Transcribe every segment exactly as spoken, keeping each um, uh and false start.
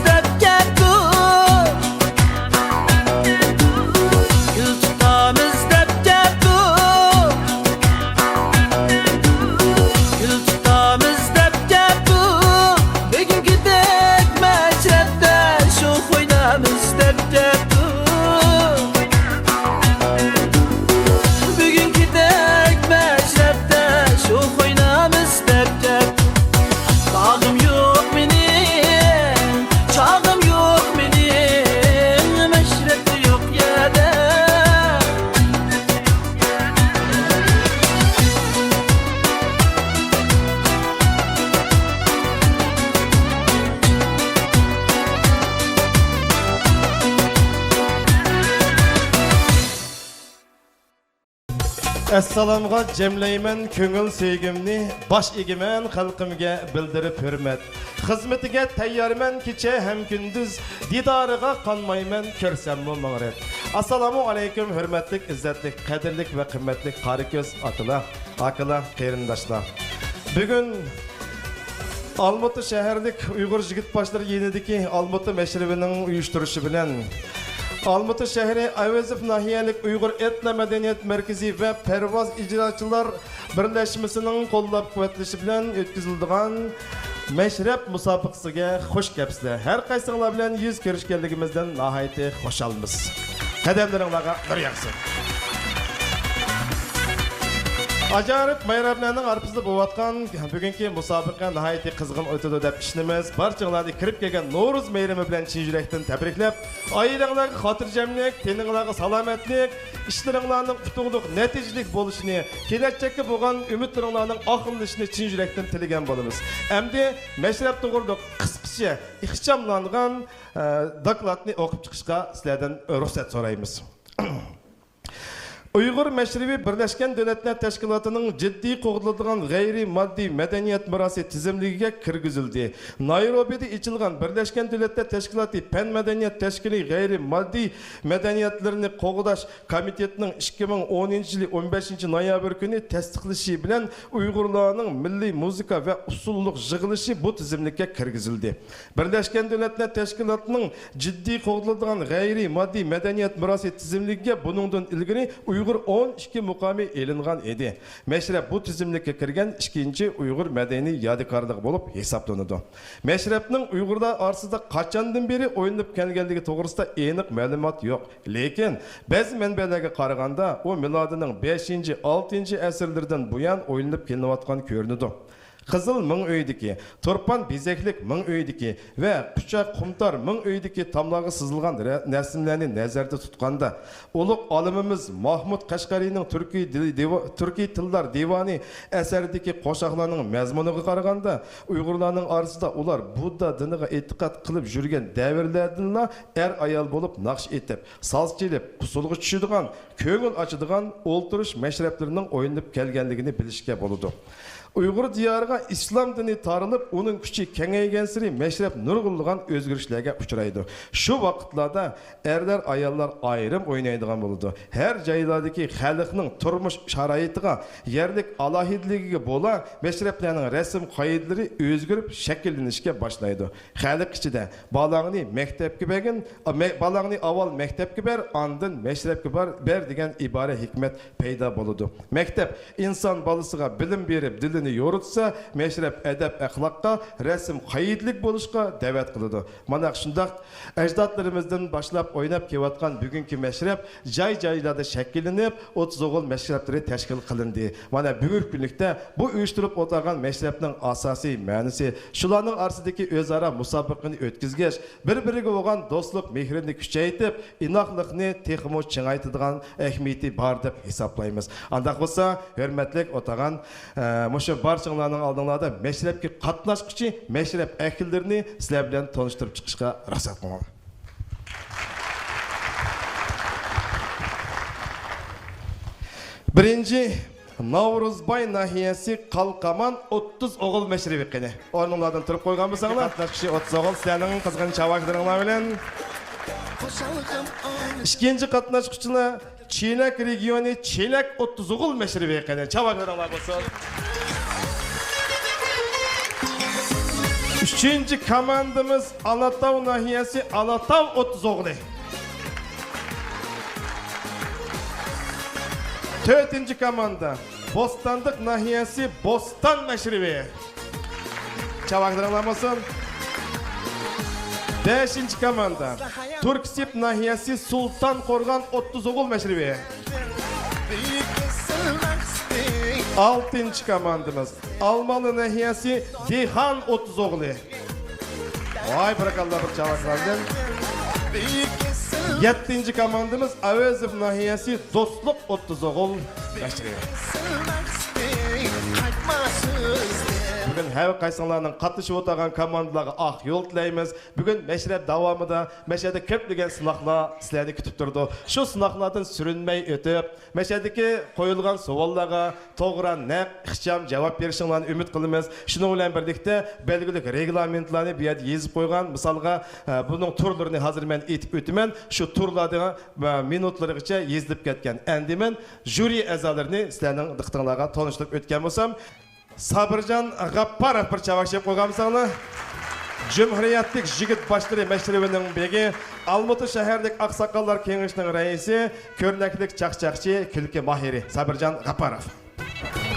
دەپ كەپتۇ، گۈل تۇتامىز دەپ كەپتۇ، گۈل تۇتامىز دەپ كەپتۇ، بۈگۈنكىدەك مەشرەپتە شوخ ئوينامىز دەپ كەپتۇ. بۈگۈنكىدەك مەشرەپتە شوخ ئوينامىز دەپ كەپتۇ. باغىم يوق مېنىڭ، چاغىم يوق مېنىڭ، مەشرەپتە يوق يەردە. ئەسسالامغا جەملەيمەن كۆڭۈل سۆيگۈمنى، باش ئېگىمەن خەلقىمگە بىلدۈرۈپ ھۆرمەت. خىزمىتىگە تەييارمەن كېچە ھەم كۈندۈز، دىدارىغا قانمايمەن كۆرسەممۇ مىڭ رەت. ئەسسالامۇ ئەلەيكۇم ھۆرمەتلىك، ئىززەتلىك، قەدىرلىك ۋە قىممەتلىك قارا كۆز ئاتىلار، ئاكىلار، قېرىنداشلار. بۈگۈن ئالمۇتا شەھەرلىك ئۇيغۇر يىگىت باشلىرى يېنىدىكى ئالمۇتا مەشرىۋىنىڭ ئۇيۇشتۇرۇشى بىلەن، ئالمۇتا شەھىرى ئەۋەزوف ناھىيەلىك ئۇيغۇر ئېتنو مەدەنىيەت مەركىزى ۋە پەرۋاز ئىجراچىلار بىرلەشمىسىنىڭ قوللاپ قۇۋۋەتلىشى بىلەن ئۆتكۈزۈلىدىغان مەشرەپ مۇسابىقىسىگە خۇش كەپسىلەر. ھەر قايسىڭلار بىلەن يۈز كۆرۈشكەنلىكىمىزدىن ناھايىتى خۇشالمىز. قەدەملىرىڭلارغا نۇر ياغسۇن. ئاجايىپ بايراملارنىڭ ئارىسىدا بولۇۋاتقان بۈگۈنكى مۇسابىقە ناھايىتى قىزغىن ئۆتىدۇ دەپ ئىشىنىمىز. بارچىڭلارنى كىرىپ كەلگەن نورۇز مەيرىمى بىلەن چىن يۈرەكتىن تەبرىكلەپ، ئائىلەڭلارغا خاتىرجەملىك، تېنىڭلارغا سالامەتلىك، ئىشلىرىڭلارنىڭ ئۇتۇقلۇق، نەتىجىلىك بولۇشىنى، كېلەچەككە بولغان ئۈمىدلىرىڭلارنىڭ ئاقلىنىشىنى چىن يۈرەكتىن تىلىگەن بولىمىز. ئەمدى مەشرەپ توغرىلىق قىسقىچە ئىخچاملانغان، ئە، دوكلاتنى ئوقۇپ چىقىشقا سىلەردىن رۇخسەت سورايمىز. ئۇيغۇر مەشرىۋى بىرلەشكەن دۆلەتلەر تەشكىلاتىنىڭ جىددىي قوغدىلىدىغان غەيرىي ماددىي مەدەنىيەت مىراسى تىزىملىكىگە كىرگۈزۈلدى. نايروبىدا ئېچىلغان بىرلەشكەن دۆلەتلەر تەشكىلاتى پەن مەدەنىيەت تەشكىلى غەيرىي ماددىي مەدەنىيەتلىرىنى قوغداش كومىتېتىنىڭ ئىككى مىڭ ئونىنچى يىلى ئون بەشىنچى نويابىر كۈنى تەستىقلىشى بىلەن ئۇيغۇرلارنىڭ مىللىي مۇزىكا ۋە ئۇسسۇللۇق يىغىلىشى بۇ تىزىملىككە كىرگۈزۈلدى. بىرلەشكەن دۆلەتلەر تەشكىلاتىنىڭ جىددىي قوغدىلىدىغان غەيرىي ماددىي مەدەنىيەت مىراسى تىزىملىكىگە بۇنىڭدىن ئىلگىرى ئۇيغۇر ئون ئىككى مۇقامى ئېلىنغان ئىدى. مەشرەپ بۇ تىزىملىككە كىرگەن ئىككىنچى ئۇيغۇر مەدەنىي يادىكارلىقى بولۇپ ھېسابلىنىدۇ. مەشرەپنىڭ ئۇيغۇرلار ئارىسىدا قاچاندىن بېرى ئوينىلىپ كەلگەنلىكى توغرىسىدا ئېنىق مەلۇمات يوق. لېكىن بەزى مەنبەلەرگە قارىغاندا، ئۇ مىلادىنىڭ بەشىنچى، ئالتىنچى ئەسىرلىرىدىن بۇيان ئوينىلىپ كېلىنىۋاتقان كۆرۈنىدۇ. قىزىل مىڭ ئۆيدىكى، تۇرپان بېزەكلىك مىڭ ئۆيدىكى ۋە قۇچاق قۇمتار مىڭ ئۆيدىكى تاملارغا سىزىلغان رە-، رەسىملەرنى نەزەردە تۇتقاندا، ئۇلۇغ ئالىمىمىز ماھمۇد قەشقەرىنىڭ تۈركىي دىل دىۋا-، تۈركىي تىللار دىۋانى ئەسەرىدىكى قوشاقلارنىڭ مەزمۇنىغا قارىغاندا، ئۇيغۇرلارنىڭ ئارىسىدا ئۇلار بۇددا دىنىغا ئېتىقاد قىلىپ يۈرگەن دەۋرلەردىنلا ئەر-ئايال بولۇپ ناخشا ئېيتىپ، ساز چېلىپ، ئۇسسۇلغا چۈشىدىغان، كۆڭۈل ئاچىدىغان ئولتۇرۇش مەشرەپلىرىنىڭ ئوينىلىپ كەلگەنلىكىنى بىلىشكە بولىدۇ. ئۇيغۇر دىيارىغا ئىسلام دىنى تارىلىپ، ئۇنىڭ كۈچى كېڭەيگەنسېرى مەشرەپ نۇرغۇنلىغان ئۆزگىرىشلەرگە ئۇچرايدۇ. شۇ ۋاقىتلاردا ئەرلەر، ئاياللار ئايرىم ئوينايدىغان بولىدۇ. ھەر جايلاردىكى خەلقنىڭ تۇرمۇش شارائىتىغا، يەرلىك ئالاھىدىلىكىگە بولا، مەشرەپلەرنىڭ رەسىم قائىدىلىرى ئۆزگىرىپ شەكىللىنىشكە باشلايدۇ. خەلق ئىچىدە، «بالاڭنى مەكتەپكە بەرگىن، ئە، مە-، بالاڭنى ئاۋۋال مەكتەپكە بەر، ئاندىن مەشرەپكە بار، بەر» دېگەن ئىبارە ھېكمەت پەيدا بولىدۇ. مەكتەپ ئىنسان بالىسىغا بىلىم بېرىپ، دىلىنى يورۇتسا، مەشرەپ ئەدەپ-ئەخلاققا، رەسىم-قائىدىلىك بولۇشقا دەۋەت قىلىدۇ. مانا شۇنداق ئەجدادلىرىمىزدىن باشلاپ ئويناپ كېلىۋاتقان بۈگۈنكى مەشرەپ جاي-جايلاردا شەكىللىنىپ، ئوتتۇز ئوغۇل مەشرەپلىرى تەشكىل قىلىندى. مانا بۈگۈنكى كۈنلۈكتە بۇ ئۇيۇشتۇرۇلۇپ ئولتۇرغان مەشرەپنىڭ ئاساسىي مەنىسى شۇلارنىڭ ئارىسىدىكى ئۆزئارا مۇسابىقىنى ئۆتكۈزگەچ، بىر-بىرىگە بولغان دوستلۇق مېھرىنى كۈچەيتىپ، ئىناقلىقنى تېخىمۇ چىڭايتىدىغان ئەھمىيىتى بار دەپ ھېسابلايمىز. ئانداق بولسا، ھۆرمەتلىك ئولتۇرغان، ئە، مۇشۇ بارچىڭلارنىڭ ئالدىڭلاردا مەشرەپكە قاتناشقۇچى مەشرەپ ئەھلىلىرىنى سىلەر بىلەن تونۇشتۇرۇپ چىقىشقا رۇخسەت قىلىڭلار. بىرىنچى، ناۋرۇزباي ناھىيەسى قالقامان ئوتتۇز ئوغۇل مەشرىۋى قېنى. ئورنۇڭلاردىن تۇرۇپ قويغان بولساڭلار. قاتناشقۇچى ئوتتۇز ئوغۇل، سىلەرنىڭ قىزغىن چاۋاكلىرىڭلار بىلەن. ئىككىنچى قاتناشقۇچىلار چېلەك رېگىيونى چېلەك ئوتتۇز ئوغۇل مەشرىۋى قېنى. چاۋاكلىرىڭلار بولسۇن. ئۈچىنچى كوماندىمىز ئالاتاۋ ناھىيەسى ئالاتاۋ ئوتتۇز ئوغلى. تۆتىنچى كوماندا بوستانلىق ناھىيەسى بوستان مەشرىپى. چاۋاكلىرىڭلار بولسۇن. بەشىنچى كوماندا تۈركسىپ ناھىيەسى سۇلتان قورغان ئوتتۇز ئوغۇل مەشرىپى. ئالتىنچى كوماندىمىز ئالمالى ناھىيەسى دېھان ئوتتۇز ئوغلى. ۋاي، بارىكاللا، بىر چاۋاكلاردىن. يەتتىنچى كوماندىمىز ئەۋەزوف ناھىيەسى دوستلۇق ئوتتۇز ئوغۇل مەشرىپى. بۈگۈن ھەر قايسىڭلارنىڭ قاتنىشىپ ئولتۇرغان كوماندىلارغا ئاق يول تىلەيمىز. بۈگۈن مەشرەپ داۋامىدا مەشەدە كۆپلىگەن سىناقلار سىلەرنى كۈتۈپ تۇرىدۇ. شۇ سىناقلاردىن سۈرۈنمەي ئۆتۈپ، مەشەدىكى قويۇلغان سوئاللارغا توغرا، نەق، ئىخچام جاۋاب بېرىشىڭلارنى ئۈمىد قىلىمىز. شۇنىڭ بىلەن بىرلىكتە، بەلگىلىك رېگلامېنتلارنى بۇ يەردە يېزىپ قويغان. مىسالغا، ئە، بۇنىڭ تۈرلىرىنى ھازىر مەن ئېيتىپ ئۆتىمەن. شۇ تۈرلەردە، ئە، مىنۇتلىرىغىچە يېزىلىپ كەتكەن. ئەمدى مەن ژۇرى ئەزالىرىنى سىلەرنىڭ دىققىتىڭلارغا تونۇشتۇرۇپ ئۆتكەن بولسام، سابىرجان غاپپاروف، بىر چاۋاك چېلىپ قويغانمىساڭلار؟ جۇمھۇرىيەتلىك يىگىت باشلىرى مەشرىپىنىڭ بېگى، ئالمۇتا شەھەرلىك ئاقساقاللار كېڭىشىنىڭ رەئىسى، كۆرنەكلىك چاقچاقچى، كۈلكە ماھىرى سابىرجان غاپپاروف.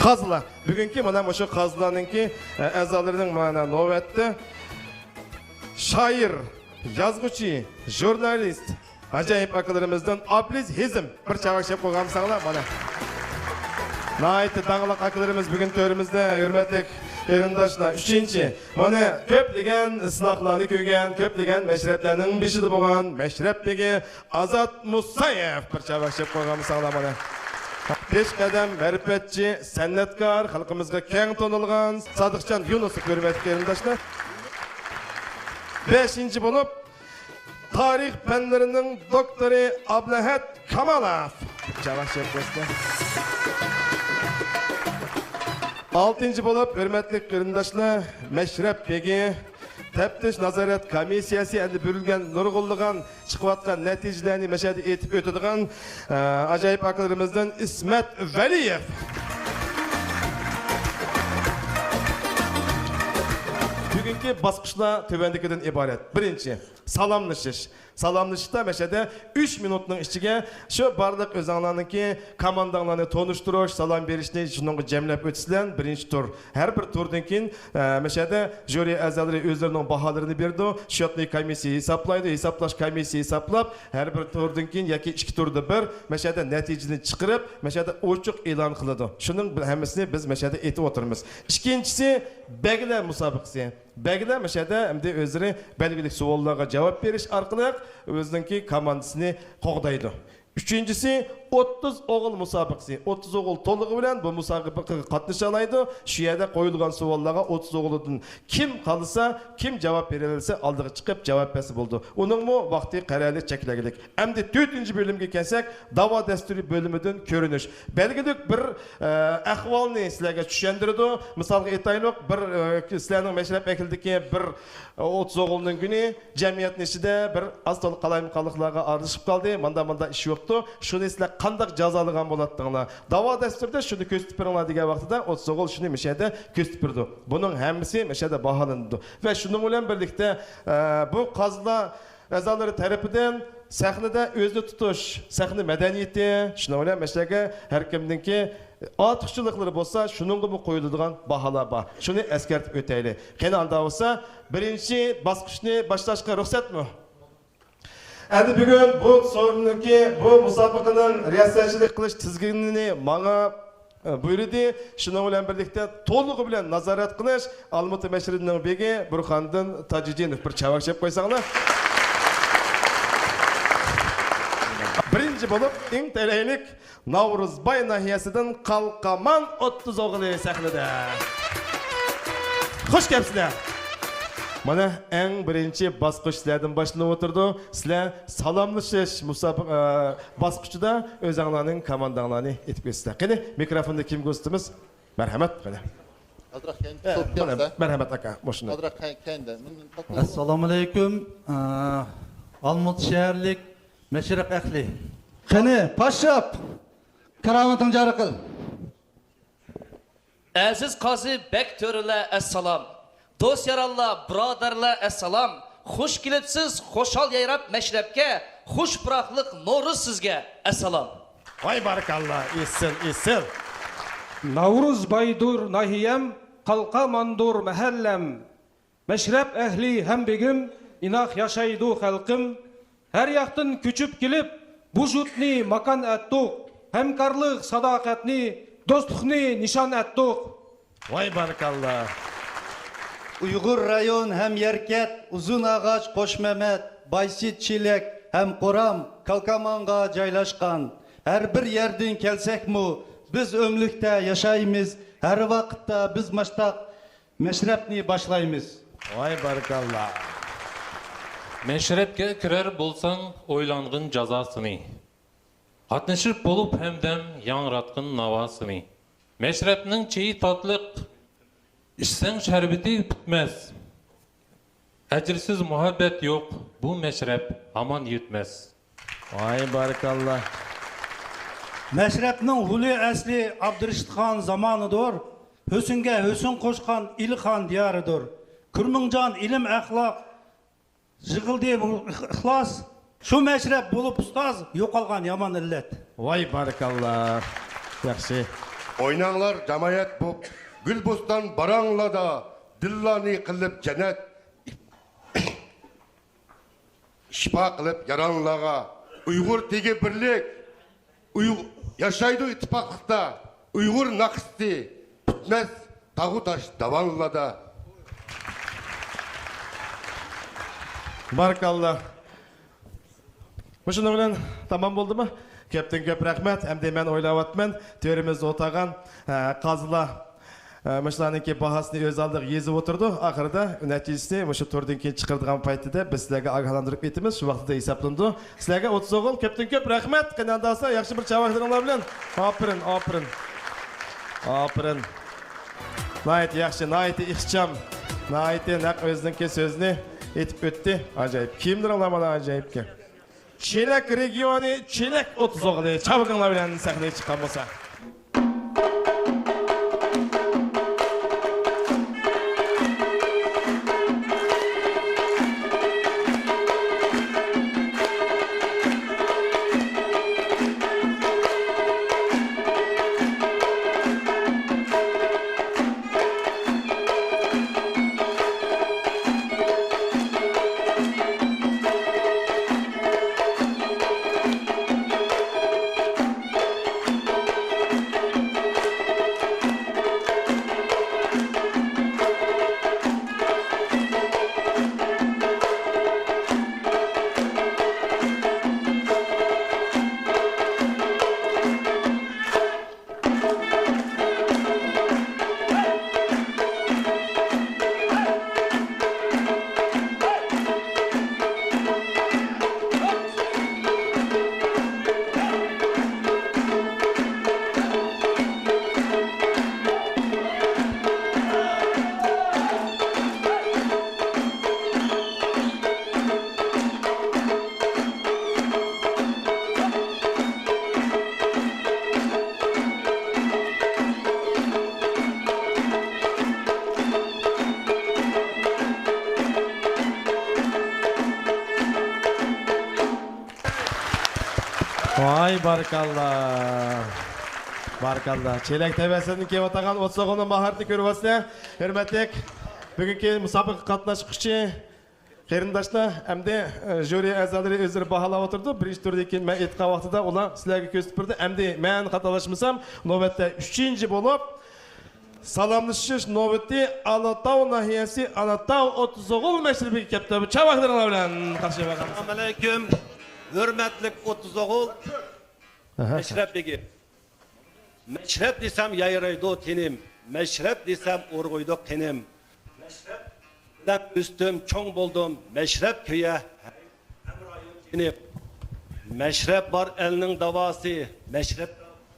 قازىلار. بۈگۈنكى مانا مۇشۇ قازىلارنىڭكى، ئە، ئەزالىرىنىڭ مانا نۆۋەتتە شائىر، يازغۇچى، ژۇرنالىست، ئاجايىپ ئاكىلىرىمىزدىن ئابلىز ھېزىم، بىر چاۋاك چېلىپ قويغانمىساڭلار مانا. ناھايىتى داڭلىق ئاكىلىرىمىز بۈگۈن تۆرىمىزدە، ھۆرمەتلىك قېرىنداشلار. ئۈچىنچى، مانا كۆپلىگەن سىناقلارنى كۆرگەن، كۆپلىگەن مەشرەپلەرنىڭ بېشىدا بولغان مەشرەپ بېگى ئازات مۇسايېف، بىر چاۋاك چېلىپ قويغانمىساڭلار مانا. پېشقەدەم مەرىپەتچى، سەنئەتكار، خەلقىمىزگە كەڭ تونۇلغان سادىقجان يۇنۇسوف، ھۆرمەتلىك قېرىنداشلار. بەشىنچى بولۇپ، تارىخ پەنلىرىنىڭ دوكتورى ئابلەھەت كامالوف. چاۋاك چېلىپ قويسىلەر. ئالتىنچى بولۇپ، ھۆرمەتلىك قېرىنداشلار، مەشرەپ بېگى، تەپتىش نازارەت كومىسسىيەسى ئەمدى بېرىلگەن نۇرغۇنلىغان چىقىۋاتقان نەتىجىلەرنى مەشەدە ئېيتىپ ئۆتىدىغان، ئە، ئاجايىپ ئاكىلىرىمىزدىن ئىسمەت ۋەلىيېف. بۈگۈنكى باسقۇچلار تۆۋەندىكىدىن ئىبارەت. بىرىنچى، سالاملىشىش. سالاملىشىشتا مەشەدە ئۈچ مىنۇتنىڭ ئىچىگە شۇ بارلىق ئۆزۈڭلارنىڭكى كومانداڭلارنى تونۇشتۇرۇش، سالام بېرىشنى شۇنىڭغا جەملەپ ئۆتىسىلەر. بىرىنچى تۇر. ھەر بىر تۇردىن كېيىن، ئە، مەشەدە ژۇرى ئەزالىرى ئۆزلىرىنىڭ باھالىرىنى بېرىدۇ. شۇنى كومىسسىيە ھېسابلايدۇ. ھېسابلاش كومىسسىيە ھېسابلاپ، ھەر بىر تۇردىن كېيىن ياكى ئىككى تۇردا بىر مەشەدە نەتىجىنى چىقىرىپ، مەشەدە ئوچۇق ئېلان قىلىدۇ. شۇنىڭ ھەممىسىنى بىز مەشەدە ئېيتىپ ئولتۇرىمىز. ئىككىنچىسى، بەگلەر مۇسابىقىسى. بەگلەر مەشەدە ئەمدى ئۆزلىرى بەلگىلىك سوئاللارغا جاۋاب بېرىش ئارقىلىق ئۆزىنىڭكى كوماندىسىنى قوغدايدۇ. ئۈچىنچىسى، ئوتتۇز ئوغۇل مۇسابىقىسى. ئوتتۇز ئوغۇل تولىقى بىلەن بۇ مۇسابىقىگە قاتنىشالايدۇ. شۇ يەردە قويۇلغان سوئاللارغا ئوتتۇز ئوغۇلدىن كىم قالسا، كىم جاۋاب بېرەلىسە، ئالدىغا چىقىپ جاۋاب بەرسە بولىدۇ. ئۇنىڭمۇ ۋاقتى قەرەللىك، چەكلىگلىك. ئەمدى تۆتىنچى بۆلۈمگە كەلسەك، داۋا دەستۇرى بۆلۈمىدىن كۆرۈنۈش. بەلگىلىك بىر، ئە، ئەھۋالنى سىلەرگە چۈشەندۈرىدۇ. مىسالغا ئېيتايلۇق، بىر، ئە، سىلەرنىڭ مەشرەپ ئەھلىدىكى بىر، ئە، ئوتتۇز ئوغۇلنىڭ كۈنى جەمئىيەتنىڭ ئىچىدە بىر ئاز تولا قالايمىقانلىقلارغا ئارىلىشىپ قالدى. ماندا، ماندا ئىش بوپتۇ. شۇنى سىلەر قانداق جازالىغان بولاتتىڭلار؟ داۋا دەستۇرىدا شۇنى كۆرسىتىپ بېرىڭلار دېگەن ۋاقتىدا، ئوتتۇز ئوغۇل شۇنى مەشەدە كۆرسىتىپ بېرىدۇ. بۇنىڭ ھەممىسى مەشەدە باھالىنىدۇ. ۋە شۇنىڭ بىلەن بىرلىكتە، ئە، بۇ قازىلار ئەزالىرى تەرىپىدىن سەھنىدە ئۆزىنى تۇتۇش، سەھنە مەدەنىيىتى، شۇنىڭ بىلەن مەشەگە ھەر كىمنىڭكى ئارتۇقچىلىقلىرى بولسا، شۇنىڭغىمۇ قويۇلىدىغان باھالار بار. شۇنى ئەسكەرتىپ ئۆتەيلى. قېنى، ئاندا بولسا، بىرىنچى باسقۇچنى باشلاشقا رۇخسەتمۇ؟ ئەمدى بۈگۈن بۇ سورۇننىڭكى، بۇ مۇسابىقىنىڭ رىياسەتچىلىك قىلىش تىزگىنىنى ماڭا ئە، بۇيرۇدى. شۇنىڭ بىلەن بىرلىكتە تولۇقى بىلەن نازارەت قىلىش ئالمۇتا مەشرىپىنىڭ بېگى بۇرخاندىن تاجىدىنوف، بىر چاۋاك چېلىپ قويساڭلار. بىرىنچى بولۇپ ئىڭ تەلەيلىك ناۋرۇزباي ناھىيەسىدىن قالقامان ئوتتۇز ئوغلى سەھنىدە. خۇش كەپسىلەر. مانا، ئەڭ بىرىنچى باسقۇچ سىلەردىن باشلىنىپ ئولتۇرىدۇ. سىلەر سالاملىشىش مۇسابىقە، ئە، باسقۇچىدا ئۆزەڭلارنىڭ كومانداڭلارنى ئېيتىپ ئۆتسىلەر. قېنى، مىكروفوننى كىمگە ئۇزىتىمىز؟ مەرھەمەت، قېنى. ئازراق كەينىدە ئە، تۇرۇپ مانا، بەرسە. مەرھەمەت، ئاكا، مۇشۇنى. ئازراق كەي-، كەينىدە. مۇندىن توختاپ. ئەسسالامۇئەلەيكۇم. ئە، ئالمۇتا شەھەرلىك مەشرەپ ئەھلى. قېنى، پاششاپ! كارامىتىڭ جارى قىل. ئەزىز قازى بەگ تۆرىلەر، ئەسسالام. دوست-يارانلار، بۇرادەرلەر، ئەسسالام! خۇش كېلىپسىز خۇشال يايراپ مەشرەپكە، خۇش پۇراقلىق نورۇز سىزگە، ئەسسالام! ۋاي بارىكاللا، ئېسىل، ئېسىل! ناۋرۇز بايدۇر ناھىيەم، قالقاماندۇر مەھەللەم. مەشرەپ ئەھلى ھەم بېگىم، ئىناق ياشايدۇ خەلقىم. ھەر ياقتىن كۆچۈپ كېلىپ، بۇ يۇرتنى ماكان ئەتتۇق. ھەمكارلىق، ساداقەتنى، دوستلۇقنى نىشان ئەتتۇق. ۋاي بارىكاللا! ئۇيغۇر رايون ھەم يەركەت، ئۇزۇن ئاغاچ، قوشمەمەت، بايسىت، چېلەك ھەم قورام كالكامانغا جايلاشقان. ھەر بىر يەردىن كەلسەكمۇ، بىز ئۆملۈكتە ياشايمىز. ھەر ۋاقىتتا بىز ماشتاق مەشرەپنى باشلايمىز. ۋاي بارىكاللا! مەشرەپكە كىرەر بولساڭ، ئويلانغىن جازاسىنى. قاتنىشىپ بولۇپ ھەمدەم ياڭراتقىن ناۋاسىنى. مەشرەپنىڭ چېيى تاتلىق، ئىچسەڭ شەربىتى پۈتمەس. ئەجىرسىز مۇھەببەت يوق، بۇ مەشرەپ ھامان يۆتمەس. ۋاي بارىكاللا! مەشرەپنىڭ ھۇلى ئەسلى ئابدۇرېشىتخان زامانىدۇر. ھۆسنگە ھۆسن قوشقان ئىلىخان دىيارىدۇر. كۈرمىڭجان ئىلىم ئەخلاق، يىغىلدى بۇ ئىخلاس. شۇ مەشرەپ بولۇپ ئۇستاز، يوقالغان يامان ئىللەت. ۋاي بارىكاللا. ياخشى. ئويناڭلار جامائەت بوپ، گۈلبوستان باراڭلاردا، دىللارنى قىلىپ جەننەت. شىپا قىلىپ ياراڭلارغا، ئۇيغۇر تېگى بىرلىك، ئۇيغ-، ياشايدۇ ئىتتىپاقلىقتا، ئۇيغۇر ناخشىسى پۈتمەس تاغۇ تاش داۋانلاردا. بارىكاللا. مۇشۇنىڭ بىلەن تامام بولدىمۇ؟ كۆپتىن كۆپ رەھمەت. ئەمدى مەن ئويلاۋاتىمەن، تۆرىمىزدە ئولتۇرغان، ئە، قازىلار، ئە، مۇشۇلارنىڭكى باھاسىنى ئۆز ئالدىغا يېزىپ ئولتۇرىدۇ. ئاخىرىدا نەتىجىسىنى مۇشۇ تۈردىن كېيىن چىقىرىدىغان پايتىدا بىز سىلەرگە ئاگاھلاندۇرۇپ ئېيتىمىز. شۇ ۋاقتىدا ھېسابلىنىدۇ. سىلەرگە ئوتتۇز ئوغۇل، كۆپتىن كۆپ رەھمەت. قېنى ئانداقسا ياخشى بىر چاۋاكلىرىڭلار بىلەن. ئاپىرىن، ئاپىرىن. ئاپىرىن. ناھايىتى ياخشى، ناھايىتى ئىخچام، ناھايىتى نەق ئۆزىنىڭكى سۆزىنى ئېيتىپ ئۆتتى. ئاجايىپ. كىيىملىرىڭلار مانا ئاجايىپكەن. چېلەك رېگىيونى، چېلەك ئوتتۇز ئوغلى چاۋىكىڭلار بىلەن سەھنىگە چىققان بولسا. ۋاي، بارىكاللا. بارىكاللا. چېلەك تەۋەسىدىن كېلىۋاتقان ئوتتۇز ئوغۇلنىڭ ماھارىتىنى كۆرۈۋاتىسىلەر. ھۆرمەتلىك بۈگۈنكى مۇسابىقىگە قاتناشقۇچى قېرىنداشلار، ئەمدى، ئە، ژۇرى ئەزالىرى ئۆزلىرى باھالاپ ئولتۇرىدۇ. بىرىنچى تۈردىن كېيىن مەن ئېيتقان ۋاقتىدا ئۇلار سىلەرگە كۆرسىتىپ بېرىدۇ. ئەمدى مەن خاتالاشمىسام، نۆۋەتتە ئۈچىنچى بولۇپ، سالاملىشىش نۆۋىتى ئالاتاۋ ناھىيەسى ئالاتاۋ ئوتتۇز ئوغۇل مەشرىپىگە كەپتۇ. چاۋاكلىرىڭلار بىلەن قارشى ئالىمىز. ئەسسالامۇئەلەيكۇم، ھۆرمەتلىك ئوتتۇز ئوغۇل. ئەھە. مەشرەپ بېگى. مەشرەپ دېسەم يايرايدۇ تېنىم، مەشرەپ دېسەم ئۇرغۇيدۇ قېنىم. مەشرەپ بىلەن ئۆستۈم، چوڭ بولدۇم، مەشرەپ كۆيە ھەمراھىم جېنىم. مەشرەپ بار ئەلنىڭ داۋاسى، مەشرەپ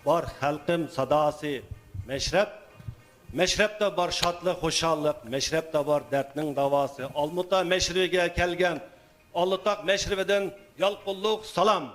بار خەلقىم ساداسى. مەشرەپ، مەشرەپتە بار شادلىق، خۇشاللىق، مەشرەپتە بار دەردنىڭ داۋاسى. ئالمۇتا مەشرىپىگە كەلگەن ئالىتاغ مەشرىپىدىن يالقۇنلۇق سالام.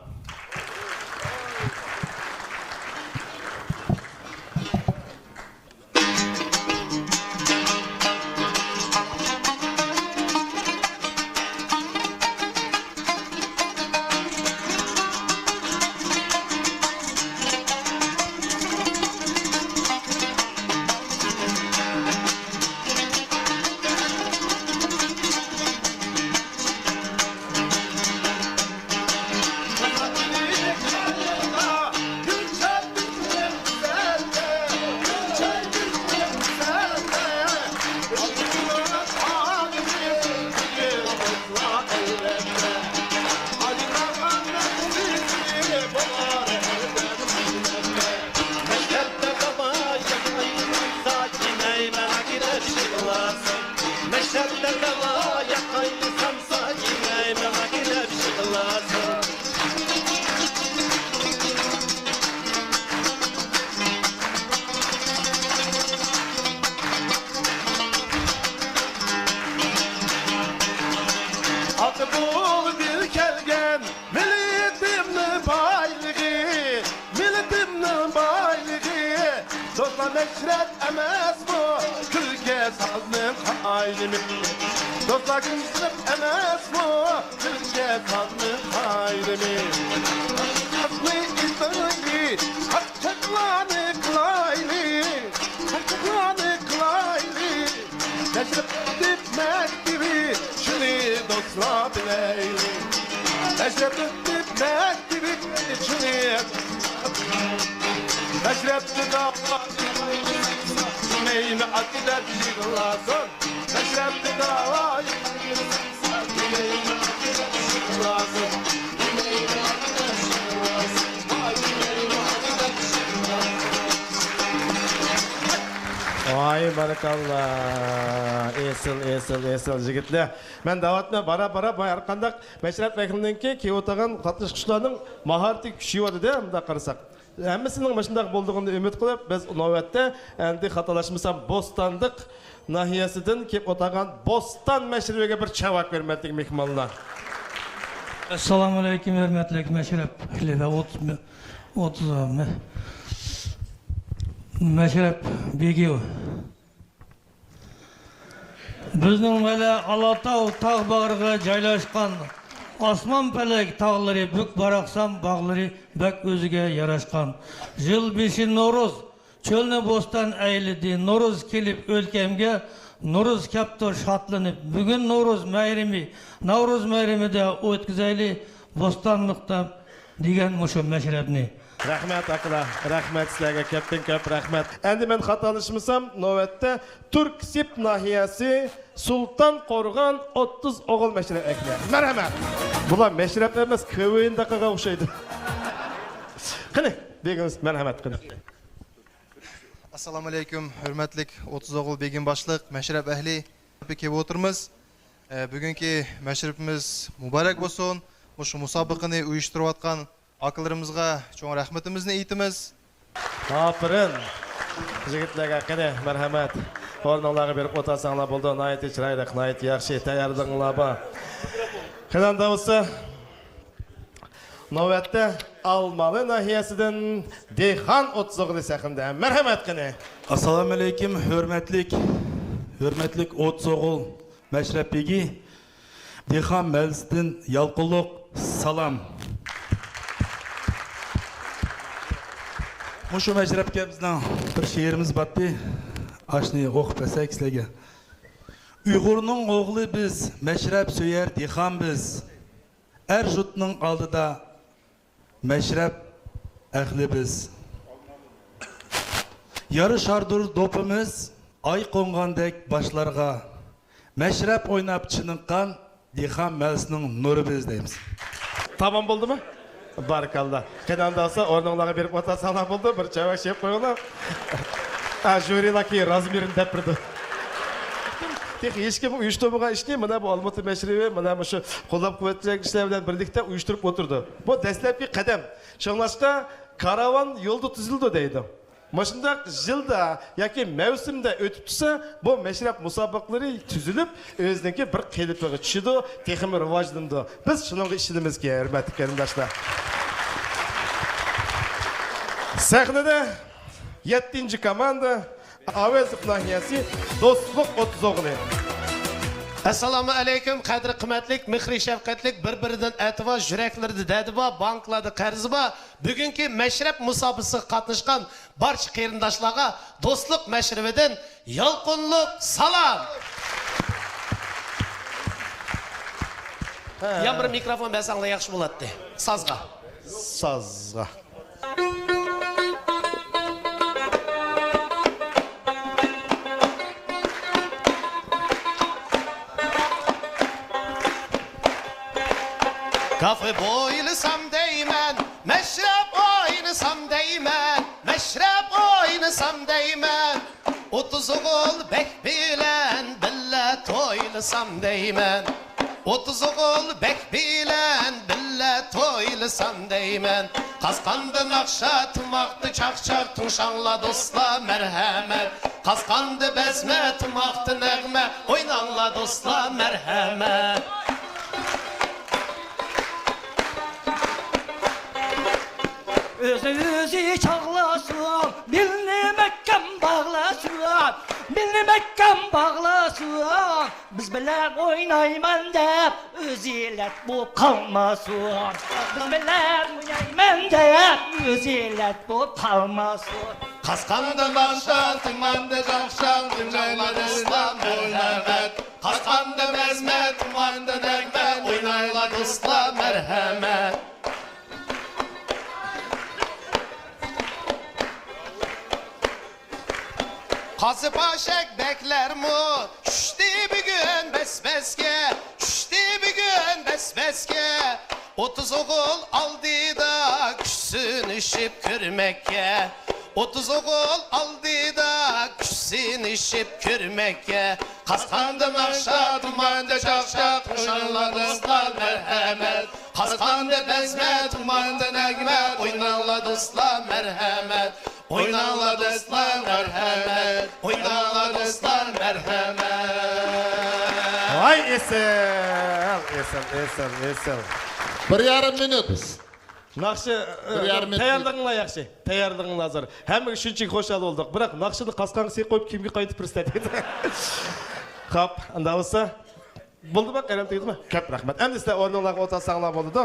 بۇ بىر كەلگەن مىللىتىمنىڭ بايلىقى، مىللىتىمنىڭ بايلىقى. دوستلار، مەشرەپ ئەمەسمۇ كۈلكە سازنىڭ قاينىمى؟ دوستلار، كۈلكە ئەمەسمۇ كۈلكە سازنىڭ قاينىمى؟ سازنى ئېيتايلى، چاقچاقلارنى قىلايلى، چاقچاقلارنى قىلايلى. مەشرەپ مەكتىۋى، شۇنى دوستلار بىلەيلى. مەشرەپ مەكتىۋى، شۇنى مەشرەپتە داۋا يۈرمەيمە ئاكا دەپ يىغلاسۇن. مەشرەپتە داۋا يۈرمەيمە ئاكا دەپ يىغلاسۇن. ۋاي، بارىكاللا. ئېسىل، ئېسىل، ئېسىل يىگىتلەر. مەن دەۋاتىمەن، بارا-بارا بۇ ھەر قانداق مەشرەپ ۋەكىلىنىڭكى كېلىۋاتىدىغان قاتناشقۇچىلارنىڭ ماھارىتى كۈچىيىۋاتىدۇ، مۇنداق قارىساق. ھەممىسىنىڭ مۇشۇنداق بولىدىغىنىنى ئۈمىد قىلىپ، بىز نۆۋەتتە ئەمدى خاتالاشمىسام بوستانلىق ناھىيەسىدىن كېلىپ ئولتۇرغان بوستان مەشرىپىگە بىر چاۋاك، ھۆرمەتلىك مېھمانلار. ئەسسالامۇئەلەيكۇم، ھۆرمەتلىك مەشرەپ ئەھلى ۋە ئوتتۇز، ئوتتۇز، مەشرەپ بېگى. بىزنىڭ ۋەلە ئالاتاۋ تاغ باغرىغا جايلاشقان، ئاسمان پەلەك تاغلىرى بۈك باراقسان، باغلىرى بەك ئۆزىگە ياراشقان. يىل بېشى نورۇز، چۆلنى بوستان ئەيلىدى، نورۇز كېلىپ ئۆلكەمگە، نورۇز كەپتۇ شادلىنىپ. بۈگۈن نورۇز مەيرىمى، ناۋرۇز مەيرىمىدە ئۆتكۈزەيلى، بوستانلىقتا دېگەن مۇشۇ مەشرەپنى. رەھمەت، ئاكىلار، رەھمەت سىلەرگە، كۆپتىن كۆپ رەھمەت. ئەمدى مەن خاتالاشمىسام، نۆۋەتتە تۈركسىب ناھىيەسى سۇلتان قورغان ئوتتۇز ئوغۇل مەشرەپ ئەھلى. مەرھەمەت. بۇلار مەشرەپ ئەمەس، كوۋېنداقىغا ئوخشايدۇ. قېنى، بېگىمىز، مەرھەمەت، قېنى. ئەسسالامۇئەلەيكۇم، ھۆرمەتلىك ئوتتۇز ئوغۇل بېگىم باشلىق مەشرەپ ئەھلى، كېلىپ ئولتۇرىمىز. ئە، بۈگۈنكى مەشرىپىمىز مۇبارەك بولسۇن. مۇشۇ مۇسابىقىنى ئۇيۇشتۇرۇۋاتقان ئاكىلىرىمىزغا چوڭ رەھمىتىمىزنى ئېيتىمىز. ئاپىرىن! يىگىتلەرگە قېنى، مەرھەمەت. ئورنۇڭلارغا بېرىپ ئولتۇرساڭلار بولىدۇ. ناھايىتى چىرايلىق، ناھايىتى ياخشى تەييارلىقىڭلار بار. قېنى ئاندا بولسا، نۆۋەتتە ئالمالى ناھىيەسىدىن دېھقان ئوتتۇز ئوغلى سەھنىدە. مەرھەمەت قېنى! ئەسسالامۇئەلەيكۇم، ھۆرمەتلىك، ھۆرمەتلىك ئوتتۇز ئوغۇل مەشرەپ بېگى، دېھقان مەھەللىسىدىن يالقۇنلۇق سالام. مۇشۇ مەشرەپكە بىزنىڭ بىر شېئىرىمىز بارتى. ئاشۇنى ئوقۇپ بەرسەك سىلەرگە. ئۇيغۇرنىڭ ئوغلى بىز، مەشرەپ سۆيەر دېھقان بىز. ئەر-يۇرتنىڭ ئالدىدا مەشرەپ ئەھلى بىز. يارىشاردۇر دوپىمىز ئاي قونغاندەك باشلارغا. مەشرەپ ئويناپ چېنىققان دېھقان مەھەللىسىنىڭ نۇرى بىز دەيمىز. تامام بولدىمۇ؟ بارىكاللا. قېنى ئاندا بولسا ئورنۇڭلارغا بېرىپ ئولتۇرساڭلار بولدى، بىر چاۋاك ئىچىپ قويۇڭلار. ھە، ژۇرىلار كېيىن رازمېرىنى دەپ بېرىدۇ. تېخى ھېچكىم ئۇيۇشتۇرمىغان ئىشنى، مانا بۇ ئالمۇتا مەشرىپى، مانا مۇشۇ قوللاپ قۇۋۋەتلەيدىغان كىشىلەر بىلەن بىرلىكتە ئۇيۇشتۇرۇپ ئولتۇردى. بۇ دەسلەپكى قەدەم. شۇڭلاشقا كاراۋان يولدا تۈزۈلىدۇ دەيدۇ. مۇشۇنداق يىلدا ياكى مەۋسۇمدا ئۆتۈپ تۇرسا، بۇ مەشرەپ مۇسابىقىلىرى تۈزۈلۈپ، ئۆزىنىڭكى بىر قېلىپىغا چۈشىدۇ، تېخىمۇ راۋاجلىنىدۇ. بىز شۇنىڭغا ئىشىنىمىزكى، ھۆرمەتلىك قېرىنداشلار. سەھنىدە يەتتىنچى كوماندا، ئاۋېزوف ناھىيەسى، دوستلۇق ئوتتۇز ئوغلى. ئەسسالامۇ ئەلەيكۇم، قەدىر قىممەتلىك، مېھرى شەپقەتلىك، بىر-بىرىدىن ئەتىۋار، يۈرەكلىرىدە دەردى بار، بانكىلاردا قەرزى بار، بۈگۈنكى مەشرەپ مۇسابىقىسىگە قاتناشقان بارچە قېرىنداشلارغا دوستلۇق مەشرىپىدىن يالقۇنلۇق سالام! ھە. يەنە بىر مىكروفون بەرسەڭلار ياخشى بولاتتى. سازغا. سازغا. كافې بويلىسام دەيمەن، مەشرەپ ئوينىسام دەيمەن، مەشرەپ ئوينىسام دەيمەن. ئوتتۇز ئوغۇل بەگ بىلەن بىللە تويلىسام دەيمەن. ئوتتۇز ئوغۇل بەگ بىلەن بىللە تويلىسام دەيمەن. قاسقاندا ناخشا، تىماقتا چاقچاق، تىڭشاڭلار دوستلار، مەرھەمەت. قاسقاندا بەزمە، تىماقتا نەغمە، ئويناڭلار دوستلار، مەرھەمەت. ئۆزى ئۆزى چاغلاسۇن، بېلىنى مەھكەم باغلاسۇن، بېلىنى مەھكەم باغلاسۇن. بىز بىلەن ئوينايمەن دەپ ئۆزى لەت بوپ قالماسۇن. بىز بىلەن ئوينايمەن دەپ ئۆزى لەت بوپ قالماسۇن. قاسقاندا ماخشا، تۇماندا چاقچاق، ئوينايلا دوستلار مەرھەمەت. قاسقاندا بەزمە، تۇماندا نەغمە، ئوينايلا دوستلار مەرھەمەت. قازى پاشەك بەگلەرمۇ چۈشتى بۈگۈن بەس-بەسكە، چۈشتى بۈگۈن بەس-بەسكە. ئوتتۇز ئوغۇل ئالدىدا كۈچ سىنىشىپ كۆرمەككە، ئوتتۇز ئوغۇل ئالدىدا كۈچ سىنىشىپ كۆرمەككە. قاسقاندا ماخشا، تۇماندا چاقچاق، ئويناڭلار دوستلار مەرھەمەت. قاسقاندا بەزمە، تۇماندا نەغمە، ئويناڭلار دوستلار مەرھەمەت. ئويناڭلار دوستلار مەرھەمەت، ئويناڭلار دوستلار مەرھەمەت. ۋاي ئېسىل، ئېسىل، ئېسىل، ئېسىل. بىر يارىم مىنۇت. ناخشا، بىر يارىم مىنۇت. تەييارلىقىڭلار ياخشى، تەييارلىقىڭلار زور. ھەممىگە شۇنچىلىك خۇشال بولدۇق. بىراق ناخشىنى قاسقانغا سېلىپ قويۇپ كىيىمگە قايتىپ بېرىسىلەر دېدى. خاپ، ئۇنداق بولسا. بولدىما؟ قەلەم تۈگىدىما؟ كۆپ رەھمەت. ئەمدى سىلەر ئورنۇڭلارغا ئولتۇرساڭلار بولىدۇ.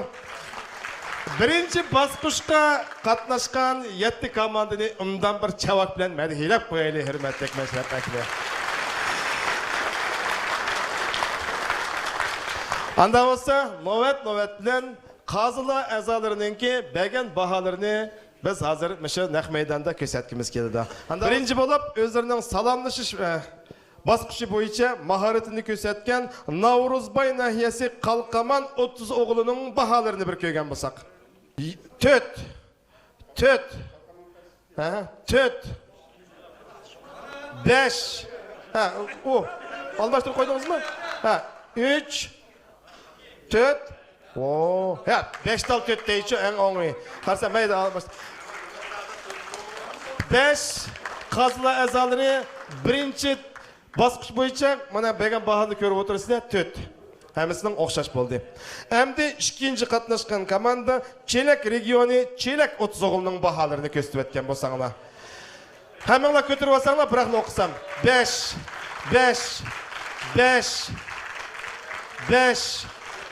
بىرىنچى باسقۇچقا قاتناشقان يەتتە كوماندىنى ئوبدان بىر چاۋاك بىلەن مەدھىيەلەپ قويايلى، ھۆرمەتلىك مەشرەپ ئەھلى. ئاندا بولسا نۆۋەت نۆۋەت بىلەن قازىلار ئەزالىرىنىڭكى بەرگەن باھالىرىنى بىز ھازىر مۇشۇ نەق مەيداندا كۆرسەتكىمىز كېلىدۇ. ئاندا بىرىنچى بولۇپ ئۆزلىرىنىڭ سالاملىشىش، ئە، باسقۇچى بويىچە ماھارىتىنى كۆرسەتكەن ناۋرۇزباي ناھىيەسى قالقامان ئوتتۇز ئوغلىنىڭ باھالىرىنى بىر كۆرگەن بولساق. تۆت، تۆت، ھە، تۆت، بەش، ھە، ئۇ، ئالماشتۇرۇپ قويدىڭىزمۇ؟ ھە، ئۈچ، تۆت، ئو، ھە، بەش تال تۆت دەيچۇ، ئەڭ ئوڭى. قارىسا، مەيدە، ئالماش. بەش قازىلار ئەزالىرى بىرىنچى باسقۇچ بويىچە مانا بەرگەن باھانى كۆرۈپ ئولتۇرىسىلەر، تۆت. ھەممىسىنىڭ ئوخشاش بولدى. ئەمدى ئىككىنچى قاتناشقان كوماندا چېلەك رېگىيونى، چېلەك ئوتتۇز ئوغلىنىڭ باھالىرىنى كۆرسىتىۋەتكەن بولساڭلار. ھەممىڭلار كۆتۈرۈۋالساڭلار، بىراقلا ئوقۇسام. بەش، بەش، بەش، بەش،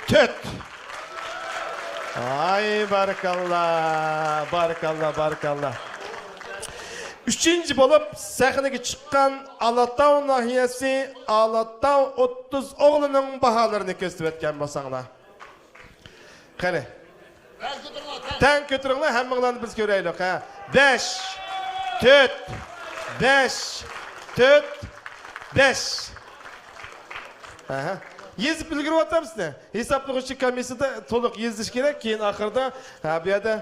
تۆت. ئاي، بارىكاللا، بارىكاللا، بارىكاللا. ئۈچىنچى بولۇپ سەھنىگە چىققان ئالاتاۋ ناھىيەسى ئالاتاۋ ئوتتۇز ئوغلىنىڭ باھالىرىنى كۆرسىتىۋەتكەن بولساڭلار. قېنى. تەڭ كۆتۈرۈڭلار، ھەممىڭلارنى بىز كۆرەيلۇق، ھە. بەش، تۆت، بەش، تۆت، بەش. ئەھە. يېزىپ ئۈلگۈرۈۋاتامسىلەر؟ ھېسابلىغۇچى كومىسسىيىسىدا تولۇق يېزىش كېرەك، كېيىن ئاخىرىدا، ھە، بۇ يەردە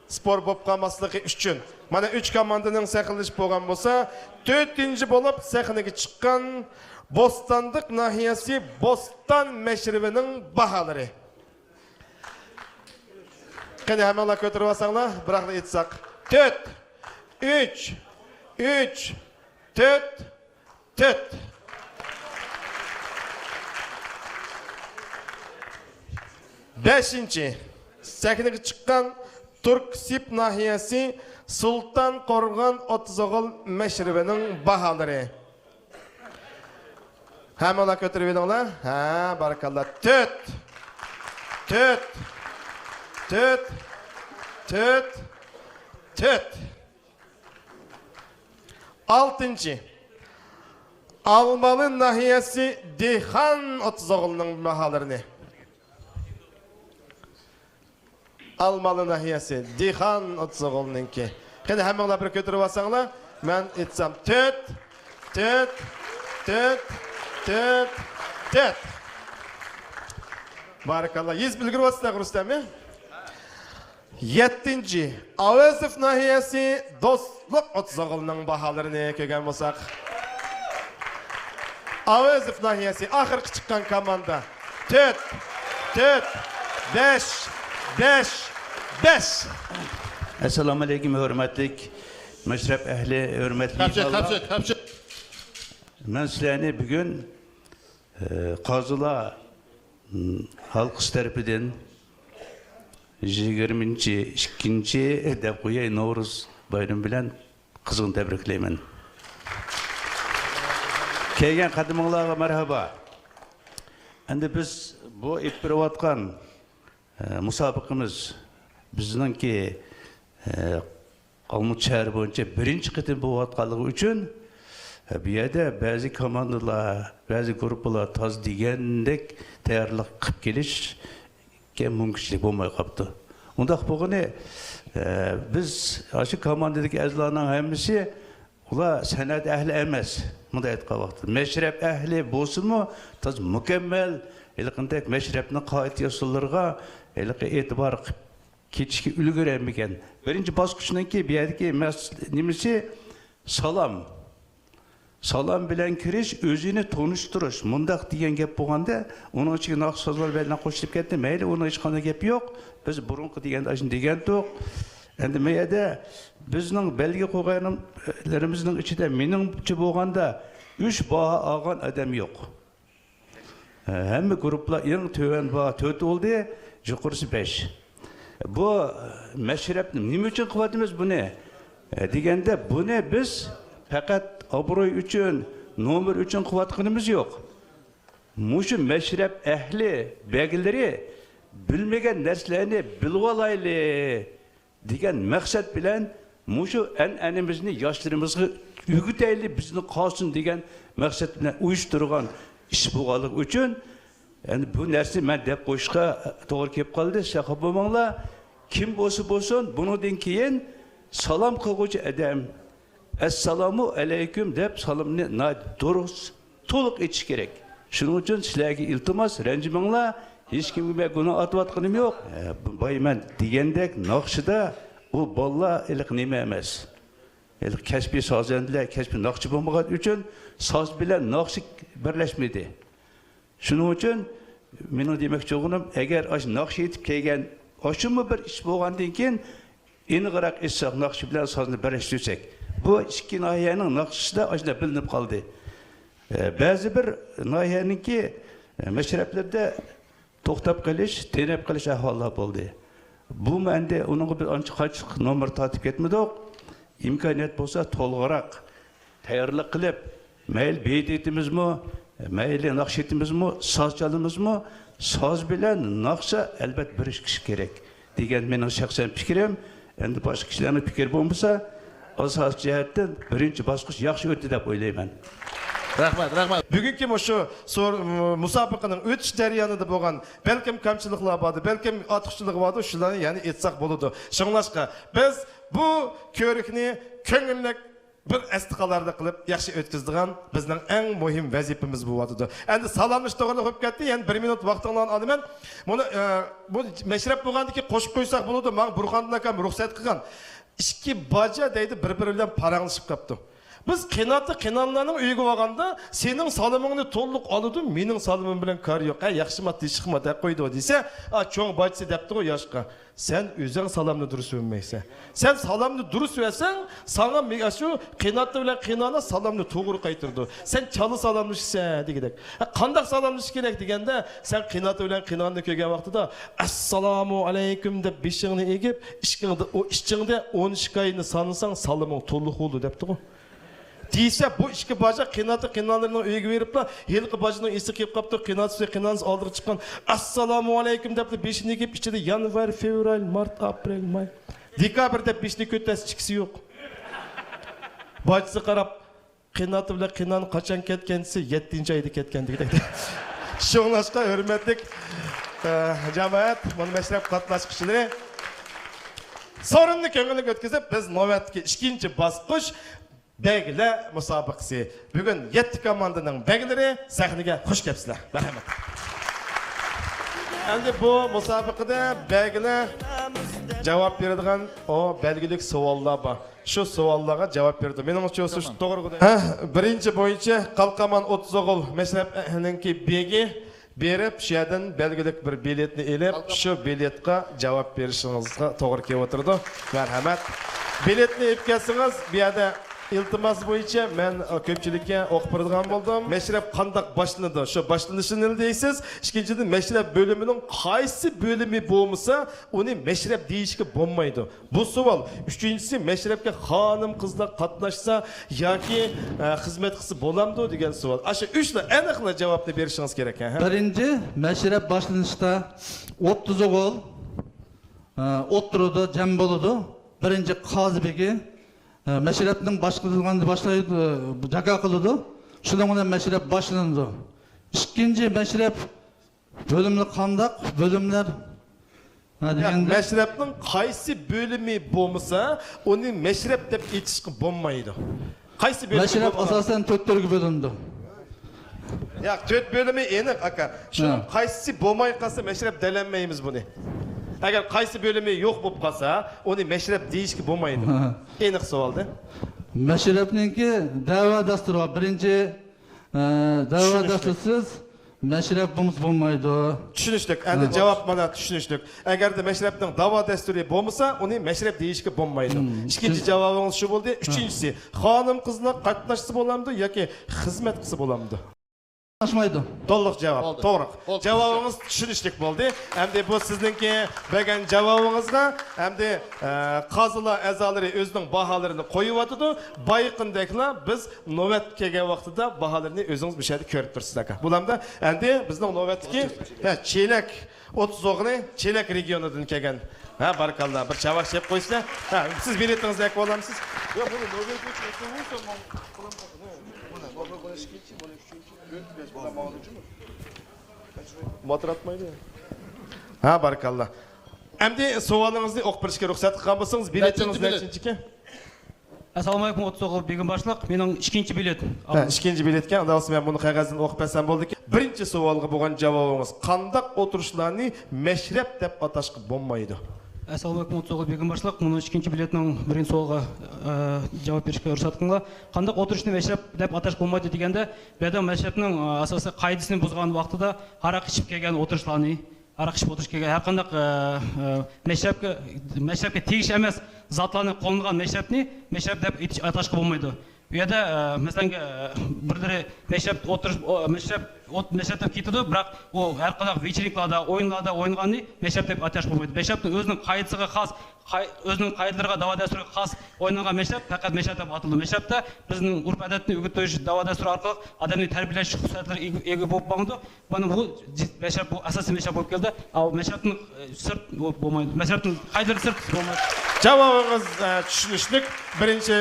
سپور بولۇپ قالماسلىقى ئۈچۈن. مانا ئۈچ كوماندىنىڭ سەھنىلىشىپ بولغان بولسا، تۆتىنچى بولۇپ سەھنىگە چىققان بوستانلىق ناھىيەسى بوستان مەشرىۋىنىڭ باھالىرى. قېنى، ھەممىڭلار كۆتۈرۈۋالساڭلار، بىراقلا ئېيتساق. تۆت، ئۈچ، ئۈچ، تۆت، تۆت. بەشىنچى، سەھنىگە چىققان تۈركسىب ناھىيەسى سۇلتان قورغان ئوتتۇز ئوغۇل مەشرىۋىنىڭ باھالىرى. ھەممىڭلار كۆتۈرۈۋېلىڭلار. ھە، بارىكاللا. تۆت. تۆت. تۆت. تۆت. تۆت. ئالتىنچى. ئالمالى ناھىيەسى دېھقان ئوتتۇز ئوغلىنىڭ باھالىرىنى. ئالمالى ناھىيەسى، دېھقان ئوتتۇز ئوغۇلنىڭكى. قېنى، ھەممىڭلار بىر كۆتۈرۈۋالساڭلار، مەن ئېيتسام، تۆت، تۆت، تۆت، تۆت، تۆت. بارىكاللا. يېزىپ ئۈلگۈرۈۋاتىسىلەر، رۇستەم، ھە؟ يەتتىنچى، ئاۋېزوف ناھىيەسى، دوستلۇق ئوتتۇز ئوغۇلنىڭ باھالىرىنى كۆرگەن بولساق. ئاۋېزوف ناھىيەسى، ئاخىرقى چىققان كوماندا. تۆت، تۆت، بەش، بەش، بەش. ئەسسالامۇئەلەيكۇم، ھۆرمەتلىك مەشرەپ ئەھلى، ھۆرمەتلىك مېھمانلار. مەن سىلەرنى بۈگۈن، ئە، قازىلار، م، ھالقىسى تەرىپىدىن يىگىرمىنچى ئىككىنچى دەپ قوياي، نورۇز بايرىمى بىلەن قىزغىن تەبرىكلەيمەن. كەلگەن قەدىمىڭلارغا مەرھابا. ئەمدى بىز بۇ ئېلىپ بېرىۋاتقان، ئە، مۇسابىقىمىز بىزنىڭكى، ئە، ئالمۇت شەھىرى بويىچە بىرىنچى قېتىم بولۇۋاتقانلىقى ئۈچۈن، ئە، بۇ يەردە بەزى كوماندىلار، بەزى گۇرۇپپىلار تازا دېگەندەك تەييارلىق قىلىپ كېلىشكە مۇمكىنچىلىك بولماي قاپتۇ. ئۇنداق بولغىنى، ئە، بىز ئاشۇ كوماندىدىكى ئەزالارنىڭ ھەممىسى ئۇلار سەنئەت ئەھلى ئەمەس، مۇنداق ئېيتقان ۋاقىتتا. مەشرەپ ئەھلى بولسىمۇ، تازا مۇكەممەل، ھېلىقىدەك مەشرەپنىڭ قائىدە-يوسۇنلىرىغا ھېلىقى ئېتىبار قىلىپ كېتىشكە ئۈلگۈرەلمىگەن. بىرىنچى باسقۇچنىڭكى بۇ يەردىكى مەس-، نېمىسى، سالام. سالام بىلەن كىرىش، ئۆزىنى تونۇشتۇرۇش. مۇنداق دېگەن گەپ بولغاندا، ئۇنىڭ ئىچىگە ناخشا سازلار بىلەن قوشۇلۇپ كەتتى. مەيلى، ئۇنىڭ ھېچقانداق گەپى يوق. بىز بۇرۇنقى دېگەندە ئاشۇنى دېگەنتۇق. ئەمدى مۇ يەردە بىزنىڭ بەلگە قويغانلىرىمىزنىڭ ئىچىدە مېنىڭچە بولغاندا ئۈچ باھا ئالغان ئادەم يوق. ھەممە گۇرۇپپىلار ئەڭ تۆۋەن باھا تۆت بولدى، يۇقىرىسى بەش. بۇ مەشرەپنى نېمە ئۈچۈن قىلىۋاتىمىز بۇنى دېگەندە، بۇنى بىز پەقەت ئابرۇي ئۈچۈن، نومۇر ئۈچۈن قىلىۋاتقىنىمىز يوق. مۇشۇ مەشرەپ ئەھلى بەگلىرى بىلمىگەن نەرسىلەرنى بىلىۋالايلى دېگەن مەقسەت بىلەن، مۇشۇ ئەنئەنىمىزنى ياشلىرىمىزغا ئۆگىتەيلى، بىزدە قالسۇن دېگەن مەقسەت بىلەن ئۇيۇشتۇرغان ئىش بولغانلىقى ئۈچۈن، يەنى بۇ نەرسىنى مەن دەپ قويۇشقا توغرا كېلىپ قالدى. سەخاپ بولماڭلار. كىم بولسا بولسۇن، بۇنىڭدىن كېيىن سالام قىلغۇچى ئادەم «ئەسسالامۇ ئەلەيكۇم» دەپ سالامنى ناھايىتى دۇرۇس، تولۇق ئېيتىش كېرەك. شۇنىڭ ئۈچۈن سىلەرگە ئىلتىماس، رەنجىمەڭلار. ھېچكىمگە مەن گۇناھ ئارتىۋاتقىنىم يوق. ئە، بۇ بايمەن دېگەندەك ناخشىدا ئۇ بالىلار ھېلىقى نېمە ئەمەس. ھېلىقى كەسپىي سازەندىلەر، كەسپىي ناخشىچى بولمىغان ئۈچۈن ساز بىلەن ناخشا بىرلەشمىدى. شۇنىڭ ئۈچۈن مېنىڭ دېمەكچى بولغىنىم، ئەگەر ئاشۇ ناخشا ئېيتىپ كەلگەن، ئاشۇمۇ بىر ئىش بولغاندىن كېيىن، ئېنىقراق ئېيتساق، ناخشا بىلەن سازنى بىرلەشتۈرسەك، بۇ ئىككى ناھىيەنىڭ ناخشىسىدا ئاشۇنداق بىلىنىپ قالدى. ئە، بەزى بىر ناھىيەنىڭكى، ئە، مەشرەپلىرىدە توختاپ قېلىش، تېنەپ قېلىش ئەھۋاللار بولدى. بۇمۇ ئەمدى ئۇنىڭغا بىز ئانچە قانچىلىق نومۇر تارتىپ كەتمىدۇق. ئىمكانىيەت بولسا تولغىراق تەييارلىق قىلىپ، مەيلى بېيىت ئېيتىمىزمۇ، مەيلى ناخشا ئېيتىمىزمۇ، ساز چالىمىزمۇ، ساز بىلەن ناخشا ئەلبەت بىرلىشىشى كېرەك دېگەن مېنىڭ شەخسەن پىكرىم. ئەمدى باشقا كىشىلەرنىڭ پىكرى بولمىسا، ئاساسىي جەھەتتىن بىرىنچى باسقۇچ ياخشى ئۆتتى دەپ ئويلايمەن. رەھمەت، رەھمەت. بۈگۈنكى مۇشۇ سور-، مۇسابىقىنىڭ ئۆتۈش جەريانىدا بولغان بەلكىم كەمچىلىكلەر باردۇ، بەلكىم ئارتۇقچىلىقى باردۇ، شۇلارنى يەنە ئېيتساق بولىدۇ. شۇڭلاشقا بىز بۇ كۆرۈكنى كۆڭۈللۈك بىر ئەستە قالارلىق قىلىپ ياخشى ئۆتكۈزىدىغان بىزنىڭ ئەڭ مۇھىم ۋەزىپىمىز بولۇۋاتىدۇ. ئەمدى سالاملىشىش توغرىلىق بولۇپ كەتتى، يەنە بىر مىنۇت ۋاقتىڭلارنى ئالىمەن. بۇنى، ئە، بۇ مەشرەپ بولغاندىن كېيىن قوشۇپ قويساق بولىدۇ، ماڭا بۇرخاندىن ئاكام رۇخسەت قىلغان. ئىككى باجا دەيدۇ، بىر-بىرى بىلەن پاراڭلىشىپ قاپتۇ. بىز قېناتى قېنانلارنىڭ ئۆيىگە بارغاندا، سېنىڭ سالىمىڭنى تولۇق ئالىدۇ، مېنىڭ سالىمىم بىلەن كارى يوق. ھە، ياخشىما، تېشىقما دەپ قويدى دېسە، ئا، چوڭ باجىسى دەپتىغۇ ياشقا، سەن ئۆزۈڭ سالامنى دۇرۇس بەرمەيسەن. سەن سالامنى دۇرۇس بەرسەڭ، ساڭا مې-، شۇ قېناتى بىلەن قېنانە سالامنى توغرا قايتۇرىدۇ. سەن چالا سالاملىشىسەن دېگۈدەك. ھە، قانداق سالاملىشىش كېرەك دېگەندە، سەن قېناتى بىلەن قېناننى كۆرگەن ۋاقتىدا، «ئەسسالامۇ ئەلەيكۇم» دەپ بېشىڭنى ئېگىپ، ئىچىڭدە، ئۇ ئىچىڭدە ئون ئىككى ئاينى سانىساڭ، سالىمىڭ تولۇق بولدى دەپتىغۇ. دېسە، بۇ ئىككى باجا قېناتى قېنانلىرىنىڭ ئۆيىگە بېرىپلا، ھېلىقى باجىنىڭ ئېسى كېلىپ قاپتۇ، قېناتىسى قېنانىسى ئالدىغا چىققان، «ئەسسالامۇ ئەلەيكۇم» دەپلا بېشىنى ئېگىپ، ئىچىدە يانۋار، فېۋرال، مارت، ئاپرېل، ماي، دېكابىر دەپ بېشىنى كۆتەرسە، ئىككىسى يوق. باجىسى قاراپ، قېناتى بىلەن قېنان قاچان كەتكەن دېسە، يەتتىنچى ئايدا كەتكەن دېگۈدەك. شۇڭلاشقا ھۆرمەتلىك، ئە، جامائەت، مانا مەشرەپ قاتناشقۇچىلىرى، سورۇننى كۆڭۈللۈك ئۆتكۈزۈپ، بىز نۆۋەتتىكى ئىككىنچى باسقۇچ بەگلەر مۇسابىقىسى. بۈگۈن يەتتە كوماندىنىڭ بەگلىرى سەھنىگە خۇش كەپسىلەر. مەرھەمەت. ئەمدى بۇ مۇسابىقىدە بەگلەر جاۋاب بېرىدىغان ئۇ بەلگىلىك سوئاللار بار. شۇ سوئاللارغا جاۋاب بېرىدۇ. مېنىڭچە، شۇ توغرا. ھە، بىرىنچى بويىچە قالقامان ئوتتۇز ئوغۇل مەشرەپ ئەھلىنىڭكى بېگى بېرىپ، شۇ يەردىن بەلگىلىك بىر بېلەتنى ئېلىپ، شۇ بېلەتقا جاۋاب بېرىشىڭىزغا توغرا كېلىۋاتىدۇ. مەرھەمەت. بېلەتنى ئېلىپ كەلسىڭىز، بۇ يەردە ئىلتىماس بويىچە مەن، ئە، كۆپچىلىككە ئوقۇپ بېرىدىغان بولدۇم. مەشرەپ قانداق باشلىنىدۇ؟ شۇ باشلىنىشىنى دەيسىز. ئىككىنچىدىن، مەشرەپ بۆلۈمىنىڭ قايسى بۆلۈمى بولمىسا، ئۇنى مەشرەپ دېيىشكە بولمايدۇ. بۇ سوئال. ئۈچىنچىسى، مەشرەپكە خانىم-قىزلار قاتناشسا ياكى، ئە، خىزمەت قىلسا بولامدۇ دېگەن سوئال. ئاشۇ ئۈچلا ئېنىقلا جاۋابنى بېرىشىڭىز كېرەك، ھە؟ بىرىنچى، مەشرەپ باشلىنىشتا ئوتتۇز ئوغۇل، ئە، ئولتۇرىدۇ، جەم بولىدۇ. بىرىنچى قازى بېگى، ئە، مەشرەپنىڭ باشقۇرۇلغاننى باشلايدۇ، جاكار قىلىدۇ. شۇنىڭ بىلەن مەشرەپ باشلىنىدۇ. ئىككىنچى مەشرەپ بۆلۈملەر قانداق؟ بۆلۈملەر، ھە، ياق، دېگەندە، مەشرەپنىڭ قايسى بۆلۈمى بولمىسا، ئۇنى مەشرەپ دەپ ئېيتىشقا بولمايدۇ. قايسى بۆلۈمى مەشرەپ بولمىسا؟ ئاساسەن تۆت تۈرگە بۆلۈنىدۇ. ياق، تۆت بۆلۈمى ئېنىق، ئاكا. شۇنىڭ ھە. قايسىسى بولماي قالسا، مەشرەپ دېيەلمەيمىز بۇنى. ئەگەر قايسى بۆلۈمى يوق بولۇپ قالسا، ئۇنى مەشرەپ دېيىشكە بولمايدۇ. ھە. ئېنىق سوئالدى. مەشرەپنىڭكى دەۋا دەستۇرى بار. بىرىنچى، ئە، دەۋا چۈشىنىشلىك. دەستۇرسىز مەشرەپ بولمىسا بولمايدۇ. چۈشىنىشلىك. ئەندى ھە. جاۋاب مانا چۈشىنىشلىك. ئەگەردە مەشرەپنىڭ دەۋا دەستۇرى بولمىسا، ئۇنى مەشرەپ دېيىشكە بولمايدۇ. ھىم. ئىككىنچى چۈشۈن- جاۋابىڭىز شۇ بولدى. ھە. ئۈچىنچىسى، خانىم-قىزلار قاتناشسا بولامدۇ ياكى خىزمەت قىلسا بولامدۇ؟ قاتناشمايدۇ. تولۇق جاۋاب. بولدى. توغرا. بولدى. جاۋابىڭىز چۈشىنىشلىك بولدى. ئەمدى بۇ سىزنىڭكى بەرگەن جاۋابىڭىزغا ئەمدى، ئە، قازىلار ئەزالىرى ئۆزىنىڭ باھالىرىنى قويۇۋاتىدۇ. بايىقىندەكلا بىز نۆۋەت كەلگەن ۋاقتىدا باھالىرىنى ئۆزىڭىز مۇشۇ يەردە كۆرۈپ تۇرىسىز، ئاكا. بولامدۇ؟ ئەمدى بىزنىڭ نۆۋەتتىكى، ھە، چېلەك ئوتتۇز ئوغلى، چېلەك رېگىيونىدىن كەلگەن. ھە، بارىكاللا، بىر چاۋاك چېلىپ قويسىلەر. ھە، سىز بېلىتىڭىزنى ئەكىۋالامسىز؟ ياق، بۇنى نوبېل كوچى ئوتتۇرغۇزسام، بۇنى، بۇنى، بۇنى ئىككىنچى، بۇنى ئۈچىنچى، تۆت، بەش، بۇلار ماڭىدۇ جۇمۇ. ماتراتمايدۇ. ھە، بارىكاللا. ئەمدى سوئالىڭىزنى ئوقۇپ بېرىشكە رۇخسەت قىلغان بولسىڭىز، بېلىتىڭىز نەچچىنچى بېلىت؟ نەچچىنچىكى؟ ئەسسالامۇئەلەيكۇم، ئوتتۇز ئوغۇل بېگىم باشلىق. مېنىڭ ئىككىنچى بېلىت. ھە، ئىككىنچى بېلىتكەن. ئۇنداق بولسا مەن بۇنى قەغەزدىن ئوقۇپ بەرسەم بولىدىكەن. بىرىنچى سوئالغا بولغان جاۋابىڭىز، قانداق ئولتۇرۇشلارنى مەشرەپ دەپ ئاتاشقا بولمايدۇ؟ ئەسسالامۇئەلەيكۇم، ئوتتۇز ئوغۇل بېگىم باشلىق. مۇنۇ ئىككىنچى بېلەتنىڭ بىرىنچى سوئالىغا، ئە، جاۋاب بېرىشكە رۇخسەت قىلىڭلار. قانداق ئولتۇرۇشنى مەشرەپ دەپ ئاتاشقا بولمايدۇ دېگەندە، بۇ يەردە مەشرەپنىڭ، ئە، ئاساسىي قائىدىسىنى بۇزغان ۋاقتىدا ھاراق ئىچىپ كەلگەن ئولتۇرۇشلارنى، ھاراق ئىچىپ ئولتۇرۇش كەلگەن ھەر قانداق، ئە، ئە، مەشرەپكە، مەشرەپكە تېگىشلىك ئەمەس زاتلارنى قوللىنىدىغان مەشرەپنى مەشرەپ دەپ ئېيتىش، ئاتاشقا بولمايدۇ. بۇ يەردە، ئە، مەسىلەن، ئە، بىرلىرى مەشرەپ ئولتۇرۇش، ئو، مەشرەپ، ئوت-، مەشرەپ دەپ كېتىدۇ، بىراق ئۇ ھەر قانداق ۋېچېرنىكلاردا، ئويۇنلاردا ئوينىغاننى مەشرەپ دەپ ئاتاش بولمايدۇ. مەشرەپنىڭ ئۆزىنىڭ قائىدىسىغا خاس، قائىد-، ئۆزىنىڭ قائىدىلىرىغا، دەۋا دەستۇرىغا خاس ئوينىغان مەشرەپ پەقەت مەشرەپ دەپ ئاتىلىدۇ. مەشرەپتە بىزنىڭ ئۆرپ-ئادەتنى ئۆگىتىش، دەۋا دەستۇرى ئارقىلىق ئادەمنى تەربىيەلەش خۇسۇسىيەتلىرى ئىگە، ئىگە بولۇپ ماڭىدۇ. مانا بۇ جىت مەشرەپ، بۇ ئاساسىي مەشرەپ بولۇپ كەلدى. ئا، مەشرەپتىن، ئە، سىرت بولۇپ بولمايدۇ. مەشرەپتىن قائىدىلىرى سىرت بولمايدۇ. جاۋابىڭىز، ئە، چۈشىنىشلىك. بىرىنچى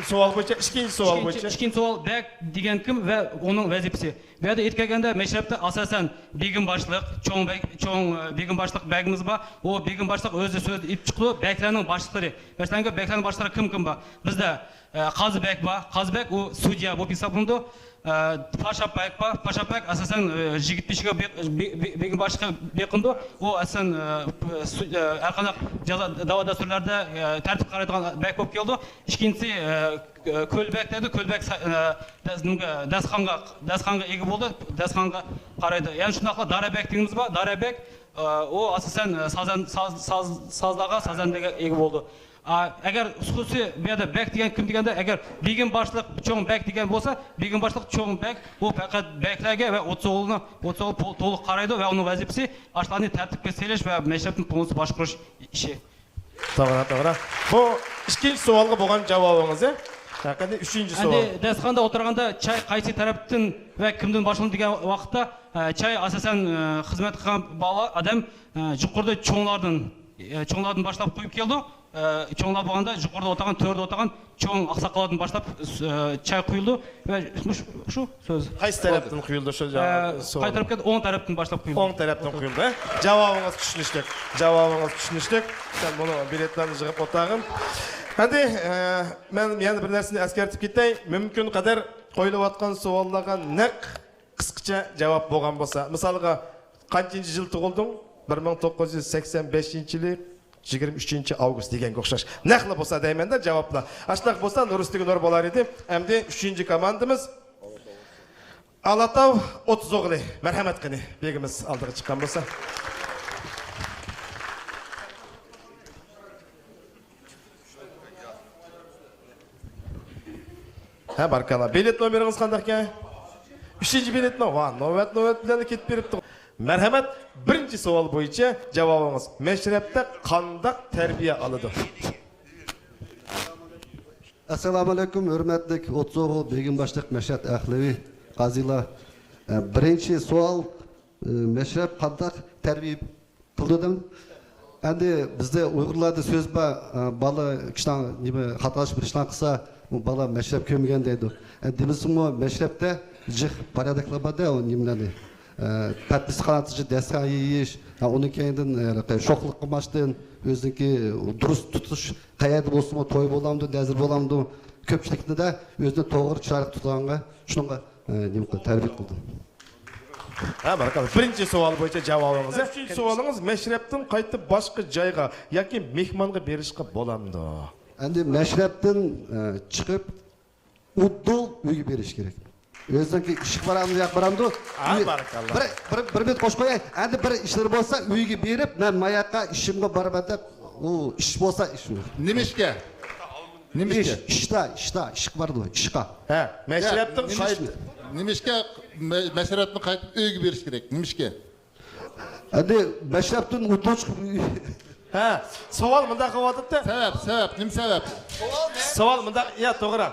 سوئال بويىچە، ئىككىنچى سوئال ئىككىنچى، بويىچە. ئىككىنچى سوئال، بەگ دېگەن كىم ۋە ئۇنىڭ ۋەزىپىسى؟ بۇ يەردە ئېيتىپ كەلگەندە، مەشرەپتە ئاساسەن بېگىم باشلىق، چوڭ بەگ، چوڭ، ئە، بېگىم باشلىق بەگىمىز بار. ئۇ بېگىم باشلىق ئۆزى سۆزدە ئېيتىپ چىقىدۇ، بەگلەرنىڭ باشلىقلىرى. مەسىلەن، بەگلەرنىڭ باشلىقلىرى كىم، كىم بار؟ بىزدە ئە، قازى بەگ بار. قازى بەگ ئۇ سۇديا بولۇپ ھېسابلىنىدۇ. ئە، پاشا بەگ بار. پاشا بەگ ئاساسەن، ئە، يىگىت بېشىغا بېق-، بې-، بې-، بېگىم باشقا بېقىنىدۇ. ئۇ ئاساسەن، ئە، سۇ-، ئە، ھەر قانداق جازا، دەۋا دەستۇرلاردا، ئە، تەرتىپ قارايدىغان بەگ بولۇپ كېلىدۇ. ئىككىنچىسى، ئە، كۆل بەگ دەيدۇ. كۆل بەگ سا-، ئە، دەس-، نېمىگە، دەستىخانغا، دەستىخانغا ئىگە بولىدۇ. دەستىخانغا قارايدۇ. يەنە شۇنداقلا دارا بەگ دېگىنىمىز بار. دارا بەگ، ئە، ئۇ ئاساسەن، ئە، سازەن-، ساز-، ساز-، سازلارغا، سازەندىگە ئىگە بولىدۇ. ئا، ئەگەر خۇسۇسىي بۇ يەردە بەگ دېگەن كىم دېگەندە، ئەگەر بېگىم باشلىق چوڭ بەگ دېگەن بولسا، بېگىم باشلىق چوڭ بەگ، بۇ پەقەت بەگلەرگە ۋە ئوتتۇز ئوغۇلنى، ئوتتۇز ئوغۇل پو-، تولۇق قارايدۇ ۋە ئۇنىڭ ۋەزىپىسى ئاشۇلارنى تەرتىپكە سېلىش ۋە مەشرەپنى پولنىستى باشقۇرۇش ئىشى. توغرا، توغرا. بۇ ئىككىنچى سوئالغا بولغان جاۋابىڭىز، ھەقىقەتەن ئۈچىنچى سوئال. ئەمدى دەستىخاندا ئولتۇرغاندا چاي قايسى تەرەپتىن ۋە كىمدىن باشلىنىدۇ دېگەن ۋاقىتتا، ئە، چاي ئاساسەن، ئە، خىزمەت قىلغان بالا-، ئادەم، ئە، يۇقىرىدا چوڭلاردىن، ئە، چوڭلاردىن باشلاپ قۇيۇپ كېلىدۇ. ئە، چوڭلار بولغاندا يۇقىرىدا ئولتۇرغان، تۆردە ئولتۇرغان چوڭ ئاقساقاللاردىن باشلاپ، ئە، چاي قۇيۇلىدۇ ۋە مۇش-، شۇ سۆز. قايسى تەرەپتىن قۇيۇلىدۇ شۇ جاۋاب؟ ئە، سوئال. قايتۇرۇپ كەت، ئوڭ تەرەپتىن باشلاپ قۇيۇلىدۇ. ئوڭ تەرەپتىن قۇيۇلىدۇ، ھە؟ جاۋابىڭىز چۈشىنىشلىك. جاۋابىڭىز چۈشىنىشلىك. سەن بۇنى بېلەتلەرنى يىغىپ ئولتۇرغىن. ئەمدى، ئە، مەن يەنە بىر نەرسىنى ئەسكەرتىپ كېتەي. مۇمكىن قەدەر قويۇلۇۋاتقان سوئاللارغا نەق قىسقىچە جاۋاب بولغان بولسا، مىسالغا، قانچىنچى يىل تۇغۇلدۇڭ؟ بىر مىڭ توققۇز يۈز سەكسەن بەشىنچى يىلى يىگىرمە ئۈچىنچى ئاۋگۇست دېگەنگە ئوخشاش. نەقلا بولسا دەيمەن-دە جاۋابلار. ئاشۇنداق بولسا نۇرۇستىگە نۇر بولار ئىدى. ئەمدى ئۈچىنچى كوماندىمىز ئالاتاۋ ئوتتۇز ئوغلى. مەرھەمەت قېنى، بېگىمىز ئالدىغا چىققان بولسا. ھە، باركاللا. بېلەت نومېرىڭىز قانداقكەن؟ ئۈچىنچى بېلەتمۇ؟ ۋا، نۆۋەت، نۆۋەت بىلەن كېتىپ بېرىپتۇ. مەرھەمەت، بىرىنچى سوئال بويىچە جاۋابىڭىز. مەشرەپتە قانداق تەربىيە ئالىدۇ؟ ئەسسالامۇئەلەيكۇم، ھۆرمەتلىك ئوتتۇز ئوغۇل، بېگىم باشلىق، مەشرەپ ئەھلىۋى، قازىلار. ئە، بىرىنچى سوئال، ئە، مەشرەپ قانداق تەربىيە قىلىدۇ دېدىم. ئەمدى بىزدە ئۇيغۇرلاردا سۆز بار، ئە، بالا ئىشلار، نېمە، خاتالىشىپ بىر ئىشلار قىلسا، ئۇ بالا مەشرەپ كۆرمىگەن دەيدۇ. ئە، دېمىسىمۇ مەشرەپتە جىق پارادوكسلار بار-دە، ئۇ نېمىلەرنى. ئە، پەتنىسى قاناتىچە دەستىخان يېيىش، ئە، ئۇنىڭ كەينىدىن، ئە، شوخلۇق قىلماشتىن، ئۆزىنىڭكى دۇرۇس تۇتۇش، قەيەردە بولسىمۇ، توي بولامدۇ، نەزىر بولامدۇ، كۆپچىلىكتە-دە ئۆزىنى توغرا، چىرايلىق تۇتىدىغانغا، شۇنىڭغا، ئە، نېمە قىل-، تەربىيە قىلدىم. ھە، باركاللا. بىرىنچى سوئال بويىچە جاۋابىڭىز. ئۈچىنچى سوئالىڭىز، مەشرەپتىن قايتىپ باشقا جايغا ياكى مېھمانغا بېرىشقا بولامدۇ؟ ئەمدى مەشرەپتىن، ئە، چىقىپ، ئۇدۇل ئۆيگە بېرىش كېرەك. ئۆزىنىڭكى ئىشقا بارامدۇ، ياق بارامدۇ؟ ھە، ئۆي-، باركاللا. بىر، بىر، بىر مىنۇت قوشۇپ قوياي. ئەمدى بىر ئىشلىرى بولسا، ئۆيگە بېرىپ، مەن ماياققا ئىشىمغا بارىمەن دەپ، ئۇ ئىش بولسا ئىش. نېمىشقا؟ نېمىشقا؟ ئىش، ئىشتا، ئىشتا، ئىشقا بارىدۇ، ئىشقا. ھە، مەشرەپتىن قايت-، نېمىشقا مە-، مەشرەپتىن قايتىپ ئۆيگە بېرىش كېرەك؟ نېمىشقا؟ ئەمدى مەشرەپتىن ئۇدۇل چىقىپ. ھە، سوئال مۇنداق قىلىۋاتىدۇ. سەۋەب، سەۋەب، نېمە سەۋەب؟ سوئال مۇنداق، يا، توغرا.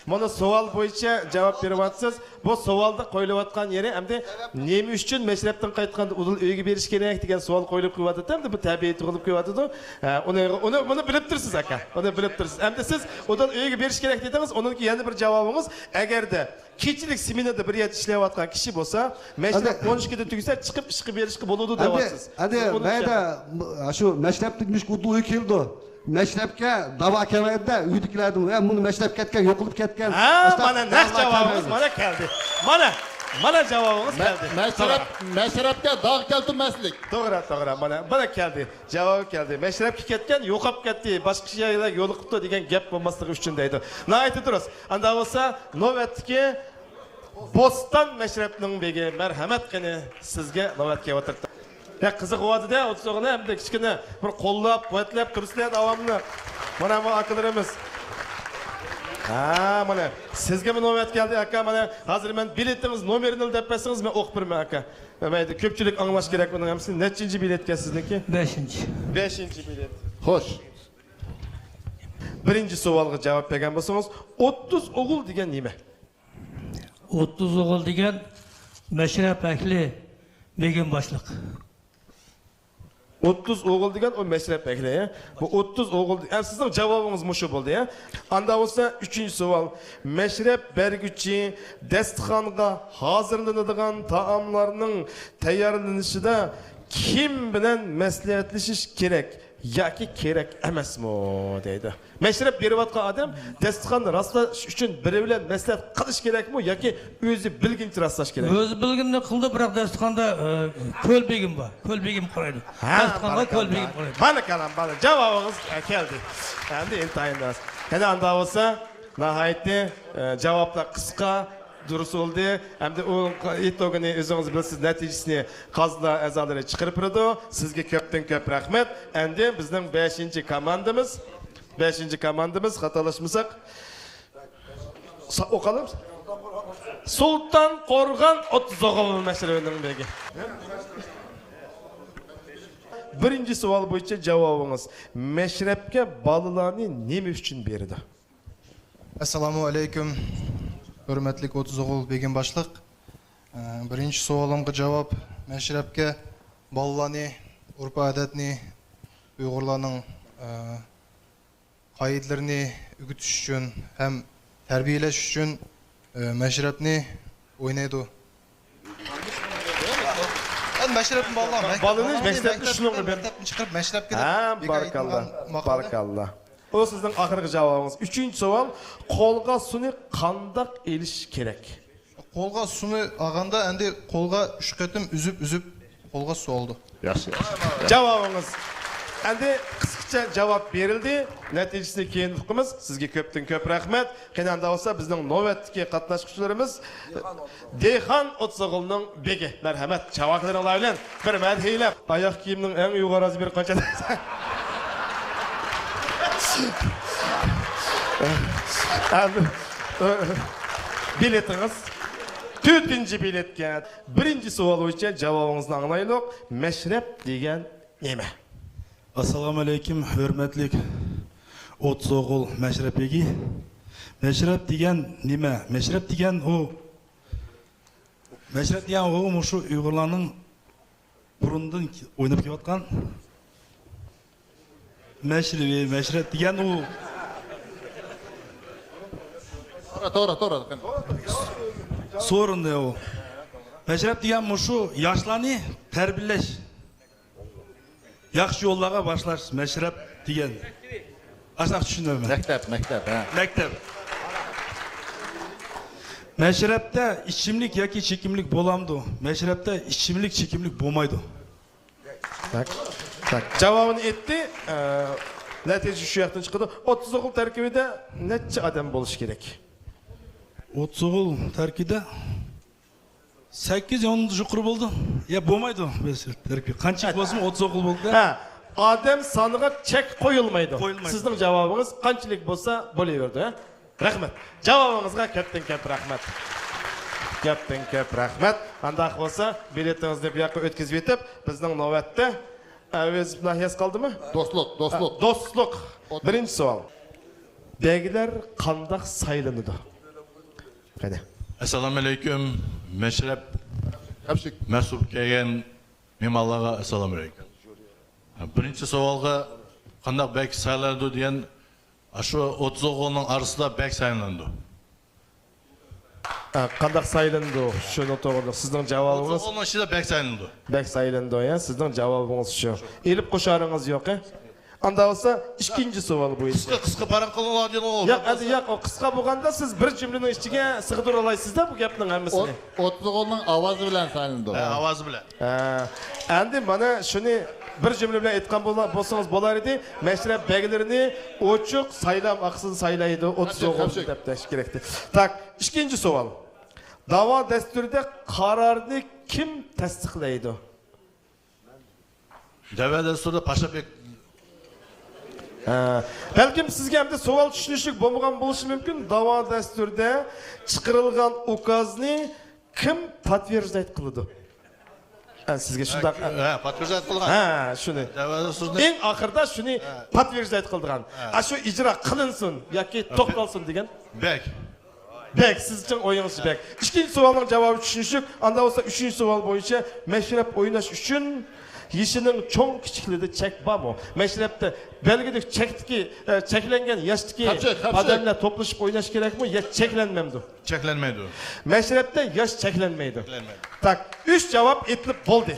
مانا سوئال بويىچە جاۋاب بېرىۋاتىسىز. بۇ سوئالدا قويۇلۇۋاتقان يېرى ئەمدى نېمە ئۈچۈن مەشرەپتىن قايتقاندا ئۇدۇل ئۆيگە بېرىش كېرەك دېگەن سوئال قويۇلۇپ قېلىۋاتىدۇ. ئەمدى بۇ تەبىئىي تۇغۇلۇپ قېلىۋاتىدۇ. ھە، ئۇنى، ئۇنى، بۇنى بىلىپ تۇرسىز، ئاكا. بۇنى بىلىپ تۇرسىز. ئەمدى سىز ئۇدۇل ئۆيگە بېرىش كېرەك دېدىڭىز. ئۇنىڭكى يەنە بىر جاۋابىڭىز، ئەگەردە كېچىلىك سمېنىدا بىر يەردە ئىشلەۋاتقان كىشى بولسا، مەسىلەن، ئەمدى ئون ئىككىدە تۈگىسە، چىقىپ ئىشقا بېرىشقا بولىدۇ، ئەمدى، دەۋاتىسىز. ئەمدى سىز ئۇنى مەيدە، چۈشەنمەيسىز. م-، شۇ مەشرەپتىن مۇشۇ ئۇدۇل ئۆيگە كېلىدۇ. مەشرەپكە داۋا كەلمەيدۇ-دە، ئۆيدىكىلەردىن، «ھە، مۇنى مەشرەپ كەتكەن، يوقىلىپ كەتكەن.» ھە، مانا نەق جاۋابىڭىز مانا كەلدى. مانا، مانا جاۋابىڭىز كەلدى. مەشرەپ، مەشرەپكە داغ كەلتۈرمەسلىك. توغرا، توغرا. مانا، مانا كەلدى. جاۋابى كەلدى. مەشرەپكە كەتكەن، يوقاپ كەتتى، باشقا يەرلەرگە يولۇقۇپتۇ دېگەن گەپ بولماسلىقى ئۈچۈن دەيدۇ. ناھايىتى دۇرۇس. ئاندا بولسا، نۆۋەتتىكى بوستان مەشرەپنىڭ بېگى، مەرھەمەت، قېنى، سىزگە نۆۋەت كېلىۋاتىدۇ. يا، قىزىقىۋاتىدۇ-دە، ئوتتۇز ئوغۇل، ئەمدى كىچىككىنە بىر قوللاپ، قۇۋۋەتلەپ تۇرسىلە داۋاملىق. مانا بۇ ئاكىلىرىمىز. ھە، مانا، سىزگىمۇ نۆۋەت كەلدى، ئاكا. مانا، ھازىر مەن بېلىتىڭىز نومېرىنى دەپ بەرسىڭىز، مەن ئوقۇپ بېرىمەن، ئاكا. مەيلى، كۆپچىلىك ئاڭلاش كېرەك بۇنىڭ ھەممىسىنى. نەچچىنچى بېلەتكەن سىزنىڭكى؟ بەشىنچى. بەشىنچى بېلەت. خوش. بىرىنچى سوئالغا جاۋاب بەرگەن بولسىڭىز، ئوتتۇز ئوغۇل دېگەن نېمە؟ ئوتتۇز ئوغۇل دېگەن مەشرەپ ئەھلى، بېگىم باشلىق. ئوتتۇز ئوغۇل دېگەن ئۇ مەشرەپ ئەھلى، ھە؟ بۇ ئوتتۇز ئوغۇل، ھە، سىزنىڭ جاۋابىڭىز مۇشۇ بولدى، ھە؟ ئاندا بولسا ئۈچىنچى سوئال. مەشرەپ بەرگۈچى دەستىخانغا ھازىرلىنىدىغان تائاملارنىڭ تەييارلىنىشىدا كىم بىلەن مەسلىھەتلىشىش كېرەك ياكى كېرەك ئەمەسمۇ دەيدۇ. مەشرەپ بېرىۋاتقان ئادەم دەستىخاننى راسلاش ئۈچۈن بىرى بىلەن مەسلىھەت قىلىش كېرەكمۇ ياكى ئۆزى بىلگىنىچە راسلاش كېرەكمۇ؟ ئۆزى بىلگىنىنى قىلىدۇ، بىراق دەستىخاندا، ئە، كۆل بېگىم بار. كۆل بېگىم قارايدۇ. ھە، دەستىخانغا كۆل بېگىم قارايدۇ. بارىكاللا، بارىكاللا. جاۋابىڭىز، ئە، كەلدى. ئەمدى ئىنتايىن راست. قېنى ئاندا بولسا، ناھايىتى، ئە، جاۋابلار قىسقا، دۇرۇس بولدى. ئەمدى ئۇ ئىتوگىنى ئۆزىڭىز بىلىسىز، نەتىجىسىنى قازىلار ئەزالىرى چىقىرىپ بېرىدۇ. سىزگە كۆپتىن كۆپ رەھمەت. ئەمدى بىزنىڭ بەشىنچى كوماندىمىز، بەشىنچى كوماندىمىز، خاتالاشمىساق، سا-، ئوقۇلۇم. سۇلتان قورغان ئوتتۇز ئوغۇل مەشرىپىنىڭ بېگى. بىرىنچى سوئال بويىچە جاۋابىڭىز، مەشرەپكە بالىلارنى نېمە ئۈچۈن بېرىدۇ؟ ئەسسالامۇ ئەلەيكۇم، ھۆرمەتلىك ئوتتۇز ئوغۇل بېگىم باشلىق. ئە، بىرىنچى سوئالىڭغا جاۋاب، مەشرەپكە بالىلارنى، ئۆرپ-ئادەتنى، ئۇيغۇرلارنىڭ، ئە، قائىدىلىرىنى ئۆگىتىش ئۈچۈن ھەم تەربىيەلەش ئۈچۈن، ئە، مەشرەپنى ئوينايدۇ. ئەمدى مەشرەپنى بالىلار، بالىنى مەكتەپتىن، مەشرەپنى شۇنىڭغا بەر-، مەكتەپتىن چىقىرىپ مەشرەپكە دەپ ھە، بارىكاللا، بارىكاللا. ئۇ سىزنىڭ ئاخىرقى جاۋابىڭىز. ئۈچىنچى سوئال، قولغا سۇنى قانداق ئېلىش كېرەك؟ قولغا سۇنى ئالغاندا، ئەمدى قولغا ئۈچ قېتىم ئۈزۈپ، ئۈزۈپ، قولغا سۇ ئالىدۇ. ياخشى، ياخشى. جاۋابىڭىز. ئەمدى قىسقىچە جاۋاب بېرىلدى. نەتىجىسىنى كېيىن ئۇقىمىز. سىزگە كۆپتىن كۆپ رەھمەت. قېنى ئاندا بولسا بىزنىڭ نۆۋەتتىكى قاتناشقۇچىلىرىمىز دېھقان ئوتتۇز ئوغۇلنىڭ بېگى. مەرھەمەت، چاۋاكلىرىڭلار بىلەن بىر مەدھىيلەپ. ئاياغ كىيىمنىڭ ئەڭ يۇقىرى رازمېرى قانچە؟ ئەمدى بېلىتىڭىز. تۆتىنچى بېلىتكە. بىرىنچى سوئال بويىچە جاۋابىڭىزنى ئاڭلايلۇق. مەشرەپ دېگەن نېمە؟ ئەسسالامۇئەلەيكۇم، ھۆرمەتلىك ئوتتۇز ئوغۇل مەشرەپ بېگى. مەشرەپ دېگەن نېمە؟ مەشرەپ دېگەن ئۇ، مەشرەپ دېگەن ئۇ مۇشۇ ئۇيغۇرلارنىڭ بۇرۇندىن ئويناپ كېلىۋاتقان مەشرىۋى، مەشرەپ دېگەن ئۇ. توغرا، توغرا، توغرا. سورۇن ئۇ. مەشرەپ دېگەن مۇشۇ ياشلارنى تەربىيەلەش، ياخشى يوللارغا باشلاش، مەشرەپ دېگەن. ئاشۇنداق چۈشىنىمەن. مەكتەپ، مەكتەپ، ھە. مەكتەپ. مەشرەپتە ئىچىملىك ياكى چېكىملىك بولامدۇ؟ مەشرەپتە ئىچىملىك، چېكىملىك بولمايدۇ. تاك، تاك. جاۋابىنى ئېيتتى. ئە، نەتىجە شۇ ياقتىن چىقىدۇ. ئوتتۇز ئوغۇل تەركىبىدە نەچچە ئادەم بولۇشى كېرەك؟ ئوتتۇز ئوغۇل تەركىبىدە سەككىز يا ئوندىن يۇقىرى بولىدۇ. يا بولمايدۇ. تەركىب قانچىلىك بولسىمۇ ئوتتۇز ئوغۇل بولىدۇ. ھە، ئادەم سانىغا چەك قويۇلمايدۇ. قويۇلمايدۇ. سىزنىڭ جاۋابىڭىز قانچىلىك بولسا بولۇۋېرىدۇ، ھە؟ رەھمەت. جاۋابىڭىزغا كۆپتىن كۆپ رەھمەت. كۆپتىن كۆپ رەھمەت. ئانداق بولسا، بېلىتىڭىزنى بۇ ياققا ئۆتكۈزۈۋېتىپ، بىزنىڭ نۆۋەتتە ئەۋەز ناھىيەسى قالدىمۇ؟ دوستلۇق، دوستلۇق. ھە، دوستلۇق. بىرىنچى سوئال. بەگلەر قانداق سايلىنىدۇ؟ قېنى. ئەسسالامۇئەلەيكۇم. مەشرەپ مەسئۇل كەلگەن مېھمانلارغا ئەسسالامۇئەلەيكۇم. بىرىنچى سوئالغا قانداق بەگ سايلىنىدۇ دېگەن، ئاشۇ ئوتتۇز ئوغۇلنىڭ ئارىسىدا بەگ سايلىنىدۇ. ھە، قانداق سايلىنىدۇ؟ شۇنىڭ توغرىلىق سىزنىڭ جاۋابىڭىز؟ ئوتتۇز ئوغۇلنىڭ ئىچىدە بەگ سايلىنىدۇ. بەگ سايلىنىدۇ، يا، سىزنىڭ جاۋابىڭىز شۇ. ئېلىپ قوشارىڭىز يوق، ھە؟ ئاندا بولسا ئىككىنچى سوئال بويىچە. قىسقا، قىسقا پاراڭ قىلىڭلار دېدىڭ. ياق، ئەمدى ياق، ئۇ قىسقا بولغاندا سىز بىر جۈملىنىڭ ئىچىگە سىغدۇرالايسىز-دە بۇ گەپنىڭ ھەممىسىنى. ئوت-، ئوتتۇز ئوغۇلنىڭ ئاۋازى بىلەن سايلىنىدۇ. ھە، ئاۋازى بىلەن. ھە، ئەمدى مانا شۇنى بىر جۈملە بىلەن ئېيتقان بولا-، بولسىڭىز بولار ئىدى. مەشرەپ بەگلىرىنى ئوچۇق سايلام ئارقىسىدا سايلايدۇ. ئوتتۇز ئوغۇل دەپ دەش كېرەكتى. تاك، ئىككىنچى سوئال. داۋا دەستۇرىدا قارارنى كىم تەستىقلايدۇ؟ دەۋا دەستۇرىدا پاشا بەگ. ھە، بەلكىم سىزگە ئەمدى سوئال چۈشىنىشلىك بولمىغان بولۇشى مۇمكىن. داۋا دەستۇرىدا چىقىرىلغان ئۇكازنى كىم подтверждать قىلىدۇ؟ ھە، سىزگە شۇنداق. ھە، подтверждать قىلغان. ھە، شۇنى. دەۋا دەستۇرىدا. ئەڭ ئاخىرىدا شۇنى подтверждать قىلىدىغان. ھە. ئاشۇ ئىجرا قىلىنسۇن ياكى توختالسۇن دېگەن. بەگ. بەگ، سىزچىڭ ئويىڭىزچە بەگ. ئىككىنچى سوئالنىڭ جاۋابى چۈشىنىشلىك. ئاندا بولسا ئۈچىنچى سوئال بويىچە مەشرەپ ئويناش ئۈچۈن يېشىنىڭ چوڭ كىچىكلىرىدە چەك بارمۇ؟ مەشرەپتە بەلگىلىك چەكتىكى، ئە، چەكلەنگەن ياشتىكى ئادەملەر توپلىشىپ ئويناش كېرەكمۇ يا چەكلەنمەمدۇ؟ چەكلەنمەيدۇ. مەشرەپتە ياش چەكلەنمەيدۇ. چەكلەنمەيدۇ. تاك، ئۈچ جاۋاب ئېيتىلىپ بولدى.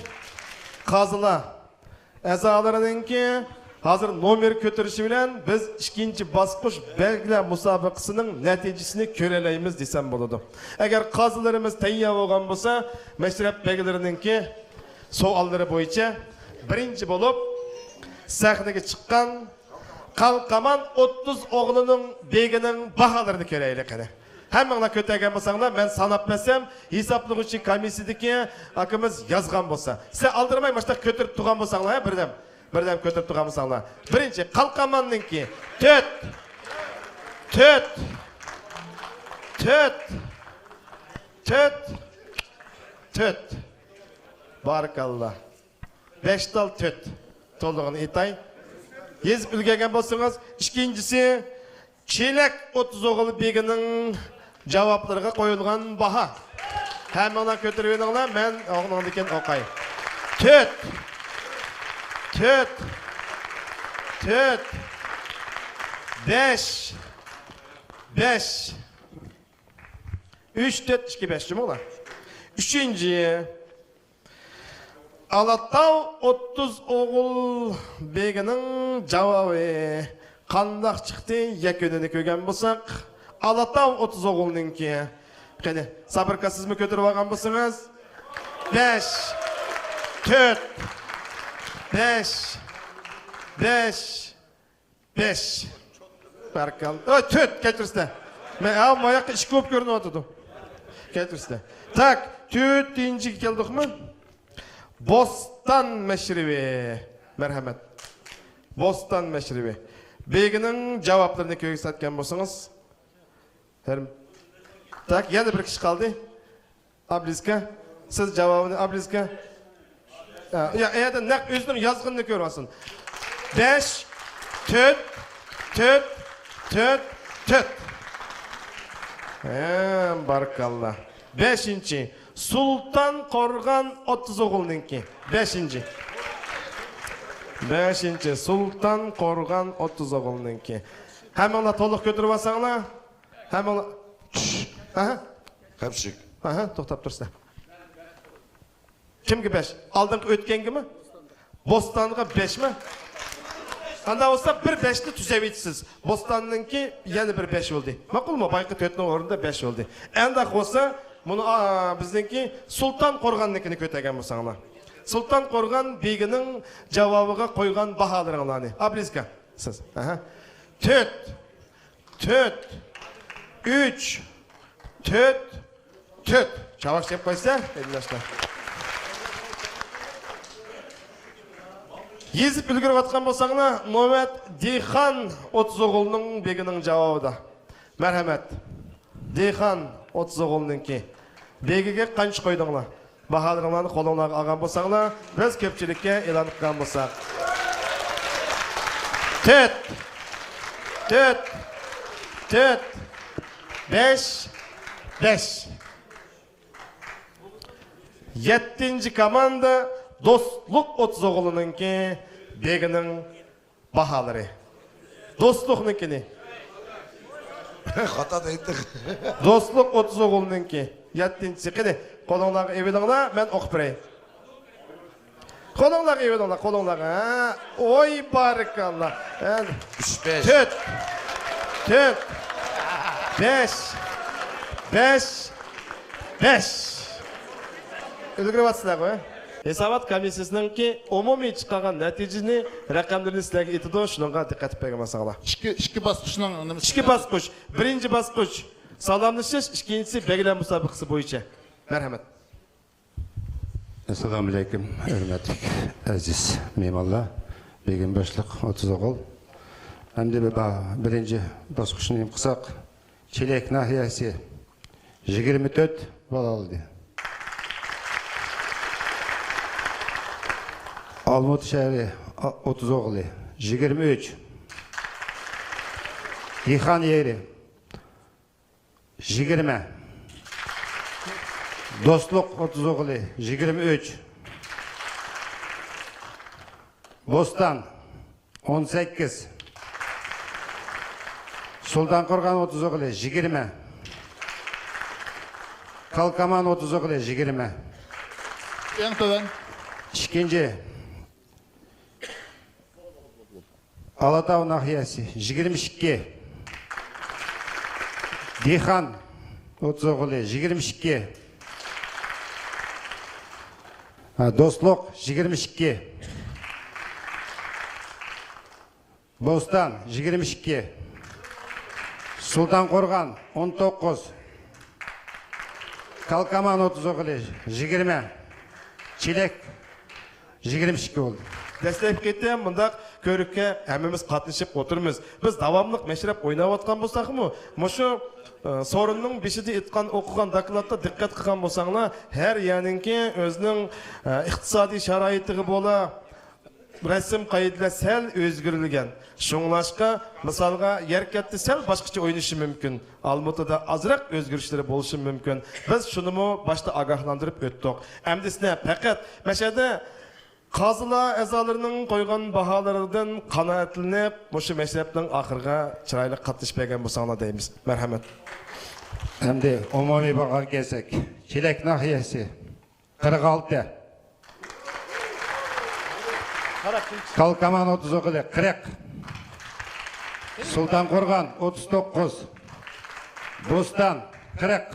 قازىلار ئەزالىرىنىڭكى ھازىر نومېر كۆتۈرۈشى بىلەن بىز ئىككىنچى باسقۇچ بەگلەر مۇسابىقىسىنىڭ نەتىجىسىنى كۆرەلەيمىز دېسەم بولىدۇ. ئەگەر قازىلىرىمىز تەييار بولغان بولسا، مەشرەپ بەگلىرىنىڭكى سوئاللىرى بويىچە بىرىنچى بولۇپ سەھنىگە چىققان قالقامان ئوتتۇز ئوغلىنىڭ بېگىنىڭ باھالىرىنى كۆرەيلى قېنى. ھەممىڭلار كۆتەرگەن بولساڭلار، مەن ساناپ بەرسەم، ھېسابلىغۇچى كومىسسىيىدىكى ئاكىمىز يازغان بولسا. سىلەر ئالدىرىماي مۇشۇنداق كۆتۈرۈپ تۇرغان بولساڭلار، ھە، بىردەم، بىردەم كۆتۈرۈپ تۇرغان بولساڭلار. بىرىنچى، قالقاماننىڭكى. تۆت. تۆت. تۆت. تۆت. تۆت. بارىكاللا. بەش تال تۆت. تولۇقىنى ئېيتاي. يېزىپ ئۈلگۈرگەن بولسىڭىز، ئىككىنچىسى، چېلەك ئوتتۇز ئوغۇل بېگىنىڭ جاۋابلىرىغا قويۇلغان باھا. ھەممىڭلار كۆتۈرۈۋېلىڭلار، مەن ئوغلۇڭدىن كېيىن ئوقاي. تۆت. تۆت. تۆت. بەش. بەش. ئۈچ، تۆت، ئىككى، بەش جۇمۇڭلار. ئۈچىنچى. ئالاتاۋ ئوتتۇز ئوغۇل بېگىنىڭ جاۋابى قانداق چىقتى؟ يەكۈنىنى كۆرگەن بولساق، ئالاتاۋ ئوتتۇز ئوغۇلنىڭكى. قېنى، سابىركا، سىزمۇ كۆتۈرۈپ ئالغان بولسىڭىز. بەش، تۆت، بەش، بەش. بەش. باركاللا. ئۆي، تۆت، كەچۈرسىلە. مەن، ھە، ماياققا ئىككى بولۇپ كۆرۈنۈۋاتىدۇ. كەچۈرسىلە. تاك، تۆتىنچىگە كەلدۇقمۇ؟ بوستان مەشرىۋى. مەرھەمەت. بوستان مەشرىۋى. بېگىنىڭ جاۋابلىرىنى كۆرسەتكەن بولسىڭىز. ھەر، تاك، يەنە بىر كىشى قالدى. ئابلىسكا. سىز جاۋابىنى ئابلىسكا. ھە، يا، ئەيەردە نەق ئۆزىنىڭ يازغىنىنى كۆرۈۋالسۇن. بەش، تۆت، تۆت، تۆت، تۆت. ھە، بارىكاللا. بەشىنچى، سۇلتان قورغان ئوتتۇز ئوغۇلنىڭكى. بەشىنچى. بەشىنچى، سۇلتان قورغان ئوتتۇز ئوغۇلنىڭكى. ھەممىڭلار تولۇق كۆتۈرۈۋالساڭلار. ھەممىڭلار. ئاھا. كەپشىك. ئاھا، توختاپ تۇرسىلەر. كىمگە بەش؟ ئالدىنقى ئۆتكەنگىمۇ؟ بوستانغا بەشمۇ؟ ئاندا بولسا بىر بەشنى تۈزەۋېتىسىز. بوستاننىڭكى يەنە بىر بەش بولدى. ماقۇلمۇ؟ بايىقى تۆتنىڭ ئورنىدا بەش بولدى. ئەنداق بولسا، مۇنۇ، ئا، بىزنىڭكى سۇلتان قورغاننىڭكىنى كۆتەرگەن بولساڭلار. سۇلتان قورغان بېگىنىڭ جاۋابىغا قويغان باھالىرىڭلارنى. ئابلىزكا، سىز. ئاھا. تۆت. تۆت، ئۈچ، تۆت، تۆت. چاۋاك چېلىپ قويسا، قېرىنداشلار. يېزىپ ئۈلگۈرۈۋاتقان بولساڭلار، نۆۋەت دېھقان ئوتتۇز ئوغۇلنىڭ بېگىنىڭ جاۋابىدا. مەرھەمەت. دېھقان ئوتتۇز ئوغۇلنىڭكى. بېگىگە قانچە قويدۇڭلار؟ باھالىرىڭلارنى قولۇڭلارغا ئالغان بولساڭلار، بىز كۆپچىلىككە ئېلان قىلغان بولساق. تۆت، تۆت، تۆت، بەش، بەش. يەتتىنچى كوماندا دوستلۇق ئوتتۇز ئوغۇلنىڭكى، بېگىنىڭ باھالىرى. دوستلۇقنىڭكىنى. خاتا دەيتتىڭ. دوستلۇق ئوتتۇز ئوغۇلنىڭكى. يەتتىنچىسى. قېنى، قولۇڭلارغا ئېلىۋېلىڭلار، مەن ئوقۇپ بېرەي. قولۇڭلارغا ئېلىۋېلىڭلار، قولۇڭلارغا. ھە؟ ۋاي، بارىكاللا. ھە؟ ئۈچ، بەش. تۆت. تۆت. بەش. بەش. بەش. ئۈلگۈرۈۋاتىسىلەرغۇ؟ ھېسابات كومىسسىيىسىنىڭكى ئومۇمىي چىقارغان نەتىجىنى، رەقەملىرىنى سىلەرگە ئېيتىدۇ، شۇنىڭغا دىققەت قىلىپ بەرگەن بولساڭلار. ئىككى، ئىككى باسقۇچنىڭ نېمىسى؟ ئىككى باسقۇچ. بىرىنچى باسقۇچ سالاملىشىش، ئىككىنچىسى بەگلەر مۇسابىقىسى بويىچە. مەرھەمەت. ئەسسالامۇئەلەيكۇم، ھۆرمەتلىك ئەزىز مېھمانلار، بېگىم باشلىق ئوتتۇز ئوغۇل. ئەمدى بىر با-، بىرىنچى باسقۇچنى نېمە قىلساق، چېلەك ناھىيەسى يىگىرمە تۆت بال ئالدى. ئالمۇتا شەھىرى ئوتتۇز ئوغلى يىگىرمە ئۈچ. دېھقان يېرى يىگىرمە. دوستلۇق ئوتتۇز ئوغلى يىگىرمە ئۈچ. بوستان ئون سەككىز. سۇلتان قورغان ئوتتۇز ئوغلى يىگىرمە. كالكامان ئوتتۇز ئوغلى يىگىرمە. ئەڭ تۆۋەن. ئىككىنچى. ئالاتاۋ ناھىيەسى يىگىرمە ئىككى. دېھقان ئوتتۇز ئوغلى يىگىرمە ئىككى. ھە، دوستلۇق يىگىرمە ئىككى. بوستان يىگىرمە ئىككى. سۇلتان قورغان ئون توققۇز. كالكامان ئوتتۇز ئوغلى يىگىرمە. چېلەك يىگىرمە ئىككى بولدى. دەسلەپكى قېتىم مۇنداق كۆرۈككە ھەممىمىز قاتنىشىپ ئولتۇرىمىز. بىز داۋاملىق مەشرەپ ئويناۋاتقان بولساقمۇ، مۇشۇ، ئە، سورۇننىڭ بېشىدا ئېيتقان، ئوقۇغان دوكلاتتا دىققەت قىلغان بولساڭلار، ھەر يەرنىڭكى ئۆزىنىڭ، ئە، ئىقتىسادىي شارائىتىغا بولا، رەسىم قائىدىلەر سەل ئۆزگىرىلگەن. شۇڭلاشقا، مىسالغا، يەركەنتتە سەل باشقىچە ئوينىشى مۇمكىن. ئالمۇتىدا ئازراق ئۆزگىرىشلىرى بولۇشى مۇمكىن. بىز شۇنىمۇ باشتا ئاگاھلاندۇرۇپ ئۆتتۇق. ئەمدىسىنە پەقەت مەشەدە قازىلار ئەزالىرىنىڭ قويغان باھالىرىدىن قانائەتلىنىپ، مۇشۇ مەشرەپنىڭ ئاخىرىغا چىرايلىق قاتنىشىپ بەرگەن بولساڭلار دەيمىز. مەرھەمەت. ئەمدى ئومۇمىي بارغان كەلسەك، چېلەك ناھىيەسى. قىرىق ئالتە. كالكامان ئوتتۇز ئوغلى قىرىق. سۇلتان قورغان ئوتتۇز توققۇز. بوستان قىرىق.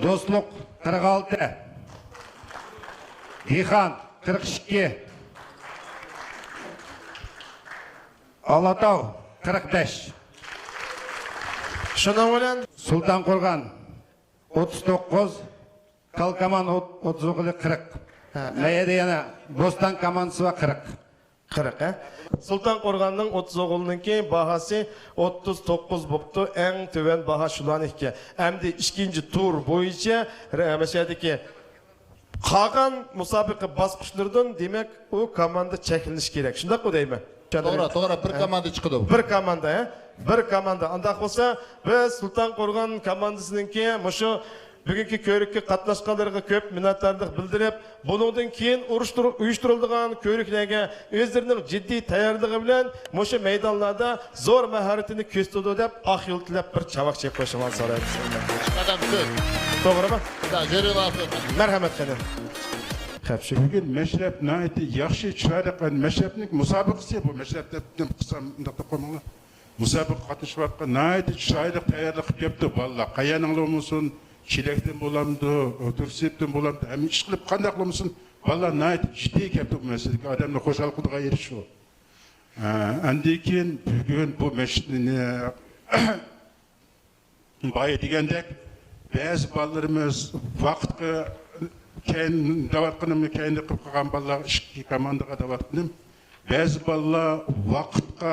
دوستلۇق قىرىق ئالتە. دېھقان قىرىق ئىككى. ئالاتاۋ قىرىق بەش. شۇنىڭ بىلەن سۇلتان قورغان ئوتتۇز توققۇز، كالكامان ئوت-، ئوتتۇز ئوغلى قىرىق. ھە. مەيەدە يەنە بوستان كاماندىسى بار قىرىق. قىرىق، ھە؟ سۇلتان قورغاننىڭ ئوتتۇز ئوغۇلنىڭكى باھاسى ئوتتۇز توققۇز بوپتۇ، ئەڭ تۆۋەن باھا شۇلارنىڭكى. ئەمدى ئىككىنچى تۇر بويىچە، رە-، مەشەدىكى قالغان مۇسابىقە باسقۇچلىرىدىن، دېمەك، ئۇ كوماندا چەكلىنىشى كېرەك. شۇنداقمۇ دەيمەن؟ توغرا، توغرا، بىر ھە؟ كوماندا چىقىدۇ. بىر كوماندا، ھە؟ بىر كوماندا. ئانداق بولسا، بىز سۇلتان قورغان كوماندىسىنىڭكى مۇشۇ بۈگۈنكى كۆرۈككە قاتناشقانلىرىغا كۆپ مىننەتدارلىق بىلدۈرۈپ، بۇنىڭدىن كېيىن ئۇرۇشتۇر-، ئۇيۇشتۇرۇلىدىغان كۆرۈكلەرگە ئۆزلىرىنىڭ جىددىي تەييارلىقى بىلەن مۇشۇ مەيدانلاردا زور ماھارىتىنى كۆرسىتىدۇ دەپ، ئاق يول تىلەپ بىر چاۋاك چېلىپ قويۇشۇڭلارنى سورايمىز. ئادەم سۆز. توغرىمۇ؟ مەرھەمەت قېنى. بۈگۈن مەشرەپ ناھايىتى ياخشى، چىرايلىق. مەشرەپنىڭ مۇسابىقىسى بۇ. مەشرەپ دەپ قىلسام، مۇنداق دەپ قويماڭلار. مۇسابىقىگە قاتنىشىۋاتقان ناھايىتى چىرايلىق تەييارلىق قىلىپ كەپتۇ بالىلار. قەيەرنىڭلا بولمىسۇن، چېلەكتىن بولامدۇ، تۈرسىيىپتىن بولامدۇ، ھەممە ئىش قىلىپ قانداق بولمىسۇن، بالىلار ناھايىتى جىددىي كەپتۇ بۇ مەسىلىگە. ئادەمنى خۇشال قىلىدىغان يېرى شۇ. ئە، ئاندىن كېيىن بۈگۈن بۇ مەشىنىنى بايا دېگەندەك، بەزى بالىلىرىمىز ۋاقىتقا كەينى دەۋاتقىنىمنى كەينىدە قىلىپ قالغان بالىلار ئىككى كوماندىغا دەۋاتقىنىم. بەزى بالىلار ۋاقىتقا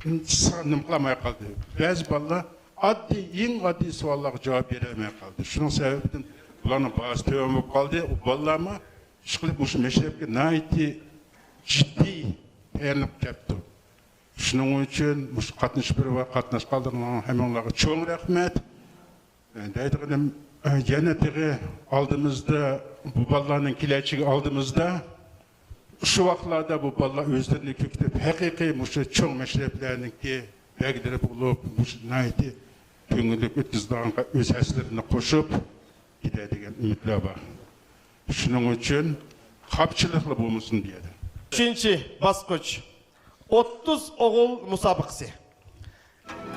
نېمە قىلالماي قالدى. بەزى بالىلار ئاددىي، ئەڭ ئاددىي سوئاللارغا جاۋاب بېرەلمەي قالدى. شۇنىڭ سەۋەبىدىن بۇلارنىڭ باھاسى تۆۋەن بولۇپ قالدى. ئۇ بالىلارمۇ ئىشقىلىپ مۇشۇ مەشرەپكە ناھايىتى جىددىي تەييارلىق كەپتۇ. شۇنىڭ ئۈچۈن مۇشۇ قاتنىشىپ بېرىپ قاتناشقانلىرىڭلارغا ھەممىڭلارغا چوڭ رەھمەت. دەيدىغىنىم، يەنە تېخى ئالدىمىزدا بۇ بالىلارنىڭ كېلەچىكى ئالدىمىزدا. شۇ ۋاقىتلاردا بۇ بالىلار ئۆزلىرىنى كۆكىتىپ، ھەقىقىي مۇشۇ چوڭ مەشرەپلەرنىڭكى بەگلىرى بولۇپ، مۇشۇ ناھايىتى كۆڭۈللۈك ئۆتكۈزىدىغانغا ئۆز ھەسسىلىرىنى قوشۇپ كېتەر دېگەن ئۈمىدلەر بار. شۇنىڭ ئۈچۈن قاپچىلىقلا بولمىسۇن بۇ يەردە. ئۈچىنچى باسقۇچ، ئوتتۇز ئوغۇل مۇسابىقىسى.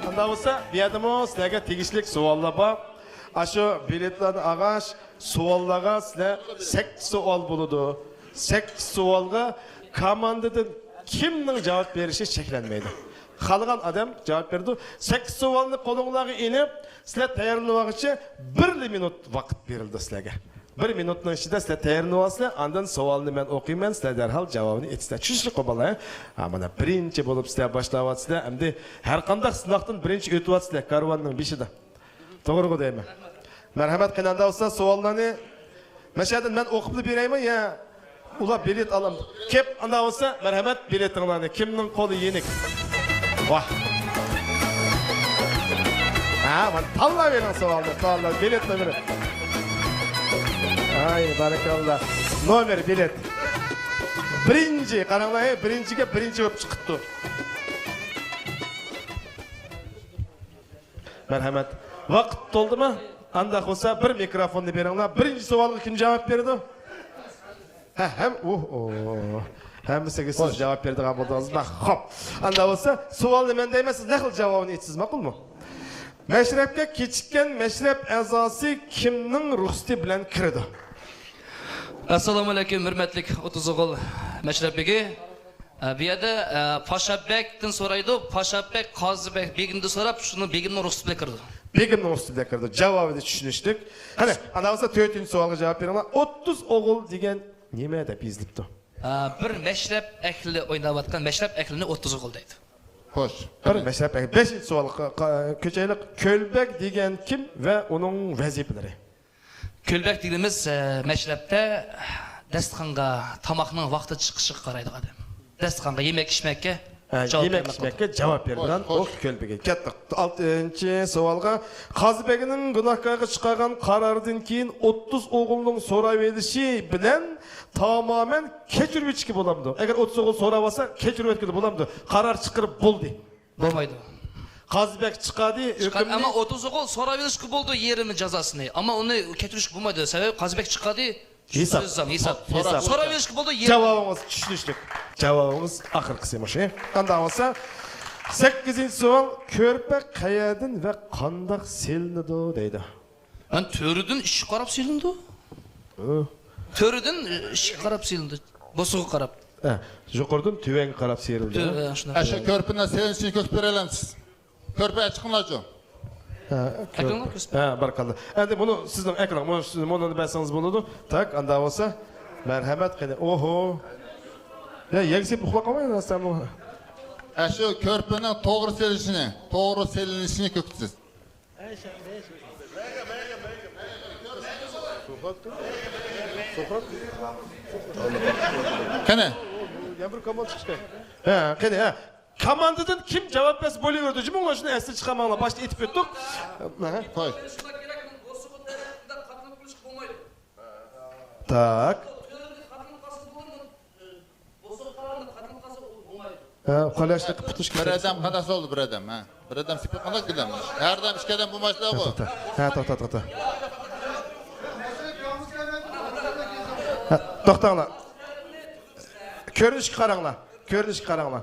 ئانداق بولسا، بۇ يەردىمۇ سىلەرگە تېگىشلىك سوئاللار بار. ئاشۇ بېلېتلارنى ئالغاچ، سوئاللارغا سىلەر سەككىز سوئال بولىدۇ. سەككىز سوئالغا كوماندىدىن كىمنىڭ جاۋاب بېرىشى چەكلەنمەيدۇ. خالىغان ئادەم جاۋاب بېرىدۇ. سەككىز سوئالنى قولۇڭلارغا ئېلىپ، سىلەر تەييارلىنىۋالغۇچە بىرلا مىنۇت ۋاقىت بېرىلىدۇ سىلەرگە. بىر مىنۇتنىڭ ئىچىدە سىلەر تەييارلىنىۋالىسىلەر، ئاندىن سوئالنى مەن ئوقۇيمەن، سىلەر دەرھال جاۋابىنى ئېيتىسىلەر. چۈشىنىشلىكقۇ بالىلار، ھە؟ ھە، مانا بىرىنچى بولۇپ سىلەر باشلاۋاتىسىلەر، ئەمدى ھەرقانداق سىناقتىن بىرىنچى ئۆتۈۋاتىسىلەر كارۋاننىڭ بېشىدا. توغرىغۇ دەيمەن. مەرھەمەت، قېنى ئاندا بولسا سوئاللارنى مەشەدىن مەن ئوقۇپلا بېرەيمۇ يا ئۇلار بېلېت ئالام؟ كەپ، ئاندا بولسا مەرھەمەت، بېلېتىڭلارنى. كىمنىڭ قولى يېنىك؟ ۋاھ. ھە، مانا تاللاپ بېرىڭ سوئالنى، تاللاپ، بېلېتنى بېرىڭ. ئاي، بارىكاللا. نومېر، بېلېت. بىرىنچى، قاراڭلار، ھەي، بىرىنچىگە بىرىنچى بولۇپ چىقىپتۇ. مەرھەمەت. ۋاقىت تولدىمۇ؟ ئانداق بولسا بىر مىكروفوننى بېرىڭلار. بىرىنچى سوئالغا كىم جاۋاب بېرىدۇ؟ ھە، ھەم، ئۇھ، ئۇھ. ھەممىسىگە سىز جاۋاب بېرىدىغان بولدىڭىزمۇ؟ خوپ. ئاندا بولسا سوئالنى مەن دەيمەن، سىز نەق خىل جاۋابىنى ئېيتىسىز، ماقۇلمۇ؟ مەشرەپكە كېچىككەن مەشرەپ ئەزاسى كىمنىڭ رۇخسىتى بىلەن كىرىدۇ؟ ئەسسالامۇئەلەيكۇم، ھۆرمەتلىك ئوتتۇز ئوغۇل مەشرەپ بېگى. ئە، بۇ يەردە، ئە، پاشا بەگدىن سورايدۇ. پاشا بەگ، قازى بەگ، بېگىمدىن سوراپ، شۇنىڭ بېگىمنىڭ رۇخسىتى بىلەن كىرىدۇ. بېگىمنىڭ رۇخسىتى بىلەن كىرىدۇ. جاۋابىنى چۈشىنىشلىك. قېنى، ئانداق بولسا تۆتىنچى سوئالغا جاۋاب بېرىڭلار. ئوتتۇز ئوغۇل دېگەن نېمە دەپ يېزىلىپتۇ؟ ئە، بىر مەشرەپ ئەھلى ئويناۋاتقان مەشرەپ ئەھلىنى ئوتتۇز ئوغۇل دەيدۇ. خوش. بىر مەشرەپ ئەھلى. بەشىنچى سوئالغا، قا-، كۆچەيلى. كۆلبەگ دېگەن كىم ۋە ئۇنىڭ ۋەزىپىلىرى؟ كۆلبەگ دېگىنىمىز، ئە، مەشرەپتە داستىخانغا تاماقنىڭ ۋاقتى چىقىشىغا قارايدىغان ئادەم. داستىخانغا يېمەك ئىچمەككە، ئە، جاۋاب يېمەك بەرمەك ئىچمەككە جاۋاب بېرىدىغان ئوق كۆلبىگى. كەتتۇق. ئالتىنچى سوئالغا. قازى بەگنىڭ گۇناھكارغا چىقارغان قارارىدىن كېيىن ئوتتۇز ئوغۇلنىڭ سوراۋېلىشى بىلەن تامامەن كەچۈرۈۋېتىشكە بولامدۇ؟ ئەگەر ئوتتۇز ئوغۇل سوراۋالسا، كەچۈرۈۋەتكىلى بولامدۇ؟ قارار چىقىرىپ بولدى. بولمايدۇ. قازى بەگ چىقاردى، چىقاردى، ھۆكۈمنى. ئەمما ئوتتۇز ئوغۇل سوراۋېلىشكە بولىدۇ يېرىمى جازاسىنى. ئەمما ئۇنى كەچۈرۈشكە بولمايدۇ. سەۋەبى قازى بەگ چىقاردى. ھېساب. ھېساب. ھېساب. سوراۋېلىشكە بولىدۇ يېرىمى. جاۋابىڭىز چۈشىنىشلىك. جاۋابىڭىز ئاخىرقىسى مۇشۇ. ئانداق بولسا، سەككىزىنچى سوئال، كۆرپە قەيەردىن ۋە قانداق سېلىنىدۇ دەيدۇ. ئەن تۆرىدىن ئىشىككە قاراپ سېلىنىدۇ. ھە. تۆرىدىن ئىشىككە قاراپ سېلىنىدۇ. بوسۇغا قاراپ. ھە، يۇقىرىدىن تۆۋەنگە قاراپ سېلىنىدۇ. تۆ-، ھە، شۇنداق. ئەشۇ كۆرپىنى سېلىنىشىنى كۆرسىتىپ بېرەلەمسىز؟ كۆرپە چىقىڭلارچۇ. ھە، ئەكىلىڭلار، كۆرسىتىپ. ھە، باركاللا. ئەمدى بۇنى سىزنىڭ ئەكىلىڭ، بۇنى سىز، بۇنى بەرسىڭىز بولىدۇ. تاك، ئاندا بولسا، مەرھەمەت، قېنى. ئوھو. يا يەگسىپ ئۇخلاپ قالمايلا سەن بۇ. ئەشۇ كۆرپىنىڭ توغرا سېلىشىنى، توغرا سېلىنىشىنى كۆكتىسىز. قېنى؟ ھە، قېنى، ھە. كوماندىدىن كىم جاۋاب بەرسە بولۇۋېرىدۇ، جۇمۇ، شۇنى ئەستىن چىقارماڭلار، باشتا ئېيتىپ ئۆتتۇق. ھە. قوي. تاك. ھە، قولاشنى قىلىپ تۇتۇش بىر كېرەك. ئادەم قانداق بولدى، بىر ئادەم، ھە؟ بىر ئادەم سېپىپ قانداق كېلەم؟ ھەر ئادەم ئىككى ئادەم بولماشلا بۇ. توختا. ھە، توختا، توختا. ھە، توختاڭلار. كۆرۈنۈشكە قاراڭلار. كۆرۈنۈشكە قاراڭلار.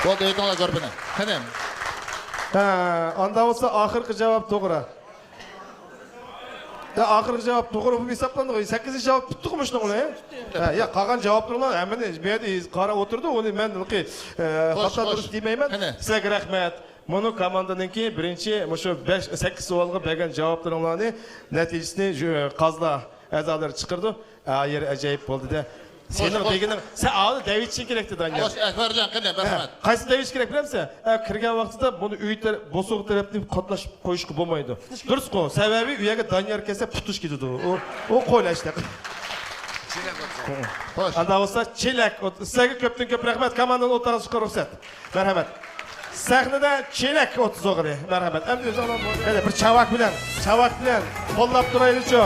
بولدى، ئېيتىڭلار گۇرۇپپىنى. قېنى؟ ھە، ئاندا بولسا ئاخىرقى جاۋاب توغرا. يا، ئاخىرقى جاۋاب توغرا بولۇپ ھېسابلانىدىغۇ. سەككىزىنچى جاۋاب تۇتتۇقمۇ شۇنىڭ بىلەن؟ ھە، يا، قالغان جاۋابلىرىڭلار ھەممىنى بۇ يەردە قاراپ ئوتۇرىدۇ. ئۇنى مەن ھېلىقى، ئە، خوش، خاتا خوش. دۇرۇس دېمەيمەن. قېنى؟ سىلەرگە رەھمەت. مۇنۇ كوماندىنىڭكى بىرىنچى مۇشۇ بەش، سەككىز سوئالغا بەرگەن جاۋابلىرىڭلارنى نەتىجىسىنى ژۇ-، قازلا ئەزالىرى چىقىرىدۇ. ھە، يەر ئەجايىپ بولدى-دە. سېنىڭ خوش، خوش. دېگىنىڭ، سەن ئاۋۋال دەۋېتىشىڭ كېرەكتى، دانىيار. خوش، ئەكبەرجان، قېنى، ھە، مەرھەمەت. قايسى دەۋېتىش كېرەك بىلەمسەن؟ ھە، كىرگەن ۋاقتىدا بۇنى ئۆي تەرەپ، بوسۇغا تەرەپنى قاتناش قويۇشقا بولمايدۇ. دۇرۇسقۇ، سەۋەبى ئۇ يەرگە دانىيار كەلسە پۇتۇش كېتىدۇ. ئۇ، ئۇ قويلاشلىق. خوش. ئاندا بولسا چېلەك. سىلەرگە كۆپتىن كۆپ رەھمەت. كوماندىنى ئوتتۇرىغا چىقىرىڭ، رۇخسەت. مەرھەمەت. سەھنىدە چېلەك ئوتتۇز ئوغرى. مەرھەمەت. ئەمدى ئۆزۈڭلار قېنى، بىر چاۋاك بىلەن، چاۋاك بىلەن قوللاپ تۇرايلىچۇ.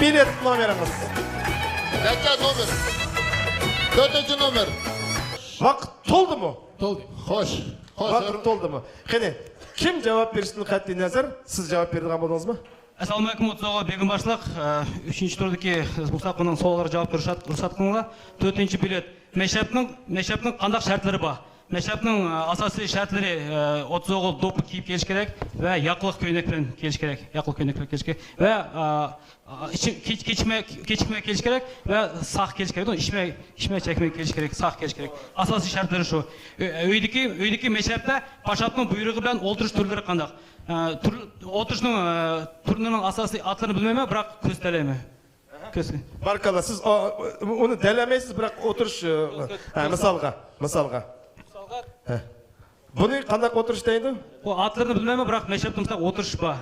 بېلەت نومېرىڭىز. نەچچە نومېر؟ تۆتىنچى نومېر. ۋاقىت تولدىمۇ؟ تولدى. خوش. خوش. ۋاقىت تولدىمۇ؟ قېنى، كىم جاۋاب بېرىشتىن قەتئىي نەزەر، سىز جاۋاب بېرىدىغان بولدىڭىزمۇ؟ ئەسسالامۇئەلەيكۇم، ئوتتۇز ئوغۇل بېگىم باشلىق، ئە، ئۈچىنچى تۇردىكى مۇسابىقىنىڭ سوئاللىرىغا جاۋاب بېرىشكە رۇخسەت، رۇخسەت قىلىڭلار. تۆتىنچى بېلەت. مەشرەپنىڭ، مەشرەپنىڭ قانداق شەرتلىرى بار؟ مەشرەپنىڭ، ئە، ئاساسىي شەرتلىرى، ئە، ئوتتۇز ئوغۇل دوپپا كىيىپ كېلىشى كېرەك ۋە ياقىلىق كۆينەك بىلەن كېلىشى كېرەك. ياقىلىق كۆينەك بىلەن كېلىشى كېرەك. ۋە، ئە، ئە، ئىچى-، كېچ-، كېچىكمەي، كېچىكمەي كېلىشى كېرەك ۋە ساق كېلىشى كېرەك. ئىچمەي، ئىچمەي چەكمەي كېلىشى كېرەك، ساق كېلىشى كېرەك. ئاساسىي شەرتلىرى شۇ. ئۆ-، ئۆيدىكى، ئۆيدىكى مەشرەپتە پاشاتنىڭ بۇيرۇقى بىلەن ئولتۇرۇش تۈرلىرى قانداق؟ ئە، تۈر-، ئولتۇرۇشنىڭ، ئە، تۈرلىرىنىڭ ئاساسىي ئاتلىرىنى بىلمەيمەن، بىراق كۆرسىتەلەيمەن. كۆرسىتە. باركاللا، سىز ئۇنى دەلەيمەيسىز، بىراق ئولتۇرۇش، ئە، ھە، مىسالغا، مىسالغا. ھە. بۇنى قانداق ئولتۇرۇش دەيدۇ؟ ئۇ ئاتلىرىنى بىلمەيمەن، بىراق مەشرەپتە مۇشۇنداق ئولتۇرۇش بار.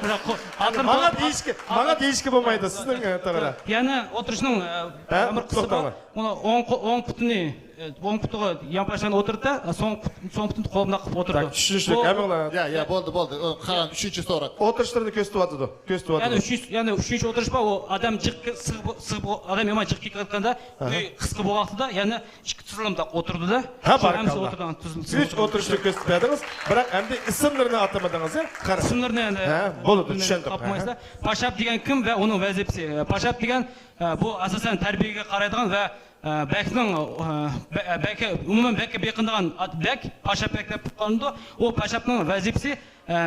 بىراق ئۇ ئاتلىرىنى ماڭا دېيىشكە، ماڭا دېيىشكە بولمايدۇ، سىزنىڭ، ئە، توغرا. يەنى ئولتۇرۇشنىڭ، ئە، ھە؟ بىر قىسمى بار. توختاڭلار. ئۇنى ئوڭ قو-، ئوڭ پۇتىنى، ئوڭ پۇتىغا يانپاشلىغان ئولتۇرىدۇ، سول پۇت-، سول پۇتىنى قولۇمدا قىلىپ ئولتۇرىدۇ. تاك، چۈشىنىشلىك، بۇ ھەممىڭلار. يا، يا، بولدى، بولدى. ئۇ قالغان ئۈچىنچى سوراق. ئولتۇرۇشلىرىنى كۆرسىتىۋاتىدۇ، كۆرسىتىۋاتىدۇ. يەنى ئۈچىنچى، يەنى ئۈچىنچى ئولتۇرۇش بار، ئۇ ئادەم جىق، سىغ، سىغ، ئادەم يامان جىق كېتىۋاتقاندا، ئاھا. ئۆي قىسقا بولغان ۋاقتىدا يەنە ئىككى تۈزۈلۈمدە ئولتۇرىدۇ-دە. ھە، شۇ ھەممىسى باركاللا. ئولتۇرىدىغان تۈزۈلۈم. ئۈچ ئولتۇرۇشنى كۆرسىتىپ بەردىڭىز، بىراق ئەمدى ئىسىملىرىنى ئاتىمىدىڭىز، يا؟ قارا. ئىسىملىرىنى ئەمدى ھە، بولىدۇ، چۈشەندۇق. تاپمايسىلەر. ھە. پاشاپ دېگەن كىم ۋە ئۇنىڭ ۋەزىپىسى؟ پاشاپ دېگەن، ئە، بۇ ئاساسەن تەربىيەگە قارايدىغان ۋە، ئە، بەگنىڭ، ئە، بە-، بەگكە، ئومۇمەن بەگكە بېقىنىدىغان ئات-، بەگ، پاشاپ بەگ دەپ قارىلىدۇ. ئۇ پاشاپنىڭ ۋەزىپىسى، ئە،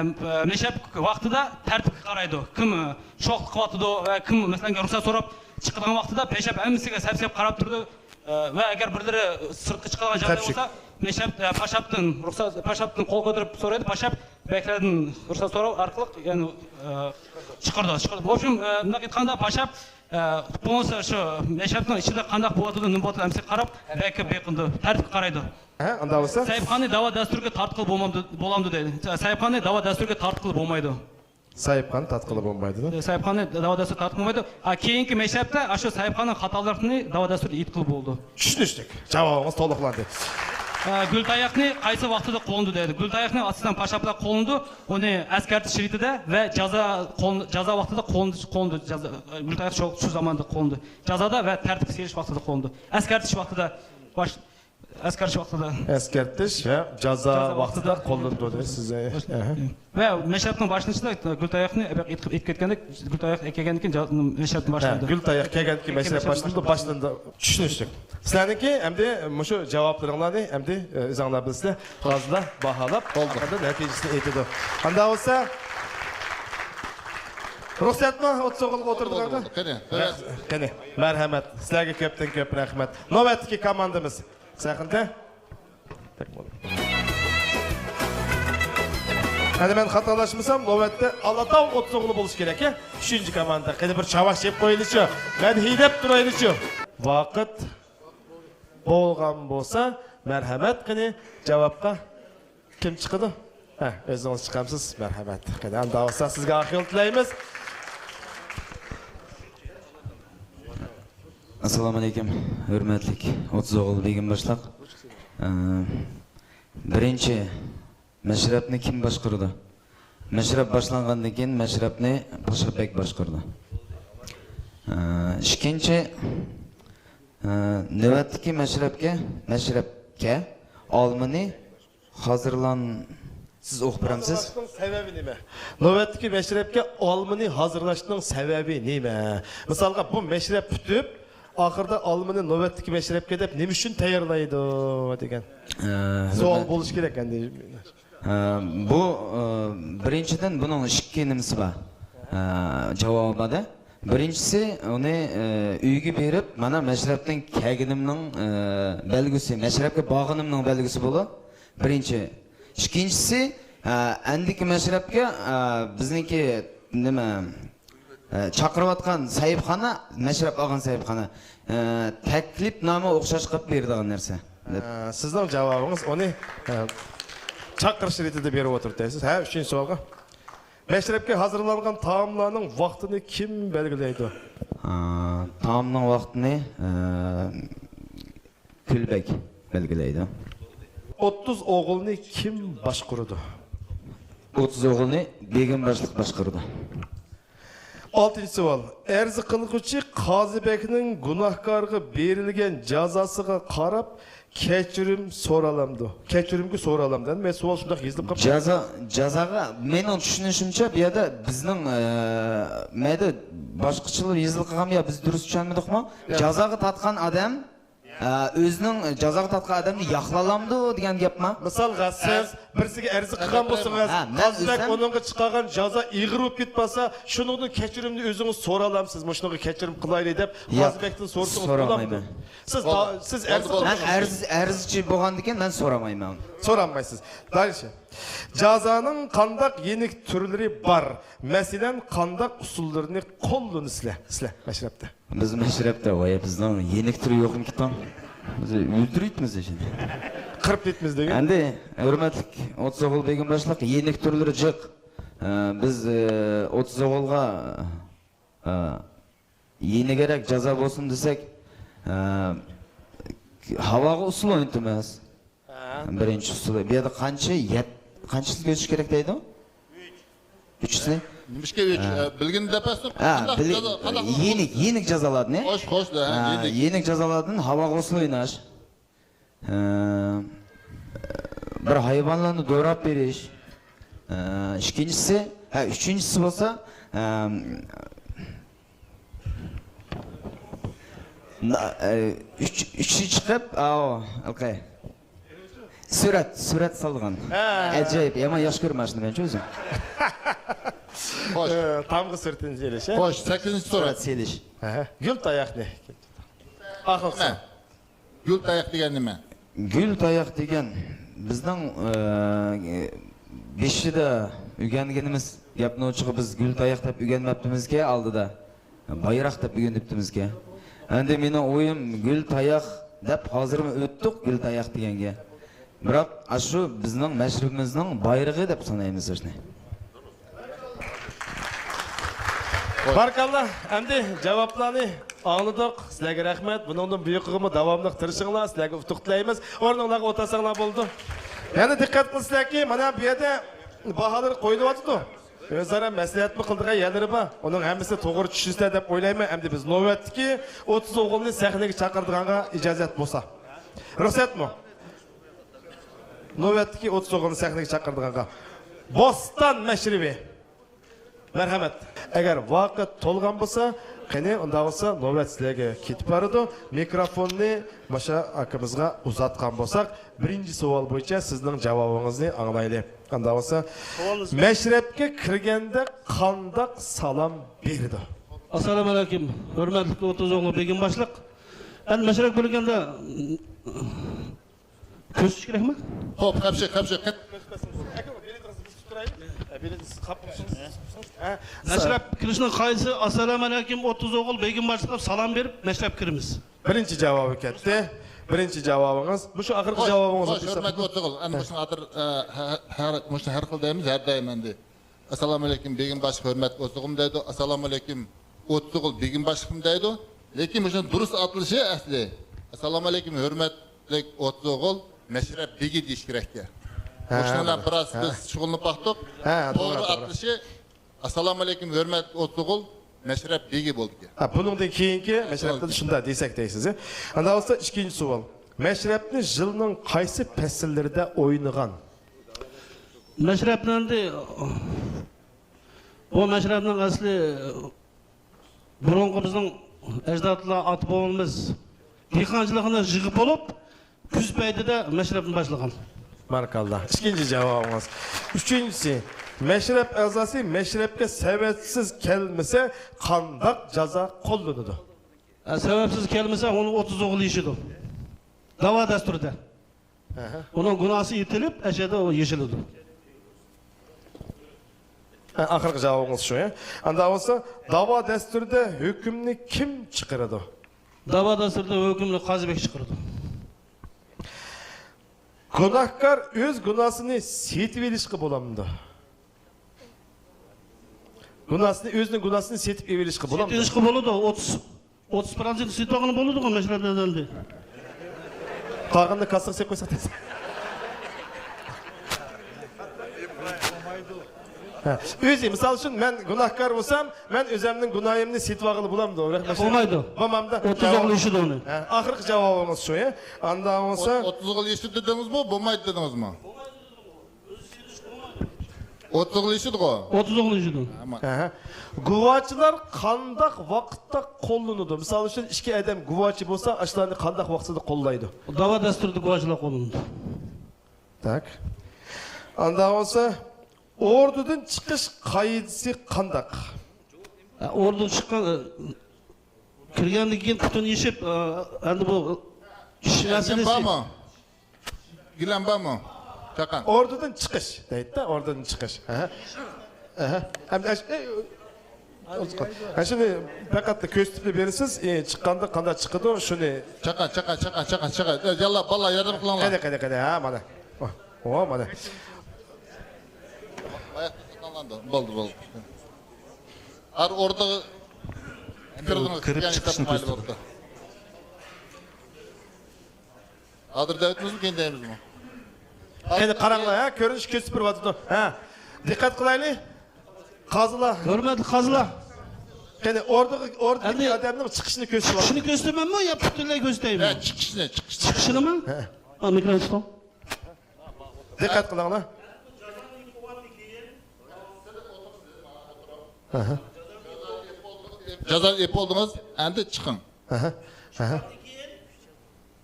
مەشرەپ ۋاقتىدا تەرتىپكە قارايدۇ. كىم، ئە، شوخلۇق قىلىۋاتىدۇ ۋە كىم، مەسىلەن، رۇخسەت سوراپ چىقىدىغان ۋاقتىدا پاشاپ ھەممىسىگە سەپ-سەپ قاراپ تۇرىدۇ. ئە، ۋە ئەگەر بىرلىرى سىرتقا چىقىدىغان جايدا بولسا، مەشرەپ، ئە، پاشاپتىن رۇخسەت، پاشاپتىن قول كۆتۈرۈپ سورايدۇ. پاشاپ بەگلەردىن رۇخسەت سوراش ئارقىلىق، يەنى، ئە، چىقىرىدۇ، چىقىرىدۇ. ۋوبشېم، ئە، مۇنداق ئېيتقاندا، پاشاپ، ئە، بولمىسا شۇ مەشرەپنىڭ ئىچىدە قانداق بولۇۋاتىدۇ، نېمە بولۇۋاتىدۇ، ھەممىسىگە قاراپ، بەگكە بېقىنىدۇ، تەرتىپكە قارايدۇ. ھە، ئۇنداق بولسا؟ سەھىپخانىنى دەۋا دەستۇرىغا تارتقىلى بولمامدۇ، بولامدۇ دەيدۇ. سەھىپخانىنى دەۋا دەستۇرىغا تارتقىلى بولمايدۇ. سەھىپخانا تارتقىلى بولمايدۇ. سەھىپخانا دەۋا دەستۇرى تارتقىلى بولمايدۇ. ھە، كېيىنكى مەشرەپتە ئاشۇ سەھىپخانىنىڭ خاتالىقىنى دەۋا دەستۇرى ئېيتقىلى بولىدۇ. چۈشىنىشلىك. جاۋابىڭىز تولۇقلاندى. ھە، گۈل تاياقنى قايسى ۋاقتىدا قوللىنىدۇ دەيدۇ. گۈل تاياقنى ئاساسەن پاشاپلار قوللىنىدۇ. ئۇنى ئەسكەرتىش رېتىدە ۋە جازا قوللىنىدۇ، جازا ۋاقتىدا قوللىنىدۇ، قوللىنىدۇ. جازا، گۈل تاياق شۇ، شۇ زاماندا قوللىنىدۇ. جازادا ۋە تەرتىپكە سېلىش ۋاقتىدا قوللىنىدۇ. ئەسكەرتىش ۋاقتىدا باش ئەسكەرتىش ۋاقتىدا. ئەسكەرتىش ۋە جازا ۋاقتىدا قوللىنىدۇ دەيسىز. ئەھە. ۋە مەشرەپنىڭ باشلىنىشىدا گۈل تاياقنى ئېيتىپ، ئېيتىپ كەتكەندەك، گۈل تاياق كەلگەندىن كېيىن جا-، مەشرەپ ھە، باشلىنىدۇ. گۈل تاياق كەلگەندىن كېيىن مەشرەپ باشلىنىدۇ، باشلىنىدۇ. چۈشىنىشلىك. سىلەرنىڭكى ئەمدى مۇشۇ جاۋابلىرىڭلارنى ئەمدى، ئە، ئۆزۈڭلار بىلىسىلەر. ھازىرلا باھالاپ، بولدى. ئاندىن نەتىجىسىنى ئېيتىدۇ. ئاندا بولسا، رۇخسەتمۇ ئوتتۇز ئوغۇلغا ئولتۇرىدىغانغا؟ قېنى، قېنى. مەرھەمەت. سىلەرگە كۆپتىن كۆپ رەھمەت. نۆۋەتتىكى كوماندىمىز سەھنىدە. ئەنە مەن خاتالاشمىسام، نۆۋەتتە ئالاتاۋ ئوتتۇز ئوغلى بولۇشى كېرەك، ھە؟ ئۈچىنچى كوماندا. قېنى بىر چاۋاك چېلىپ قويايلىچۇ. مەدھىيلەپ تۇرايلىچۇ. ۋاقىت بولغان بولسا، مەرھەمەت، قېنى جاۋابقا كىم چىقىدۇ؟ ھە، ئۆزىڭىز چىقامسىز؟ مەرھەمەت. قېنى، ئانداق بولسا سىزگە ئاق يول تىلەيمىز. ئەسسالامۇئەلەيكۇم، ھۆرمەتلىك ئوتتۇز ئوغۇل بېگىم باشلىق. ئە، بىرىنچى، مەشرەپنى كىم باشقۇرىدۇ؟ مەشرەپ باشلانغاندىن كېيىن مەشرەپنى پاشا بەگ باشقۇرىدۇ. ئە، ئىككىنچى، ئە، نۆۋەتتىكى مەشرەپكە، مەشرەپكە ئالمىنى ھازىرلان-، سىز ئوقۇپ بېرەمسىز؟ ھازىرلاشنىڭ سەۋەبى نېمە؟ نۆۋەتتىكى مەشرەپكە ئالمىنى ھازىرلاشنىڭ سەۋەبى نېمە؟ مىسالغا، بۇ مەشرەپ پۈتۈپ، ئاخىرىدا ئالمىنى نۆۋەتتىكى مەشرەپكە دەپ نېمە ئۈچۈن تەييارلايدۇ دېگەن ئە، سوئال ھۆرمەت-، بولۇشى كېرەك ئەمدى. ئە، بۇ، ئە، بىرىنچىدىن، بۇنىڭ ئىككى نېمىسى بار. ئە، جاۋابى بار-دە. بىرىنچىسى، ئۇنى، ئە، ئۆيگە بېرىپ، مانا مەشرەپتىن كەلگىنىمنىڭ، ئە، بەلگىسى، مەشرەپكە بارغىنىمنىڭ بەلگىسى بولۇپ، بىرىنچى. ئىككىنچىسى، ئە، ئەندىكى مەشرەپكە، ئە، بىزنىڭكى نېمە، ئە، چاقىرىۋاتقان سەھىپخانا، مەشرەپ ئالغان سەھىپخانا، ئە، تەكلىپنامە ئوخشاش قىلىپ بېرىدىغان نەرسە. ئە، سىزنىڭ جاۋابىڭىز ئۇنى، ئە، چاقىرىش رېتىدە بېرىپ ئولتۇرۇپ دەيسىز. ھە، ئۈچىنچى سوئالغا. مەشرەپكە ھازىرلانغان تائاملارنىڭ ۋاقتىنى كىم بەلگىلەيدۇ؟ ئا، تائامنىڭ ۋاقتىنى، ئە، كۈلبەگ بەلگىلەيدۇ. ئوتتۇز ئوغۇلنى كىم باشقۇرىدۇ؟ ئوتتۇز ئوغۇلنى بېگىم باشلىق باشقۇرىدۇ. ئالتىنچى سوئال. ئەرز قىلغۇچى قازى بەگنىڭ گۇناھكارغا بېرىلگەن جازاسىغا قاراپ كەچۈرۈم سورالامدۇ؟ كەچۈرۈمگە سورالامدۇ. مەن سوئال شۇنداق يېزىلىپ قاپتۇ. جازا، جازاغا، مېنىڭ چۈشىنىشىمچە، بۇ يەردە بىزنىڭ، ئە، مەيدە باشقىچىلا يېزىلىپ قالغان يا بىز دۇرۇس چۈشەنمىدۇقمۇ؟ ياق. جازاغا تارتقان ئادەم، ئە، ئۆزىنىڭ جازاغا تارتقان ئادەمنى ياقلالامدۇ دېگەن گەپما؟ مىسالغا، سىز بىرسىگە ئەرز قىلغان بولسىڭىز، ھە، مەن قازىبەگ ئۆزۈم ئۇنىڭغا چىقارغان جازا ئېغىر بولۇپ كېتىپ قالسا، شۇنىڭدىن كەچۈرۈمنى ئۆزىڭىز سورالامسىز؟ مۇشۇنىڭغا كەچۈرۈم قىلايلى دەپ، ياق، قازىبەگتىن سورىسىڭىز بولامدۇ؟ سورالمايمەن. سىز بولدى، تا-، سىز بولدى، ئەرز بولدى. مەن ئەرز-، ئەرزچى بولغاندىكىن مەن سورالمايمەن. سورالمايسىز. دالىشى. جازانىڭ قانداق يېنىك تۈرلىرى بار؟ مەسىلەن، قانداق ئۇسۇللىرىنى قوللىنىسىلەر، سىلەر مەشرەپتە؟ بىز مەشرەپتە، ۋاي، بىزنىڭ يېنىك تۈرى يوقمىكىن؟ بىز ئۆلتۈرۈۋېتىمىز ئىشىنى. قىرىپ كېتىمىز دېگەن. ئەمدى، ھۆرمەتلىك ئوتتۇز ئوغۇل بېگىم باشلىق، يېنىك تۈرلىرى جىق. ئە، بىز، ئە، ئوتتۇز ئوغۇلغا، ئە، يېنىكرەك جازا بولسۇن دېسەك، ئە، ھاۋاغا ئۇسسۇل ئوينىتىمىز. ھە. بىرىنچى ئۇسسۇلى. بۇ يەردە قانچە، يەت-، قانچىسى كۆرۈش كېرەك دەيدۇ؟ ئۈچىسى؟ نېمىشقا ئۈچ؟ ھە. ئە، بىلگىنى دەپ بەرسۇن. ھە، قانداق بىلى-، جازا، قانداق يېنىك، يېنىك جازالاردىن. خوش، خوش، ھە، ھە، يېنىك. يېنىك جازالاردىن ھاۋاغا ئۇسسۇل ئويناش. ھە، بىر ھايۋانلارنى دوراپ بېرىش. ھە، ئىككىنچىسى، ھە، ئۈچىنچىسى بولسا، ھە، نا-، ئە، ئۈچ، ئۈچى چىقىپ، ئاۋۇ، ھېلىقى. سۈرەت، سۈرەت سالغان. ھە. ئەجايىپ، يامان ياخشى كۆرىمەن شۇنى مەن ئۆزۈم. خوش. ئە، تامغا سۈرىتىنى سېلىش، ھە؟ خوش، سەككىزىنچى سوراق. سۈرەت سېلىش. ھە، ھە. گۈل تاياقنى. ئاخىرقى. نېمە؟ گۈل تاياق دېگەن نېمە؟ گۈل تاياق دېگەن بىزنىڭ، ئە، بېشىدا ئۆگەنگىنىمىز گەپنى ئوچۇقى بىز گۈل تاياق دەپ ئۆگەنمەپتىمىزكەن ئالدىدا. بايراق دەپ ئۆگىنىپتىمىزكەن. ئەمدى مېنىڭ ئويۇم گۈل تاياق دەپ ھازىرمۇ ئۆتتۇق گۈل تاياق دېگەنگە. بىراق، ئاشۇ بىزنىڭ مەشرىپىمىزنىڭ بايرىقى دەپ سانايمىز شۇنى. باركاللا، ئەمدى جاۋابلارنى ئاڭلىدۇق. سىلەرگە رەھمەت. بۇنىڭدىن بۇيرۇقىغىمۇ داۋاملىق تىرىشىڭلار. سىلەرگە ئۇتۇق تىلەيمىز. ئورنۇڭلارغا ئولتۇرساڭلار بولىدۇ. يەنە دىققەت قىلسىلەركى، مانا بۇ يەردە باھالىرى قويۇلۇۋاتىدۇ. ئۆزئارا مەسلىھەتمۇ قىلىدىغان يەرلىرى بار. ئۇنىڭ ھەممىسىنى توغرا چۈشىنىسىلەر دەپ ئويلايمەن. ئەمدى بىز نۆۋەتتىكى ئوتتۇز ئوغۇلنى سەھنىگە چاقىرىدىغانغا ئىجازەت بولسا. رۇخسەتمۇ؟ نۆۋەتتىكى ئوتتۇز ئوغۇلنى سەھنىگە چاقىرىدىغانغا. بوستان مەشرىپى. مەرھەمەت. ئەگەر ۋاقىت تولغان بولسا، قېنى، ئۇنداق بولسا نۆۋەت سىلەرگە كېتىپ بارىدۇ. مىكروفوننى ماشا ئاكىمىزغا ئۇزاتقان بولساق، بىرىنچى سوئال بويىچە سىزنىڭ جاۋابىڭىزنى ئاڭلايلى. ئۇنداق بولسا، مەشرەپكە كىرگەندە قانداق سالام بېرىدۇ؟ ئەسسالامۇ ئەلەيكۇم، ھۆرمەتلىك ئوتتۇز ئوغۇل بېگىم باشلىق. ئەمدى مەشرەپكە كىرگەندە كۆرسىتىش كېرەكمۇ؟ خوپ، قاپشى، قاپشى، قېت. مەشرەپ كىرىشنىڭ قائىدىسى، ئەسسالامۇ ئەلەيكۇم ئوتتۇز ئوغۇل بېگىم باشلىق دەپ سالام بېرىپ مەشرەپكە كىرىمىز. بىرىنچى جاۋابى كەتتى. بىرىنچى جاۋابىڭىز. مۇشۇ ئاخىرقى جاۋابىڭىز. خوش، ھۆرمەتلىك ئوتتۇز ئوغۇل. ئەمدى مۇشۇنى ھازىر، ئە، ھە-، ھە-، ھەر، مۇشۇنى ھەر خىل دەيمىز، ھەر دائىم ئەمدى. ئەسسالامۇ ئەلەيكۇم، بېگىم باشلىق، ھۆرمەتلىك ئوتتۇز ئوغۇلمۇ دەيدۇ. ئەسسالامۇ ئەلەيكۇم، ئوتتۇز ئوغۇل، بېگىم باشلىقمۇ دەيدۇ. لېكىن مۇشۇنىڭ دۇرۇس ئاتىلىشى ئەسلى، ئەسسالامۇ ئەلەيكۇم، ھۆرمەتلىك ئوتتۇز ئوغۇل، مەشرەپ بېگى دېيىش كېرەككەن. ھە، مۇشۇنىڭ بىلەن توغرا. بىراز ھە. بىز شۇغۇللىنىپ باقتۇق. ھە، توغرا، توغرا، ئەتىشى، ئەسسالامۇ ئەلەيكۇم، ھۆرمەتلىك ئوتتۇز ئوغۇل، مەشرەپ بېگى بولدىكەن. ھە، بۇنىڭدىن كېيىنكى مەشرەپتە شۇنداق دېسەك دەيسىز. ئە؟ ئاندىن بولسا ئىككىنچى سوئال. مەشرەپنى يىلنىڭ قايسى پەسىللىرىدە ئوينىغان؟ مەشرەپنى ئەمدى، بۇ مەشرەپنىڭ ئەسلى بۇرۇنقى بىزنىڭ ئەجدادلار، ئاتا بوۋىمىز دېھقانچىلىقنى يىغىپ بولۇپ، كۈز پەيتىدە مەشرەپنى باشلىغان. بارىكاللا. ئىككىنچى جاۋابىڭىز. ئۈچىنچىسى، مەشرەپ ئەزاسى مەشرەپكە سەۋەبسىز كەلمىسە، قانداق جازا قوللىنىدۇ؟ ئە، سەۋەبسىز كەلمىسە، ئۇنى ئوتتۇز ئوغۇل يېشىدۇ. داۋا دەستۇرىدە. ئەھە. ئۇنىڭ گۇناھسى ئېيتىلىپ، ئەشەدە ئۇ يېشىلىدۇ. ھە، ئاخىرقى جاۋابىڭىز شۇ، ھە؟ ئانداق بولسا، داۋا دەستۇرىدا ھۆكۈمنى كىم چىقىرىدۇ؟ داۋا دەستۇرىدا ھۆكۈمنى قازى بېگ چىقىرىدۇ. گۇناھكار ئۆز گۇناھسىنى سېتىۋېلىشقا بولامدۇ؟ گۇناھسىنى، ئۆزىنىڭ گۇناھسىنى سېتىپ ئېلىشقا بولامدۇ؟ سېتىۋېلىشقا بولىدۇ. ئوتتۇز، ئوتتۇز پىروتسېنت سېتىۋالغىلى بولىدىغۇ مەشرەپلەردىن ئەمدى. قالغىنىنى كاسسىغا سېلىپ قويساق دەيسەن. ھە. ئۆزى، مىسال ئۈچۈن، مەن گۇناھكار بولسام، مەن ئۆزۈمنىڭ گۇناھىمنى سېتىۋالغىلى بولامدۇ؟ بولمايدۇ. بولمامدا. ئوتتۇز ئوغۇل يېشىدۇ ئۇنى. ھە، ئاخىرقى جاۋابىڭىز شۇ، ھە؟ ئاندىن بولسا، ئوتتۇز ئوغۇل يېشىدۇ دېدىڭىزمۇ، بولمايدۇ دېدىڭىزمۇ؟ ئوتتۇز ئوغۇل يېشىدىغۇ؟ ئوتتۇز ئوغۇل يېشىدۇ. ئەھە. گۇۋاچىلار قانداق ۋاقىتتا قوللىنىدۇ؟ مىسال ئۈچۈن، ئىككى ئادەم گۇۋاچى بولسا، ئاشۇلارنى قانداق ۋاقتىدا قوللايدۇ؟ داۋا دەستۇرىدا گۇۋاچىلار قوللىنىدۇ. تاك. ئاندىن بولسا، ئوردىدىن چىقىش قائىدىسى قانداق؟ ئە، ئوردىدىن چىققان، ئە، كىرگەندىن كېيىن پۇتىنى يېشىپ، ئە، ئەمدى بۇ ئىش مەسىلىسى. بارمۇ؟ گىلەم بارمۇ؟ چاقان. ئوردىدىن چىقىش دەيدىدە، ئوردىدىن چىقىش. ئەھە. ئەھە. ئەمدى ئەش-، ئەي، ھە، شۇنى پەقەت كۆرسىتىپ بېرىسىز، ئى، چىققاندا قانداق چىقىدۇ، شۇنى. چاقان، چاقان، چاقان، چاقان، چاقان. ئە، ياللا، بالىلار، ياردەم قىلىڭلار. قېنى، قېنى، قېنى. ھە، مانا. ۋاھ، ۋاھ، مانا. ئاياقتا ساقلانغاندا. بولدى، بولدى. ھەر ئوردا كىرىپ چىقىشنى كۆرسىتىدۇ. ھازىر دەۋېتىمىزمۇ، كېيىن دەيمىزمۇ؟ قېنى قاراڭلار، ھە، كۆرۈنۈش كۆرسىتىپ بېرىۋاتىدۇ. ھە، دىققەت قىلايلى. قازىلار. ھۆرمەتلىك قازىلار. قېنى، ئوردىغا، ئوردىدىكى ئەمدى ئادەمنىڭ چىقىشىنى كۆرسىتىۋاتىدۇ. چىقىشىنى كۆرسىتىمەنمۇ يا پۈتۈنلەي كۆرسىتەيمۇ؟ ھە، چىقىشنى، چىقىشنى. چىقىشىنىمۇ؟ ھە. ھا، مىكروفون تۇتۇڭ. دىققەت قىلىڭلار. ئەھە. جازا ئېلىپ بولدىڭىز، ئەمدى چىقىڭ. ئەھە. ئەھە.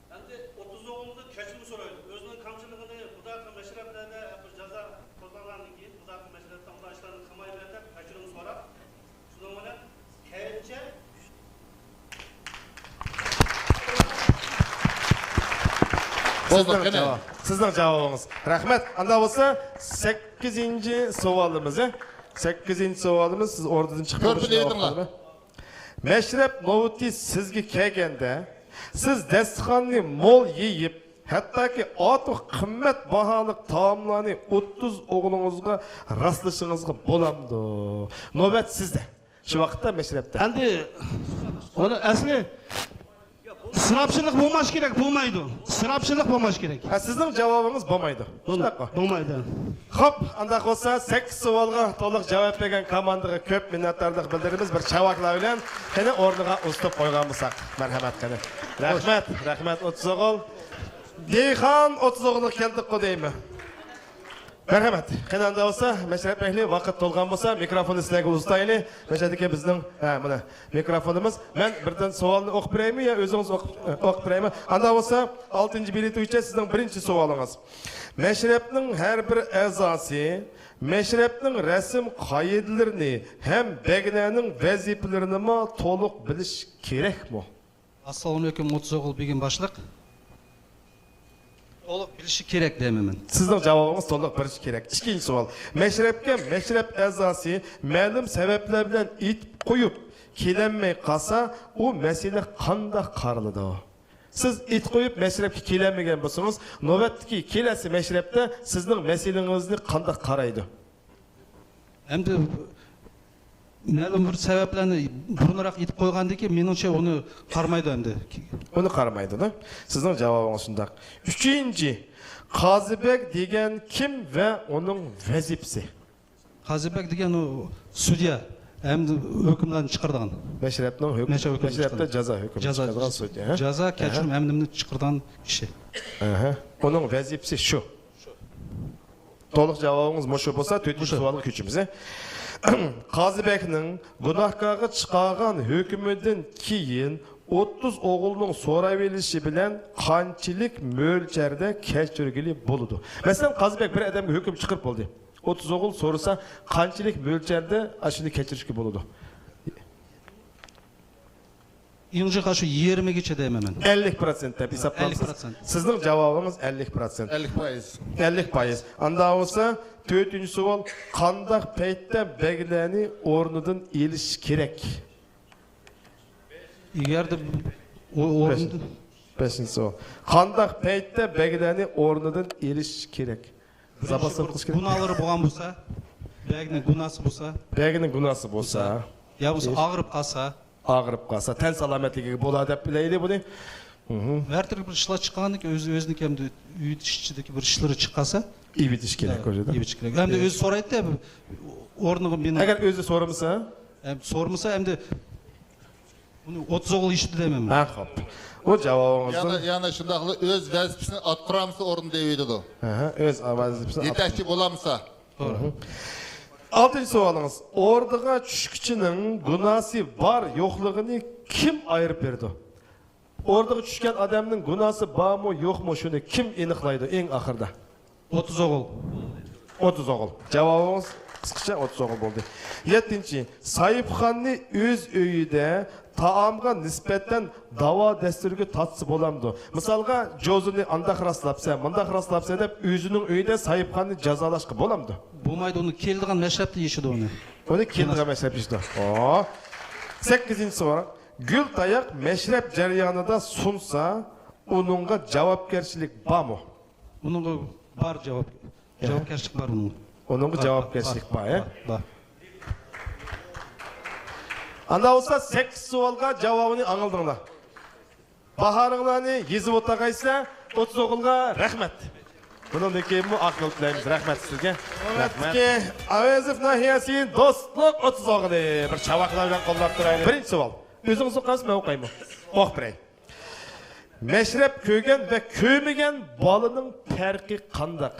ئەمدى ئوتتۇز ئوغۇلدىن كەچۈرۈم سورايدۇ. ئۆزىنىڭ كەمچىلىكىنى، بۇنداق مەشرەپلەردە بىر جازا قوزغالغاندىن كېيىن، بۇنداق مەشرەپتە بۇنداق ئىشلارنى قىلماي بېرەتتەك كەچۈرۈم سوراپ، شۇنىڭ بىلەن كەينىچە. بولدى، سىزنىڭ قېنى. جاۋاب-، سىزنىڭ جاۋابىڭىز. رەھمەت. ئاندا بولسا، سەككىزىنچى سوئالىمىز، ھە؟ سەككىزىنچى سوئالىمىز، سىز ئوردىدىن چىقىپ كۆرپىنى يېدىڭلار. مەشرەپ نۆۋىتى سىزگە كەلگەندە، سىز دەستىخاننى مول يېيىپ، ھەتتاكى ئارتۇق قىممەت باھالىق تائاملارنى ئوتتۇز ئوغلىڭىزغا راسلىشىڭىزغا بولامدۇ؟ نۆۋەت سىزدە. شۇ ۋاقىتتا مەشرەپتە. ئەمدى ئۇنى ئەسلى ئىسراپچىلىق بولماش كېرەك، بولمايدۇ. ئىسراپچىلىق بولماش كېرەك. ھە، سىزنىڭ جاۋابىڭىز بولمايدۇ. بول-، شۇنداققۇ؟ بولمايدۇ. خوپ، ئانداق بولسا، سەككىز سوئالغا تولۇق جاۋاب بەرگەن كوماندىغا كۆپ مىننەتدارلىق بىلدۈرىمىز. بىر چاۋاكلار بىلەن قېنى ئورنىغا ئۇزىتىپ قويغان بولساق. مەرھەمەت قېنى. رەھمەت، رەھمەت ئوتتۇز ئوغۇل. دېيخان ئوتتۇز ئوغۇلغا كەلدۇققۇ دەيمەن. مەرھەمەت. قېنى ئاندا بولسا، مەشرەپ ئەھلى، ۋاقىت تولغان بولسا، مىكروفوننى سىلەرگە ئۇزىتايلى. مەشرەپتىكى بىزنىڭ، ھە، مانا، مىكروفونىمىز. مەن بىردىن سوئالنى ئوقۇپ بېرەيمۇ يا ئۆزىڭىز ئوقۇپ، ئوقۇپ بېرەيمۇ؟ ئاندا بولسا، ئالتىنچى بېلەت بويىچە سىزنىڭ بىرىنچى سوئالىڭىز. مەشرەپنىڭ ھەر بىر ئەزاسى مەشرەپنىڭ رەسىم قائىدىلىرىنى ھەم بەگلەرنىڭ ۋەزىپىلىرىنىمۇ تولۇق بىلىشى كېرەكمۇ؟ ئەسسالامۇئەلەيكۇم، ئوتتۇز ئوغۇل بېگىم باشلىق. تولۇق بىلىشى كېرەك دەيمەن مەن. سىزنىڭ جاۋابىڭىز تولۇق بىلىشى كېرەك. ئىككىنچى سوئال. مەشرەپكە مەشرەپ ئەزاسى مەلۇم سەۋەبلەر بىلەن ئېيتىپ قويۇپ، كېلەلمەي قالسا، ئۇ مەسىلە قانداق قارىلىدۇ؟ سىز ئېيتىپ قويۇپ، مەشرەپكە كېلەلمىگەن بولسىڭىز، نۆۋەتتىكى كېلەسى مەشرەپتە سىزنىڭ مەسىلىڭىزنى قانداق قارايدۇ؟ ئەمدى مەلۇم بىر سەۋەبلەرنى بۇرۇنراق ئېيتىپ قويغاندىن كېيىن، مېنىڭچە ئۇنى قارىمايدۇ ئەمدى. ئۇنى قارىمايدۇ-دا. سىزنىڭ جاۋابىڭىز شۇنداق. ئۈچىنچى، قازى بەگ دېگەن كىم ۋە ئۇنىڭ ۋەزىپىسى؟ قازى بەگ دېگەن ئۇ سۈديە، ئەمدى ھۆكۈملەرنى چىقىرىدىغان. مەشرەپنىڭ ھۆكۈم-، مەشرەپ ھۆكۈمى مەشرەپتە چىقىرىدىغان. جازا ھۆكۈمى جازا، چىقىرىدىغان سۈديە، ھە؟ جازا، كەچۈرۈم، ھە؟ ئەمدى نېمىنى چىقىرىدىغان كىشى. ئەھە. ئۇنىڭ ۋەزىپىسى شۇ. تولۇق جاۋابىڭىز مۇشۇ بولسا، تۆتىنچى مۇشۇ. سوئالغا كۆچىمىز. قازى بەگنىڭ گۇناھكارغا چىقارغان ھۆكمىدىن كېيىن ئوتتۇز ئوغۇلنىڭ سوراۋېلىشى بىلەن قانچىلىك مۆلچەردە كەچۈرگىلى بولىدۇ؟ مەسىلەن، قازى بەگ بىر ئادەمگە ھۆكۈم چىقىرىپ بولدى. ئوتتۇز ئوغۇل سورىسا، قانچىلىك مۆلچەردە ئاشۇنى كەچۈرۈشكە بولىدۇ؟ ئىنجىقا شۇ يېرىمىگىچە دەيمەن مەن. ئەللىك پىروتسېنت دەپ ھېسابلانسا، ئەللىك پىروتسېنت. سىزنىڭ جاۋابىڭىز ئەللىك پىروتسېنت. ئەللىك پايىز. ئەللىك پايىز. ئاندا بولسا، تۆتىنچى سوئال، قانداق پەيتتە بەگلەرنى ئورنىدىن ئېلىش كېرەك؟ ئەگەردە ئو-، ئورنىدىن بەشىنچى سوئال. قانداق پەيتتە بەگلەرنى ئورنىدىن ئېلىش كېرەك؟ زاپاس قىلىش كېرەك. گۇناھلىرى بولغان بولسا، بەگنىڭ گۇناھسى بولسا. بەگنىڭ گۇناھسى بولسا. يا بولمىسا ئېيت. ئاغرىپ قالسا. ئاغرىپ قالسا، تەن سالامەتلىكىگە بولا دەپ بىلەيلى بۇنى. مھم. ھەر تۈرلۈك بىر ئىشلار چىققاندىن كېيىن، ئۆزى، ئۆزىنىڭكى ئەمدى ئۆي ئىچىدىكى بىر ئىشلىرى چىققانسا، ئېۋىتىش كېرەك، ھە، كۆرۈشىدۇ. ئېۋىتىش كېرەك. ئەمدى ئۆزى سورايدۇ، ئورنىغا مېنىڭ. ئەگەر ئۆزى سورىمىسا؟ ئەم، سورىمىسا، ئەمدى ئۇنى ئوتتۇز ئوغۇل ئىشىدە دەيمەن. ھە، خوپ. ئۇ جاۋابىڭىزدىن. يەنە، يەنە شۇنداقلا ئۆز ۋەزىپىسىنى ئاتقۇرامسا ئورنىدا دەۋېتىدۇ. ھە، ھە، ئۆز ۋەزىپىسىنى ئات-، يېتەكچى بولامسا. توغرا. مھم. ئالتىنچى سوئالىڭىز. ئوردىغا چۈشكۈچىنىڭ گۇناھسى بار يوقلۇقىنى كىم ئايرىپ بېرىدۇ؟ ئوردىغا چۈشكەن ئادەمنىڭ گۇناھسى بارمۇ يوقمۇ، شۇنى كىم ئېنىقلايدۇ ئەڭ ئاخىرىدا؟ ئوتتۇز ئوغۇل. ئوتتۇز ئوغۇل. جاۋابىڭىز قىسقىچە ئوتتۇز ئوغۇل بولدى. يەتتىنچى، ساھىبخاننى ئۆز ئۆيىدە تائامغا نىسبەتەن داۋا دەستۇرىگە تارتسا بولامدۇ؟ مىسالغا، جوزىنى ئانداق راسلاپسەن، مۇنداق راسلاپسەن دەپ، ئۆزىنىڭ ئۆيىدە ساھىبخاننى جازالاشقا بولامدۇ؟ بولمايدۇ، ئۇنى كېلىدىغان مەشرەپتە يېشىدۇ ئۇنى. ئۇنى كېلىدىغان مەشرەپ يېشىدۇ. ئوھ. سەككىزىنچى سوئال. گۈل تاياق مەشرەپ جەريانىدا سۇنسا، ئۇنىڭغا جاۋابكەرچىلىك بارمۇ؟ ئۇنىڭغا بار جاۋاب. يا. جاۋابكەرچىلىك بار ئۇنىڭغا. ئۇنىڭغا بار، جاۋابكەرچىلىك بار، بار، يا؟ بار، بار. ئاندا بولسا سەككىز سوئالغا جاۋابىنى ئاڭلىدىڭلار. باھارىڭلارنى يېزىپ ئولتۇرغايسىلەر، ئوتتۇز ئوغۇلغا رەھمەت. بۇنىڭدىن كېيىنمۇ ئاق يول تىلەيمىز. رەھمەت سىزگە. رەھمەت. نۆۋەتتىكى ئەۋەزوف ناھىيەسى دوستلۇق ئوتتۇز ئوغلى. بىر چاۋاكلار بىلەن قوللاپ تۇرايلى. بىرىنچى سوئال. ئۆزىڭىز ئوقۇيسىز، مەن ئوقۇيمۇ؟ ئوقۇپ بېرەي. مەشرەپ كۆرگەن ۋە كۆرمىگەن بالىنىڭ پەرقى قانداق؟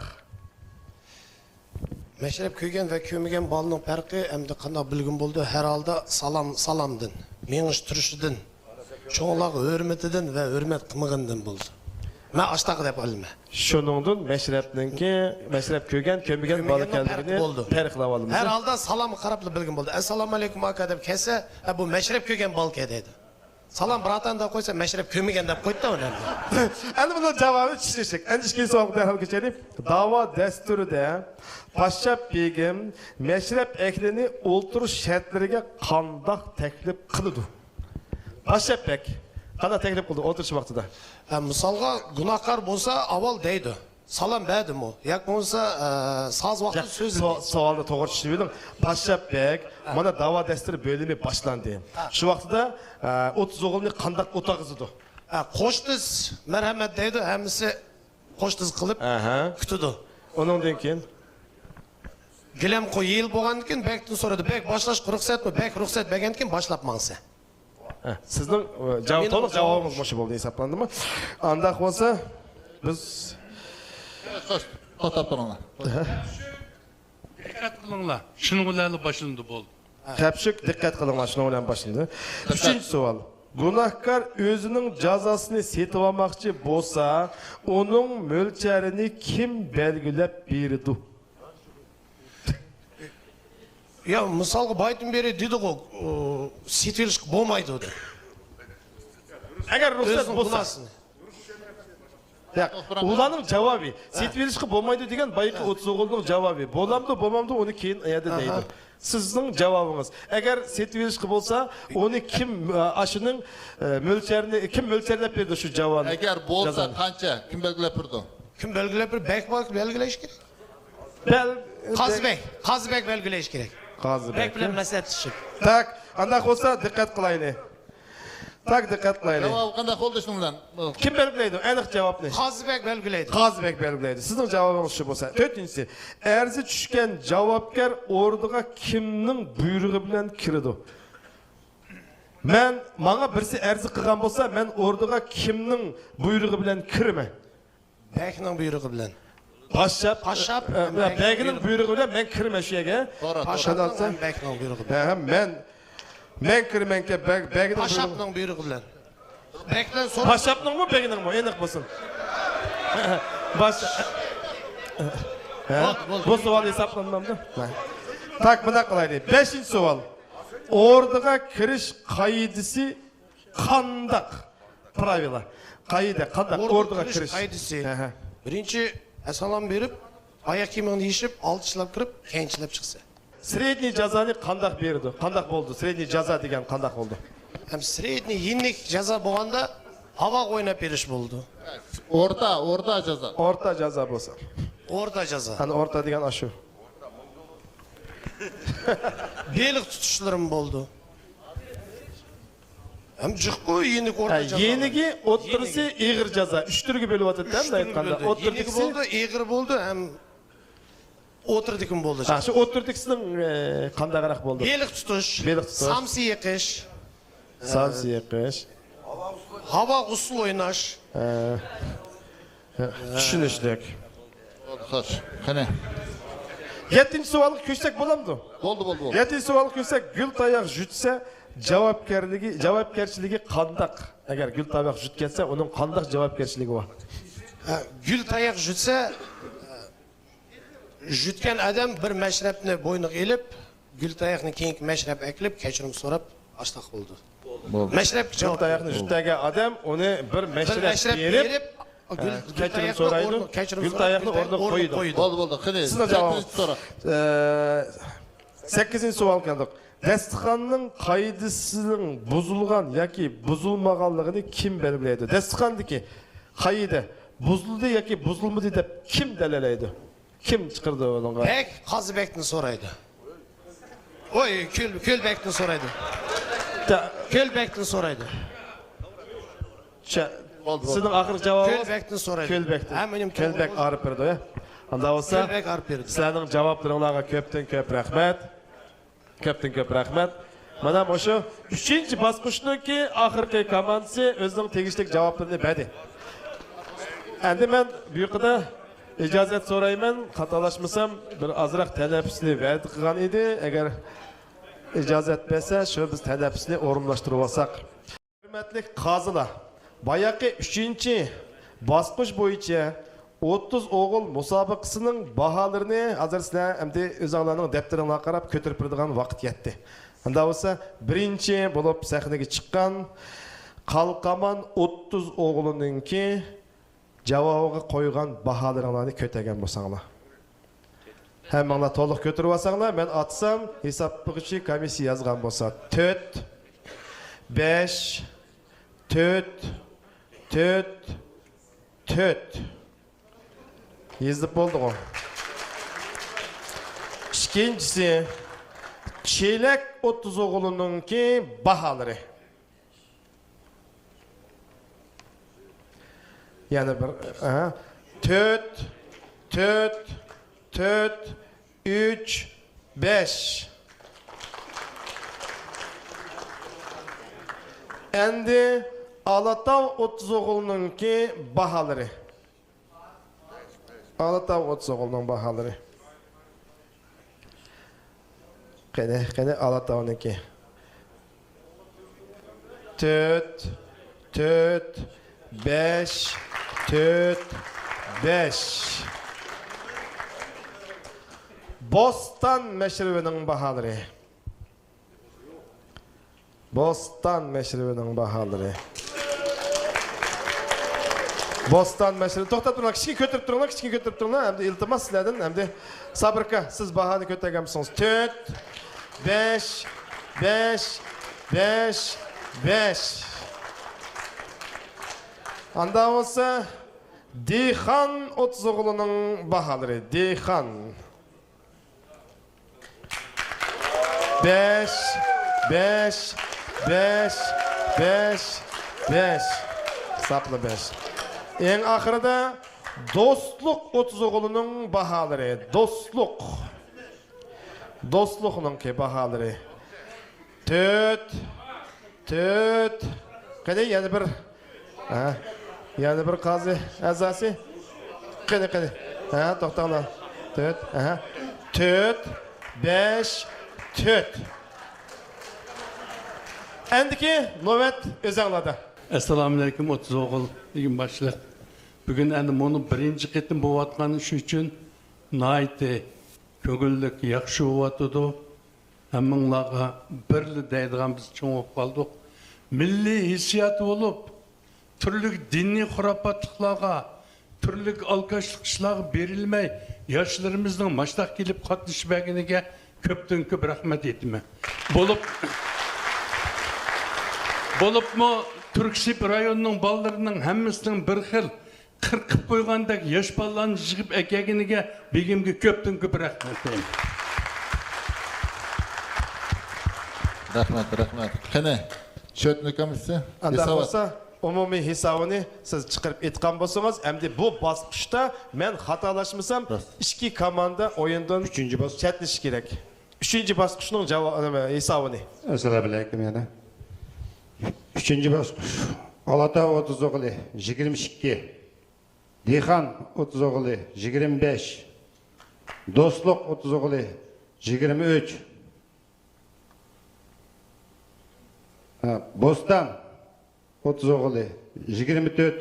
مەشرەپ كۆرگەن ۋە كۆرمىگەن بالىنىڭ پەرقى ئەمدى قانداق بىلگىلى بولىدۇ؟ ھەر ھالدا سالام سالامدىن، مېڭىش تۇرۇشىدىن، چوڭلارغا ھۆرمىتىدىن ۋە ھۆرمەت قىلمىغىنىدىن بولىدۇ. مەن ئاشتاق دەپ ئالىمەن. شۇنىڭدىن مەشرەپنىڭكى، مەشرەپ كۆرگەن، كۆرمىگەن بالا كۆرمىگەننىڭ پەرقى ئىكەنلىكىنى بولىدۇ. پەرقلەۋالىمىز. ھەر ھالدا سالامغا قاراپلا بىلگىلى بولىدۇ. ئەسسالامۇئەلەيكۇم ئاكا دەپ كەلسە، ھە، بۇ مەشرەپ كۆرگەن بالىكەن دەيدۇ. سالام براتان دەپ قويسا، مەشرەپ كۆرمىگەن دەپ قويۇپتۇ ئۇنى. ئەمدى بۇنىڭ جاۋابى چۈشىنىشلىك. ئەمدى ئىككىنچى سوئالغا دەرھال كۆچەيلى. داۋا دەستۇرىدا پاششاپ بېگىم مەشرەپ ئەھلىنى ئولتۇرۇش شەرتلىرىگە قانداق تەكلىپ قىلىدۇ؟ پاششاپ بەگ قانداق تەكلىپ قىلىدۇ ئولتۇرۇش ۋاقتىدا؟ ھە، مىسالغا، گۇناھكار بولسا، ئاۋۋال دەيدۇ. سالام بەردىمۇ؟ ياكى بولمىسا، ئە، ساز ۋاقىتتا ياق، سۆزلىدى. سو-، سوئالنى توغرا چۈشىنىۋېلىڭ. پاششاپ بەگ، ھە، مانا داۋا دەستۇرى بۆلۈمى باشلاندى. ھە. شۇ ۋاقتىدا، ئە، ئوتتۇز ئوغۇلنى قانداق ئولتۇرغۇزىدۇ؟ ھە، قوشتىز مەرھەمەت دەيدۇ، ھەممىسى قوشتىز قىلىپ ئەھە. كۈتىدۇ. ئۇنىڭدىن كېيىن؟ گىلەمخۇ يېيىلىپ بولغاندىن كېيىن بەگتىن سورايدۇ، بەگ باشلاشقا رۇخسەتمۇ؟ بەگ رۇخسەت بەرگەندىن كېيىن باشلاپ ماڭىسەن. ھە، سىزنىڭ، ئە، جاۋاب، مېنىڭ تولۇق جاۋابىم جاۋابىڭىز مۇشۇ بولدى ھېسابلاندىمۇ؟ ئانداق بولسا، بىز خوش، توختاپ تۇرۇڭلار. دىققەت قىلىڭلار، شۇنىڭ بىلەنلا باشلىنىدۇ، بولدى. تەپشۈك، دىققەت قىلىڭلار، شۇنىڭ بىلەن باشلىنىدۇ. ئۈچىنچى سوئال. گۇناھكار ئۆزىنىڭ جازاسىنى سېتىۋالماقچى بولسا، ئۇنىڭ مۆلچەرىنى كىم بەلگىلەپ بېرىدۇ؟ يا، مىسالغا بايىتىن بېرى دېدىغۇ، ئۇ، سېتىۋېلىشقا بولمايدۇ دەپ. ئەگەر رۇخسەت ئۆزىنىڭ بولسا. گۇناھسىنى. ياق، ئۇلارنىڭ جاۋابى. سېتىۋېلىشقا بولمايدۇ دېگەن بايىقى ئوتتۇز ئوغۇلنىڭ جاۋابى. بولامدۇ، بولمامدۇ، ئۇنى كېيىن ئەيەردە دەيدۇ. سىزنىڭ جاۋابىڭىز. ئەگەر سېتىۋېلىشقا بولسا، ئۇنى كىم، ئە، ئاشۇنىڭ، ئە، مۆلچەرىنى، كىم مۆلچەرلەپ بېرىدۇ شۇ جاۋابنى؟ ئەگەر بولسا، قانچە؟ كىم بەلگىلەپ بېرىدۇ؟ كىم بەلگىلەپ بېرىدۇ؟ بەگ بەلگىلەش كېرەك. بەل-، قازى بەگ، قازى بەگ بەلگىلەش كېرەك. قازى بەگ بەگ بىلەن مەسلىھەتلىشىپ. تاك، ئانداق بولسا دىققەت قىلايلى. تاك، دىققەت قىلايلى. جاۋابى قانداق بولدى شۇنىڭ بىلەن؟ كىم بەلگىلەيدۇ ئەنىق جاۋابنى؟ قازى بەگ بەلگىلەيدۇ. قازى بەگ بەلگىلەيدۇ. سىزنىڭ جاۋابىڭىز شۇ بولسا. تۆتىنچىسى، ئەرزى چۈشكەن جاۋابكار ئوردىغا كىمنىڭ بۇيرۇقى بىلەن كىرىدۇ؟ مەن، ماڭا بىرسى ئەرز قىلغان بولسا، مەن ئوردىغا كىمنىڭ بۇيرۇقى بىلەن كىرىمەن؟ بەگنىڭ بۇيرۇقى بىلەن. پاششاپ، پاششاپ، ئە، ئە، ھەم بەگنىڭ بەگنىڭ بۇيرۇقى بىلەن مەن كىرىمەن شۇ يەرگە. توغرا، توغرا. پاششاپنىڭ توغرا. ھەم بەگنىڭ بۇيرۇقى بىلەن. ھە، ھە، مەن، مەن كىرىمەنكەن بەگ-، بەگنىڭ بۇيرۇقى. پاششاپنىڭ بۇيرۇقى بىلەن. بەگدىن سورا. پاششاپنىڭمۇ، بەگنىڭمۇ؟ ئېنىق بولسۇن. باش-، ھە؟ بولدى، بولدى. بۇ سوئال ھېسابلانمامدۇ؟ ھە. تاك، مۇنداق قىلايلى. بەشىنچى سوئال. ئوردىغا كىرىش قائىدىسى قانداق؟ پراۋىلا. قائىدە قانداق؟ ئوردىغا كىرىش قائىدىسى. ھە، ھە. بىرىنچى ئەسسالام بېرىپ، ئاياق كىيىمىڭنى يېشىپ، ئالدى چىلاپ كىرىپ، كەينى چىلاپ چىقسا. سرېدنىي جازانى قانداق بېرىدۇ؟ قانداق بولىدۇ؟ سرېدنىي جازا دېگەن قانداق بولىدۇ؟ ھەم سرېدنىي يېنىك جازا بولغاندا ھاۋاغا ئويناپ بېرىش بولىدۇ. ئورتا، ئورتا جازا. ئورتا جازا بولسا. ئورتا جازا. قانا ئورتا دېگەن ئاشۇ. بېلىق تۇتۇشلىرىمۇ بولىدۇ. ھەم جىققۇ يېنىك ئورتا ھە، جازا. يېنىكى، ئوتتۇرىسى، يېنىكى. ئېغىر جازا. ئۈچ تۈرگە بۆلۈۋاتىدۇ، ئۈچ تۈرگە ئوتتۇرىدىكىسى. بۆلىدۇ. يېنىكى بولىدۇ، ئېغىر بولىدۇ ھەم ئوتتۇرىدىكىمۇ بولىدۇ. ھە، شۇ ئوتتۇرىدىكىسىنىڭ، ئە، قانداقراق بولىدۇ؟ بېلىق تۇتۇش، بېلىق تۇتۇش. سامسا يېقىش. سامسا يېقىش. ھاۋا غۇسۇل ئويناش. ھە. چۈشىنىشلىك. بولدى، خوش. قېنى. يەتتىنچى سوئالغا كۆچسەك بولامدۇ؟ بولدى، بولدى، بولدى. يەتتىنچى سوئالغا كۆچسەك، گۈل تاياق يۇتسا جاۋابكەرلىكى، جاۋابكەرچىلىكى قانداق؟ ئەگەر گۈل تاياق يۇتۇپ كەتسە، ئۇنىڭ قانداق جاۋابكەرچىلىكى بار؟ ھە، گۈل تاياق يۇتسا، يۇتقان ئادەم بىر مەشرەپنى بوينىغا ئېلىپ، گۈل تاياقنى كېيىنكى مەشرەپكە ئەكېلىپ، كەچۈرۈم سوراپ، ئاشتاق بولىدۇ. بولدى. مەشرەپكە گۈل جاۋاب تاياقنى يۇتۇپ كەلگەن ئادەم ئۇنى بىر بىر مەشرەپ مەشرەپ بېرىپ، بېرىپ، گۈل، ھە، گۈل كەچۈرۈم تاياقنى سورايدۇ. ئورنىغا، كەچۈرۈم گۈل سوراپ، تاياقنى ئورنىغا قويىدۇ. بولدى، بولدى، قېنى. سىزنىڭ جاۋابىڭىز. سەككىزىنچى سوئال. ئە، سەككىزىنچى سوئالغا كەلدۇق. دەستىخاننىڭ قائىدىسىنىڭ بۇزۇلغان ياكى بۇزۇلمىغانلىقىنى كىم بەلگىلەيدۇ؟ دەستىخاندىكى قائىدە بۇزۇلدى ياكى بۇزۇلمىدى دەپ كىم دەلىللەيدۇ؟ كىم چىقىرىدۇ ئۇنىڭغا؟ بەگ قازى بەگدىن سورايدۇ. ۋاي، كۆل، كۆل بەگدىن سورايدۇ. تا- كۆل بەگدىن سورايدۇ. چە-، بولدى، بولدى. سىزنىڭ ئاخىرقى جاۋابىڭىز؟ كۆل بەگدىن سورايدۇ. كۆل بەگدىن. ھە، مېنىڭ كۆل بەگ ئايرىپ بېرىدۇ، يا؟ ئاندا بولسا، كۆل بەگ ئايرىپ بېرىدۇ. سىلەرنىڭ جاۋابلىرىڭلارغا كۆپتىن كۆپ رەھمەت. كۆپتىن كۆپ رەھمەت. مانا مۇشۇ ئۈچىنچى باسقۇچنىڭكى ئاخىرقى كوماندىسى ئۆزىنىڭ تېگىشلىك جاۋابلىرىنى بەردى. ئەمدى مەن بۇ ياقىدا ئىجازەت سورايمەن، خاتالاشمىسام، بىر ئازراق تەنەپپۇسنى ۋەدە قىلغان ئىدى. ئەگەر ئىجازەت بەرسە، شۇ بىز تەنەپپۇسنى ئورۇنلاشتۇرۇۋالساق. ھۆرمەتلىك قازىلار، باياقى ئۈچىنچى باسقۇچ بويىچە ئوتتۇز ئوغۇل مۇسابىقىسىنىڭ باھالىرىنى ھازىر سىلەر ئەمدى ئۆزۈڭلارنىڭ دەپتىرىڭلارغا قاراپ كۆتۈرۈپ بېرىدىغان ۋاقىت يەتتى. ئۇنداق بولسا، بىرىنچى بولۇپ سەھنىگە چىققان قالقامان ئوتتۇز ئوغلىنىڭكى جاۋابىغا قويغان باھالىرىڭلارنى كۆتەرگەن بولساڭلار. ھەممىڭلار تولۇق كۆتۈرۈۋالساڭلار، مەن ئاتسام، ھېسابلىغۇچى كومىسسىيە يازغان بولسا، تۆت، بەش، تۆت، تۆت، تۆت. يېزىپ بولدىغۇ؟ ئىككىنچىسى، چېلەك ئوتتۇز ئوغلىنىڭكى باھالىرى. يەنە بىر، ئەھە. تۆت، تۆت، تۆت، ئۈچ، بەش. ئەمدى ئالاتاۋ ئوتتۇز ئوغۇلنىڭكى باھالىرى. ئالاتاۋ ئوتتۇز ئوغۇلنىڭ باھالىرى. قېنى، قېنى، ئالاتاۋنىڭكى. تۆت، تۆت، بەش، تۆت، بەش. بوستان مەشرىپىنىڭ باھالىرى. بوستان مەشرىپىنىڭ باھالىرى. بوستان مەشرىپى. توختاپ تۇرۇڭلار، كىچىككە كۆتۈرۈپ تۇرۇڭلار، كىچىككە كۆتۈرۈپ تۇرۇڭلار. ئەمدى ئىلتىماس سىلەردىن، ئەمدى سابىر ئاكا، سىز باھانى كۆتۈرگەنمىسىڭىز؟ تۆت، بەش، بەش، بەش، بەش. ئاندا بولسا، دېھقان ئوتتۇز ئوغلىنىڭ باھالىرى. دېھقان. بەش، بەش، بەش، بەش، بەش. ساپلا بەش. ئەڭ ئاخىرىدا دوستلۇق ئوتتۇز ئوغلىنىڭ باھالىرى. دوستلۇق. دوستلۇقنىڭكى باھالىرى. تۆت، تۆت. قېنى، يەنە بىر. ھە. يەنە بىر قازى ئەزاسى. قېنى، قېنى. ھە، توختاڭلار. تۆت، ھە. تۆت، بەش، تۆت. ئەندىكى نۆۋەت ئۆزەڭلاردا. ئەسسالامۇئەلەيكۇم، ئوتتۇز ئوغۇل، بېگىم باشلىق. بۈگۈن ئەنە مۇنۇ بىرىنچى قېتىم بولۇۋاتقان ئىش ئۈچۈن ناھايىتى كۆڭۈللۈك، ياخشى بولۇۋاتىدۇ. ھەممىڭلارغا بىرلا دەيدىغان، بىز چوڭ بولۇپ قالدۇق. مىللىي ھېسسىياتى بولۇپ، تۈرلۈك دىنىي خۇراپاتلىقلارغا، تۈرلۈك ئالكاشلىق ئىشلارغا بېرىلمەي، ياشلىرىمىزنىڭ ماشتاق كېلىپ قاتنىشىپ بەرگىنىگە كۆپتىن كۆپ رەھمەت ئېيتىمەن. بولۇپ، بولۇپمۇ تۈركسىپ رايونىنىڭ بالىلىرىنىڭ ھەممىسىنىڭ بىر خىل قىرقىپ قويغاندەك ياش بالىلارنى يىغىپ ئەكەلگىنىگە بېگىمگە كۆپتىن كۆپ رەھمەت دەيمەن. رەھمەت، رەھمەت. قېنى، счёتنى كامسى؟ ئانداق ھېساب بولسا، ئومۇمىي ھېسابىنى سىز چىقىرىپ ئېيتقان بولسىڭىز، ئەمدى بۇ باسقۇچتا مەن خاتالاشمىسام، راست، ئىككى كوماندا ئويۇندىن، ئۈچىنچى باسقۇچ، چەتلىشىشى كېرەك. ئۈچىنچى باسقۇچنىڭ جاۋا-، نېمە، ھېسابىنى. ئەسسالامۇئەلەيكۇم يەنە. ئۈچىنچى باسقۇچ. ئالاتاۋ ئوتتۇز ئوغلى يىگىرمە ئىككى، دېھقان ئوتتۇز ئوغلى يىگىرمە بەش، دوستلۇق ئوتتۇز ئوغلى يىگىرمە ئۈچ، ھە، بوستان ئوتتۇز ئوغلى يىگىرمە تۆت،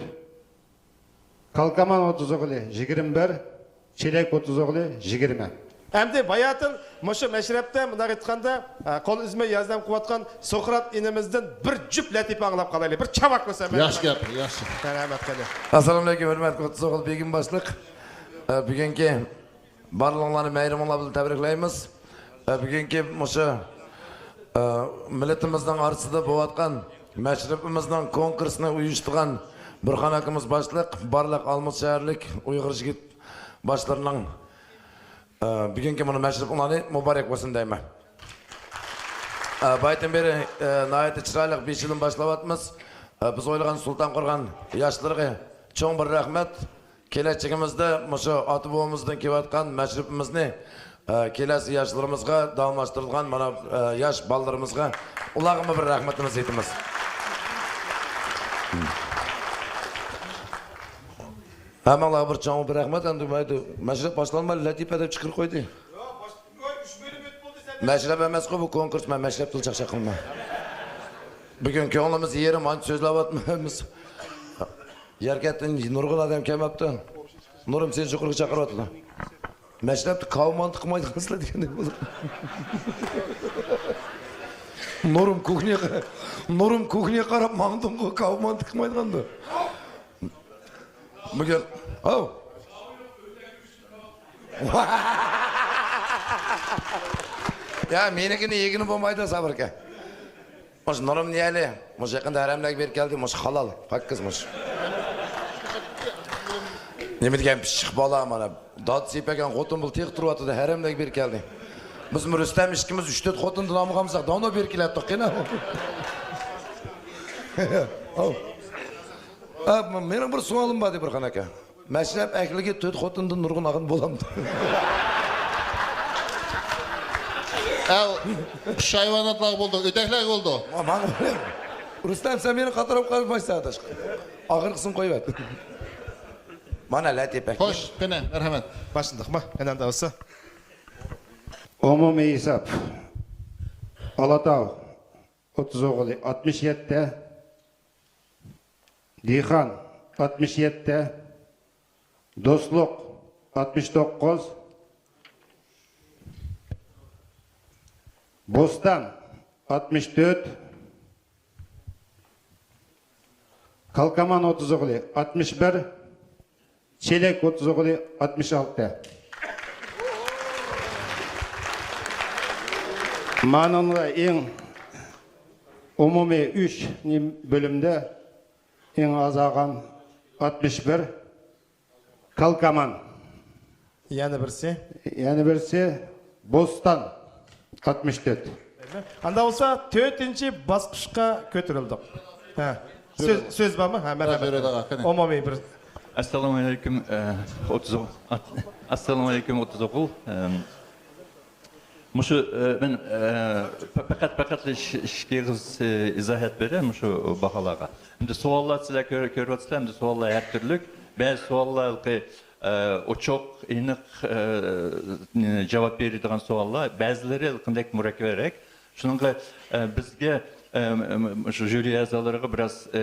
كالكامان ئوتتۇز ئوغلى يىگىرمە بىر، چېلەك ئوتتۇز ئوغلى يىگىرمە. ئەمدى باياتىن مۇشۇ مەشرەپتە، مۇنداق ئېيتقاندا، ئە، قول ئۈزمەي ياردەم قىلىۋاتقان سۇقرات ئىنىمىزدىن بىر جۈپ لەتىپە ئاڭلاپ قالايلى. بىر چاۋاك بولسا. ياخشى گەپ، ياخشى. رەھمەت، قېنى. ئەسسالامۇئەلەيكۇم، ھۆرمەتلىك ئوتتۇز ئوغۇل بېگىم باشلىق. ئە، بۈگۈنكى بارلىقلارنى مەھرىمانلار بىلەن تەبرىكلەيمىز. ئە، بۈگۈنكى مۇشۇ، ئە، مىللىتىمىزنىڭ ئارىسىدا بولۇۋاتقان مەشرىپىمىزنىڭ كونكۇرسىنى ئۇيۇشتۇرغان بۇرخان ئاكىمىز باشلىق، بارلىق ئالمۇت شەھەرلىك ئۇيغۇر يىگىت باشلىرىنىڭ، ئە، بۈگۈنكى مۇنۇ مەشرىپىڭلارنى مۇبارەك بولسۇن دەيمەن. ئە، بايىتىن بېرى، ئە، ناھايىتى چىرايلىق بېشىدىن باشلاۋاتىمىز. ئە، بىز ئويلىغان سۇلتان قورغان ياشلىرىغا چوڭ بىر رەھمەت. كېلەچىكىمىزدە مۇشۇ ئاتا بوۋىمىزدىن كېلىۋاتقان مەشرىپىمىزنى، ئە، كېلەسى ياشلىرىمىزغا داۋاملاشتۇرىدىغان مانا، ئە، ياش بالىلىرىمىزغا، ئۇلارغىمۇ بىر رەھمىتىمىزنى ئېيتىمىز. ھەممىڭلارغا بىر چوڭ بىر رەھمەت. ئەمدى مەشرەپ باشلانماي لەتىپە دەپ چىقىرىپ قويدى. مەشرەپ ئەمەسقۇ بۇ كونكۇرس، مەن مەشرەپتىن چاقچاق قىلما. بۈگۈن كۆڭلىمىز يېرىم، ئانچە سۆزلەۋاتمايمىز. يەركەنتتىن نۇرغۇن ئادەم كەلمەپتۇ. نۇرۇم، سېنى يۇقىرىغا چاقىرىۋاتىدۇ. مەشرەپتە كاۋا مانتا قىلمايدىغانسىلەر دېگەندەك بولدى. نۇرۇم كۇخنياغا، نۇرۇم كۇخنياغا قاراپ ماڭدىمغۇ، كاۋا مانتا قىلمايدىغاندۇ. بۈگۈن، ھاۋ. يا، مېنىڭكىنى يېگىلى بولمايدۇ، سابىر ئاكا. مۇشۇ نۇرۇم نىيەلى، مۇشۇ يېقىندا ھەرەملەرگە بېرىپ كەلدى، مۇشۇ ھالال، پاكىز مۇشۇ. نېمە دېگەن پىششىق بالا، مانا، دادىسى ئېپەكەن خوتۇن بۇ تېخى تۇرۇۋاتىدۇ، ھەرەملەرگە بېرىپ كەلدى. بىز رۇستەم ئىككىمىز ئۈچ تۆت خوتۇندىن ئالمىغانمىزاق، داۋنو بېرىپ كېلەتتۇق، قېنى. ھاۋ. ئە، مېنىڭ بىر سوئالىم بار، دەي بۇرخان ئاكا. مەشرەپ ئەھلىگە تۆت خوتۇندىن نۇرغۇن ئالغىلى بولامدۇ؟ ئەل، خۇش ھايۋاناتلارغا بولدى، ئۆتەكلەرگە بولدى. ماڭا، رۇستەم، سەن مېنى قاتراپ قالمايسەن، ئاداش. ئاخىرقىسىنى قويۇۋەت. مانا لەتىپە. خوش، قېنى، مەرھەمەت. باشلىدۇقمۇ؟ ئەنە ئەمدى بولسا. ئومۇمىي ھېساب. ئالاتاۋ ئوتتۇز ئوغلى ئاتمىش يەتتە، دېھقان ئاتمىش يەتتە، دوستلۇق ئاتمىش توققۇز، بوستان ئاتمىش تۆت، كالكامان ئوتتۇز ئوغلى ئاتمىش بىر، چېلەك ئوتتۇز ئوغلى ئاتمىش ئالتە. مانىڭدا ئەڭ ئومۇمىي ئۈچ نېم-، بۆلۈمدە ئەڭ ئاز ئالغان ئاتمىش بىر، كالكامان. يەنە بىرسى؟ يەنە بىرسى بوستان، ئاتمىش تۆت. ئاندا بولسا تۆتىنچى باسقۇچقا كۆتۈرۈلدۇق. ھە. سۆز، سۆز بارمۇ؟ ھە، مەرھەمەت. ئومۇمىي بىر. ئەسسالامۇ ئەلەيكۇم، ئە، ئوتتۇز ئوغۇل. ئەسسالامۇ ئەلەيكۇم، ئوتتۇز ئوغۇل. ئەم، مۇشۇ، ئە، مەن، ئە، پە-، پەقەت، پەقەت ئىش-، ئىككى ئېغىز، ئە، ئىزاھات بېرەي مۇشۇ باھالارغا. ئەمدى سوئاللار سىلەر كۆر-، كۆرۈۋاتىسىلەر، ئەمدى سوئاللار ھەر تۈرلۈك. بەزى سوئاللار ھېلىقى ئە، ئوچۇق، ئېنىق، ئە، جاۋاب بېرىدىغان سوئاللار، بەزىلىرى قانداق مۇرەككەپرەك. شۇنىڭغا، ئە، بىزگە، ئە، م-، م-، شۇ ژۇرى ئەزالىرىغا بىراز، ئە،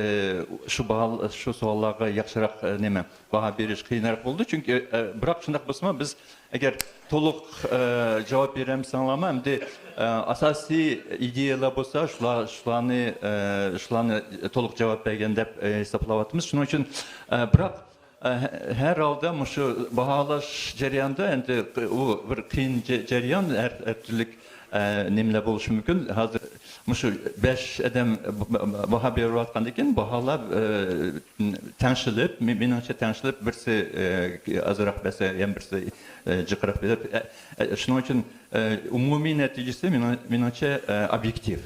شۇ باھا-، شۇ سوئاللارغا ياخشىراق، ئە، نېمە، باھا بېرىش قىيىنراق بولىدۇ. چۈنكى، ئە، بىراق شۇنداق بولسىمۇ، بىز ئەگەر تولۇق، ئە، جاۋاب بېرەلمىسەڭلارمۇ، ئەمدى، ئە، ئاساسىي ئىدىيەلەر بولسا، شۇلار، شۇلارنى، ئە، شۇلارنى تولۇق جاۋاب بەرگەن دەپ، ئە، ھېسابلاۋاتىمىز. شۇنىڭ ئۈچۈن، ئە، بىراق، ئە، ھە-، ھەر ھالدا مۇشۇ باھالاش جەريانىدا ئەمدى ئۇ بىر قىيىن جە-، جەريان، ھەر، ھەر تۈرلۈك، ئە، نېمىلەر بولۇشى مۇمكىن. ھازىر مۇشۇ بەش ئادەم ب-، ب-، باھا بېرىۋاتقاندىن كېيىن باھالار، ئە، تەڭشىلىپ، مې-، مېنىڭچە تەڭشىلىپ، بىرسى، ئە، ئازراق بەرسە، يەنە بىرسى، ئە، جىقراق بېرىپ، ئە، ئە، شۇنىڭ ئۈچۈن، ئە، ئومۇمىي نەتىجىسى مېنىڭ-، مېنىڭچە، ئە، ئوبيېكتىپ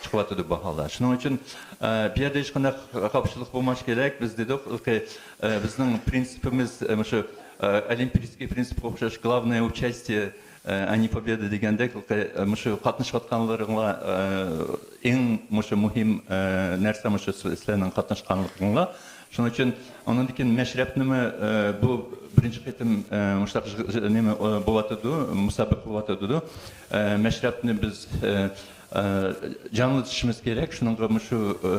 چىقىۋاتىدۇ باھالار. شۇنىڭ ئۈچۈن، ئە، بۇ يەردە ھېچقانداق خاپىچىلىق بولماس كېرەك. بىز دېدۇق، ئە، بىزنىڭ پرىنسىپىمىز، ئە، مۇشۇ، ئە، ئولىمپىيسكىي پرىنسىپقا ئوخشاش، «Главное участие, э, а не победа» دېگەندەك، ئە، مۇشۇ قاتنىشىۋاتقانلىرىڭلار، ئە، ئەڭ مۇشۇ مۇھىم، ئە، نەرسە مۇشۇ سىز-، سىلەرنىڭ قاتناشقانلىقىڭلار. شۇنىڭ ئۈچۈن ئاندىن كېيىن مەشرەپنىمۇ، ئە، بۇ بىرىنچى قېتىم، ئە، مۇشۇنداق ژ-، ژ-، نېمە، ئە، بولۇۋاتىدۇ، مۇسابىقە بولۇۋاتىدۇ. ئە، مەشرەپنى بىز، ئە، ئە، جانلىتىشىمىز كېرەك. شۇنىڭغا مۇشۇ، ئە،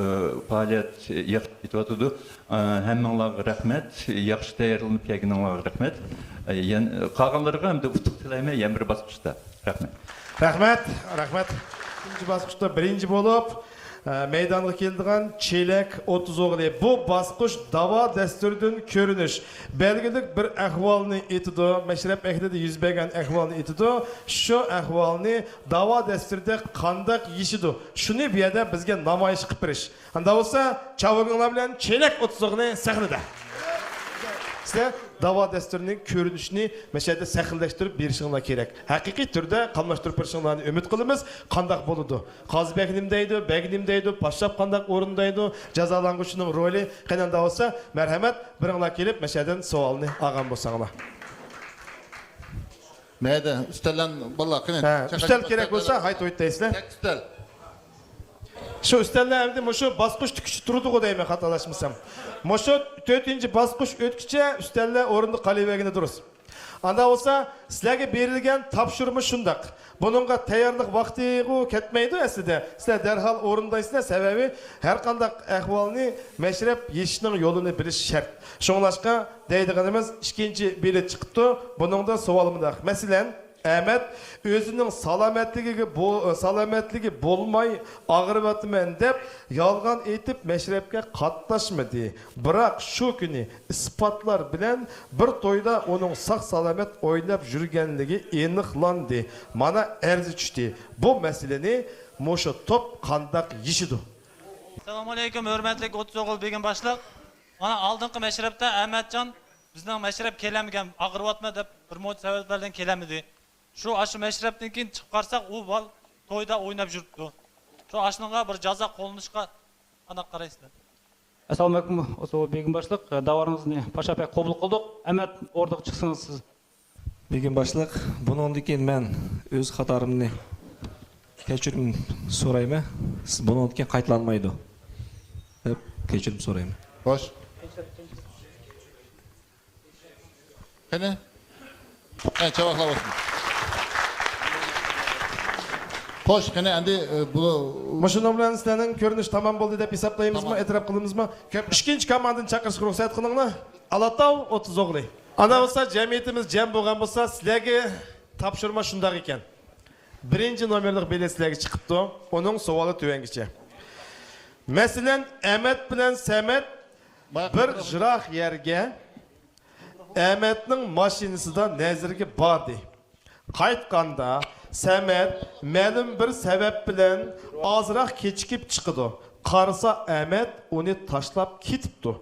پائالىيەت ياخشى كېتىۋاتىدۇ. ئە، ھەممىڭلارغا رەھمەت. ياخشى تەييارلىنىپ كەلگىنىڭلارغا رەھمەت. ئە، يەنە قالغانلىرىغا ئەمدى ئۇتۇق تىلەيمەن، يەنە بىر باسقۇچتا. رەھمەت. رەھمەت، رەھمەت. ئىككىنچى باسقۇچتا بىرىنچى بولۇپ، ئە، مەيدانغا كېلىدىغان چېلەك ئوتتۇز ئوغلى. بۇ باسقۇچ داۋا دەستۇرىدىن كۆرۈنۈش. بەلگىلىك بىر ئەھۋالنى ئېيتىدۇ، مەشرەپ ئەھلىدە يۈز بەرگەن ئەھۋالنى ئېيتىدۇ. شۇ ئەھۋالنى داۋا دەستۇرىدا قانداق يېشىدۇ، شۇنى بۇ يەردە بىزگە نامايىش قىلىپ بېرىش. ئاندا بولسا، چاۋىكىڭلار بىلەن چېلەك ئوتتۇز ئوغلى سەھنىدە. سىلەر داۋا دەستۇرىنىڭ كۆرۈنۈشىنى مەشەدە سەھنىلەشتۈرۈپ بېرىشىڭلار كېرەك. ھەقىقىي تۈردە قاملاشتۇرۇپ بېرىشىڭلارنى ئۈمىد قىلىمىز. قانداق بولىدۇ؟ قازى بەگ نېمە دەيدۇ، بەگ نېمە دەيدۇ، پاششاپ قانداق ئورۇندايدۇ، جازالانغۇچىنىڭ رولى قېنى؟ ئاندا بولسا، مەرھەمەت، بىرىڭلار كېلىپ مەشەدىن سوئالنى ئالغان بولساڭلار. مەيدە، ئۈستەللەن بالىلار، قېنى، ھە، چاقىرىپ ئۈستەل كېرەك بولسا، ئۈستەللەن. ھايت ھۇيت دەيسىلەر. چەك ئۈستەل. شۇ ئۈستەللەر ئەمدى مۇشۇ باسقۇچ تىكىشى تۇرىدىغۇ دەيمەن، خاتالاشمىسام. مۇشۇ تۆتىنچى باسقۇچ ئۆتكۈچە ئۈستەللەر ئورنىدا قېلىۋەرگىنى دۇرۇس. ئاندا بولسا سىلەرگە بېرىلگەن تاپشۇرما شۇنداق. بۇنىڭغا تەييارلىق ۋاقتىغۇ كەتمەيدۇ ئەسلىدە. سىلەر دەرھال ئورۇندايسىلەر، سەۋەبى ھەر قانداق ئەھۋالنى مەشرەپ يېشىشنىڭ يولىنى بىلىش شەرت. شۇڭلاشقا دەيدىغىنىمىز ئىككىنچى بېلەت چىقىپتۇ. بۇنىڭدا سوئال مۇنداق. مەسىلەن، ئەمەت ئۆزىنىڭ سالامەتلىكىگە بو-، سالامەتلىكى بولماي ئاغرىۋاتىمەن دەپ يالغان ئېيتىپ مەشرەپكە قاتناشمىدى. بىراق شۇ كۈنى ئىسپاتلار بىلەن بىر تويدا ئۇنىڭ ساق-سالامەت ئويناپ يۈرگەنلىكى ئېنىقلاندى. مانا ئەرز چۈشتى. بۇ مەسىلىنى مۇشۇ توپ قانداق يېشىدۇ؟ ئەسسالامۇئەلەيكۇم، ھۆرمەتلىك ئوتتۇز ئوغۇل بېگىم باشلىق. مانا ئالدىنقى مەشرەپتە ئەمەتجان بىزنىڭ مەشرەپ كېلەلمىگەن، ئاغرىۋاتىمەن دەپ بىر مۇنچە سەۋەبلەردىن كېلەلمىدى. شۇ ئاشۇ مەشرەپتىن كېيىن چىقىپ قارىساق، ئۇ بال تويدا ئويناپ يۈرۈپتۇ. شۇ ئاشۇنىڭغا بىر جازا قوللىنىشقا قانداق قارايسىلەر؟ ئەسسالامۇئەلەيكۇم، ئوتتۇز ئوغۇل بېگىم باشلىق. داۋارىڭىزنى پاشا پەي قوبۇل قىلدۇق. ئەمەت ئورنىغا چىقسىڭىز سىز. بېگىم باشلىق، بۇنىڭدىن كېيىن مەن ئۆز خاتالىرىمنى كەچۈرۈم سورايمەن. سىز بۇنىڭدىن كېيىن قايتىلانمايدۇ دەپ كەچۈرۈم سورايمەن. خوش. قېنى؟ قېنى، چاۋاكلار بولسۇن. خوش، قېنى، ئەمدى، ئە، بۇ مۇشۇنىڭ بىلەن سىلەرنىڭ كۆرۈنۈش تامام بولدى دەپ ھېسابلايمىزمۇ؟ تامام. ئېتىراپ قىلىمىزمۇ؟ كۆپ ئىككىنچى كوماندىنى چاقىرىشقا رۇخسەت قىلىڭلار. ئالاتاۋ ئوتتۇز ئوغلى. ئانا بولسا جەمئىيىتىمىز جەم بولغان بولسا، سىلەرگە تاپشۇرما شۇنداق ئىكەن. بىرىنچى نومېرلىق بېلەت سىلەرگە چىقىپتۇ. ئۇنىڭ سوئالى تۆۋەنگىچە. مەسىلەن، ئەمەت بىلەن سەمەت بىر يىراق يەرگە ئەمەتنىڭ ماشىنىسىدا نەزىرگە باردى. قايتقاندا سەمەت مەلۇم بىر سەۋەب بىلەن ئازراق كېچىكىپ چىقىدۇ. قارىسا، ئەمەت ئۇنى تاشلاپ كېتىپتۇ.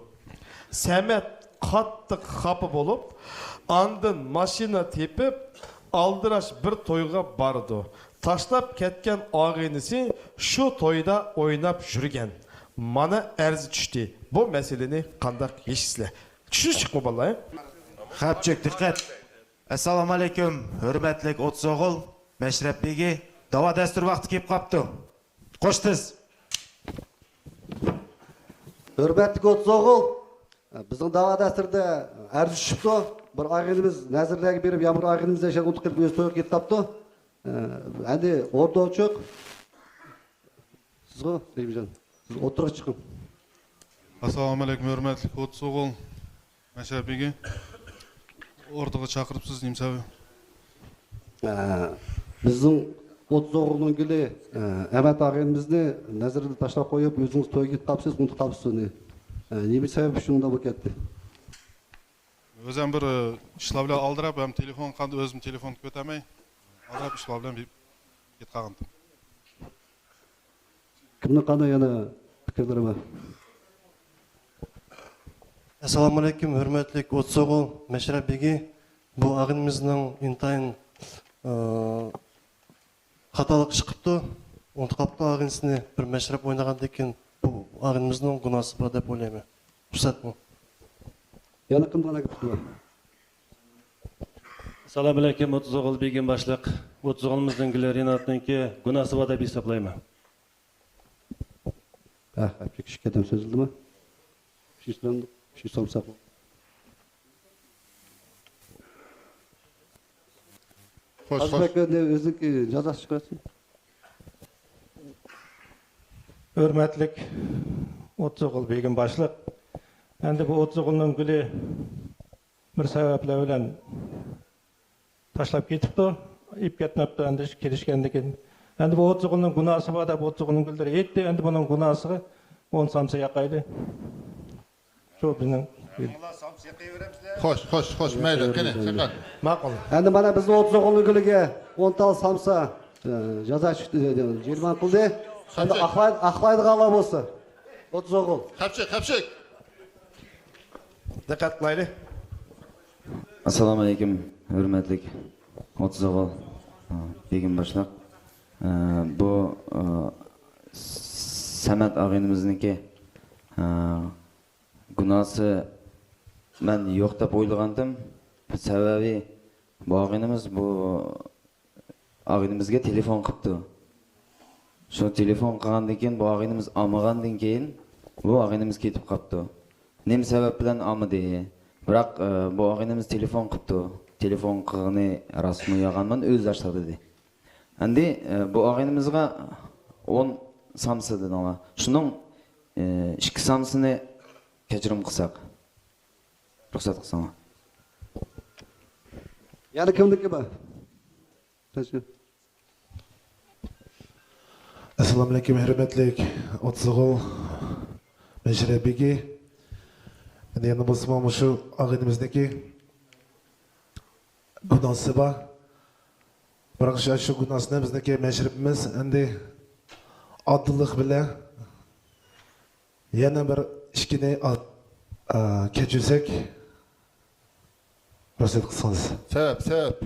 سەمەت قاتتىق خاپا بولۇپ، ئاندىن ماشىنا تېپىپ، ئالدىراش بىر تويغا بارىدۇ. تاشلاپ كەتكەن ئاغىنىسى شۇ تويدا ئويناپ يۈرگەن. مانا ئەرز چۈشتى. بۇ مەسىلىنى قانداق يېشىسىلەر؟ چۈشىنىشلىكمۇ، بالىلار؟ خەپ چەك، دىققەت! ئەسسالامۇ ئەلەيكۇم، ھۆرمەتلىك ئوتتۇز ئوغۇل، مەشرەپ بېگى، داۋا دەستۇر ۋاقتى كېلىپ قاپتۇ. قوش تېز! ھۆرمەتلىك ئوتتۇز ئوغۇل، بىزنىڭ داۋا دەستۇرىدە ئەرز چۈشۈپتۇ. بىر ئاغىنىمىز نەزىرلەرگە بېرىپ، يەنە بىر ئاغىنىمىز يەنە ئۇنتۇپ قېلىپ ئۆزى تويغا كېتىپ قاپتۇ. ئەمدى ئوردا ئوچۇق. سىزغۇ، رەھىمجان. سىز ئوتتۇرىغا چىقىڭ. ئەسسالامۇ ئەلەيكۇم، ھۆرمەتلىك ئوتتۇز ئوغۇل مەشرەپ بېگى. ئوردىغا چاقىرىپسىز، نېمە سەۋەب؟ ئە، بىزنىڭ ئوتتۇز ئوغۇلنىڭ گۈلى، ئە، ئەمەت ئاغىنىمىزنى نەزىردىن تاشلاپ قويۇپ، ئۆزىڭىز تويغا كېتىپ قاپسىز، ئۇنتۇپ قاپسىز ئۇنى. ئە، نېمە سەۋەب ئۈچۈن ئۇنداق بولۇپ كەتتى؟ ئۆزۈم بىر، ئە، ئىشلار بىلەن ئالدىراپ، ھەم تېلېفون قىلغاندا ئۆزۈم تېلېفون كۆتەرمەي، ئالدىراپ ئىشلار بىلەن كېتىپ قالغانتىم. كىمنىڭ قانداق يەنە پىكىرلىرى بار؟ ئەسسالامۇئەلەيكۇم، ھۆرمەتلىك ئوتتۇز ئوغۇل مەشرەپ بېگى. بۇ ئاغىنىمىزنىڭ ئىنتايىن، ئى، خاتالىق ئىش قىپتۇ. ئۇنتۇپ قاپتۇ ئاغىنىسىنى. بىر مەشرەپ ئوينىغاندىن كېيىن بۇ ئاغىنىمىزنىڭ گۇناھسى بار دەپ ئويلايمەن. رۇخسەتمۇ؟ يەنە كىمنىڭ پىكرى بار؟ ئەسسالامۇئەلەيكۇم، ئوتتۇز ئوغۇل بېگىم باشلىق. ئوتتۇز ئوغلىمىزنىڭ گۈلى رىناتنىڭكى گۇناھسى بار دەپ ھېسابلايمەن. ھە، ئەپكە كىشى كەتەم سۆزلىدىمۇ؟ شۇ سۆزلەمدۇق، شۇ سورىساق. خوش، خوش. قازىبەك ئۆزىنىڭكى جازاسى چىقىۋەتسۇن. ھۆرمەتلىك ئوتتۇز ئوغۇل بېگىم باشلىق. ئەمدى بۇ ئوتتۇز ئوغۇلنىڭ گۈلى بىر سەۋەبلەر بىلەن تاشلاپ كېتىپتۇ. ئېلىپ كەتمەپتۇ ئەمدى كېلىشكەندىن كېيىن. ئەمدى بۇ ئوتتۇز ئوغۇلنىڭ گۇناھسى بار دەپ ئوتتۇز ئوغۇلنىڭ گۈللىرى ئېيتتى. ئەمدى بۇنىڭ گۇناھسىغا ئون سامسا ياقايلى. شۇ بىزنىڭ. خوش، خوش، خوش، مەيلى، قېنى، چىقار. ماقۇل. ئەمدى مانا بىزنىڭ ئوتتۇز ئوغۇلنىڭ گۈلىگە ئون تال سامسا، ئە، جازا چۈشتى، جەرىمانە قىلدى. خەپ چەك. ئەمدى ئاقلاي-، ئاقلايدىغانلار بولسا. ئوتتۇز ئوغۇل. خەپ چەك، خەپ چەك. دىققەت قىلايلى. ئەسسالامۇئەلەيكۇم، ھۆرمەتلىك ئوتتۇز ئوغۇل، ئا، بېگىم باشلىق. ئە، بۇ، ئا، سەمەت ئاغىنىمىزنىڭكى، ئا، گۇناھسى مەن يوق دەپ ئويلىغانتىم. سەۋەبى، بۇ ئاغىنىمىز بۇ ئاغىنىمىزگە تېلېفون قىپتۇ. شۇ تېلېفون قىلغاندىن كېيىن، بۇ ئاغىنىمىز ئالمىغاندىن كېيىن، بۇ ئاغىنىمىز كېتىپ قاپتۇ. نېمە سەۋەب بىلەن ئالمىدى؟ بىراق، ئە، بۇ ئاغىنىمىز تېلېفون قىپتۇ. تېلېفون قىلغىنى راستمۇ يالغانمۇ، ئۆزى ئاشلىق دېدى. ئەمدى، ئە، بۇ ئاغىنىمىزغا ئون سامسا دېدىڭلار. شۇنىڭ، ئە، ئىككى سامسىنى كەچۈرۈم قىلساق. رۇخسەت قىلساڭلار. يەنە كىمنىڭكى بار؟ ئەسسالامۇئەلەيكۇم، ھۆرمەتلىك ئوتتۇز ئوغۇل مەشرەپ بېگى. ئەمدى يەنە بولسىمۇ مۇشۇ ئاغىنىمىزنىڭكى گۇناھسى بار. بىراق شۇ، شۇ گۇناھسىنى بىزنىڭكى مەشرىپىمىز ئەمدى ئادىللىق بىلەن يەنە بىر ئىككىنى ئا-، ئا، كەچۈرسەك، رۇخسەت قىلسىڭىز. سەۋەب، سەۋەب.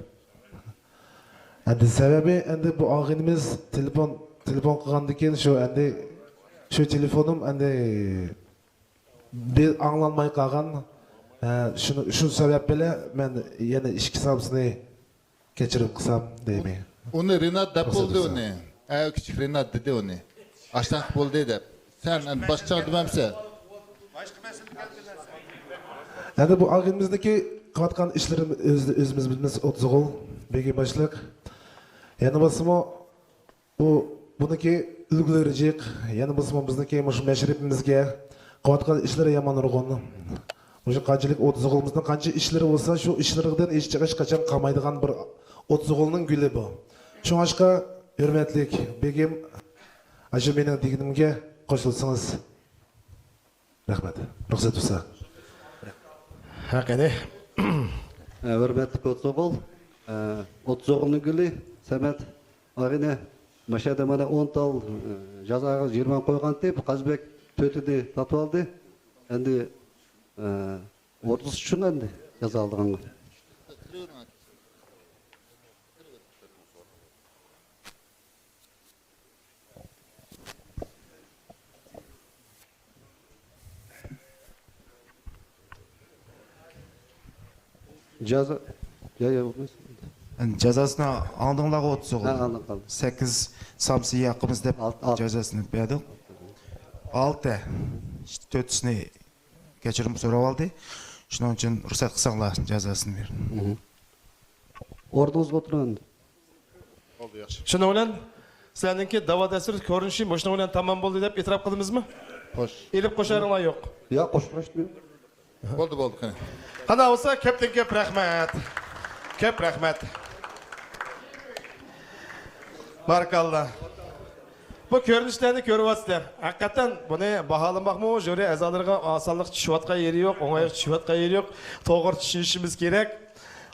ئەمدى سەۋەبى، ئەمدى بۇ ئاغىنىمىز تېلېفون، تېلېفون قىلغاندىن كېيىن شۇ ئەمدى، شۇ تېلېفونۇم ئەمدى بىر ئاڭلانماي قالغان. ھە، شۇنى، شۇ سەۋەب بىلەن مەن يەنە ئىككى سامسىنى كەچۈرۈم قىلسام دەيمەن. ئۇنى رىنات دەپ بولدى ئۇنى. ئە، كىچىك رىنات دېدى ئۇنى. ئاشتاق بولدى دەپ. سەن ئەمدى باشقىچە دېمەمسەن. ئەمدى بۇ ئاغىنىمىزنىڭكى قىلىۋاتقان ئىشلىرىمىز ئۆز-، ئۆزىمىز بىلىمىز، ئوتتۇز ئوغۇل بېگىم باشلىق. يەنە بولسىمۇ، ئۇ، بۇنىڭكى ئۈلگىلىرى جىق، يەنە بولسىمۇ بىزنىڭكى مۇشۇ مەشرىپىمىزگە قىلىۋاتقان ئىشلىرى يامان نۇرغۇن. مۇشۇ قانچىلىك ئوتتۇز ئوغلىمىزنىڭ قانچە ئىشلىرى بولسا، شۇ ئىشلىرىدىن ھېچ، ھېچقاچان قالمايدىغان بىر ئوتتۇز ئوغلىنىڭ گۈلى بۇ. شۇڭلاشقا، ھۆرمەتلىك بېگىم، ئاشۇ مېنىڭ دېگىنىمگە قوشۇلسىڭىز. رەھمەت. رۇخسەت بولسا. ھەق ئەدى. ھۆرمەتلىك ئوتتۇز ئوغۇل، ئوتتۇز ئوغۇلنىڭ گۈلى سەمەت ئاغىنە، ماشەدە مانا ئون تال، ئە، جازاغا يىگىرمە قويغانتى، بۇ قازىبەگ تۆتىنى تارتىۋالدى. ئەمدى، ئە، ئوتتۇز ئۈچ ئەمدى جازا ئالىدىغانغا. جازا، يا، يا، بولماس. جازاسىنى ئاڭلىدىڭلارغۇ، ئوتتۇز ئوغۇل. ھە، ئاڭلاپ قالدىم. سەككىز سامسا ياقىمىز دەپ ئالتە، ئالتە. جازاسىنى بەردۇق. ئالتە. تۆتىسىنى كەچۈرۈم سوراپ ئالدى. شۇنىڭ ئۈچۈن رۇخسەت قىلساڭلار جازاسىنى بېرىڭ. مھم. ئورنىڭىزغا ئولتۇرۇڭ. بولدى، ياخشى. شۇنىڭ بىلەن سىلەرنىڭكى داۋا دەستۇر كۆرۈنۈشى مۇشۇنىڭ بىلەن تامام بولدى دەپ ئېتىراپ قىلىمىزمۇ؟ خوش. ئېلىپ قوشارىڭلار يوق. ياق، قوشۇپ قوشتۇم. بولدى، بولدى، قېنى. قانداق بولسا، كۆپتىن كۆپ رەھمەت. كۆپ رەھمەت. بارىكاللا. بۇ كۆرۈنۈشلەرنى كۆرۈۋاتىسىلەر. ھەقىقەتەن بۇنى باھالىماقمۇ ژۇرى ئەزالىرىغا ئاسانلىقچە چۈشۈۋاتقان يېرى يوق، ئوڭايلىقچە چۈشۈۋاتقان يېرى يوق. توغرا چۈشىنىشىمىز كېرەك.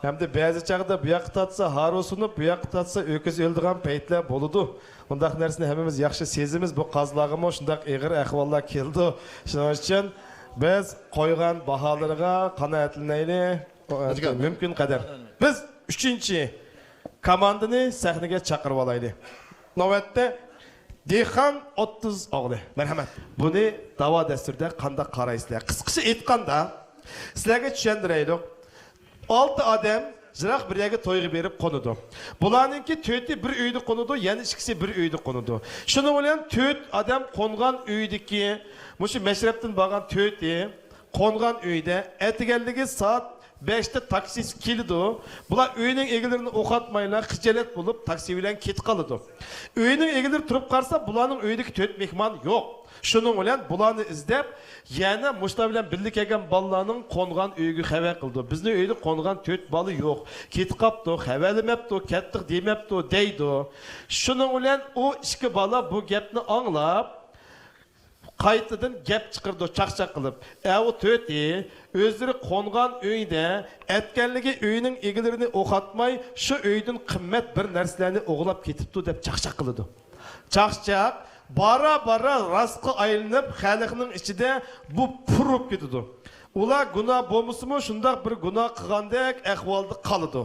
ھەمدە بەزى چاغدا بۇ ياققا تارتسا ھارۋا سۇنۇپ، بۇ ياققا تارتسا ئۆكۈز ئۆلىدىغان پەيتلەر بولىدۇ. ئۇنداق نەرسىنى ھەممىمىز ياخشى سېزىمىز. بۇ قازىلارغىمۇ شۇنداق ئېغىر ئەھۋاللار كېلىدۇ. شۇنىڭ ئۈچۈن بىز قويغان باھالىرىغا قانائەتلىنەيلى. مۇمكىن قەدەر. بىز ئۈچىنچى كوماندىنى سەھنىگە چاقىرىۋالايلى. نۆۋەتتە دېھقان ئوتتۇز ئوغلى. مەرھەمەت. بۇنى داۋا دەستۇرىدا قانداق قارايسىلەر؟ قىسقىچە ئېيتقاندا، سىلەرگە چۈشەندۈرەيلۇق. ئالتە ئادەم يىراق بىر يەرگە تويغا بېرىپ قونىدۇ. بۇلارنىڭكى تۆتى بىر ئۆيدە قونىدۇ، يەنە ئىككىسى بىر ئۆيدە قونىدۇ. شۇنىڭ بىلەن تۆت ئادەم قونغان ئۆيدىكى، مۇشۇ مەشرەپتىن بارغان تۆتى قونغان ئۆيدە ئەتىگەنلىكى سائەت بەشتە تاكسىسى كېلىدۇ. بۇلار ئۆينىڭ ئىگىلىرىنى ئوقاتمايلا، خىجالەت بولۇپ، تاكسى بىلەن كېتىپ قالىدۇ. ئۆينىڭ ئىگىلىرى تۇرۇپ قارىسا، بۇلارنىڭ ئۆيىدىكى تۆت مېھمان يوق. شۇنىڭ بىلەن بۇلارنى ئىزدەپ، يەنە مۇشۇلار بىلەن بىللە كەلگەن بالىلارنىڭ قونغان ئۆيىگە خەۋەر قىلىدۇ. بىزنىڭ ئۆيدە قونغان تۆت بالا يوق. كېتىپ قاپتۇ، خەۋەرلىمەپتۇ، كەتتۇق دېمەپتۇ، دەيدۇ. شۇنىڭ بىلەن ئۇ ئىككى بالا بۇ گەپنى ئاڭلاپ، قايتىدىن گەپ چىقىرىدۇ، چاقچاق قىلىپ. ئەۋۇ تۆتى ئۆزلىرى قونغان ئۆيدە ئەتكەنلىكى ئۆينىڭ ئىگىلىرىنى ئوقاتماي، شۇ ئۆيدىن قىممەت بىر نەرسىلەرنى ئوغرىلاپ كېتىپتۇ دەپ چاقچاق قىلىدۇ. چاقچاق بارا-بارا راستقا ئايلىنىپ، خەلقنىڭ ئىچىدە بۇ پۇر بولۇپ كېتىدۇ. ئۇلار گۇناھ بولمىسىمۇ، شۇنداق بىر گۇناھ قىلغاندەك ئەھۋالدا قالىدۇ.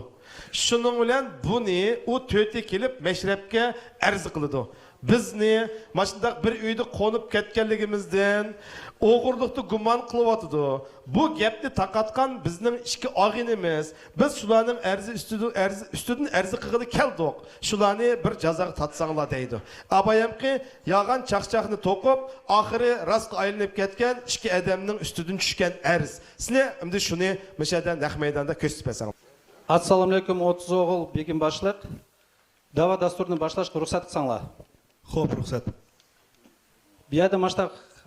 شۇنىڭ بىلەن بۇنى ئۇ تۆتى كېلىپ مەشرەپكە ئەرز قىلىدۇ. بىزنى ماشۇنداق بىر ئۆيدە قونۇپ كەتكەنلىكىمىزدىن ئوغرىلىقتا گۇمان قىلىۋاتىدۇ. بۇ گەپنى تارقاتقان بىزنىڭ ئىككى ئاغىنىمىز. بىز شۇلارنىڭ ئەرزى ئۈستىدىن، ئەرزى ئۈستىدىن ئەرز قىلغىلى كەلدۇق. شۇلارنى بىر جازاغا تارتساڭلار دەيدۇ. ئاۋايامقى يالغان چاقچاقنى توقۇپ، ئاخىرى راستقا ئايلىنىپ كەتكەن ئىككى ئادەمنىڭ ئۈستىدىن چۈشكەن ئەرز. سىلەر ئەمدى شۇنى مۇشۇ يەردە نەق مەيداندا كۆرسىتىپ بەرسەڭلار. ئەسسالامۇئەلەيكۇم، ئوتتۇز ئوغۇل بېگىم باشلىق. داۋا دەستۇرىنى باشلاشقا رۇخسەت قىلساڭلار. خوپ، رۇخسەت. بۇ يەردە ماشتا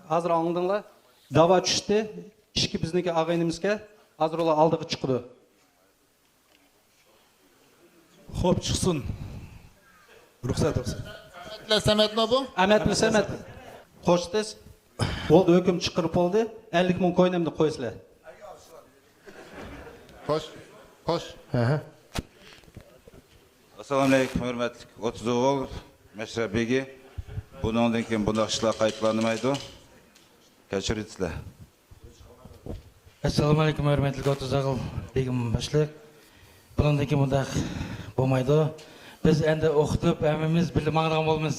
ھازىر ئاڭلىدىڭلار. داۋا چۈشتى. ئىككى بىزنىڭكى ئاغىنىمىزكەن. ھازىر ئۇلار ئالدىغا چىقىدۇ. خوپ، چىقسۇن. رۇخسەت، رۇخسەت. سەمەتمۇ بۇ؟ ئەمەتمۇ سەمەت. خوش تېز. بولدى، ھۆكۈم چىقىرىپ بولدى. ئەللىك مىڭ كوينامنى قويسىلەر. خوش، خوش. ئەسسالامۇئەلەيكۇم، ھۆرمەتلىك ئوتتۇز ئوغۇل مەشرەپ بېگى. بۇنىڭدىن كېيىن بۇنداق ئىشلار قايتىلانمايدۇ. كەچۈرىسىلەر. ئەسسالامۇئەلەيكۇم، ھۆرمەتلىك ئوتتۇز ئوغۇل بېگىم باشلىق. بۇنىڭدىن كېيىن بۇنداق بولمايدۇ. بىز ئەمدى ئوقۇتۇپ، ھەممىمىز بىللە ماڭىدىغان بولىمىز.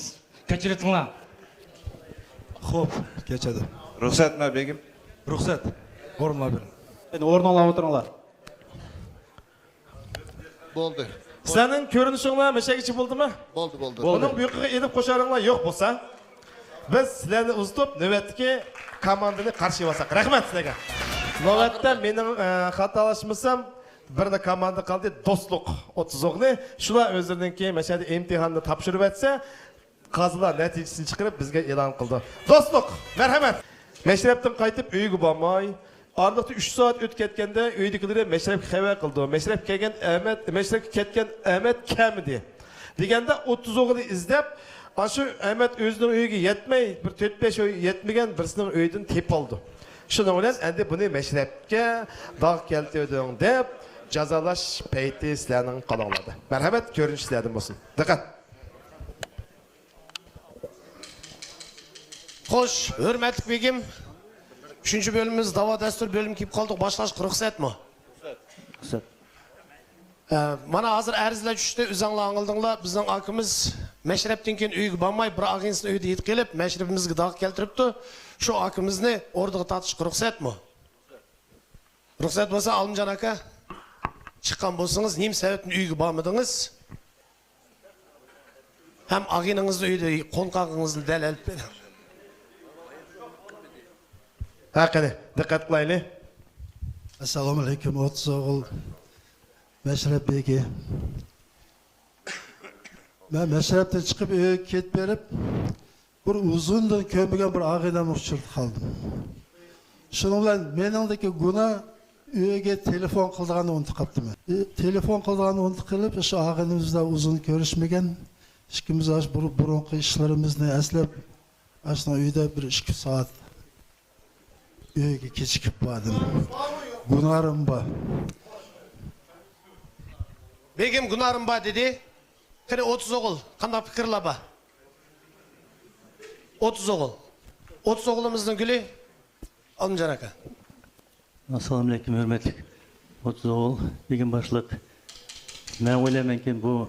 كەچۈرۈۋېتىڭلار. خوپ، كەچىدۇ. رۇخسەتمۇ بېگىم؟ رۇخسەت. ئورۇنلار بېرىڭ. ئەمدى ئورنۇڭلارغا ئولتۇرۇڭلار. بولدى. سىلەرنىڭ كۆرۈنۈشۈڭلار مەشەگىچە بولدىمۇ؟ بولدى، بولدى. بولدى. ئۇنىڭ بۇيرۇقىغا ئېلىپ قوشارىڭلار يوق بولسا، بىز سىلەرنى ئۇزىتىپ، نۆۋەتتىكى كوماندىنى قارشى ئالساق. رەھمەت سىلەرگە. نۆۋەتتە مېنىڭ، ئە، خاتالاشمىسام، بىرلا كوماندا قالدى، دوستلۇق ئوتتۇز ئوغلى. شۇلار ئۆزلىرىنىڭكى مەشەدە ئىمتىھاننى تاپشۇرۇۋەتسە، قازىلار نەتىجىسىنى چىقىرىپ، بىزگە ئېلان قىلىدۇ. دوستلۇق، مەرھەمەت! مەشرەپتىن قايتىپ ئۆيىگە بارماي، ئارىلىقتا ئۈچ سائەت ئۆتۈپ كەتكەندە، ئۆيدىكىلىرى مەشرەپكە خەۋەر قىلىدۇ. مەشرەپكە كەلگەن ئەمەت، مەشرەپكە كەتكەن ئەمەت كەلمىدى. دېگەندە ئوتتۇز ئوغلى ئىزدەپ، ئاشۇ ئەمەت ئۆزىنىڭ ئۆيىگە يەتمەي، بىر تۆت-بەش ئۆي يەتمىگەن بىرسىنىڭ ئۆيىدىن تېپىۋالىدۇ. شۇنىڭ بىلەن ئەندى بۇنى مەشرەپكە داغ كەلتۈردۈڭ دەپ جازالاش پەيتى سىلەرنىڭ قولۇڭلاردا. مەرھەمەت، كۆرۈنۈش سىلەردىن بولسۇن. دىققەت! خوش، ھۆرمەتلىك بېگىم. ئۈچىنچى بۆلۈمىمىز داۋا دەستۇر بۆلۈمى كېلىپ قالدۇق. باشلاشقا رۇخسەتمۇ؟ رۇخسەت. ئە، مانا ھازىر ئەرزلەر چۈشتى، ئۆزەڭلار ئاڭلىدىڭلار. بىزنىڭ ئاكىمىز مەشرەپتىن كېيىن ئۆيىگە بارماي، بىر ئاغىنىسىنىڭ ئۆيىدە يېتىپ قېلىپ، مەشرىپىمىزگە داغ كەلتۈرۈپتۇ. شۇ ئاكىمىزنى ئوردىغا تارتىشقا رۇخسەتمۇ؟ رۇخسەت بولسا، ئالىمجان ئاكا، چىققان بولسىڭىز، نېمە سەۋەبتىن ئۆيگە بارمىدىڭىز؟ ھەم ئاغىنىڭىزنى ئۆيدە قونغانلىقىڭىزنى دەلىل ئېلىپ بېرىڭ. ھە، قېنى، دىققەت قىلايلى. ئەسسالامۇئەلەيكۇم، ئوتتۇز ئوغۇل مەشرەپ بېگى. مەن مەشرەپتىن چىقىپ ئۆيگە كېتىپ بېرىپ، بىر ئۇزۇندىن كۆرمىگەن بىر ئاغىنەمنى ئۇچرىتىپ قالدىم. شۇنىڭ بىلەن مېنىڭدىكى گۇناھ، ئۆيگە تېلېفون قىلىدىغاننى ئۇنتۇپ قاپتىمەن. ئى، تېلېفون قىلىدىغاننى ئۇنتۇپ قېلىپ، شۇ ئاغىنىمىز بىلەن ئۇزۇن كۆرۈشمىگەن، ئىككىمىز ئاشۇ بۇر-، بۇرۇنقى ئىشلىرىمىزنى ئەسلەپ، ئاشۇنىڭ ئۆيىدە بىر ئىككى سائەت ئۆيگە كېچىكىپ باردىم. گۇناھىم بار. بېگىم گۇناھىم بار دېدى. قېنى، ئوتتۇز ئوغۇل، قانداق پىكىرلەر بار؟ ئوتتۇز ئوغۇل. ئوتتۇز ئوغلىمىزنىڭ گۈلى ئالىمجان ئاكا. ئەسسالامۇئەلەيكۇم، ھۆرمەتلىك ئوتتۇز ئوغۇل، بېگىم باشلىق. مەن ئويلايمەنكى، بۇ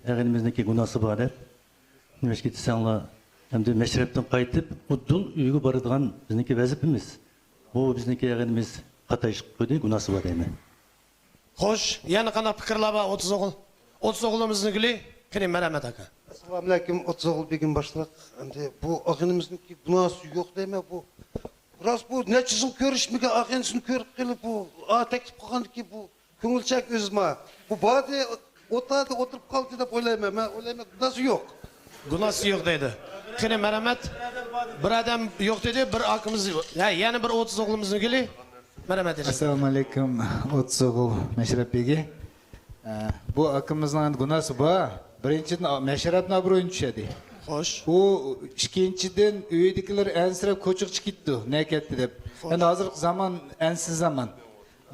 ئاغىنىمىزنىڭكى گۇناھسى بار دەپ. نېمىشقا دېسەڭلار، ئەمدى مەشرەپتىن قايتىپ، ئۇدۇل ئۆيگە بارىدىغان بىزنىڭكى ۋەزىپىمىز. بۇ بىزنىڭكى ئاغىنىمىز خاتا ئىش قىلىپ قويدى، گۇناھسى بار دەيمەن. خوش، يەنە قانداق پىكىرلەر بار، ئوتتۇز ئوغۇل؟ ئوتتۇز ئوغلىمىزنىڭ گۈلى، قېنى، مەرھەمەت ئاكا. ئەسسالامۇئەلەيكۇم، ئوتتۇز ئوغۇل بېگىم باشلىق. ئەمدى بۇ ئاغىنىمىزنىڭكى گۇناھسى يوق دەيمەن، بۇ راست، بۇ نەچچە يىل كۆرۈشمىگەن ئاغىنىسىنى كۆرۈپ قېلىپ، بۇ، ئا، تەكلىپ قىلغاندىكىن، بۇ كۆڭۈلچەك ئۆزىما. بۇ باردى، ئوتتۇرىدا ئولتۇرۇپ قالدى دەپ ئويلايمەن. مەن ئويلايمەن، گۇناھسى يوق. گۇناھسى يوق دەيدۇ. قېنى، مەرھەمەت. بىر ئادەم يوق دېدى، بىر ئاكىمىز، ھە، يەنە بىر ئوتتۇز ئوغلىمىزنىڭ گۈلى. مەرھەمەت. ئەسسالامۇئەلەيكۇم، ئوتتۇز ئوغۇل مەشرەپ بېگى. ئە، بۇ ئاكىمىزنىڭ ئەمدى گۇناھسى بار. بىرىنچىدىن، مەشرەپنىڭ ئابرۇيىنى چۈشۈردى. خوش. ئۇ، ئىككىنچىدىن، ئۆيدىكىلەر ئەنسىرەپ كوچىغا چىقىپ كېتىپتۇ، نەگە كەتتى دەپ. خوش. ئەمدى ھازىرقى زامان ئەنسىز زامان.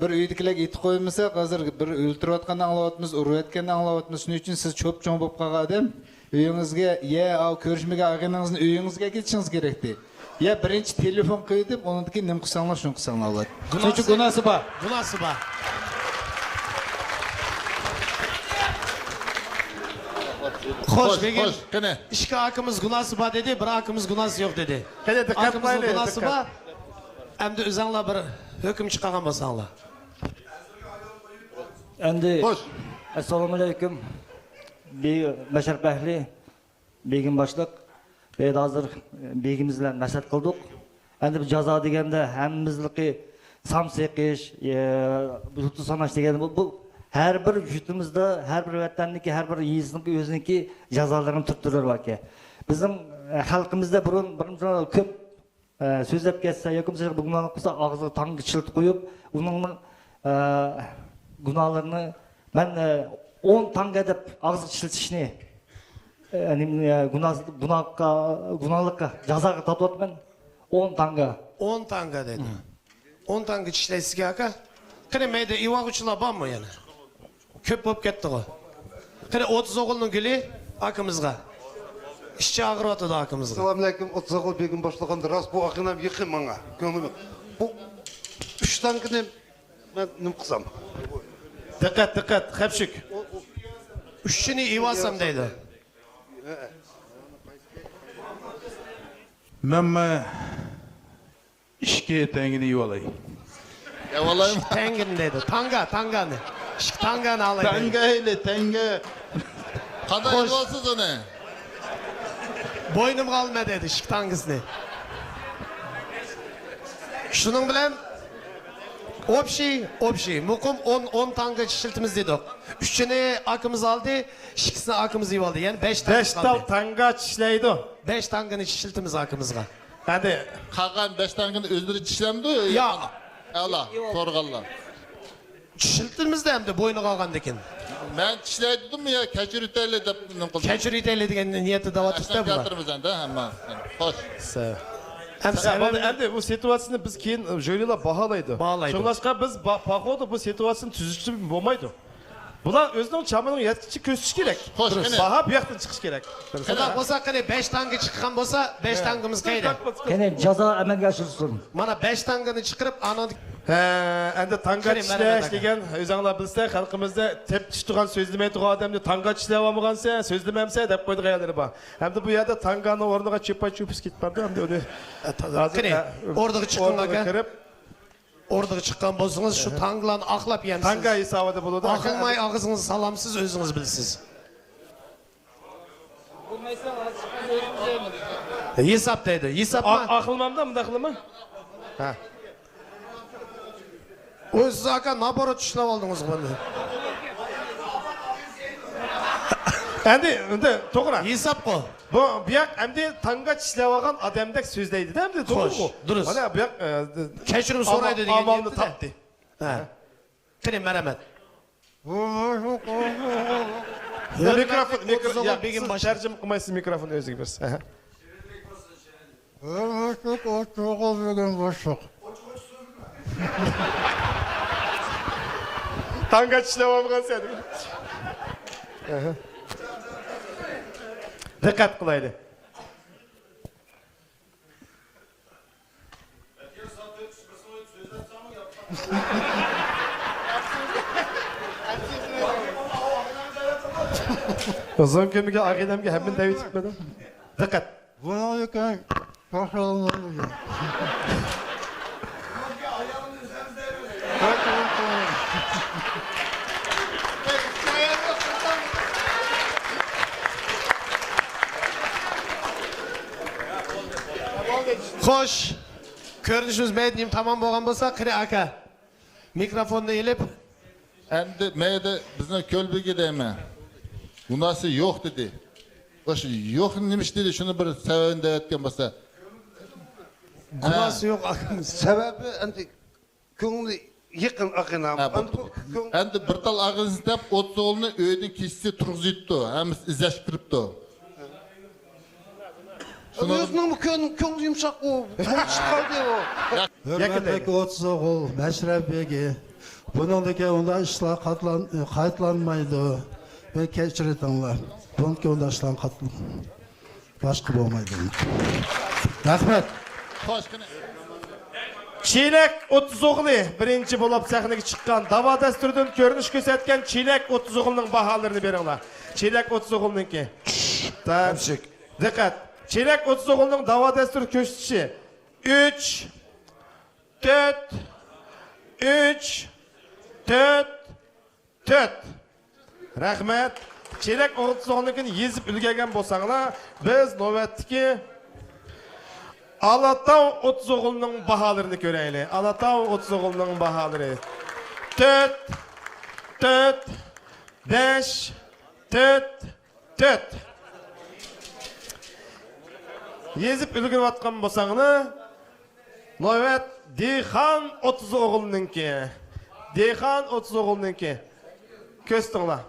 بىر ئۆيدىكىلەرگە ئېيتىپ قويمىساق، ھازىر بىر ئۆلتۈرۈۋاتقاننى ئاڭلاۋاتىمىز، ئۇرۇۋەتكەننى ئاڭلاۋاتىمىز. شۇنىڭ ئۈچۈن سىز چوپچوڭ بولۇپ قالغان ئادەم، ئۆيىڭىزگە، يە، ئاۋۇ كۆرۈشمىگەن ئاغىنىڭىزنى ئۆيىڭىزگە كېتىشىڭىز كېرەكتى. يە بىرىنچى تېلېفون قىلىۋېتىپ، ئۇنىڭدىن كېيىن نېمە قىلساڭلار، شۇنى قىلساڭلار بولاتتى. شۇنىڭ ئۈچۈن گۇناھسى بار. گۇناھسى بار. خوش، خوش، بېگىم. خوش، قېنى. ئىككى ئاكىمىز گۇناھسى بار دېدى، بىر ئاكىمىز گۇناھسى يوق دېدى. قېنى، دىققەت قىلايلى، ئاكىمىزنىڭ گۇناھسى بار. ئەمدى ئۆزەڭلار بىر ھۆكۈم چىقارغان بولساڭلار. ئەمدى، خوش. ئەسسالامۇئەلەيكۇم. بى-، مەشرەپ ئەھلى، بېگىم باشلىق. بۇ يەردە ھازىر بېگىمىز بىلەن مەسلىھەت قىلدۇق. ئەمدى بۇ جازا دېگەندە ھەممىمىزنىڭكى سام سېقىش، ئە، يۇلتۇز ساناش دېگەندە بۇ، بۇ ھەر بىر يۇرتىمىزدا، ھەر بىر ۋەتەننىڭكى، ھەر بىر يېزىنىڭكى ئۆزىنىڭكى جازالىرىنىڭ تۈر-تۈرلىرى باركەن. بىزنىڭ، ئە، خەلقىمىزدە بۇرۇن، بۇرۇن كۆپ ئە، سۆزلەپ كەتسە ياكى بولمىسا گۇمانلىق قىلسا، ئاغزىغا تاڭگا چىلتا قويۇپ، ئۇنىڭنىڭ، ئە، گۇناھلىرىنى مەن، ئە، ئون تاڭگا دەپ ئاغزىغا چىلتىشنى، ئە، نېمە، ئە، گۇناھ-، گۇناھقا، گۇناھلىققا، جازاغا تارتىۋاتىمەن. ئون تاڭگا. ئون تاڭگا دەيدۇ. ئون تاڭگا چىشلەيسىزكى، ئاكا؟ قېنى، مەيدە ئېيتقۇچىلار بارمۇ يەنە؟ كۆپ بولۇپ كەتتىغۇ. قېنى، ئوتتۇز ئوغۇلنىڭ گۈلى ئاكىمىزغا. ئىچى ئاغرىۋاتىدۇ ئاكىمىزغا. ئەسسالامۇئەلەيكۇم، ئوتتۇز ئوغۇل بېگىم باشلىغاندا راست بۇ ئاغىنەم يېقىن ماڭا. كۆڭلۈم. بۇ ئۈچ تاڭگىنى مەن نېمە قىلسام؟ دىققەت، دىققەت، خەپشۈك. ئۈچىنى ئېيتىۋالسام دەيدۇ. مەنمۇ ئىككى تەڭگىنى يېۋالاي. يەۋالايمۇ؟ ئىككى تەڭگىنى دەيدۇ. تاڭگا، تاڭگانى. ئىككى تاڭگانى ئالاي دەيدۇ. تەڭگە ئەيلى، تەڭگە. قانداق خوش. ئېلىۋالسىز ئۇنى؟ بوينۇمغا ئالىمەن دەيدۇ ئىككى تاڭگىسىنى. شۇنىڭ بىلەن ئوبشىي، ئوبشىي، مۇقىم ئون، ئون تانگا ئىشلىتىمىز دېدۇق. ئۈچىنى ئاكىمىز ئالدى، ئىككىسىنى ئاكىمىز ئېلىۋالدى. يەنى بەش تانگا بەش تال قالدى. تانگا ئىشلەيدۇ. بەش تانگىنى ئىشلىتىمىز ئاكىمىزغا. ھەدە. قالغان بەش تانگىنى ئۆزلىرى چىشلەمدۇ؟ ياق. ئەلا، سورىغانلار. چىشلىتىمىز-دە ئەمدى بوينىغا ئالغاندىن كېيىن. مەن چىشلەي دېدىممۇ يا كەچۈرۈۋېتەيلى دەپ نېمە قىلدىم؟ كەچۈرۈۋېتەيلى دېگەن نىيەتتە دەۋاتىرسىز-دە بۇلار. كەلتۈرىمىز ئەمدى ھەممە. خوش. ئەمدى، سەۋەبى، ئەمدى بۇ سىتۇئاتسىيىنى بىز كېيىن ژۇرىلار باھالايدۇ. باھالايدۇ. شۇڭلاشقا بىز با-، پاخودا بۇ سىتۇئاتسىيىنى تۈزىتىشى بولمايدۇ. بۇلار ئۆزىنىڭ چامىنىڭ يەتكىچە كۆرسىتىشى كېرەك. خوش، قېنى. باھا بۇ ياقتىن چىقىشى كېرەك. شۇنداق بولسا، قېنى، بەش تانگا چىققان بولسا، بەش تانگىمىز قەيدە؟ قېنى، جازا ئەمەلگە ئاشۇرۇلسۇن. مانا بەش تانگىنى چىقىرىپ، ئانىڭدىن ھە، ئەندى تانگا قېنى، مانا چىشلەش دېگەن، ئۆزۈڭلار بىلسە، خەلقىمىزدە تەپتىشىدىغان، سۆزلىمەيدىغان ئادەمنى تانگا چىشلەۋالمىغانسەن، سۆزلىمەمسەن دەپ قويىدىغان يەرلىرى بار. ئەمدى بۇ يەردە تانگانىڭ ئورنىغا چىپا چوپس كېتىپ بارىدۇ. ئەمدى ئۇنى ھازىر، قېنى، ھە، ئوردىغا چىققىنىغا كىرىپ، ئوردىغا چىققان بولسىڭىز، شۇ تانگىلارنى ئاقلاپ يەمسىز. تانگا ھېسابىدا بولىدۇ. ئاقلىماي ئاغزىڭىزنى سالامسىز، ئۆزىڭىز بىلىسىز. ھېساب دەيدۇ. ھېسابما؟ ئا-، ئاقلىمامدا مۇنداق قىلىمەن. ھە. ئۇ سىز ئاكا نابارات چىشلەپ ئالدىڭىز بۇنى. ئەمدى، ئەمدى توغرا. ھېسابقۇ. بۇ، بۇ ياق ئەمدى تانگا چىشلەۋالغان ئادەمدەك سۆزلەيدىدە، ئەمدى توغرىغۇ. خوش، دۇرۇس. مانا بۇ ياق، ئە، كەچۈرۈم سورايدۇ دېگەن ئامالنى تاپتى. ھە. قېنى، مەرھەمەت. يا، مىكروفون، مىكرو-، يا، سىز تەرجىمە قىلمايسىز، مىكروفون ئۆزىگە بېرىسىز. ئەھە. بىر بوشلۇق، ئوتتۇز توققۇز بۈگۈن بوشلۇق. تانگا چىشلەۋالمىغان سەن. ئەھە. دىققەت قىلايلى. ئۇزۇن كۈنگە ئاغىنەمگە ھەممىنى دەۋېتىپمىدىم. دىققەت. بۇنىڭدىن كېيىن توختالمايدۇ. خوش. كۆرۈنۈشىمىز مەيدە نېمە تامام بولغان بولسا، قېنى ئاكا. مىكروفوننى ئېلىپ. ئەمدى مەيدە بىزنىڭ كۆلبىگە دەيمەن. گۇناھسى يوق دېدى. خوش، يوق نېمىش دېدى، شۇنى بىر سەۋەبىنى دەۋەتكەن بولسا. گۇناھسى يوق ئاكىمىز. سەۋەبى ئەمدى كۆڭلى يېقىن ئاغىنەم. ھە، بوپتۇ. ئەمدى بىر تال ئاغىنىسى دەپ ئوتتۇز ئوغۇلنى ئۆيدىن كېچىسى تۇرغۇزۇۋېتىپتۇ. ھەممىسى ئىزدەشكە كىرىپتۇ. ئۆزىنىڭمۇ كۆڭ-، كۆڭلى يۇمشاق ئۇ. بولۇشۇپ قالدى ئۇ. ھۆرمەتلىك ئوتتۇز ئوغۇل مەشرەپ بېگى. بۇنىڭدىن كېيىن ئۇنداق ئىشلار قاتلان-، قايتىلانمايدۇ. مېنى كەچۈرۈۋېتىڭلار. بۇنىڭدىن كېيىن ئۇنداق ئىشلارنى قاتلان-، باشقا بولمايدۇ. رەھمەت. خوش، قېنى. چېلەك ئوتتۇز ئوغلى بىرىنچى بولۇپ سەھنىگە چىققان، داۋا دەستۇرىدىن كۆرۈنۈش كۆرسەتكەن چېلەك ئوتتۇز ئوغلىنىڭ باھالىرىنى بېرىڭلار. چېلەك ئوتتۇز ئوغلىنىڭكى. دىققەت. چېلەك ئوتتۇز ئوغلىنىڭ داۋا دەستۇرى كۆرسىتىشى. ئۈچ، تۆت، ئۈچ، تۆت، تۆت. رەھمەت. چېلەك ئوتتۇز ئوغلىنىڭكىنى يېزىپ ئۈلگۈرگەن بولساڭلار، بىز نۆۋەتتىكى ئالاتاۋ ئوتتۇز ئوغلىنىڭ باھالىرىنى كۆرەيلى. ئالاتاۋ ئوتتۇز ئوغلىنىڭ باھالىرى. تۆت، تۆت، بەش، تۆت، تۆت. يېزىپ ئۈلگۈرۈۋاتقان بولساڭلار، نۆۋەت دېھقان ئوتتۇز ئوغلىنىڭكى. دېھقان ئوتتۇز ئوغلىنىڭكى. كۆرسىتىڭلار.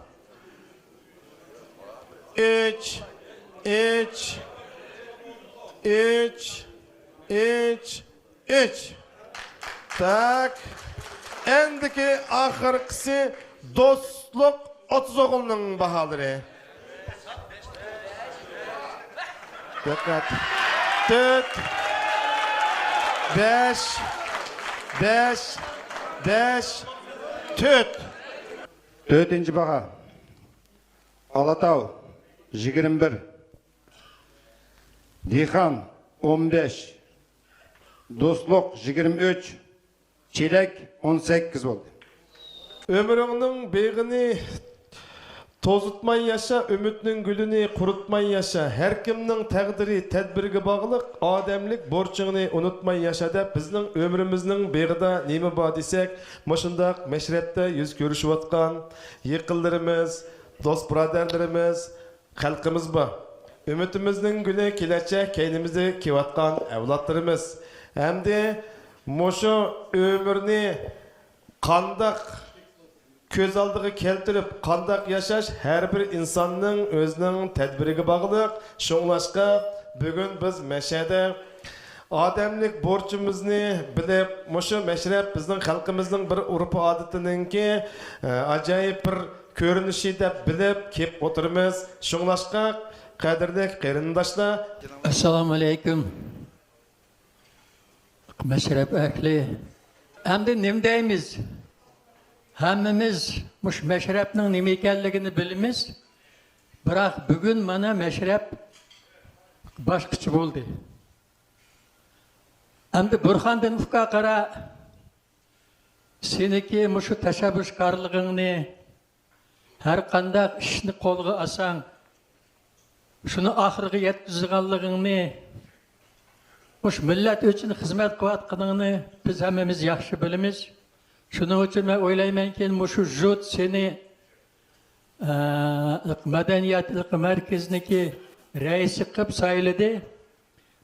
ئۈچ، ئۈچ، ئۈچ، ئۈچ، ئۈچ. تاك. ئەندىكى ئاخىرقىسى دوستلۇق ئوتتۇز ئوغۇلنىڭ باھالىرى. دىققەت. تۆت، بەش، بەش، بەش، تۆت. تۆتىنچى باھا. ئالاتاۋ، يىگىرمە بىر. دېھقان، ئون بەش. دوستلۇق، يىگىرمە ئۈچ. چېلەك، ئون سەككىز بولدى. ئۆمرۈڭنىڭ بېغىنى توزۇتماي ياشا، ئۈمىدنىڭ گۈلىنى قۇرۇتماي ياشا. ھەر كىمنىڭ تەقدىرى تەدبىرگە باغلىق، ئادەملىك بورچۇڭنى ئۇنتۇماي ياشا دەپ، بىزنىڭ ئۆمرىمىزنىڭ بېغىدا نېمە بار دېسەك، مۇشۇنداق مەشرەپتە يۈز كۆرۈشۈۋاتقان يېقىنلىرىمىز، دوست بۇرادەرلىرىمىز، خەلقىمىز بار. ئۈمىدىمىزنىڭ گۈلى كېلەچەك كەينىمىزدە كېلىۋاتقان ئەۋلادلىرىمىز. ھەمدە مۇشۇ ئۆمۈرنى قانداق كۆز ئالدىغا كەلتۈرۈپ، قانداق ياشاش ھەر بىر ئىنساننىڭ ئۆزىنىڭ تەدبىرىگە باغلىق. شۇڭلاشقا بۈگۈن بىز مەشەدە ئادەملىك بورچىمىزنى بىلىپ، مۇشۇ مەشرەپ بىزنىڭ خەلقىمىزنىڭ بىر ئۇرپ-ئادىتىنىڭكى، ئە، ئاجايىپ بىر كۆرۈنۈشى دەپ بىلىپ كېلىپ ئولتۇرىمىز. شۇڭلاشقا، قەدىرلىك قېرىنداشلار، ئەسسالامۇ ئەلەيكۇم. مەشرەپ ئەھلى. ئەمدى نېمە دەيمىز؟ ھەممىمىز مۇشۇ مەشرەپنىڭ نېمە ئىكەنلىكىنى بىلىمىز. بىراق بۈگۈن مانا مەشرەپ باشقىچە بولدى. ئەمدى بۇرخاندىن ئۇكا قارا، سېنىڭكى مۇشۇ تەشەببۇسكارلىقىڭنى، ھەر قانداق ئىشنى قولغا ئالساڭ، شۇنى ئاخىرىغا يەتكۈزىدىغانلىقىڭنى، مۇشۇ مىللەت ئۈچۈن خىزمەت قىلىۋاتقىنىڭنى بىز ھەممىمىز ياخشى بىلىمىز. شۇنىڭ ئۈچۈن مەن ئويلايمەنكى، مۇشۇ ژۇت سېنى، ئە، مەدەنىيەت مەركىزىنىڭكى رەئىسى قىلىپ سايلىدى.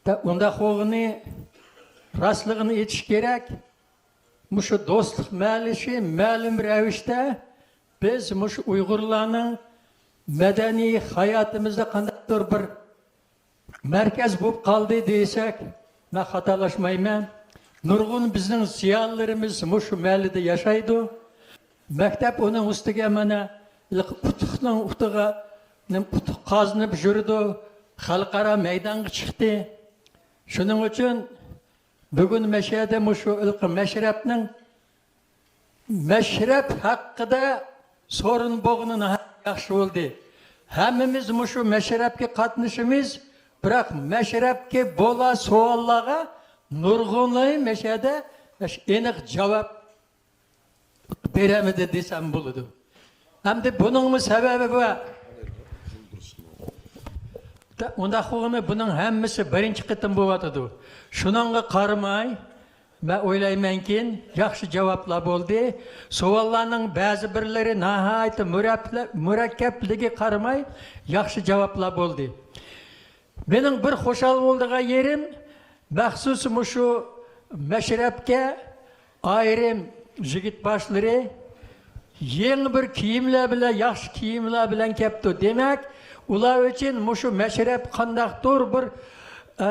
دە، ئۇنداق بولغىنى راستلىقىنى ئېيتىش كېرەك. مۇشۇ دوستلۇق مەجلىسى مەلۇم رەۋىشتە بىز مۇشۇ ئۇيغۇرلارنىڭ مەدەنىي ھاياتىمىزدا قانداقتۇر بىر مەركەز بولۇپ قالدى دېسەك، مەن خاتالاشمايمەن. نۇرغۇن بىزنىڭ زىيالىيلىرىمىز مۇشۇ مەھەللىدە ياشايدۇ. مەكتەپ ئۇنىڭ ئۈستىگە مانا ئۇتۇقنىڭ ئۇتۇقىغا، ئۇتۇق قازىنىپ يۈرىدۇ، خەلقئارا مەيدانغا چىقتى. شۇنىڭ ئۈچۈن بۈگۈن مەشەدە مۇشۇ ھېلىقى مەشرەپنىڭ مەشرەپ ھەققىدە سورۇن بولغىنى ناھايىتى ياخشى بولدى. ھەممىمىز مۇشۇ مەشرەپكە قاتنىشىمىز، بىراق مەشرەپكە بولا سوئاللارغا نۇرغۇنلىرى مەشەدە ئېنىق جاۋاب بېرەلمىدى دېسەم بولىدۇ. ئەمدى بۇنىڭمۇ سەۋەبى بار. ئۇنداق بولغىنى بۇنىڭ ھەممىسى بىرىنچى قېتىم بولۇۋاتىدۇ. شۇنىڭغا قارىماي، مەن ئويلايمەنكىن، ياخشى جاۋابلار بولدى. سوئاللارنىڭ بەزى بىرلىرى ناھايىتى مۇرەپلە-، مۇرەككەپلىكىگە قارىماي، ياخشى جاۋابلار بولدى. مېنىڭ بىر خۇشال بولىدىغان يېرىم، مەخسۇس مۇشۇ مەشرەپكە ئايرىم يىگىت باشلىرى يېڭى بىر كىيىملەر بىلەن، ياخشى كىيىملەر بىلەن كەپتۇ. دېمەك، ئۇلار ئۈچۈن مۇشۇ مەشرەپ قانداقتۇر بىر، ئە،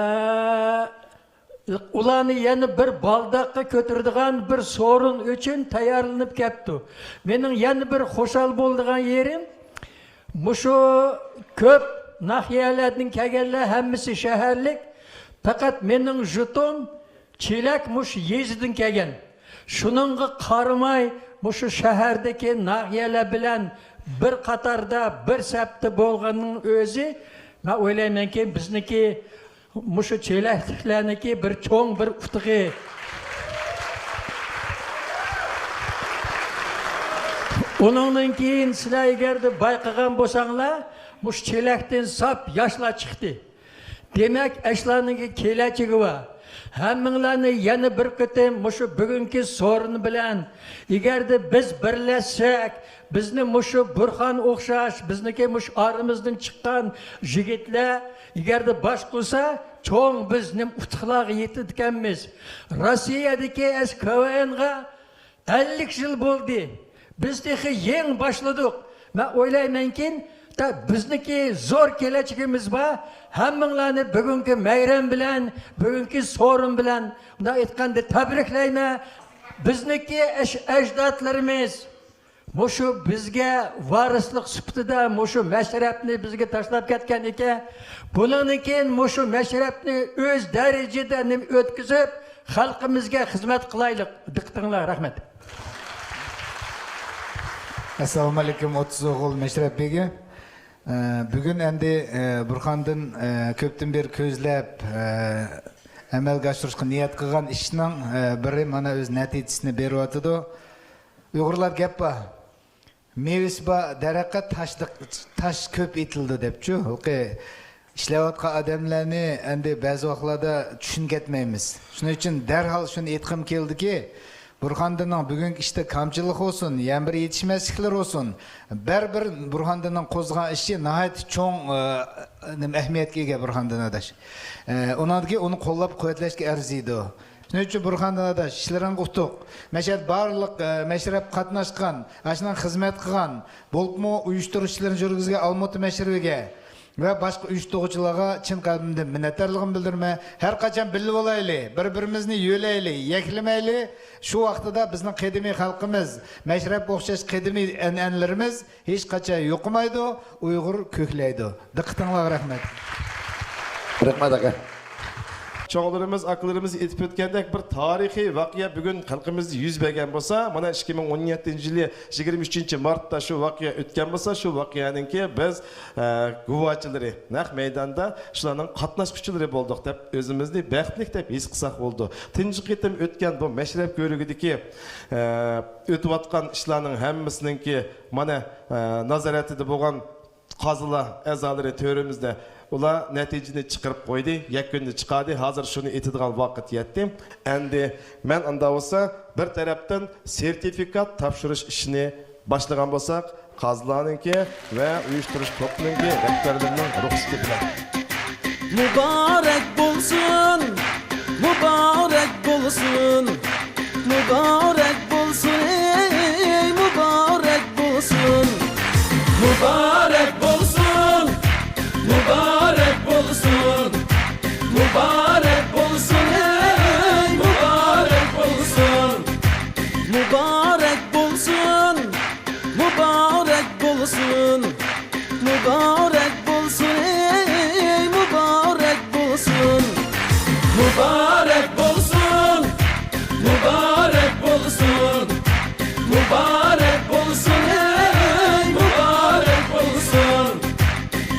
ئۇلارنى يەنە بىر بالداققا كۆتۈرىدىغان بىر سورۇن ئۈچۈن تەييارلىنىپ كەپتۇ. مېنىڭ يەنە بىر خۇشال بولىدىغان يېرىم، مۇشۇ كۆپ ناھىيەلەردىن كەلگەنلەر ھەممىسى شەھەرلىك، پەقەت مېنىڭ ژۇتۇم چېلەك مۇشۇ يېزىدىن كەلگەن. شۇنىڭغا قارىماي، مۇشۇ شەھەردىكى ناھىيەلەر بىلەن بىر قاتاردا، بىر سەپتە بولغىنىنىڭ ئۆزى، مەن ئويلايمەنكى، بىزنىڭكى مۇشۇ چېلەكلىكلەرنىڭكى بىر چوڭ بىر ئۇتۇقى. ئۇنىڭدىن كېيىن سىلەر ئەگەردە بايقىغان بولساڭلار، مۇشۇ چېلەكتىن ساپ ياشلار چىقتى. دېمەك، ئەشلارنىڭكى كېلەچىكى بار. ھەممىڭلارنى يەنە بىر قېتىم مۇشۇ بۈگۈنكى سورۇن بىلەن، ئەگەردە بىز بىرلەشسەك، بىزنى مۇشۇ بۇرخان ئوخشاش، بىزنىڭكى مۇشۇ ئارىمىزدىن چىققان يىگىتلەر ئەگەردە باش قىلسا، چوڭ بىز نېمە ئۇتۇقلارغا يېتىدىكەنمىز. روسىيەدىكى ئەس كىۋېنغا ئەللىك يىل بولدى. بىز تېخى يېڭى باشلىدۇق. مەن ئويلايمەنكىن، تا بىزنىڭكى زور كېلەچىكىمىز بار. ھەممىڭلارنى بۈگۈنكى مەيرەم بىلەن، بۈگۈنكى سورۇن بىلەن، مۇنداق ئېيتقاندا، تەبرىكلەيمەن. بىزنىڭكى ئەش-، ئەجدادلىرىمىز مۇشۇ بىزگە ۋارىسلىق سۈپىتىدە مۇشۇ مەشرەپنى بىزگە تاشلاپ كەتكەن ئىكەن. بۇنىڭدىن كېيىن مۇشۇ مەشرەپنى ئۆز دەرىجىدە نېمە ئۆتكۈزۈپ، خەلقىمىزگە خىزمەت قىلايلىق. دىققىتىڭلار، رەھمەت. ئەسسالامۇئەلەيكۇم، ئوتتۇز ئوغۇل مەشرەپ بېگى. ئە، بۈگۈن ئەمدى، ئە، بۇرخاندىن، ئە، كۆپتىن بېرى كۆزلەپ، ئە، ئەمەلگە ئاشۇرۇشقا نىيەت قىلغان ئىشنىڭ، ئە، بىرى مانا ئۆز نەتىجىسىنى بېرىۋاتىدۇ. ئۇيغۇرلار گەپ بار. مېۋىسى بار دەرەخكە تاش، تاش كۆپ ئېتىلىدۇ دەپچۇ. ھېلىقى ئىشلەۋاتقان ئادەملەرنى ئەمدى بەزى ۋاقىتلاردا چۈشىنىپ كەتمەيمىز. شۇنىڭ ئۈچۈن دەرھال شۇنى ئېيتقۇم كېلىدىكى، بۇرھاندىننىڭ بۈگۈنكى ئىشتا كامچىللىق بولسۇن، يەنە بىر يېتىشمەسلىكلىرى بولسۇن، بەرىبىر بۇرھاندىننىڭ قوزغىغان ئىشى ناھايىتى چوڭ، ئە، نېمە، ئەھمىيەتكە ئىگە بۇرھاندىن ئاداش. ئە، ئۇنىڭدىن كېيىن ئۇنى قوللاپ قۇۋۋەتلەشكە ئەرزىيدۇ. شۇنىڭ ئۈچۈن بۇرھاندىن ئاداش، ئىشلىرىڭغا ئۇتۇق. مەشەدە بارلىق، ئە، مەشرەپكە قاتناشقان، ئاشۇنىڭ خىزمەت قىلغان، بولۇپمۇ ئۇيۇشتۇرۇشلىرىنى يۈرگۈزگەن ئالمۇتا مەشرىپىگە ۋە باشقا ئۇيۇشتۇرغۇچىلارغا چىن قەلبىمدىن مىننەتدارلىقىمنى بىلدۈرىمەن. ھەر قاچان بىللە بولايلى، بىر-بىرىمىزنى يۆلەيلى، يەكلىمەيلى. شۇ ۋاقتىدا بىزنىڭ قەدىمىي خەلقىمىز، مەشرەپكە ئوخشاش قەدىمىي ئەنئەنىلىرىمىز ھېچقاچان يوقىمايدۇ، ئۇيغۇر كۆكلەيدۇ. دىققىتىڭلارغا رەھمەت. رەھمەت، ئاكا. چوڭلىرىمىز، ئاكىلىرىمىز ئېيتىپ ئۆتكەندەك، بىر تارىخىي ۋەقە بۈگۈن خەلقىمىزدە يۈز بەرگەن بولسا، مانا، ئىككى مىڭ ئون يەتتىنچى يىلى يىگىرمە ئۈچىنچى مارتتا شۇ ۋەقە ئۆتكەن بولسا، شۇ ۋەقەنىڭكى بىز، ئە، گۇۋاھچىلىرى، نەق مەيداندا شۇلارنىڭ قاتناشقۇچىلىرى بولدۇق دەپ، ئۆزىمىزنى بەختلىك دەپ ھېس قىلساق بولىدۇ. تۇنجى قېتىم ئۆتكەن بۇ مەشرەپ كۆۋرۈكىدىكى، ئە، ئۆتۈۋاتقان ئىشلارنىڭ ھەممىسىنىڭكى، مانا، ئە، نازارىتىدە بولغان قازىلار ئەزالىرى تۆرىمىزدە، ئۇلار نەتىجىنى چىقىرىپ قويدى، يەكۈننى چىقاردى. ھازىر شۇنى ئېيتىدىغان ۋاقىت يەتتى. ئەمدى مەن ئاندا بولسا بىر تەرەپتىن سېرتىفىكات تاپشۇرۇش ئىشىنى باشلىغان بولساق، قازىلارنىڭكى ۋە ئۇيۇشتۇرۇش توپىنىڭكى رەھبەرلىرىنىڭ رۇخسىتى بىلەن. مۇبارەك بولسۇن، مۇبارەك بولسۇن، مۇبارەك بولسۇن، ئەي مۇبارەك بولسۇن. مۇبارەك بولسۇن، مۇبارەك بولسۇن، مۇبارەك بولسۇن، ئەي مۇبارەك بولسۇن. مۇبارەك بولسۇن، مۇبارەك بولسۇن، مۇبارەك بولسۇن، ئەي مۇبارەك بولسۇن. مۇبارەك بولسۇن، مۇبارەك بولسۇن، مۇبارەك بولسۇن، ئەي مۇبارەك بولسۇن.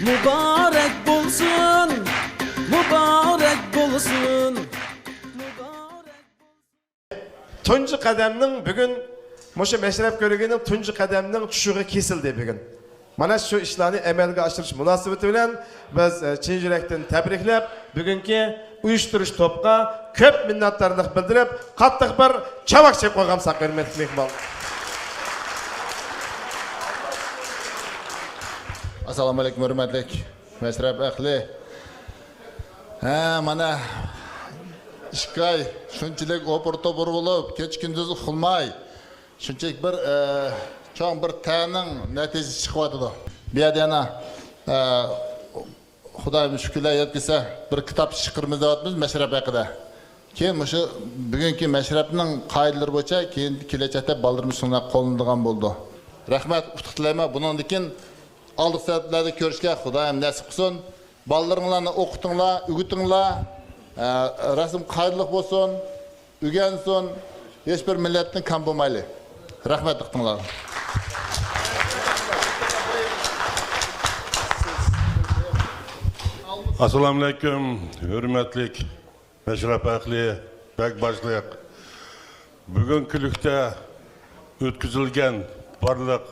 مۇبارەك بولسۇن، مۇبارەك بولسۇن، مۇبارەك. تۇنجى قەدەمنىڭ بۈگۈن، مۇشۇ مەشرەپ كۆۋرۈكىنىڭ تۇنجى قەدەمنىڭ چۈشۈغى كېسىلدى بۈگۈن. مانا شۇ ئىشلارنى ئەمەلگە ئاشۇرۇش مۇناسىۋىتى بىلەن بىز، ئە، چىن يۈرەكتىن تەبرىكلەپ، بۈگۈنكى ئۇيۇشتۇرۇش توپقا كۆپ مىننەتدارلىق بىلدۈرۈپ، قاتتىق بىر چاۋاك چېلىپ قويغان بولساق، ھۆرمەتلىك مېھمان. ئەسسالامۇئەلەيكۇم، ھۆرمەتلىك مەشرەپ ئەھلى. ھە، مانا، ئىككى ئاي شۇنچىلىك ئوپۇر-توپۇر بولۇپ، كېچە-كۈندۈز ئۇخلىماي، شۇنچىلىك بىر، ئە، چوڭ بىر تەرنىڭ نەتىجىسى چىقىۋاتىدۇ. بۇ يەردە يەنە، ئە، خۇدايىم شۈكۈرلەر يەتكۈزسە، بىر كىتاب چىقىرىمىز دەۋاتىمىز مەشرەپ ھەققىدە. كېيىن مۇشۇ بۈگۈنكى مەشرەپنىڭ قائىدىلىرى بويىچە كېيىن كېلەچەكتە بالىلىرىمىز شۇنداق قوللىنىدىغان بولىدۇ. رەھمەت، ئۇتۇق تىلەيمەن. بۇنىڭدىن كېيىن ئالدىقى سەپلەردە كۆرۈشكە خۇدايىم نەسىپ قىلسۇن. بالىلىرىڭلارنى ئوقۇتۇڭلار، ئۆگىتىڭلار. ئە، رەسىم قائىدىلىق بولسۇن، ئۆگەنسۇن. ھېچبىر مىللەتتىن كەم بولمايلى. رەھمەت، دىققىتىڭلارغا. ئەسسالامۇئەلەيكۇم، ھۆرمەتلىك مەشرەپ ئەھلى، بەگ باشلىق. بۈگۈنكى كۈنلۈكتە ئۆتكۈزۈلگەن بارلىق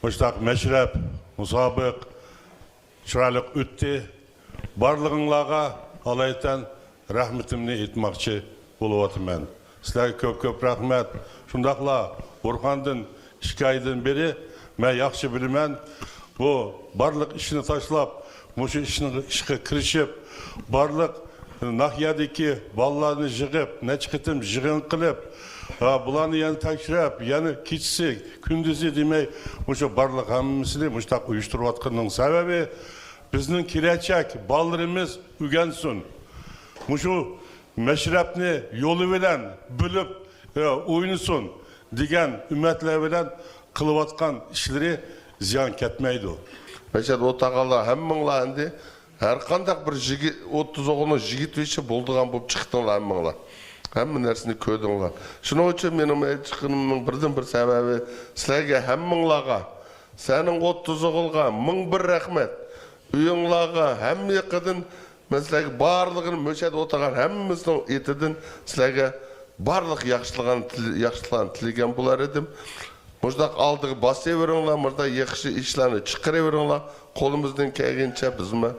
مۇشتاق مەشرەپ، مۇسابىقە چىرايلىق ئۆتتى. بارلىقىڭلارغا ئالايىتەن رەھمىتىمنى ئېيتماقچى بولۇۋاتىمەن. سىلەرگە كۆپ-كۆپ رەھمەت. شۇنداقلا بۇرھاندىن ئىككى ئايدىن بېرى مەن ياخشى بىلىمەن، بۇ بارلىق ئىشنى تاشلاپ، مۇشۇ ئىشنى، ئىشقا كىرىشىپ، بارلىق ناھىيەدىكى بالىلارنى يىغىپ، نەچچە قېتىم يىغىن قىلىپ، ھا، بۇلارنى يەنە تەكشۈرۈپ، يەنە كېچىسى، كۈندۈزى دېمەي، مۇشۇ بارلىق ھەممىسىنى مۇشۇنداق ئۇيۇشتۇرۇۋاتقىنىنىڭ سەۋەبى، بىزنىڭ كېلەچەك بالىلىرىمىز ئۆگەنسۇن. مۇشۇ مەشرەپنى يولى بىلەن بىلىپ، ئە، ئوينىسۇن دېگەن ئۈمىدلەر بىلەن قىلىۋاتقان ئىشلىرى زىيان كەتمەيدۇ. مەشەدە ئولتۇرغانلار ھەممىڭلار ئەمدى ھەر قانداق بىر يىگىت، ئوتتۇز ئوغۇلنىڭ يىگىتى بولىدىغان بولۇپ چىقتىڭلار ھەممىڭلار. ھەممە نەرسىنى كۆردۈڭلار. شۇنىڭ ئۈچۈن مېنىڭ مەيدان چىققىنىمنىڭ بىردىن بىر سەۋەبى سىلەرگە، ھەممىڭلارغا، سەنىڭ ئوتتۇز ئوغۇلغا مىڭ بىر رەھمەت. ئۆيۈڭلارغا ھەممە يېقىدىن مەن سىلەرگە بارلىقىنى مۇشۇ يەردە ئولتۇرغان ھەممىسىنىڭ ئېتىدىن سىلەرگە بارلىق ياخشىلىقلارنى تىل-، ياخشىلىقلارنى تىلىگەن بولار ئىدىم. مۇشۇنداق ئالدىغا باسىۋېرىڭلار، مۇشۇنداق ياخشى ئىشلارنى چىقىرىۋېرىڭلار. قولىمىزدىن كەلگىنىچە بىزمۇ،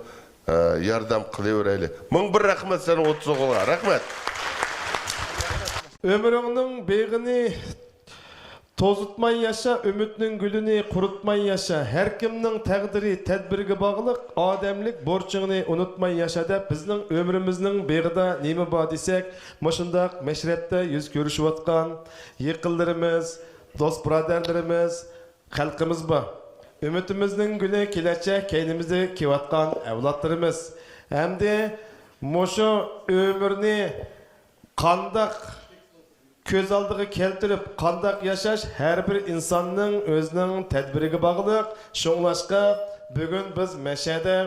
ئە، ياردەم قىلىۋېرەيلى. مىڭ بىر رەھمەت سەن ئوتتۇز ئوغۇلغا. رەھمەت. ئۆمرۈڭنىڭ بېغىنى توزۇتماي ياشا، ئۈمىدنىڭ گۈلىنى قۇرۇتماي ياشا. ھەر كىمنىڭ تەقدىرى تەدبىرگە باغلىق، ئادەملىك بورچۇڭنى ئۇنتۇماي ياشا دەپ، بىزنىڭ ئۆمرىمىزنىڭ بېغىدا نېمە بار دېسەك، مۇشۇنداق مەشرەپتە يۈز كۆرۈشۈۋاتقان يېقىنلىرىمىز، دوست بۇرادەرلىرىمىز، خەلقىمىز بار. ئۈمىدىمىزنىڭ گۈلى كېلەچەك كەينىمىزدە كېلىۋاتقان ئەۋلادلىرىمىز. ئەمدى مۇشۇ ئۆمۈرنى قانداق كۆز ئالدىغا كەلتۈرۈپ، قانداق ياشاش ھەر بىر ئىنساننىڭ ئۆزىنىڭ تەدبىرىگە باغلىق. شۇڭلاشقا، بۈگۈن بىز مەشەدە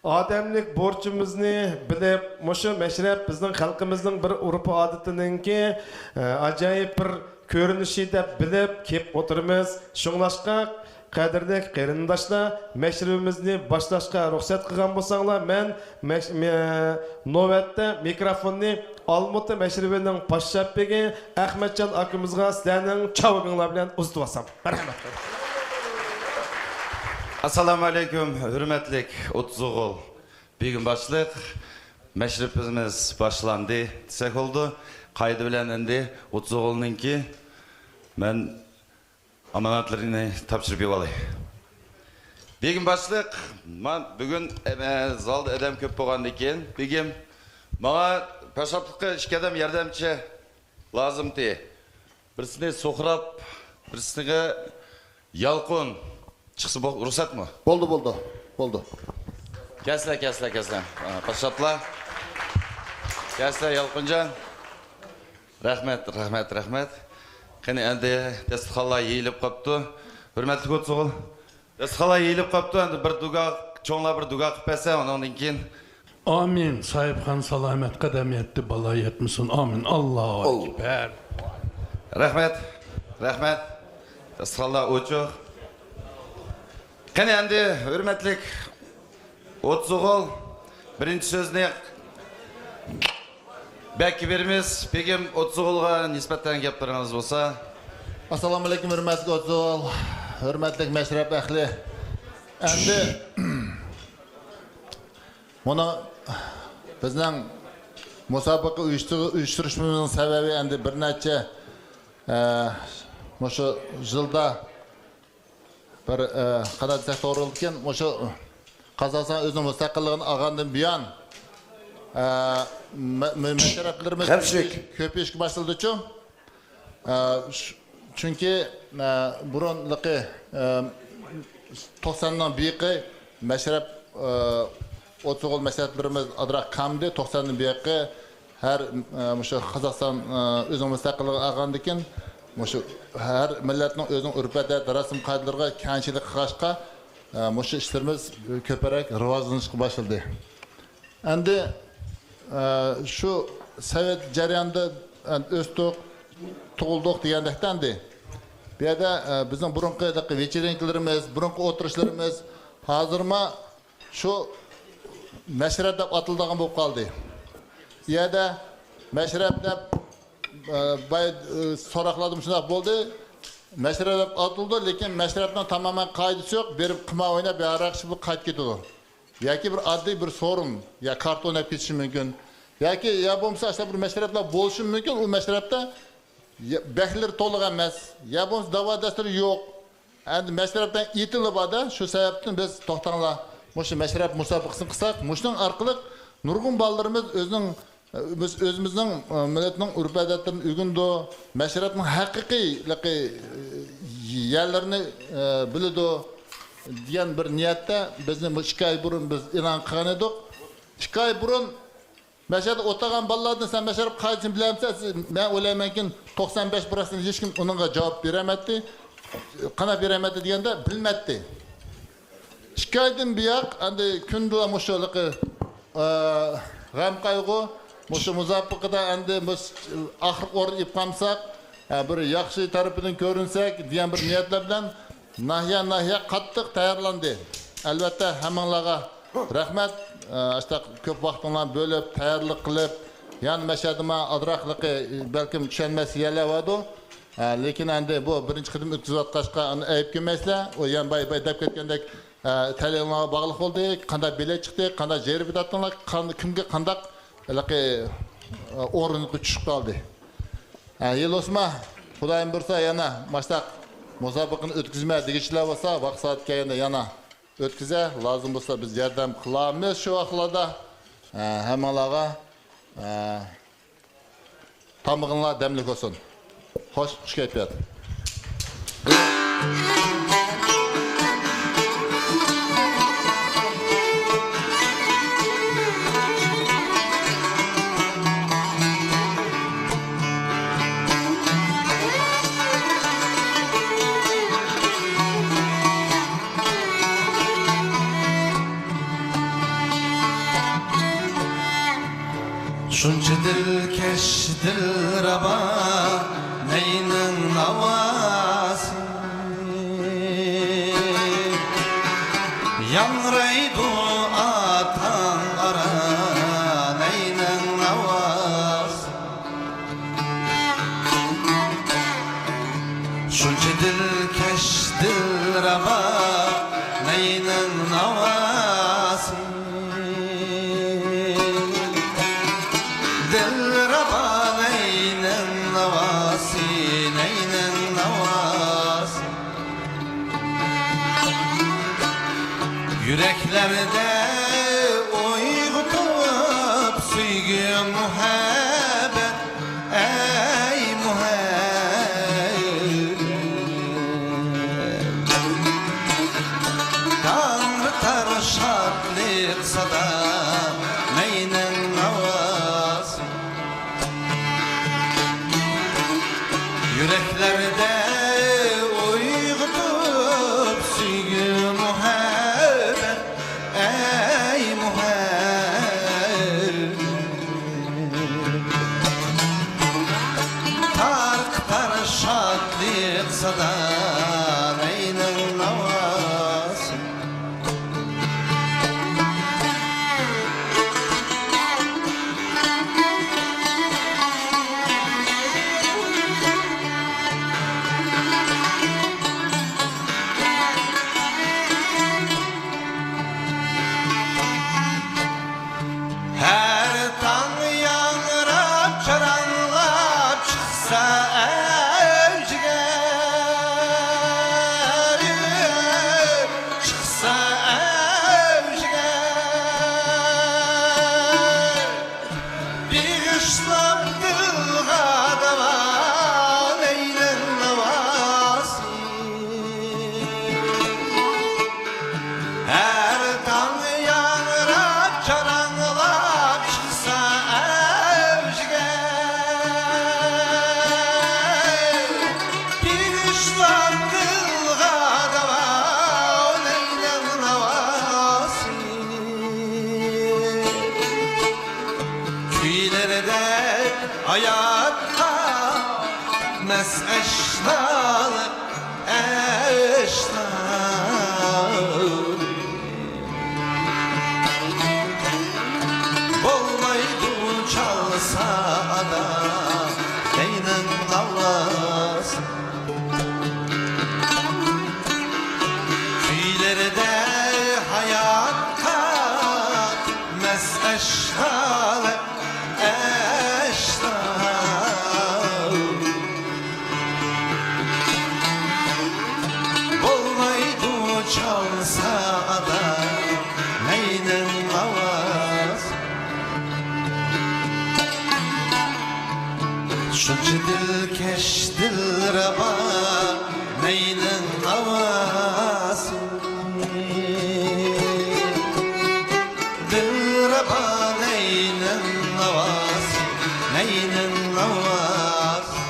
ئادەملىك بورچىمىزنى بىلىپ، مۇشۇ مەشرەپ بىزنىڭ خەلقىمىزنىڭ بىر ئۇرپ-ئادىتىنىڭكى، ئە، ئاجايىپ بىر كۆرۈنۈشى دەپ بىلىپ كېلىپ ئولتۇرىمىز. شۇڭلاشقا، قەدىرلىك قېرىنداشلار، مەشرىپىمىزنى باشلاشقا رۇخسەت قىلغان بولساڭلار، مەن مەش-، مە-، نۆۋەتتە مىكروفوننى ئالمۇتا مەشرىپىنىڭ پاش شاپىگى ئەخمەتجان ئاكىمىزغا سىلەرنىڭ چاۋىكىڭلار بىلەن ئۇزىتىۋالسام. مەرھەمەت. ئەسسالامۇ ئەلەيكۇم، ھۆرمەتلىك ئوتتۇز ئوغۇل. بۈگۈن باشلىق، مەشرىپىمىز باشلاندى دېسەك بولىدۇ. قائىدە بىلەن ئەمدى ئوتتۇز ئوغۇلنىڭكى مەن ئامانەتلىرىنى تاپشۇرۇپ يۈرۈۋالاي. بېگىم باشلىق، مەن بۈگۈن، ئە، زالدا ئادەم كۆپ بولغاندىن كېيىن، بېگىم، ماڭا پاششاپلىققا ئىككى ئادەم ياردەمچى لازىمتى. بىرسىنى سۇھراپ، بىرسىگە يالقۇن چىقسا بول-، رۇخسەتمۇ؟ بولدى، بولدى، بولدى. كەلسىلە، كەلسىلە، كەلسىلە. ئا، پاششاپلار. كەلسىلە، يالقۇنجان. رەھمەت، رەھمەت، رەھمەت. قېنى، ئەمدى داستىخانلار يېيىلىپ قاپتۇ. ھۆرمەتلىك ئوتتۇز ئوغۇل. داستىخانلار يېيىلىپ قاپتۇ. ئەمدى بىر دۇگا، چوڭلار بىر دۇگا قىلىپ بەرسە، ئۇنىڭدىن كېيىن. ئامىن. ساھىبخان سالامەت قەدەم يەتتى، بالا يەتمىسۇن. ئامىن. ئاللاھۇ ئەكبەر. رەھمەت، رەھمەت. داستىخانلار ئوچۇق. قېنى، ئەمدى ھۆرمەتلىك ئوتتۇز ئوغۇل، بىرىنچى سۆزنى بەگكە بېرىمىز. بېگىم، ئوتتۇز ئوغۇلغا نىسبەتەن گەپلىرىڭىز بولسا. ئەسسالامۇ ئەلەيكۇم، ھۆرمەتلىك ئوتتۇز ئوغۇل، ھۆرمەتلىك مەشرەپ ئەھلى. ئەمدى مۇنۇ بىزنىڭ مۇسابىقە ئۇيۇشتۇرۇشىمىزنىڭ سەۋەبى ئەمدى بىر نەچچە، ئە، مۇشۇ يىلدا بىر، ئە، قانداق دېسەك توغرا بولىدىكەن، مۇشۇ قازاقىستان ئۆزىنىڭ مۇستەقىللىقىنى ئالغاندىن بۇيان، ئە، مە-، مە-، مەشرەپلىرىمىز كۆپىيىشكە باشلىدىچۇ. ئە، چۈ-، چۈنكى، ئە، بۇرۇنلىقى، ئە، توقساننىڭ بېيىقى مەشرەپ، ئە، ئوتتۇز ئوغۇل مەشرەپلىرىمىز ئازراق كەمدى. توقساننىڭ بېيىقى ھەر، ئە، مۇشۇ قازاقىستان، ئە، ئۆزىنىڭ مۇستەقىللىقىنى ئالغاندىن كېيىن، مۇشۇ ھەر مىللەتنىڭ ئۆزىنىڭ ئۆرپ-ئادەت، رەسىم-قائىدىلىرىغا كەڭچىلىك قىلغاچقا، ئە، مۇشۇ ئىشلىرىمىز كۆپرەك راۋاجلىنىشقا باشلىدى. ئەمدى، ئە، شۇ سوۋېت جەريانىدا، ئە، ئۆستۇق، تۇغۇلدۇق دېگەندەكتە ئەمدى. بۇ يەردە، ئە، بىزنىڭ بۇرۇنقى ۋېچېرىنكىلىرىمىز، بۇرۇنقى ئولتۇرۇشلىرىمىز ھازىرمۇ شۇ مەشرەپ دەپ ئاتىلىدىغان بولۇپ قالدى. ئۇ يەردە مەشرەپ دەپ، ئە، باي-، ئە، سوراقلاردا مۇشۇنداق بولدى. مەشرەپ دەپ ئاتىلىدۇ، لېكىن مەشرەپنىڭ تامامەن قائىدىسى يوق. بېرىپ قىمار ئويناپ، ھاراق ئىچىپ قايتىپ كېتىدۇ. ياكى بىر ئاددىي بىر سورۇن، يا كارتا ئويناپ كېتىشى مۇمكىن. ياكى يا بولمىسا ئاشۇنداق بىر مەشرەپلەر بولۇشى مۇمكىن، ئۇ مەشرەپتە يا بەھلىرى تولۇق ئەمەس، يا بولمىسا داۋا دەستۇرى يوق. ئەمدى مەشرەپتىن ئېتىلىپ باردا، شۇ سەۋەبتىن بىز توختاڭلار، مۇشۇ مەشرەپ مۇسابىقىسىنى قىلساق، مۇشۇنىڭ ئارقىلىق نۇرغۇن بالىلىرىمىز ئۆزىنىڭ، بىز ئۆزىمىزنىڭ، مىللەتنىڭ ئۆرپ-ئادەتلىرىنى ئۆگىنىدۇ، مەشرەپنىڭ ھەقىقىي، يەرلىرىنى بىلىدۇ دېگەن بىر نىيەتتە بىزنى بۇ ئىككى ئاي بۇرۇن بىز ئېلان قىلغان ئىدۇق. ئىككى ئاي بۇرۇن مەشەدە ئولتۇرغان بالىلاردىن سەن مەشرەپ قائىدىسىنى بىلەمسەن؟ مەن ئويلايمەنكى، توقسان بەش پىرسەنت ھېچكىم ئۇنىڭغا جاۋاب بېرەلمەيتتى. قانداق بېرەلمەيتتى دېگەندە، بىلمەيتتى. ئىككى ئايدىن بۇياق، ئەمدى كۈندىلا مۇشۇ ھېلىقى، ئە، غەم-قايغۇ، مۇشۇ مۇسابىقىدە ئەمدى مۇش-، ئاخىرقى ئورۇن ئېلىپ قالمىساق، ئە، بىر ياخشى تەرىپىدىن كۆرۈنسەك دېگەن بىر نىيەتلەر بىلەن ناھىيە، ناھىيە قاتتىق تەييارلاندى. ئەلۋەتتە، ھەممىڭلارغا رەھمەت، ئاشتاق كۆپ ۋاقتىڭلارنى بۆلۈپ، تەييارلىق قىلىپ، يەنە مەشەدىما ئازراقلىقى، بەلكىم چۈشەنمەس يەرلەر بارىدۇ. ھە، لېكىن ئەمدى بۇ بىرىنچى قېتىم ئۆتكۈزۈۋاتقاچقا، ئۇنى ئەيىبكە يۈرمەيسىلەر. ئۇ يەنە باي، باي دەپ كەتكەندەك، ھە، تەلەيلىرىڭلارغا باغلىق بولدى. قانداق بېلەت چىقتى، قانداق جەرىبە تارتتىڭلار، قان-، كىمگە قانداق ھېلىقى، ئە، ئورۇنغا چۈشۈپ قالدى. ھە، يىل ئوسما، خۇدايىم بۇيرۇسا يەنە ماشتاق مۇسابىقىنى ئۆتكۈزمە دېگۈچىلەر بولسا، ۋاقىت سائەت كەلگەندە يەنە ئۆتكۈزە، لازىم بولسا بىز ياردەم قىلارمىز شۇ ۋاقىتلاردا. ھە، ھەممىڭلارغا، ھە، تامىقىڭلار دەملىك بولسۇن. خوش، خۇش كەيپىيات. شۇنچە دىلكەش، دىلرەبا نەينىڭ ناۋاسى، ياڭرايدۇ ئاتاڭ ئارا نەينىڭ ناۋاسى. شۇنچە دىلكەش، دىلرەبا نەينىڭ ناۋاسى. دىلرەبا نەينىڭ ناۋاسى، نەينىڭ ناۋاسى. يۈرەكلەردە ئويغىتىپ سۆيگۈ، مۇھەببەت، ئەي مۇھەببەت. داڭرىتار شادلىق سادا، نەينىڭ ناۋاسى. يۈرەكلەردە ئويغىتىپ سۆيگۈ، مۇھەببەت، ئەي مۇھەببەت. تارقىتار شادلىق سادا، نەينىڭ ناۋاسى. ھەر تاڭ ياڭراپ، چاراڭلاپ چىقسا ئەۋجىگە، چىقسا ئەۋجىگە. بېغىشلاپ دىلغا داۋا، نەينىڭ ناۋاسى. ھەر تاڭ ياڭراپ، چاراڭلاپ چىقسا ئەۋجىگە، بېغىشلاپ دىلغا داۋا، نەينىڭ ناۋاسى. كۈيلىرىدەك ھاياتقا مەست ئەشنالىق، ئەشنالىق. بولمايدۇ چالسا ئادا، نەينىڭ ناۋاسى. كۈيلىرىدە ھاياتقا مەست ئەشنالىق، ئەشنالىق. بولمايدۇ چالسا ئادا، نەينىڭ ناۋاسى. شۇنچە دىلكەش، دىلرەبا نەينىڭ ناۋاسى. دىلرەبا نەينىڭ ناۋاسى، نەينىڭ ناۋاسى.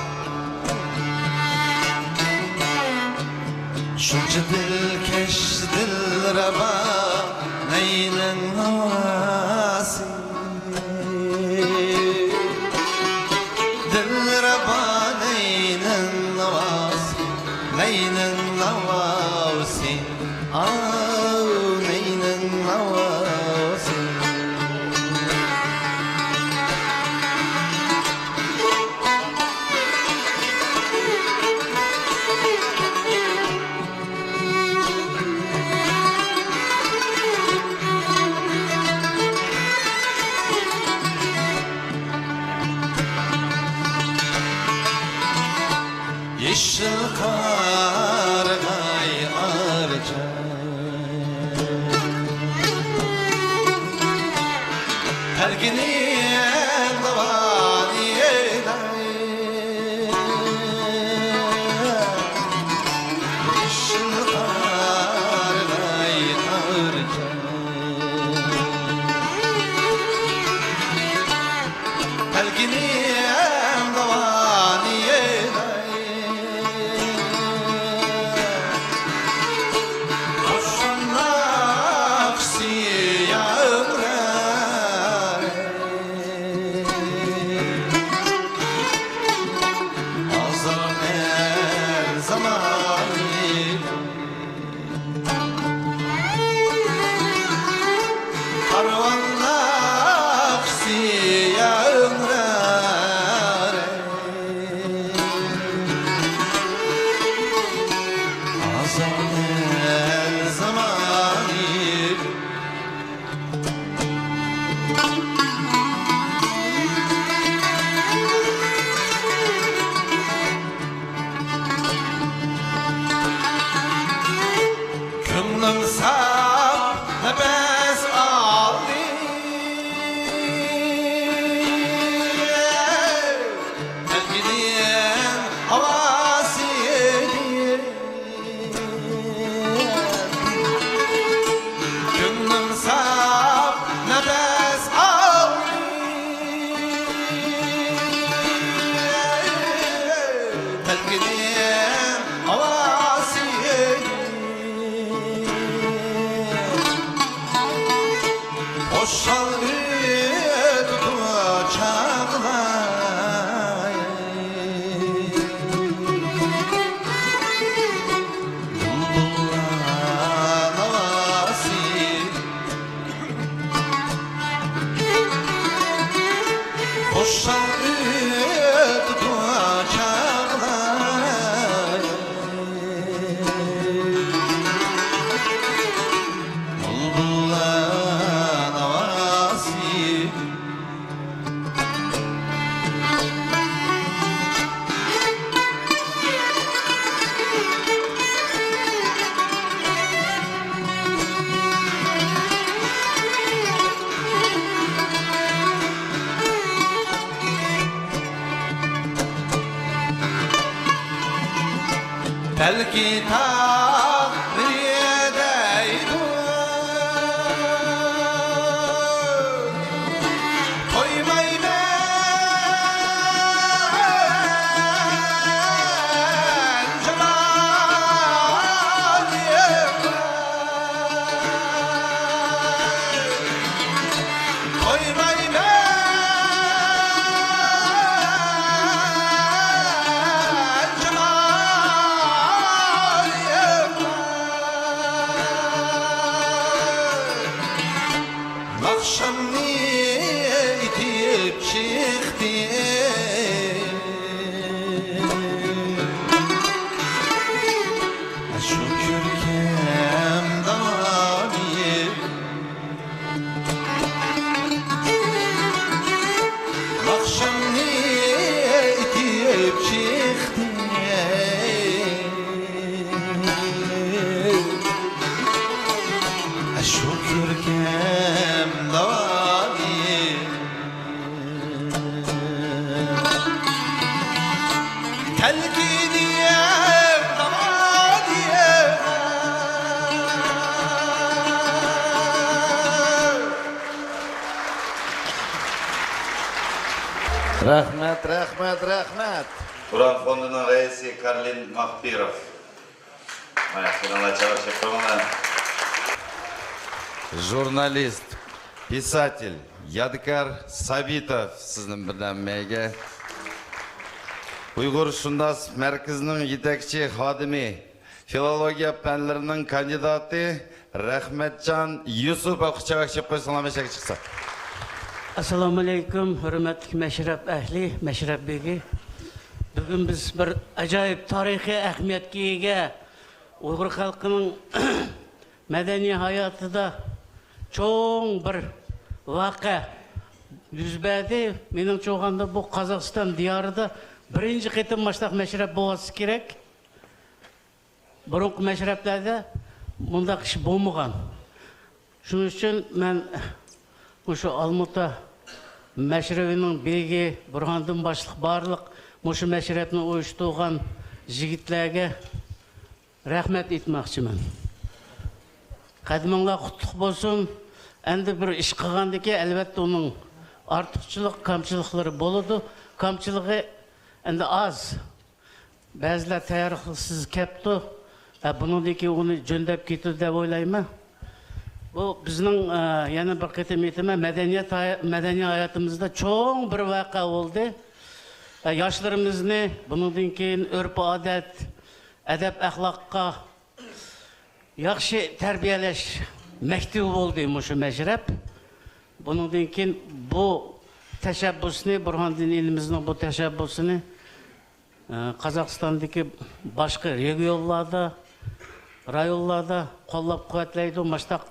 شۇنچە دىلكەش، دىلرەبا نەينىڭ ناۋاسى. دىلرەبا نەينىڭ ناۋاسى، نەينىڭ ناۋاسى، ئاۋۇ نەينىڭ ناۋاسى. كارۋان ناخشىسى ياڭرار. ئازادلىق زامانى. كۆڭلۈم ساپ نەپەس ئالدى. تەلكىنىم ھاۋاسى. كۆڭلۈم ساپ نەپەس ئالدى. تەلكىنىم ھاۋاسى. خۇشال ئۆتىدۇ چاغلار. بۇلبۇللار ناۋاسى. خۇشال ئۆتىدۇ چاغلار. بۇلبۇللار ناۋاسى. بەلكى تاغ بىر دەيدۇ، تويمايمەن جاپالىققا. قويمايمەن جاپالىققا. ئاخشامنى ئېتىپ چىقتى شۇ كۆركەم داۋانى. ئاخشامنى ئېتىپ چىقتى شۇ كۆركەم داۋانى. تەلكىنىم داۋانى. رەھمەت، رەھمەت، رەھمەت. تۇران فوندىنىڭ رەئىسى كارلىن ماخپىروف. ئاياقلىرىڭلار چاۋاك چېپىڭلار. ژۇرنالىست، پىساتېل يادىكار سابىتوف سىزنى بىردەممەيگە. ئۇيغۇرشۇناس مەركىزىنىڭ يېتەكچى خادىمى، فىلولوگىيە پەنلىرىنىڭ كاندىداتى رەھمەتجان يۈسۈپوۋغا چاۋاك چېپىپ قويساڭلار مەشەگە چىقسا. ئەسسالامۇئەلەيكۇم، ھۆرمەتلىك مەشرەپ ئەھلى، مەشرەپ بېگى. بۈگۈن بىز بىر ئاجايىپ تارىخىي ئەھمىيەتكە ئىگە ئۇيغۇر خەلقىنىڭ مەدەنىي ھاياتىدا چوڭ بىر ۋەقە يۈز بەردى. مېنىڭچە بولغاندا، بۇ قازاقىستان دىيارىدا بىرىنچى قېتىم مۇشۇنداق مەشرەپ بولسا كېرەك. بۇرۇنقى مەشرەپلەردە مۇنداق ئىش بولمىغان. شۇنىڭ ئۈچۈن مەن مۇشۇ ئالمۇتا مەشرىۋىنىڭ بېگى بۇرھاندىن باشلىق بارلىق مۇشۇ مەشرەپنى ئۇيۇشتۇرغان يىگىتلەرگە رەھمەت ئېيتماقچىمەن. قەدىمىڭلار قۇتلۇق بولسۇن. ئەمدى بىر ئىش قىلغاندىكىن، ئەلۋەتتە، ئۇنىڭ ئارتۇقچىلىق، كامچىلىقلىرى بولىدۇ. كامچىلىقى ئەمدى ئاز. بەزىلەر تەييارلىقسىز كەپتۇ. ھە، بۇنىڭدىن كېيىن ئۇنى جۆندەپ كېتىدۇ دەپ ئويلايمەن. بۇ بىزنىڭ، ئە، يەنە بىر قېتىم ئېيتىمەن، مەدەنىيەت ھايا-، مەدەنىي ھاياتىمىزدا چوڭ بىر ۋەقە بولدى. ئە، ياشلىرىمىزنى بۇنىڭدىن كېيىن ئۆرپ-ئادەت، ئەدەپ-ئەخلاققا ياخشى تەربىيەلەش مەكتىۋى بولدى مۇشۇ مەشرەپ. بۇنىڭدىن كېيىن بۇ تەشەببۇسنى، بۇرھاندىن ئىنىمىزنىڭ بۇ تەشەببۇسىنى، ئە، قازاقىستاندىكى باشقا رېگىيونلاردا، رايونلاردا قوللاپ-قۇۋۋەتلەيدۇ، مۇشۇنداق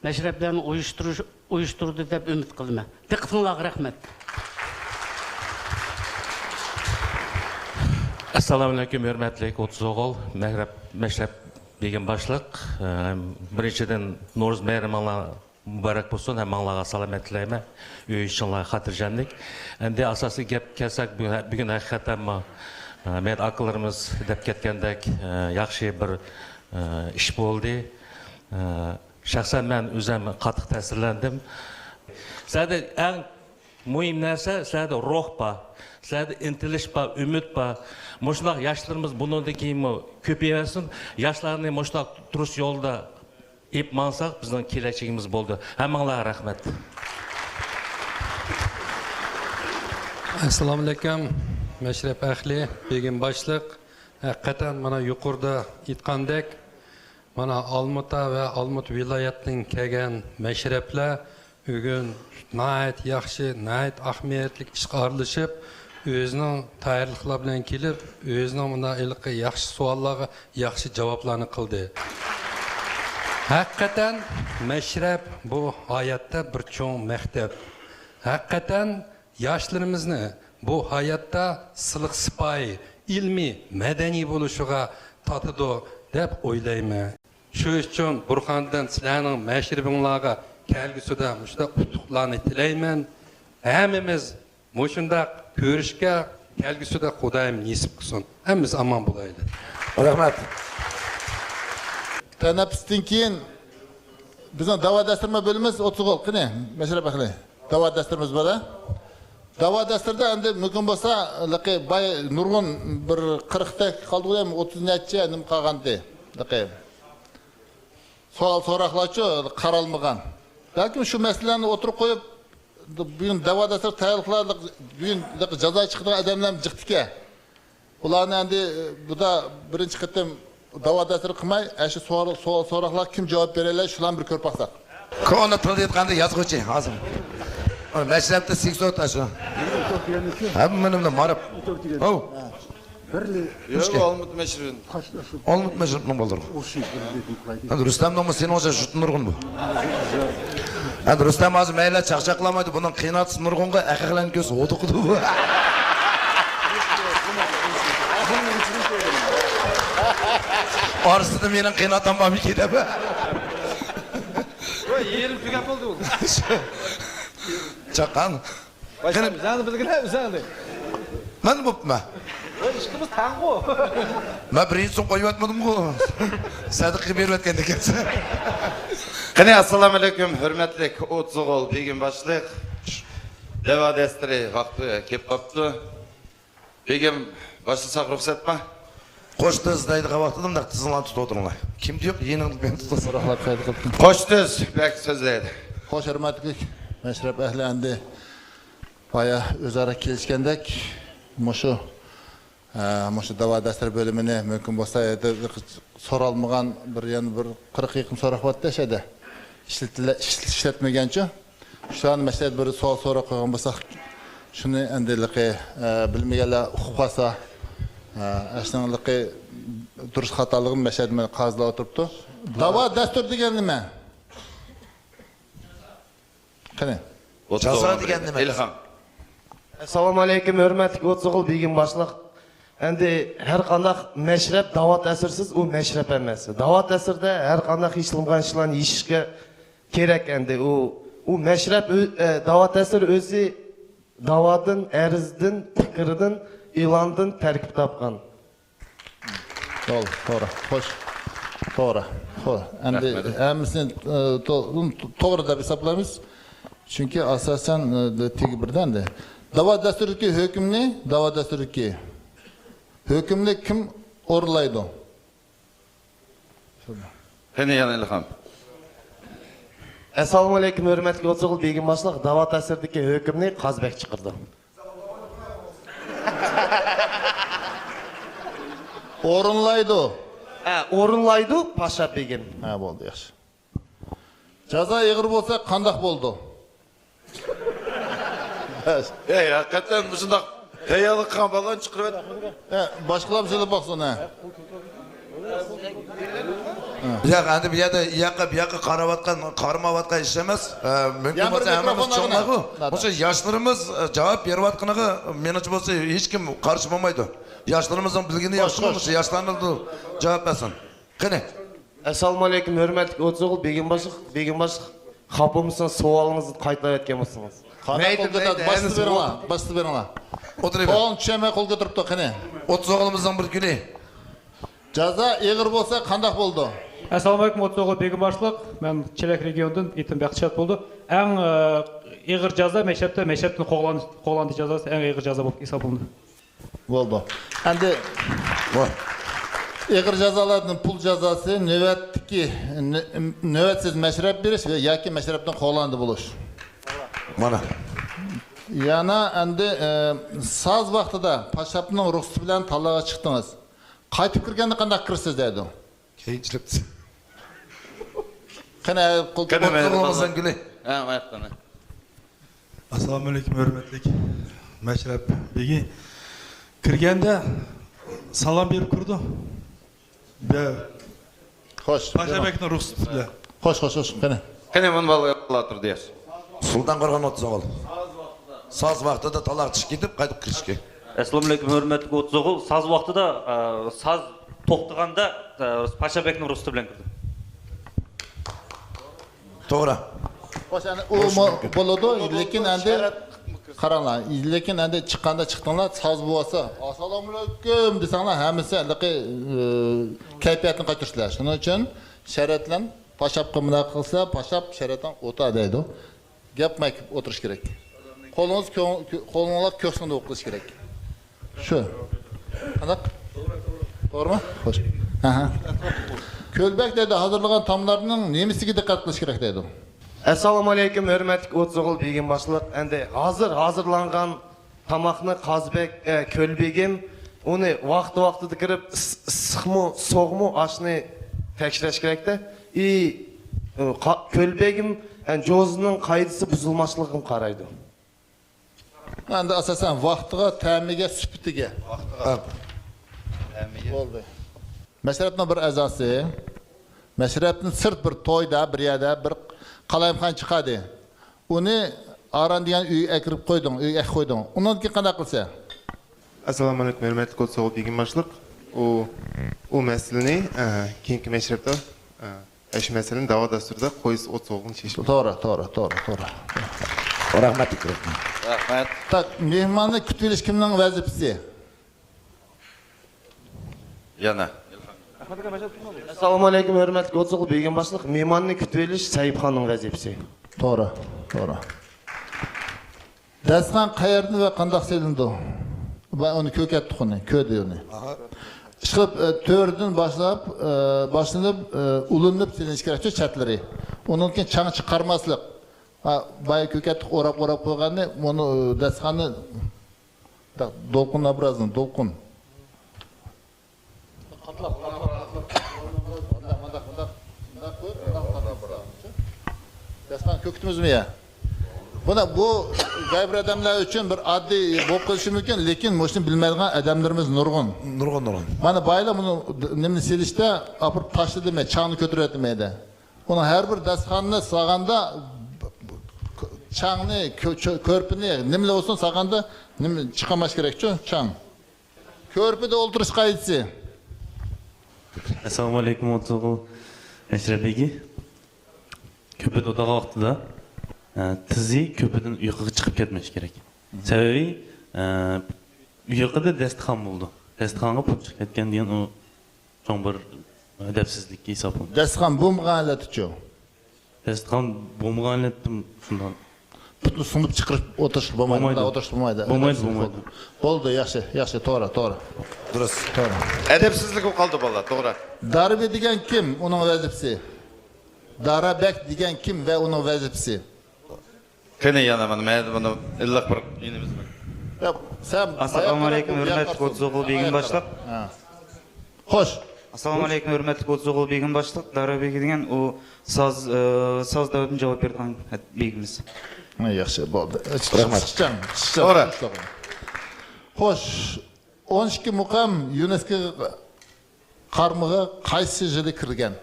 مەشرەپلەرنى ئۇيۇشتۇرۇش، ئۇيۇشتۇرىدۇ دەپ ئۈمىد قىلىمەن. دىققىتىڭلارغا رەھمەت. ئەسسالامۇئەلەيكۇم، ھۆرمەتلىك ئوتتۇز ئوغۇل، مەشرەپ، مەشرەپ بېگىم باشلىق. ئە، بىرىنچىدىن، نورۇز بايرىمىڭلار مۇبارەك بولسۇن، ھەممىڭلارغا سالامەت تىلەيمەن. ئۆي ئىشىڭلار خاتىرجەملىك. ئەمدى ئاساسىي گەپكە كەلسەك، بۈ-، بۈگۈن ھەقىقەتەنمۇ، ئە، مەيدان ئاكىلىرىمىز دەپ كەتكەندەك، ئە، ياخشى بىر، ئە، ئىش بولدى. ئە، شەخسەن مەن ئۆزۈم قاتتىق تەسىرلەندىم. سىلەردە ئەڭ مۇھىم نەرسە، سىلەردە روھ بار، سىلەردە ئىنتىلىش بار، ئۈمىد بار. مۇشۇنداق ياشلىرىمىز بۇنىڭدىن كېيىنمۇ كۆپىيەرسۇن. ياشلارنى مۇشۇنداق دۇرۇس يولدا ئېلىپ ماڭساق، بىزنىڭ كېلەچىكىمىز بولىدۇ. ھەممىڭلارغا رەھمەت. ئەسسالامۇئەلەيكۇم، مەشرەپ ئەھلى، بېگىم باشلىق. ھەقىقەتەن، مانا، يۇقىرىدا ئېيتقاندەك، مانا، ئالمۇتا ۋە ئالمۇتا ۋىلايەتتىن كەلگەن مەشرەپلەر بۈگۈن ناھايىتى ياخشى، ناھايىتى ئەھمىيەتلىك ئىشقا ئارىلىشىپ، ئۆزىنىڭ تەييارلىقلار بىلەن كېلىپ، ئۆزىنىڭ مۇنداق ھېلىقى ياخشى سوئاللارغا ياخشى جاۋابلارنى قىلدى. ھەقىقەتەن، مەشرەپ بۇ ھاياتتا بىر چوڭ مەكتەپ. ھەقىقەتەن، ياشلىرىمىزنى بۇ ھاياتتا سىلىق-سىپايى، ئىلمىي، مەدەنىي بولۇشىغا تارتىدۇ دەپ ئويلايمەن. شۇ ئۈچۈن بۇرھاندىن سىلەرنىڭ مەشرىپىڭلارغا كەلگۈسىدە مۇشۇنداق ئۇتۇقلارنى تىلەيمەن. ھەممىمىز مۇشۇنداق كۆرۈشكە كەلگۈسىدە خۇدايىم نېسىپ قىلسۇن. ھەممىمىز ئامان بولايلى. رەھمەت. تەنەپپۇستىن كېيىن بىزنىڭ داۋا دەستۇرما بۆلىمىز ئوتتۇز ئوغۇل، قېنى، مەشرەپ ئەھلى. داۋا دەستۇرىمىز بار-دە. داۋا دەستۇردا ئەمدى مۇمكىن بولسا، لىقى باي نۇرغۇن بىر قىرىقتەك قالدى، ئوتتۇز نەچچە نېمە قالغانىدى. لىقى سوئال سوراقلارچۇ قارالمىغان. بەلكىم شۇ مەسىلىلەرنى ئوتتۇرىغا قويۇپ، بۈگۈن داۋا دەستۇر تەييارلىقلار، بۈگۈن جازا چىقىدىغان ئادەملەرمۇ جىقتىكەن. ئۇلارنى ئەمدى، بۇدا بىرىنچى قېتىم داۋا دەستۇر قىلماي، ئەشۇ سوئال، سوئال سوراقلارغا كىم جاۋاب بېرەلەي، شۇلارنى بىر كۆرۈپ باقساق. كونا تىلدا ئېيتقاندا يازغۇچى ھازىر. مەشرەپتە سېكسوت ئاشۇ. ھەممىنى ماراپ. ھو. ياق، ئالمۇت مەشرىپىدىن. ئالمۇت مەشرىپنىڭ بالىلىرى. ئەمدى رۇستەمنىڭمۇ سېنىڭچە جۇتى نۇرغۇن بۇ. ئەمدى رۇستەم ھازىر مەيلى چاقچاقلىمايدۇ، بۇنىڭ قىيناتىسى نۇرغۇنغا ئەخەقلەرنى كۆرسە ھودۇقىدۇ بۇ. ئارىسىدا مېنىڭ قىيناتام بارمىكىن دەپ. ۋاي، يېرىم تۈگەپ بولدى بۇ. چاققان. قېنى، ئۆزۈڭنى بىلگىنە، ئۆزۈڭنى. مەن بوپتىمەن. ۋاي، ئىككىمىز تەڭغۇ. مەن بىرىنچى سوق قويۇۋەتمىدىمغۇ. سەدىقە بېرىۋەتكەن ئىكەنسەن. قېنى، ئەسسالامۇئەلەيكۇم، ھۆرمەتلىك ئوتتۇز ئوغۇل بېگىم باشلىق. دەۋا دەستۇرى ۋاقتى كېلىپ قاپتۇ. بېگىم، باشلىساق رۇخسەتمۇ؟ قوش تىز دەيدىغان ۋاقتىدا مۇنداق تىزىڭلارنى تۇتۇپ ئولتۇرۇڭلار. كىم يوق، يېنىڭدا مەن تۇتۇپ. سوراقلار قايدا قىلدىم؟ قوش تىز بەك سۆزلەيدۇ. خوش، ھۆرمەتلىك مەشرەپ ئەھلى ئەمدى بايا ئۆزئارا كېلىشكەندەك مۇشۇ، ئە، مۇشۇ داۋا دەستۇر بۆلۈمىنى مۇمكىن بولسا يەردە سورالمىغان بىر، يەنە بىر قىرىققا يېقىن سوراق بارتتى شەدە. ئىشلىتىلە-، ئىشلىتىلىشەتمىگەنچۇ؟ شۇلارنى مەسىلەن بىر سوئال سوراپ قويغان بولساق، شۇنى ئەمدى لىقى، ئە، بىلمىگەنلەر ئۇقۇپ قالسا، ئە، ئەشنىڭ لىقى دۇرۇس خاتالىقىنى مەشەدە مانا قازىلار ئولتۇرۇپتۇ. داۋا دەستۇر دېگەن نېمە؟ قېنى؟ جازا دېگەن نېمە؟ ئىلھام. ئەسسالامۇئەلەيكۇم، ھۆرمەتلىك ئوتتۇز ئوغۇل بېگىم باشلىق. ئەمدى ھەر قانداق مەشرەپ داۋات ئەسىرسىز ئۇ مەشرەپ ئەمەس. داۋات ئەسىردە ھەر قانداق ھېسلىنغان ئىشلارنى يېشىشكە كېرەك ئەمدى. ئۇ، ئۇ مەشرەپ ئۆ-، ئە، داۋات ئەسىر ئۆزى داۋادىن، ئەرزدىن، پىكىردىن، ئېلاندىن تەركىب تاپقان. توغرا، توغرا، خوش. توغرا. خو-، ئەمدى رەھمەت. ھەممىسىنى، ئە، تو-، توغرا دەپ ھېسابلايمىز. چۈنكى ئاساسەن، ئە، تېگى بىردەندە. داۋا دەستۇرىدىكى ھۆكۈمنى، داۋا دەستۇرىدىكى ھۆكۈمنى كىم ئورۇنلايدۇ؟ قېنى يەنە ئىلھام. ئەسسالامۇئەلەيكۇم، ھۆرمەتلىك ئوتتۇز ئوغۇل بېگىم باشلىق، داۋا تەسىرىدىكى ھۆكۈمنى قازى بەگ چىقىرىدۇ. ئورۇنلايدۇ. ھە، ئورۇنلايدۇ پاشا بېگىم. ھە، بولدى، ياخشى. جازا ئېغىر بولسا قانداق بولىدۇ؟ ئەي، ھەقىقەتەن مۇشۇنداق تەييارلىق قىلغان بالىلارنى چىقىرىۋەت. ئە، باشقىلار سۆزلەپ باقسۇن، ھە. ياق، ئەندى بۇ يەردە ياققا، بۇ ياققا قاراۋاتقان، قارىمايۋاتقان ئىش ئەمەس. ئە، مۇمكىن يەنە بىر بولسا ھەممىمىز مىكروفون چوڭلارغۇ. ئالغىنا. مۇشۇ ياشلىرىمىز، ئە، جاۋاب بېرىۋاتقىنىغا مېنىڭچە بولسا ھېچكىم قارشى بولمايدۇ. ياشلىرىمىزنىڭ بىلگىنى خوش، ياخشىمۇ، خوش. مۇشۇ ياشلارنى جاۋاب بەرسۇن. قېنى. ئەسسالامۇئەلەيكۇم، ھۆرمەتلىك ئوتتۇز ئوغۇل، بېگىم باشلىق، بېگىم باشلىق. خاپا بولمىسىڭىز، سوئالىڭىزنى قايتىلاپ ئەتكەن بولسىڭىز. قانداق مەيلى، قول كۆتەردى؟ مەيلى، باشلىق ھەممىسى بېرىڭلار، بولدى. باشلىق بېرىڭلار. ئولتۇرۇۋېرىڭ. سوئالنى چۈشەنمەي قول كۆتۈرۈپتۇ، قېنى. ئوتتۇز ئوغلىمىزنىڭ بىر كۈنى. جازا ئېغىر بولسا قانداق بولىدۇ؟ ئەسسالامۇئەلەيكۇم، ئوتتۇز ئوغۇل، بېگىم باشلىق. مەن چېلەك رېگىيوندىن، ئېتىم بەختىشات بولدى. ئەڭ، ئە، ئېغىر جازا مەشرەپتە، مەشرەپتىن قوغلان-، قوغلاندى جازاسى ئەڭ ئېغىر جازا بولۇپ ھېسابلىنىدۇ. بولدى. ئەمدى ۋاي. ئېغىر جازالاردىن پۇل جازاسى، نۆۋەتتىكى، نۆ-، نۆۋەتسىز مەشرەپ بېرىش ۋە ياكى مەشرەپتىن قوغلاندى بولۇش. مانا. يەنە ئەمدى، ئە، ساز ۋاقتىدا پاشاپنىڭ رۇخسىتى بىلەن تاللارغا چىقتىڭىز. قايتىپ كىرگەندە قانداق كىرىسىز دەيدۇ. كېيىن چىقىپتۇ. قېنى، قول قېنى، مەيلى، قولىڭىزنى گۈلى. ھە، ئاياقتىن. ئەسسالامۇئەلەيكۇم، ھۆرمەتلىك مەشرەپ بېگى. كىرگەندە سالام بېرىپ كىرىدۇ. بە-، خوش. پاشا بەگنىڭ رۇخسىتى بىلەن. خوش، خوش، خوش. قېنى. قېنى، مانا بالىلار تۇردى ياش. سۇلتان قورغان ئوتتۇز ئوغۇل. ساز ۋاقتىدا تالاغا چىقىپ كېتىپ، قايتىپ كىرىشكە. ئەسسالامۇئەلەيكۇم، ھۆرمەتلىك ئوتتۇز ئوغۇل. ساز ۋاقتىدا، ئە، ساز توختىغاندا، ئە، پاشا بەگنىڭ رۇخسىتى بىلەن كىردىم. توغرا. خوش، ئەنە ئۇمۇ بولىدۇ، لېكىن ئەندى قاراڭلار، لېكىن ئەندى چىققاندا چىقتىڭلار، ساز بولسا، «ئەسسالامۇئەلەيكۇم» دېسەڭلار، ھەممىسى ھېلىقى، ئى، كەيپىياتنى قايتۇرسىلەر. شۇنىڭ ئۈچۈن شەرەت بىلەن پاشاپقا مۇنداق قىلسا، پاشاپ شەرەت بىلەن ئوتا دەيدۇ. گەپ قىلماي ئولتۇرۇش كېرەك. قولىڭىز كۆڭ-، قولۇڭلار كۆكسىڭىدە ئولتۇرۇش كېرەك. شۇ. قانداق؟ توغرىمۇ؟ خوش. ئەھە. كۆلبەك دەيدۇ، ھازىرلىغان تاملارنىڭ نېمىسىگە دىققەت قىلىش كېرەك دەيدۇ. ئەسسالامۇئەلەيكۇم، ھۆرمەتلىك ئوتتۇز ئوغۇل بېگىم باشلىق. ئەندى ھازىر ھازىرلانغان تاماقنى قازىبەگ، ئە، كۆلبېگىم ئۇنى ۋاقتى-ۋاقتىدا كىرىپ، ئىس-، ئىسسىقمۇ، سوغۇقمۇ ئاشنى تەكشۈرۈش كېرەكتە. ئى، ئۇ، قا-، كۆلبېگىم، ئە، جوزىنىڭ قائىدىسى بۇزۇلماسلىقىغا قارايدۇ. ئەندى ئاساسەن ۋاقتىغا، تەمىگە، سۈپىتىگە. ۋاقتىغا. ھە. تەمىگە. بولدى. مەشرەپنىڭ بىر ئەزاسى، مەشرەپتىن سىرت بىر تويدا، بىر يەردە بىر قالايمىقان چىقاردى. ئۇنى ئاران دېگەن ئۆيگە ئەكىرىپ قويدۇڭ، ئۆيگە ئەكىپ قويدۇڭ. ئۇنىڭدىن كېيىن قانداق قىلىسەن؟ ئەسسالامۇئەلەيكۇم، ھۆرمەتلىك ئوتتۇز ئوغۇل بېگىم باشلىق. ئۇ، ئۇ مەسىلىنى، ئە، كېيىنكى مەشرەپتە، ئە، ئەشۇ مەسىلىنى داۋا دەستۇرىدا قويسا ئوتتۇز ئوغۇلنى چېشىپ. توغرا، توغرا، توغرا، توغرا. رەھمەت. رەھمەت. تاك، مېھماننى كۈتۈۋېلىش كىمنىڭ ۋەزىپىسى؟ يەنە. ئەسسالامۇئەلەيكۇم، ھۆرمەتلىك ئوتتۇز ئوغۇل بېگىم باشلىق. مېھماننى كۈتۈۋېلىش سەيىپخاننىڭ ۋەزىپىسى. توغرا، توغرا. دەستىخان قەيەردىن ۋە قانداق سېلىنىدۇ؟ ۋە ئۇنى كۆركەتتۇق ئۇنى، كۆردى ئۇنى. ئىشقىلىپ، ئە، تۆردىن باشلاپ، ئە، باشلىنىپ، ئە، ئۇلىنىپ سېلىنىشى كېرەكچۇ چەتلىرى. ئۇنىڭدىن كېيىن چاڭ چىقارماسلىق. ھە، بايا كۆركەتتۇق ئوراپ-ئوراپ قويغاننى، بۇنى، ئە، دەستىخاننى دولقۇن ئابرازىنى، دولقۇن. دەستىخان كۆكتىمىزمۇ يا؟ بۇنى، بۇ غەيرىي ئادەملەر ئۈچۈن بىر ئاددىي بولۇپ قېلىشى مۇمكىن، لېكىن مۇشۇنى بىلمەيدىغان ئادەملىرىمىز نۇرغۇن. نۇرغۇن، نۇرغۇن. مانا بايىلار بۇنى نېمىنى سېلىشتا ئاپىرىپ تاشلىدى، مەن چاڭنى كۆتۈرۈۋەتمەيدۇ. ئۇنىڭ ھەر بىر دەستىخاننى سالغاندا چاڭنى، كۆ-، چۆ-، كۆرپىنى، نېمىلا بولسۇن سالغاندا نېمە چىقارماس كېرەكچۇ، چاڭ. كۆرپىدە ئولتۇرۇش قائىدىسى. ئەسسالامۇئەلەيكۇم، ئوتتۇز ئوغۇل مەشرەپ بېگى. كۆرپىدە ئولتۇرغان ۋاقتىدا، ئە، تىزى كۆرپىدىن يۇقىرىغا چىقىپ كەتمەسلىكى كېرەك. سەۋەبى، ئە، يۇقىرىدا دەستىخان بولىدۇ. دەستىخانغا پۇت چىقىپ كەتكەن دېگەن ئۇ چوڭ بىر ئەدەپسىزلىك ھېسابلىنىدۇ. دەستىخان بولمىغان ھالەتتىچۇ؟ دەستىخان بولمىغان ھالەتتە شۇنداق. پۇتنى سۇنۇپ چىقىرىپ ئولتۇرۇشقا بولمايدۇ. بولمايدۇ. مۇنداق ئولتۇرۇشقا بولمايدۇ. بولمايدۇ، بولمايدۇ. بولدى، ياخشى، ياخشى، توغرا، توغرا. دۇرۇس. توغرا. ئەدەپسىزلىك بولۇپ قالدى بالىلار، توغرا. داربى دېگەن كىم؟ ئۇنىڭ ۋەزىپىسى. دارابەگ دېگەن كىم ۋە ئۇنىڭ ۋەزىپىسى؟ قېنى يەنە مانا، مەيلى، بۇنى ئىللىق بىر ئىنىمىز بار. ياق، سەن ئەسسالامۇئەلەيكۇم، ھۆرمەتلىك ئوتتۇز ئوغۇل بېگىم باشلىق. ھە. خوش. ئەسسالامۇ ئەلەيكۇم، ھۆرمەتلىك ئوتتۇز ئوغۇل بېگىم باشلىق، دارا بېگى دېگەن ئۇ ساز، ئە، ساز دەۋردىن جاۋاب بېرىدىغان بېگىمىز. ھە، ياخشى، بولدى. رەھمەت. چىقىشچان، چىقىشچان. توغرا. خوش، ئون ئىككى مۇقام يۇنېسكو قارمىقىغا قايسى يىلى كىرگەن؟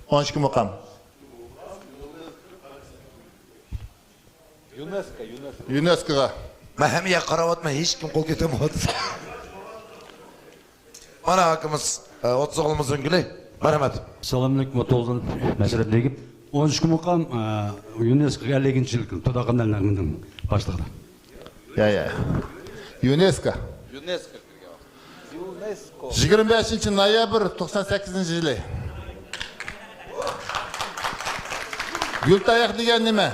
ئون ئىككى مۇقام. يۇنېسكو، يۇنېسكو. يۇنېسكوغا. مەن ھەممە يەرگە قاراۋاتىمەن، ھېچكىم قول كۆتۈرمەيۋاتىدۇ. مانا ئاكىمىز، ئە، ئوتتۇز ئوغلىمىزنىڭ گۈلى. مەرھەمەت. سالاملىكىم، ئوتتۇز ئوغلۇم مەشرەپ بېگى. ئون ئىككى مۇقام، ئە، يۇنېسكوغا ئەللىكىنچى يىلى كىرگەن، تۇداقىن ئەلنەرمىننىڭ باشلىقىدا. يا، يا. يۇنېسكو. يۇنېسكو كىرگەن. يۇنېسكو. يىگىرمە بەشىنچى نويابىر توقسان سەككىزىنچى يىلى. گۈلتاياق دېگەن نېمە؟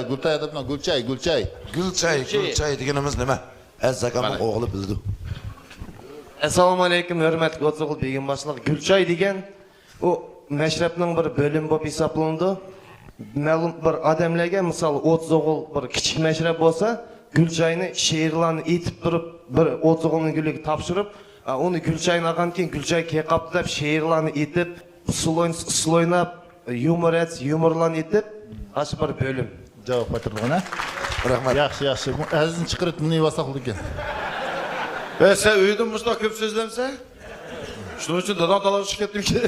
گۈلتاياق دەپ، گۈلچاي، گۈلچاي. گۈلچاي، گۈلچاي. گۈلچاي دېگىنىمىز نېمە؟ ئەزىز ئاكامنىڭ ئوغلى بىلىدۇ. ئەسسالامۇ ئەلەيكۇم، ھۆرمەتلىك ئوتتۇز ئوغۇل بېگىم باشلىق. گۈلچاي دېگەن ئۇ مەشرەپنىڭ بىر بۆلۈمى بولۇپ ھېسابلىنىدۇ. مەلۇم بىر ئادەملەرگە، مىسال، ئوتتۇز ئوغۇل بىر كىچىك مەشرەپ بولسا، گۈلچاينى شېئىرلارنى ئېيتىپ تۇرۇپ، بىر ئوتتۇز ئوغۇلنىڭ گۈلىگە تاپشۇرۇپ، ئا، ئۇنى گۈلچاينى ئالغاندىن كېيىن گۈلچاي كېلىپ قاپتۇ دەپ شېئىرلارنى ئېيتىپ، ئۇسسۇل ئوين-، ئۇسسۇل ئويناپ، يۇمۇر ئەتسە يۇمۇرلارنى ئېيتىپ، ئاشۇ بىر بۆلۈم. جاۋاب قايتۇرىدىغان، ھە؟ رەھمەت. ياخشى، ياخشى. بۇ ئەزىزنى چىقىرىپ نېمە ياساقلىدىكەن؟ ئە، سەن ئۆيدە مۇشۇنداق كۆپ سۆزلەمسەن؟ شۇنىڭ ئۈچۈن داداڭ تالاققا چىقىپ كەتتىمىكىن؟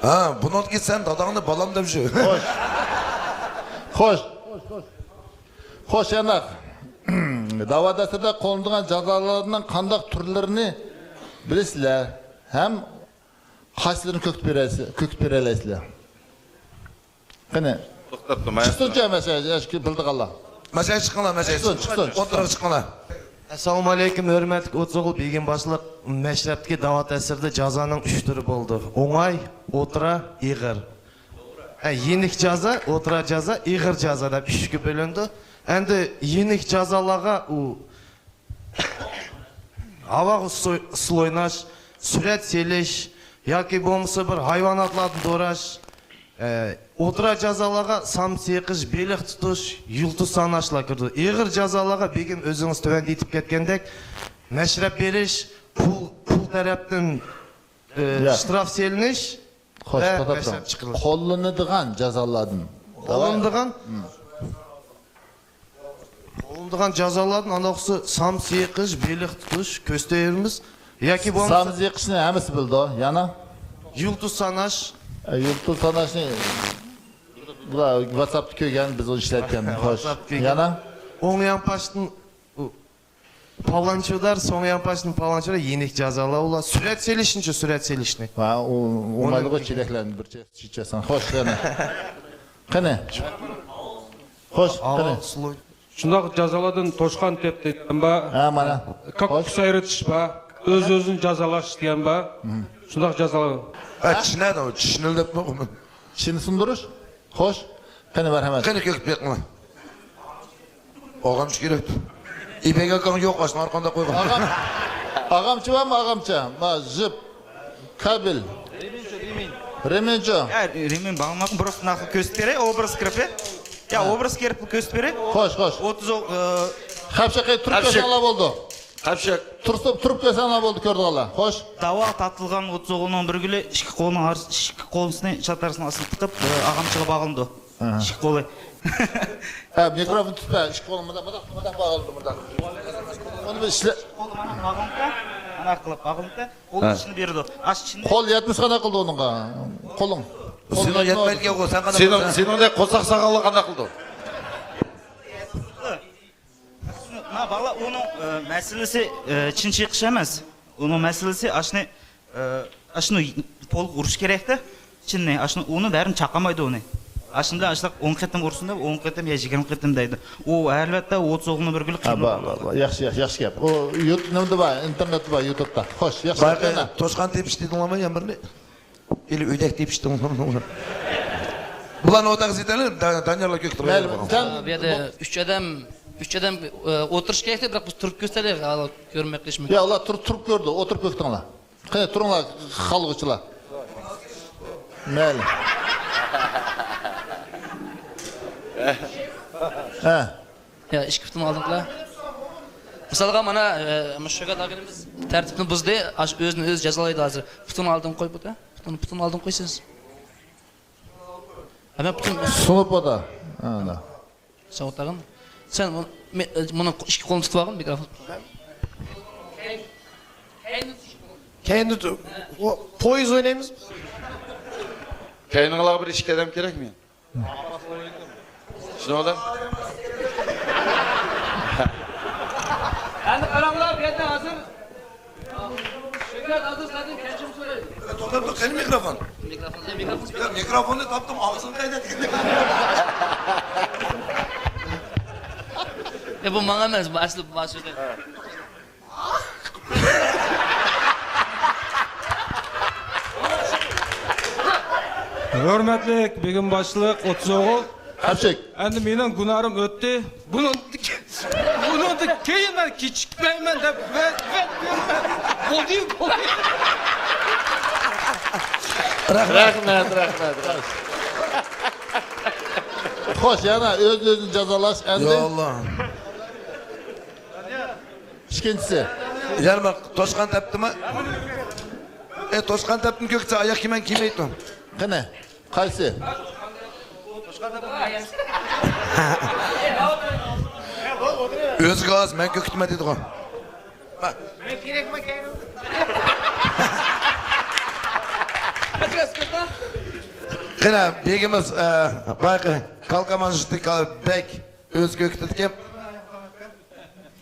ھە، بۇنىڭدىن كېيىن سەن داداڭنى بالام دەپ يۈر. خوش. خوش. خوش، يانداق. دەۋا دەستىدە قوللىنىدىغان جازالارنىڭ قانداق تۈرلىرىنى بىلىسىلەر ھەم قايسىلىرىنى كۆكتە بېرەلەيسىلەر؟ كۆكتە بېرەلەيسىلەر؟ قېنى؟ توختاپ تۇر، مەن چىقسۇنچە، مەسىلەن، ئەشكى بىلىدىغانلار. مەسىلەن، چىقىڭلار، مەسىلەن. چىقسۇن، چىقسۇن، چىقسۇن. ئوتتۇرىغا چىقىڭلار. ئەسسالامۇ ئەلەيكۇم، ھۆرمەتلىك ئوتتۇز ئوغۇل بېگىم باشلىق. مەشرەپتىكى دەۋا دەستىدە جازانىڭ ئۈچ تۈرى بولىدۇ. ئوڭاي، ئوتتۇرا، ئېغىر. ھە، يېنىك جازا، ئوتتۇرا جازا، ئېغىر جازا دەپ ئۈچكە بۆلۈنىدۇ. ئەمدى يېنىك جازالارغا ئۇ ھاۋاغا ئۇسسۇل ئويناش، سۈرەت سېلىش ياكى بولمىسا بىر ھايۋاناتلارنى دوراش، ئە، ئوتتۇرا جازالارغا سام سىيىقىش، بېلىق تۇتۇش، يۇلتۇز ساناشلار كىرىدۇ. ئېغىر جازالارغا بېگىم ئۆزىڭىز تۆۋەندە ئېيتىپ كەتكەندەك، مەشرەپ بېرىش، پۇل، پۇل تەرەپتىن، ئە، يا. شتراف سېلىنىش، خوش، ۋە توختاپ تۇرۇڭ. مەشرەپ چىقىرىلىدۇ. قوللىنىدىغان جازالاردىن. قوللىنىدىغان؟ ھىم. قوللىنىدىغان جازالاردىن ئانداق بولسا سام سىيىقىش، بېلىق تۇتۇش، كۆز تېرىمىز ياكى بولمىسا سام سىيىقىشنى ھەممىسى بىلىدۇ. يەنە؟ يۇلتۇز ساناش. ئە، يۇلتۇز ساناشنى بۇلار ۋاتساپتا كۆرگەن، بىز ئۇنى ئىشلەتكەن. خوش. ۋاتساپتا كۆرگەن. يەنە؟ ئوڭ يانپاشتىن ئۇ پالانچۇدار، سوڭ يانپاشتىن پالانچۇدار يېنىك جازالا ئۇلار. سۈرەت سېلىشنىچۇ، سۈرەت سېلىشنى. ۋە ئۇ، ئۇ ئۇنى مايلىغۇ چېلەكلەرنى بىر چېلەك چېچەسەن. خوش، قېنى. قېنى. خوش، قېنى. شۇنداق جازالاردىن توشقان تېپ دېگەن بار. ھە، مانا. كاككۇك سايرىتىش بار. ئۆز-ئۆزىنى جازالاش دېگەن بار. شۇنداق جازالار. ھە، چىشنەدۇ، چىشنى دەپمۇ. چىشنى سۇندۇرۇش. خوش. قېنى، مەرھەمەت. قېنى، كۆكتە بېقىڭلار. ئاغامچە كېرەك. ئىپەك ئاكاڭ يوق، ئاشۇنى ئارقاڭدا قويغان. ئاغام-، ئاغامچە بارمۇ، ئاغامچە؟ ما، جىپ، كابېل. رېمېنچو، رېمېنچو. يا، رېمېن باغلىماقمۇ، بىر ناخشا كۆرسىتىپ بېرەي، ئوبراز كىرىپ. يا، ھە. ئوبراز كىرىپ كۆرسىتىپ بېرەي. خوش، خوش. ئوتتۇز، ئە، خەپشەك، تۇرۇپ خەپشەك. كۆرسەڭلار بولدى. خەپشەك. تۇرسۇپ، تۇرۇپ كۆرسەڭلار بولدى، كۆرىدىغانلار. خوش. داۋا تارتىلغان ئوتتۇز ئوغۇلنىڭ بىر گۈلى ئىككى قولىنىڭ ئارىسى، ئىككى قولىنى چاتارىسىنىڭ ئاستىغا تىقىپ، ئە، ئاغامچىغا باغلىنىدۇ. ئاھا. ئىككى قولى. ھە، مىكروفون تۇتۇپ، ھە، ئىككى قولى مۇنداق، مۇنداق، مۇنداق باغلىدى، مۇنداق. ئۇنى بىر ئىشلە. قولى مانا باغلىنىپتۇ، مانا قىلىپ باغلىنىپتۇ. قول ھە. ئىچىنى بېرىدۇ. ئاش ئىچىنى. قول يەتمىسە قانداق قىلدى ئۇنىڭغا؟ قولۇڭ. سېنىڭ يەتمەيدىكەنغۇ، سەن قانداق سېنىڭ، قىلىسەن؟ سېنىڭدەك قورساق ساغاللار قانداق قىلىدۇ؟ ما بالا ئۇنىڭ، ئە، مەسىلىسى، ئە، چىن چېقىش ئەمەس. ئۇنىڭ مەسىلىسى ئاشنى، ئە، ئاشنى پولغا ئۇرۇش كېرەكتە. چىننى، ئاشنى، ئۇنى بەرىم چاقالمايدۇ ئۇنى. ئاشنىدا ئاشلىق ئون قېتىم ئۇرسۇن دەپ، ئون قېتىم يا يىگىرمە قېتىم دەيدۇ. ئۇ ھەلۋەتتە ئوتتۇز ئوغلىنىڭ بىر گۈلى ھە، قىيىن بار، بولىدۇ. بار، بار. ياخشى، ياخشى، ياخشى گەپ. ئۇ يۇت-، نېمىدە بار، ئىنتېرنېتتا بار، يۇتۇبتا. خوش، ياخشى گەپ. بايىقى توشقان تېپىش دېدىڭلارمۇ يەنە بىرنى؟ ئېلى ئۆيدەك تېپىشتىڭ. بۇلارنى ئوتاق زىتەنى دا-، دانىياللا كۆكتە مەيلى، قويۇپ سەن بۇ يەردە ئۈچ ئادەم، ئۈچ ئادەم، ئە، ئولتۇرۇش كېرەكتى، بىراق بىز تۇرۇپ كۆرسەك، ھالال كۆرمەي قېلىشمۇ. يا، ئۇلار تۇرۇپ، تۇرۇپ كۆردى، ئولتۇرۇپ كۆكتۈڭلار. قېنى، تۇرۇڭلار، خالىغۇچىلار. مەيلى. ھە. يا، ئىككى پۇتىنى ئالدىڭ قىلا. مىسالغا، مانا، ئە، مۇشۇ شۆھرەت ئاكىمىز تەرتىپنى بۇزدى، ئاشۇ ئۆزىنى ئۆزى جازالايدۇ ھازىر. پۇتىنى ئالدىڭ قوي، پۇتى. پۇتىنى، پۇتىنى ئالدىڭ قويسىز. ھە، مەن پۇتۇم. سۇنۇپ ئاتا. ھە، ئانا. ساۋۇت ئاغىن. سەن مۇ-، مې-، مۇنى ئىككى قولنى تۇتۇپ ئالغىن، مىكروفون. كەينىدە تۇ-، ئو، پويىز ئوينايمىز. كەينىڭلارغا بىر ئىككى ئادەم كېرەكمۇ؟ شۇنىڭ بىلەن. ئەمدى قاراڭلار، بۇ يەردە ھازىر شۆھرەت ھازىر سىلەردىن كەچۈرۈم سورايدۇ. توختاپ تۇر، قېنى مىكروفون؟ مىكروفون، مىكروفون. يا، مىكروفوننى تاپتىم، ئاغزىڭ قايدا دېگەندەك. يا، بۇ ماڭا ئەمەس، بۇ ئەسلى بۇ شۆھرەت. ھۆرمەتلىك بېگىم باشلىق ئوتتۇز ئوغۇل. ئەپچىك. ئەمدى مېنىڭ گۇناھىم ئۆتتى. بۇنىڭ، بۇنىڭدىن كېيىن مەن كېچىكمەيمەن دەپ ۋە، ۋە، ۋە، بولدى، بولدى. رەھمەت، رەھمەت، رەھمەت. خوش، يەنە ئۆز-ئۆزىنى جازالاش ئەمدى. يا ئاللا. ئىككىنچىسى. يەنە بىر توشقان تەپتىمۇ؟ ئە، توشقان تەپتىم كۆكسە ئاياق كىيمەن كىيمەيتتىم. قېنى؟ قايسى؟ ئۆزىگە ئاز، مەن كۆكۈتمە دېدىغۇ. قېنى، بېگىمىز، ئە، بايقى، كالكامان جۇتى بەك ئۆزى كۆكۈتىدىكەن.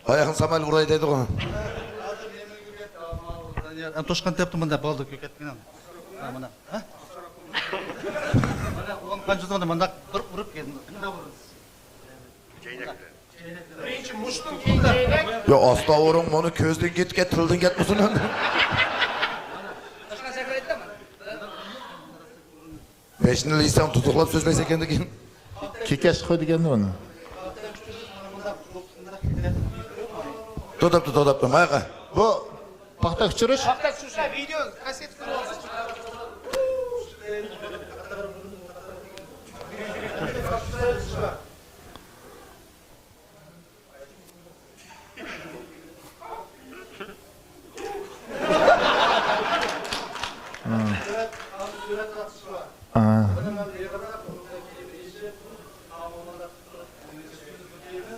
ئاياغنى سامال ئۇراي دەيدىغۇ. توشقان تەپتى مۇنداق بالدۇر كۆكەتكىنىڭ. مانا، ھە؟ مانا ئۇلان قانچىسىنى مۇنداق بىر ئۇرۇپ كەتتى. بىرىنچى مۇشتتىن كېيىن چەينەك. يا ئاستا ئۇرۇڭ، مانا كۆزدىن كەتكەن، تىلدىن كەتمىسۇن ئەمدى. بەشنى يېسەڭ تۇتۇقلاپ سۆزلەيسەن ئىكەن دېگەن. كېكەچ قوي دېگەننى ئۇنى. توختاپتۇ، توختاپتۇ، ماياقا. بۇ پاختا ئۇچۇرۇش. پاختا ئۇچۇرۇش، ھە، ۋىدېو، كاسسېت.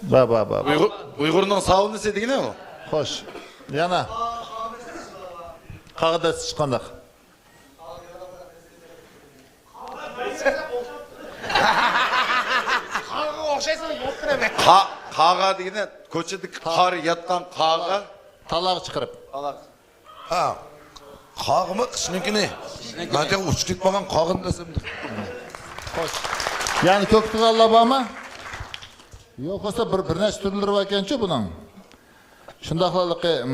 با، با، با، با. ئۇيغۇر، ئۇيغۇرنىڭ ساۋنىسى دېگىنى ئۇ. خوش. يەنە. قاغا دەستىسى قانداق؟ قاغىغا ئوخشايسەن، يوقتۇر ئەمەس. قا-، قاغا دېگىنى كوچىدىكى قار ياتقان قاغا. تالاغا چىقىرىپ. تالاغا. ھا. قاغىمۇ قىشنىڭكىنى. قىشنىڭكىنى. مەن تېخى ئۇچۇپ كەتمىگەن قاغىنى دېسەم. خوش. يەنى كۆكتىغانلار بارمۇ؟ يوق بولسا بىر، بىر نەچچە تۈرلىرى باركەنچۇ بۇنىڭ. شۇنداقلا ھېلىقى، ئىم،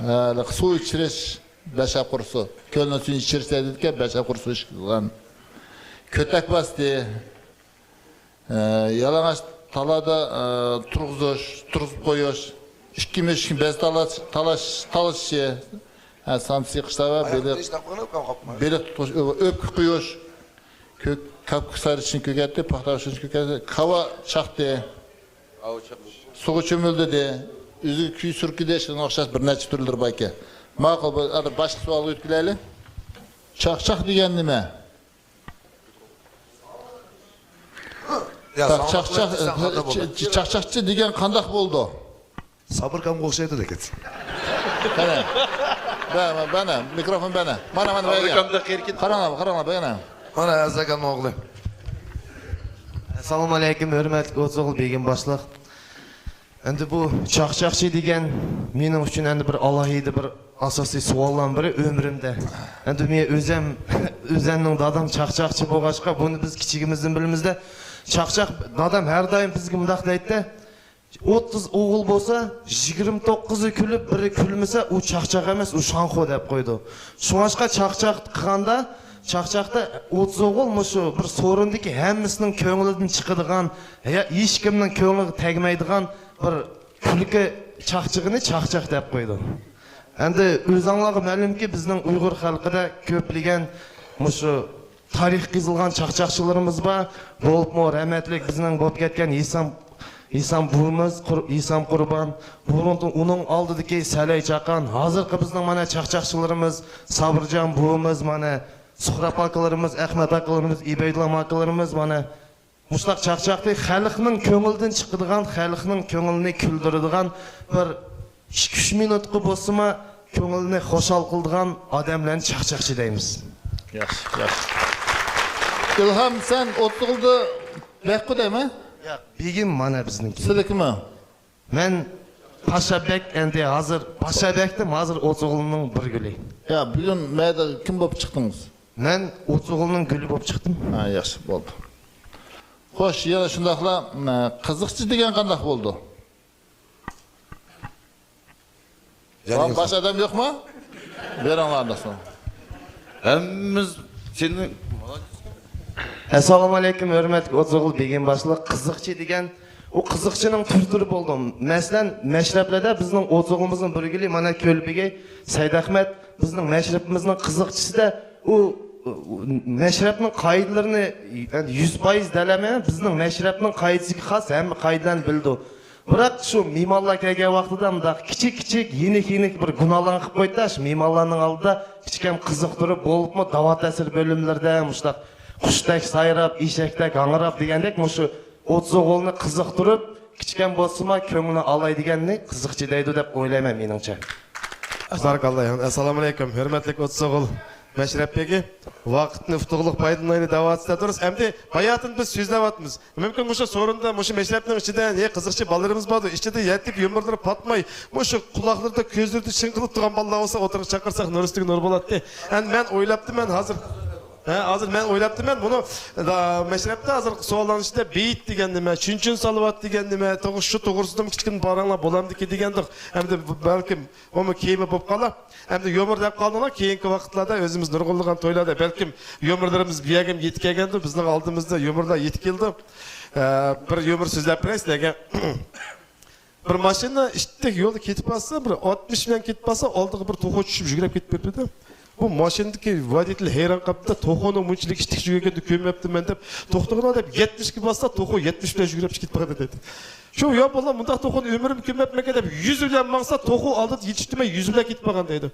ھېلىقى سۇ ئىچىرىش، بەشەپ قۇرۇسى. كۆلنىڭ سۈيىنى ئىچىرسە دېدىكەن، بەشەپ قۇرۇسى ئىچىدىغان. كۆتەك باستى. ئە، يالىڭاچ تالادا، ئە، تۇرغۇزۇش، تۇرغۇزۇپ قويۇش. ئىككى مۈشۈك بەز تالاش، تالاش، تالىشىشى. ھە، سامسا يىقىشلار ۋە بېلىق، بېلىق تۇتۇش، ئۆ-، ئۆپكە قويۇش. كۆك، كاككۇك سايرىشىنى كۆكەتتى، پاختا ئۇچۇرۇشنى كۆكەتتى، كاۋا چاقتى. سۇغا چۆمۈلدى دېدى. ئۆزىگە كۈي سۈركىدى، شۇنىڭغا ئوخشاش بىر نەچچە تۈرلىرى باركەن. ماقۇل، بۇ ئادەم باشقا سوئالغا ئۆتۈپ كېلەيلى. چاقچاق دېگەن نېمە؟ يا، چاقچاق، ساڭا چاقچاقچى دېگەن قانداق بولىدۇ؟ سابىركامغا ئوخشايدۇ لېكىن. قېنى. بەنە، بەنە، مىكروفون بەنە. مانا، مانا، بەگە. سابىركامدا قېرىكىت. قاراڭلار، قاراڭلار، بەگە. مانا، ئەزەكەم ئوغلى. ئەسسالامۇ ئەلەيكۇم، ھۆرمەتلىك ئوتسوغۇل بېگىم باشلىق. ئەمدى بۇ چاقچاقچى دېگەن مېنىڭ ئۈچۈن ئەمدى بىر ئالاھىدە بىر ئاساسىي سوئاللارنىڭ بىرى ئۆمرۈمدە. ئەمدى مەن ئۆزەم، ئۆزەمنىڭ دادام چاقچاقچى بولغاچقا، بۇنى بىز كىچىكىمىزدىن بىلىمىزدە، چاقچاق، دادام ھەر دائىم بىزگە مۇنداق دەيتتى، ئوتتۇز ئوغۇل بولسا، يىگىرمە توققۇزى كۈلۈپ، بىرى كۈلمىسە، ئۇ چاقچاق ئەمەس، ئۇ شاڭخۇ دەپ قويىدۇ. شۇڭلاشقا چاقچاق قىلغاندا، چاقچاقتا ئوتتۇز ئوغۇل مۇشۇ بىر سورۇندىكى ھەممىسىنىڭ كۆڭلىدىن چىقىدىغان، يا ھېچكىمنىڭ كۆڭلىگە تەگمەيدىغان بىر كۈلكە چاقچىقىنى چاقچاق دەپ قويىدۇ. ئەمدى ئۆزۈڭلارغا مەلۇمكى، بىزنىڭ ئۇيغۇر خەلقىدە كۆپلىگەن مۇشۇ تارىخ قېزىلغان چاقچاقچىلىرىمىز بار. بولۇپمۇ رەھمەتلىك بىزنىڭ بولۇپ كەتكەن ھېسام، ھېسام بۇۋىمىز، قۇر-، ھېسام قۇربان، بۇرۇن ئۇنىڭ ئالدىدىكى سەلەي چاقان، ھازىرقى بىزنىڭ مانا چاقچاقچىلىرىمىز، سابىرجان بۇۋىمىز، مانا سۇھراپ ئاكىلىرىمىز، ئەخمەت ئاكىلىرىمىز، ئىبەيدۇللا ئاكىلىرىمىز، مانا مۇشۇنداق چاقچاقتى. خەلقنىڭ كۆڭلىدىن چىقىدىغان، خەلقنىڭ كۆڭلىنى كۈلدۈرىدىغان بىر ئىككى-ئۈچ مىنۇتقا بولسىمۇ كۆڭلىنى خۇشال قىلىدىغان ئادەملەرنى چاقچاقچى دەيمىز. ياخشى، ياخشى. ئىلھام، سەن ئوتتۇغۇلدا بەكقۇ دەيمەن؟ ياق، بېگىم مانا بىزنىڭكى. سىلىكىمۇ؟ مەن پاشا بەك، ئەمدى ھازىر پاشا بەكتىم، ھازىر ئوتتۇغۇلنىڭ بىر گۈلى. يا، بۈگۈن مەيدە كىم بولۇپ چىقتىڭىز؟ مەن ئوتتۇغۇلنىڭ گۈلى بولۇپ چىقتىم. ھە، ياخشى، بولدى. خوش، يەنە شۇنداقلا، مە، قىزىقچى دېگەن قانداق بولدى؟ جانىم. باشقا ئادەم يوقمۇ؟ بېرىڭلار، دوستلار. ھەممىمىز سېنى. ئەسسالامۇئەلەيكۇم، ھۆرمەتلىك ئوتتۇزغۇل بېگىم باشلىق. قىزىقچى دېگەن، ئۇ قىزىقچىنىڭ تۈر-تۈرى بولدى. مەسىلەن، مەشرەپلەردە بىزنىڭ ئوتتۇزغۇلىمىزنىڭ بىر گۈلى مانا كۆلبېگى سەيدئەخمەت بىزنىڭ مەشرىپىمىزنىڭ قىزىقچىسىدە ئۇ، ئۇ مەشرەپنىڭ قائىدىلىرىنى، يەنى يۈز پايىز دەلەيمەن، بىزنىڭ مەشرەپنىڭ قائىدىسىگە خاس، ھەممە قائىدىلەرنى بىلىدۇ. بىراق شۇ مېھمانلار كەلگەن ۋاقتىدا مۇنداق كىچىك-كىچىك، يېنىك-يېنىك بىر گۇناھلارنى قىلىپ قويدى، شۇ مېھمانلارنىڭ ئالدىدا كىچىككەن قىزىقتۇرۇپ، بولۇپمۇ داۋا تەسىر بۆلۈملىرىدە مۇشۇنداق قۇشتەك سايراپ، ئېشەكتەك ھاڭراپ دېگەندەك، مۇشۇ ئوتتۇزغۇلنى قىزىقتۇرۇپ، كىچىككەن بولسىمۇ كۆڭلىنى ئالاي دېگەننى قىزىقچى دەيدۇ دەپ ئويلايمەن مېنىڭچە. بارىكاللا. ئەسسالامۇئەلەيكۇم، ھۆرمەتلىك ئوتتۇزغۇل مەشرەپ بېگى. ۋاقىتنى ئۇتۇقلۇق پايدىلىنايلى دەۋاتىسىز، دۇرۇس. ئەمدى باياتىن بىز سۆزلەۋاتىمىز. مۇمكىن مۇشۇ سورۇندا، مۇشۇ مەشرەپنىڭ ئىچىدە، ھە، قىزىقچى بالىلىرىمىز باردۇ. ئىچىدە يېتىپ يۇمۇرلىرى پاتماي، مۇشۇ قۇلاقلىرىدا، كۆزلىرىدە چىڭقىلىپ تۇرغان بالىلار بولسا ئوتتۇرىغا چاقىرساق نۇر ئۈستىگە نۇر بولاتتى. ئەمدى مەن ئويلاپتىمەن ھازىر. ھە، ھازىر مەن ئويلاپتىمەن بۇنى، دا، مەشرەپتە ھازىر سوئاللارنىڭ ئىچىدە بېيىت دېگەن نېمە، چۈنچۈن سالىۋات دېگەن نېمە، توغرا شۇ توغرىسىدىمۇ كىچىككىنە پاراڭلار بولامدىكى دېگەندۇق. ئەمدى بەلكىم ئۇمۇ كېيىنمۇ بولۇپ قالار. ئەمدى يۇمۇر دەپ قالدىڭلار، كېيىنكى ۋاقىتلاردا ئۆزىمىز نۇرغۇنلىغان تويلاردا بەلكىم يۇمۇرلىرىمىز بۇ يەرگىمۇ يېتىپ كەلگەندۇ، بىزنىڭ ئالدىمىزدا يۇمۇرلار يېتىپ كېلىدۇ. ئە، بىر يۇمۇر سۆزلەپ بېرەي سىلەرگە. بىر ماشىنا ئىتتەك يولدا كېتىپ بارسا، بىر ئاتمىش بىلەن كېتىپ بارسا، ئالدىغا بىر توخۇ چۈشۈپ يۈگۈرۈپ كېتىپ بېرىپتۇ. بۇ ماشىنىدىكى ۋودىتېل ھەيران قاپتۇ، توخۇنىڭ مۇنچىلىك ئىتتىك يۈگۈرگەننى كۆرمەپتىمەن دەپ، توختىغىنا دەپ يەتمىشكە باسسا، توخۇ يەتمىش بىلەن يۈگۈرۈپ كېتىپ بارغان دەيدۇ. شۇ، يا باللا، مۇنداق توخۇنى ئۆمرۈمدە كۆرمەپتىمەن دەپ، يۈز بىلەن ماڭسا، توخۇ ئالدىدا يېتىشتىمەن، يۈز بىلەن كېتىپ بارغان دەيدۇ.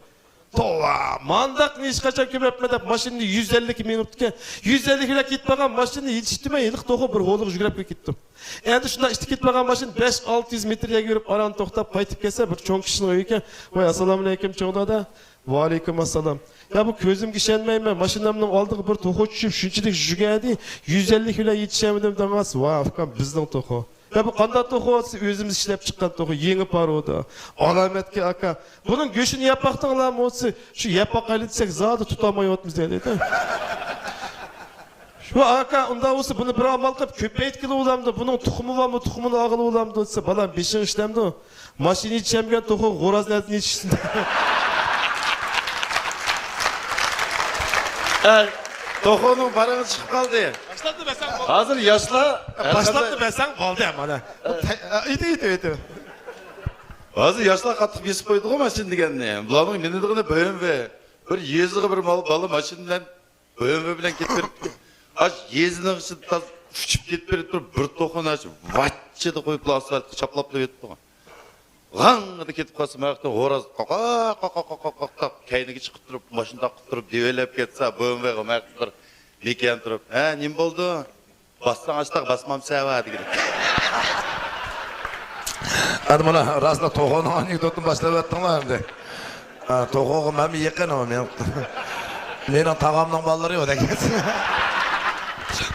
توۋا، مانداقنى ھېچقاچان كۆرمەپتىمەن دەپ، ماشىنىنى يۈز ئەللىككە مىنىپتىكەن. يۈز ئەللىك بىلەن كېتىپ بارغان ماشىنىنى يېتىشتىمەن، ھېلىقى توخۇ بىر ھولىغا يۈگۈرۈپ كېتىپتۇ. ئەمدى شۇنداق ئىتتىك كېتىپ بارغان ماشىنا بەش ئالتە يۈز مېتىر يەرگە يۈرۈپ، ئاران توختاپ، قايتىپ كەلسە، بىر چوڭ كىشىنىڭ ئۆيىكەن. ۋاي، ئەسسالامۇئەلەيكۇم، چوڭ دادا. ۋەئەلەيكۇم ئەسسالام. يا، بۇ كۆزۈمگە ئىشەنمەيمەن. ماشىنامنىڭ ئالدىغا بىر توخۇ چۈشۈپ، شۇنچىلىك يۈگۈردى، يۈز ئەللىك بىلەن يېتىشەلمىدىم دەڭاس. ۋاي، ئۇكام، بىزنىڭ توخۇ. يا، بۇ قانداق توخۇ دېسە، ئۆزىمىز ئىشلەپ چىققان توخۇ، يېڭى پارۇدا. ئالامەتكە ئاكا. بۇنىڭ گۆشىنى يەپ باقتىڭلارمۇ دېسە، شۇ يەپ باقايلى دېسەك، زادى تۇتالمايۋاتىمىز دەيدۇ. شۇ ئاكا، ئۇنداق بولسا بۇنى بىر ئامال قىلىپ كۆپەيتكىلى بولامدۇ؟ بۇنىڭ تۇخۇمى بارمۇ، تۇخۇمىنى ئالغىلى بولامدۇ دېسە، بالام، بېشىڭ ئىشلەمدۇ؟ ماشىنا يېتىشەمگەن توخۇ غوراز نەدىن يېتىشسۇن؟ ئە، توخۇنىڭ پارىڭى چىقىپ قالدى. باشلاپتۇ دېسەڭ بولدى. ھازىر ياشلار، باشلاپتۇ دېسەڭ بولدى، مانا. ئېيتىڭ، ئېيتىڭ، ئېيتىڭ. ھازىر ياشلار قاتتىق بېسىپ قويدىغۇ ماشىنا دېگەننى. بۇلارنىڭ مىنىدىغىنى بىئېمۋې. بىر يېزىغا بىر مال، بالا ماشىنا بىلەن بىئېمۋې بىلەن كېتىپ بېرىپتۇ. ئاش يېزىنىڭ ئىچىدە تاز ئۇچۇپ كېتىپ بېرىپ تۇرۇپ، بىر توخۇنى ئاش ۋاچچىدا قويۇپ، ئاسفالتقا چاپلاپلا يېتىپتۇ. غاڭ دە كېتىپ قالسا، ماياقتا غوراز قاقاق، قاقاق، قاقاق، قاقاق دەپ كەينىگە چىقىپ تۇرۇپ، ماشىنا تاققا تۇرۇپ دېۋەيلەپ كەتسە، بىئېمۋېغا ماياقتا بىر مېكىيەن تۇرۇپ، ھە، نېمە بولدى؟ باسساڭ ئاشتاق، باسمامسەن ۋە دېگىلى. ئەمدى مانا راستلا توخۇنىڭ ئانېكدوتىنى باشلاۋەتتىڭلار ئەمدى. ھە، توخۇغا مەنمۇ يېقىن ئۇ، مېنىڭ، مېنىڭ تاغامنىڭ بالىلىرى يوق دەيدۇ.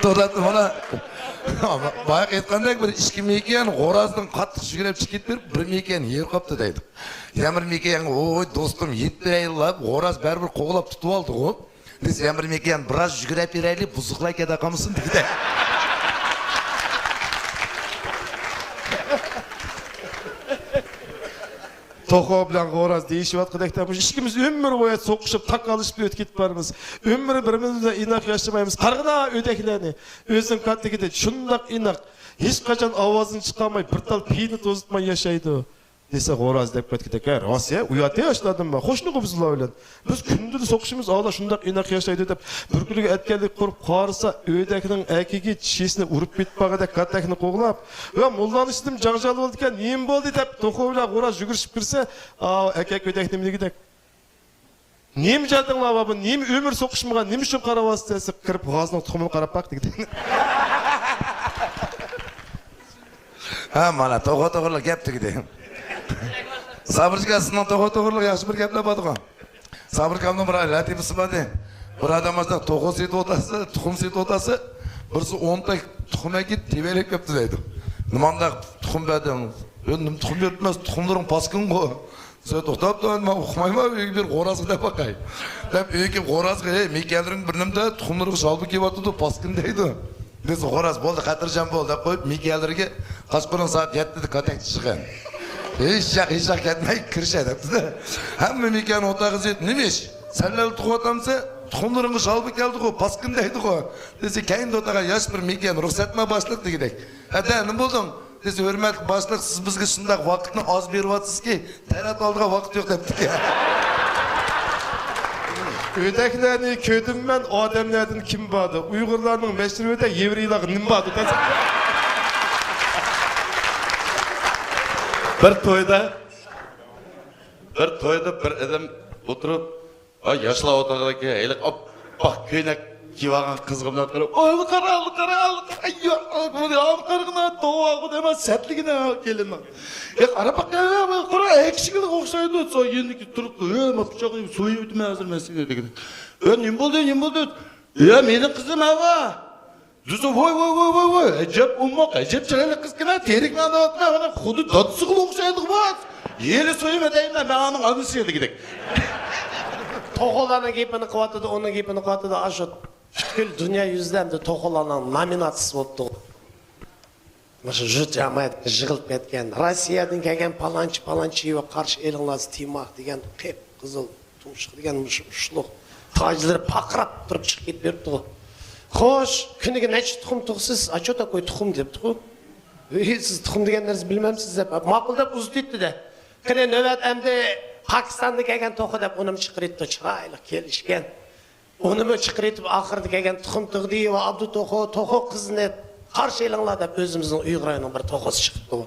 توغرا، مانا بايىقى ئېيتقاندەك بىر ئىككى مېكىيەن غورازدىن قاتتىق يۈگۈرۈپ چىقىپ بېرىپ، بىر مېكىيەن يېرىقاپتۇ دەيدۇ. يەنە بىر مېكىيەنگە، ۋوي دوستۇم، يېتىپ بېرەيلا دەپ، غوراز بەرىبىر قوغلاپ تۇتۇۋالدىغۇ. دېسە، يەنە بىر مېكىيەن، بىراز يۈگۈرۈپ بېرەيلى، بۇزۇقلار كېتىپ قالمىسۇن دېگۈدەك. توخۇ بىلەن غوراز دېيىشىۋاتقۇدەكتە، مۇشۇ ئىككىمىز ئۆمۈر بويى سوقۇشۇپ، تاكالىشىپ ئۆتۈپ كېتىپ بارىمىز. ئۆمرى بىر-بىرىمىز بىلەن ئىناق ياشىمايمىز. قارىغىنا ئۆدەكلەرنى، ئۆزىنىڭ كاتتىكىدەك شۇنداق ئىناق، ھېچقاچان ئاۋازىنى چىقارماي، بىر تال پېيىنى توزۇتماي ياشايدۇ. دېسە، غوراز دەپ كەتكۈدەك. ھە، راست يا، ئۇيات يا ئاشۇلاردىن بار. خوشنى قىلىمىز ئۇلار بىلەن. بىز كۈندە سوقۇشىمىز، ئالا شۇنداق ئىناق ياشايدۇ دەپ، بىر كۈنلۈك ئەتكەنلىك قۇرۇپ قارىسا، ئۆيدەكنىڭ ئەكىگە چىشىسىنى ئۇرۇپ كېتىپ بارغۇدەك كاتەكنى قوغلاپ، ۋە موللانىڭ ئىچىدىمۇ جاڭجال بولىدىكەن، نېمە بولدى دەپ، توخۇ بىلەن غوراز يۈگۈرۈشۈپ كىرسە، ئاۋۇ ئەكەك ئۆيدەكنى دېگۈدەك. نېمە جەدىڭلار بار بۇ؟ نېمە ئۆمۈر سوقۇشمىغان؟ نېمە ئۈچۈن قاراۋاتىسىز دېسە، قىرىپ غازنىڭ تۇخۇمىنى قاراپ باق دېگۈدەك. ھە، مانا، توغرا توغرىلىق گەپ دېگۈدەك. سابىرجان ئاكا، سىزنىڭ توغرا توغرىلىق ياخشى بىر گەپلەر بارغۇ. سابىر ئاكامنىڭ بىر لەتىپىسى بار ئىدى. بىر ئادەم ئاشۇنداق توخۇ سېتىۋاتاسى، تۇخۇم سېتىۋاتاسى، بىرسى ئون تال تۇخۇم ئەكېلىپ تېۋەيلەپ كەپتۇ دەيدۇ. نېمانداق تۇخۇم بەردىڭ؟ يا، نېمە تۇخۇم بېرىپتىمەن، تۇخۇملىرىڭ پاسكىنغۇ. سەن توختاپ تۇر، مەن ئۇقمايمەن، ئۆيگە بېرىپ غورازغا دەپ باقاي. دەپ ئۆيگە كېلىپ غورازغا، ھەي، مېكىيەنلىرىڭ بىر نېمىدە، تۇخۇملىرىغا شالبا كېلىۋاتىدۇ، پاسكىن دەيدۇ. دېسە غوراز، بولدى، خاتىرجەم بول دەپ قويۇپ، مېكىيەنلىرىگە قاچقۇرۇڭ سائەت يەتتىدە كاتەكچە چىقىڭ. ھېچ ياق، ھېچ ياق كەتمەي كىرىشە دەپتۇ-دە. ھەممە مېكىيەن ئوتاغا زىت، نېمە ئىش؟ سەنلەر تۇغۇۋاتامسەن؟ تۇخۇملىرىڭغا شالبا كەلدىغۇ، پاسكىن دەيدىغۇ. دېسە، كەينىدە ئوتاغان ياش بىر مېكىيەن، رۇخسەتمە باشلىق دېگۈدەك. ھەدە، نېمە بولدۇڭ؟ دېسە، ھۆرمەتلىك باشلىق، سىز بىزگە شۇنداق ۋاقىتنى ئاز بېرىۋاتىسىزكى، تەرەت ئالىدىغان ۋاقىت يوق دەپتىكەن. ئۆيدەكىلەرنى كۆردۈم مەن، ئادەملەردىن كىم باردى؟ ئۇيغۇرلارنىڭ مەشرىۋىدە يېۋرېيلارغا نېمە باردى دېسە. بىر تويدا، بىر تويدا بىر ئادەم ئولتۇرۇپ، ئاي، ياشلار ئوتتۇرىدىكى ھېلىقى ئاپئاق كۆينەك كىيىۋالغان قىزغا مۇنداق قاراپ، ئاي، قارا، قارا، قارا، ئاي، يا، بۇنى ئال قارىغىنا، توۋا، بۇنى ئەمەس، سەتلىگىنە كېلىنىڭ. يا، قارا، باق، قارا، قارا، ئەكشىگە ئوخشايدۇ. سو يېنىدىكى تۇرۇپتۇ، ئە، ما پىچاقنى سويۇۋېتىمەن ھازىر مەن سېنى دېگىنى. ئە، نېمە بولدى، نېمە بولدى؟ يا، مېنىڭ قىزىم ئەۋا. دېسە، ۋاي، ۋاي، ۋاي، ۋاي، ۋاي، ئەجەب ئوماق، ئەجەب چىرايلىق قىزكەن-ھە، تېرىكمەن دەۋاتىمەن، مانا خۇددى دادىسىغىلا ئوخشايدىغۇ بار. يېلى سويۇم ئەتەيمەن، مەن ئانىڭ ئانىسى دېگۈدەك. توخۇلارنىڭ گېپىنى قىلىۋاتىدۇ، ئۇنىڭ گېپىنى قىلىۋاتىدۇ، ئاشۇ پۈتكۈل دۇنيا يۈزىدە ئەمدى توخۇلارنىڭ نومىناتسىيىسى بوپتۇ. مۇشۇ جۇت جامائەت يىغىلىپ كەتكەن، روسىيەدىن كەلگەن پالانچى، پالانچى ۋە قارشى ئېلىڭلار، تىماق دېگەن قىپقىزىل تۇمشۇق دېگەن مۇشۇ ئۇچلۇق تاجلىرى پارقىراپ تۇرۇپ چىقىپ كېتىپ بېرىپتىغۇ. خوش، كۈنىگە نەچچە تۇخۇم تۇغىسىز؟ ئاچو تاكوي تۇخۇم دەپتىغۇ. ھېي، سىز تۇخۇم دېگەن نەرسە بىلمەمسىز دەپ، ماقۇل دەپ ئۇزىتىۋېتىپتۇ-دە. قېنى، نۆۋەت ئەمدى پاكىستاندىن كەلگەن توخۇ دەپ ئۇنىمۇ چىقىرىۋېتىپتۇ، چىرايلىق كېلىشكەن. ئۇنىمۇ چىقىرىۋېتىپ، ئاخىرىدا كەلگەن تۇخۇم تۇغدى ۋە ئابدۇ توخۇ، توخۇ قىزىنى قارشى ئېلىڭلار دەپ ئۆزىمىزنىڭ ئۇيغۇر ئاينىڭ بىر توخۇسى چىقىپتۇ.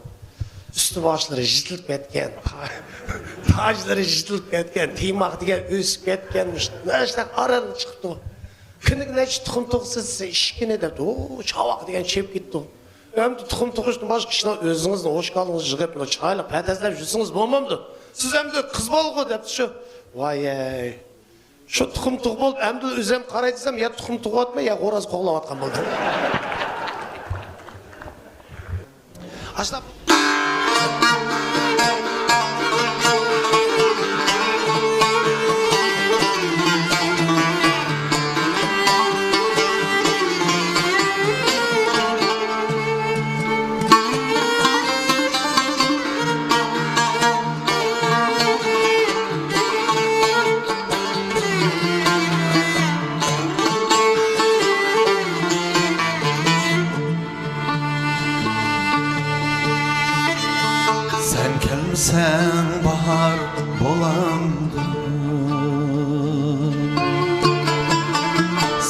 ئۈستى باشلىرى يېتىلىپ كەتكەن، تاجلىرى يېتىلىپ كەتكەن، تىماق دېگەن ئۆسۈپ كەتكەن، مۇشۇنداق ئاران چىقىپتۇ. كۈنىگە نەچچە تۇخۇم تۇغىسىز دېسە، ئىككىنى دەپتۇ. ئۇ چاۋاق دېگەن چېپىپ كېتىپتۇ. ئەمدى تۇخۇم تۇغۇشتىن باشقا ئىشلار، ئۆزىڭىزنىڭ ئوشكالىڭىزنى يىغىپ، چىرايلىق پەدەزلەپ يۈرسىڭىز بولمامدۇ؟ سىز ئەمدى قىز بالىغۇ دەپتۇ شۇ. ۋايەي. شۇ تۇخۇم تۇغ بولۇپ، ئەمدى ئۆزۈم قاراي دېسەم، يا تۇخۇم تۇغۇۋاتىمەن، يا غوراز قوغلاۋاتقان بولدۇم. ئاشۇنداق. سەن كەلمىسەڭ باھار بولامدۇ؟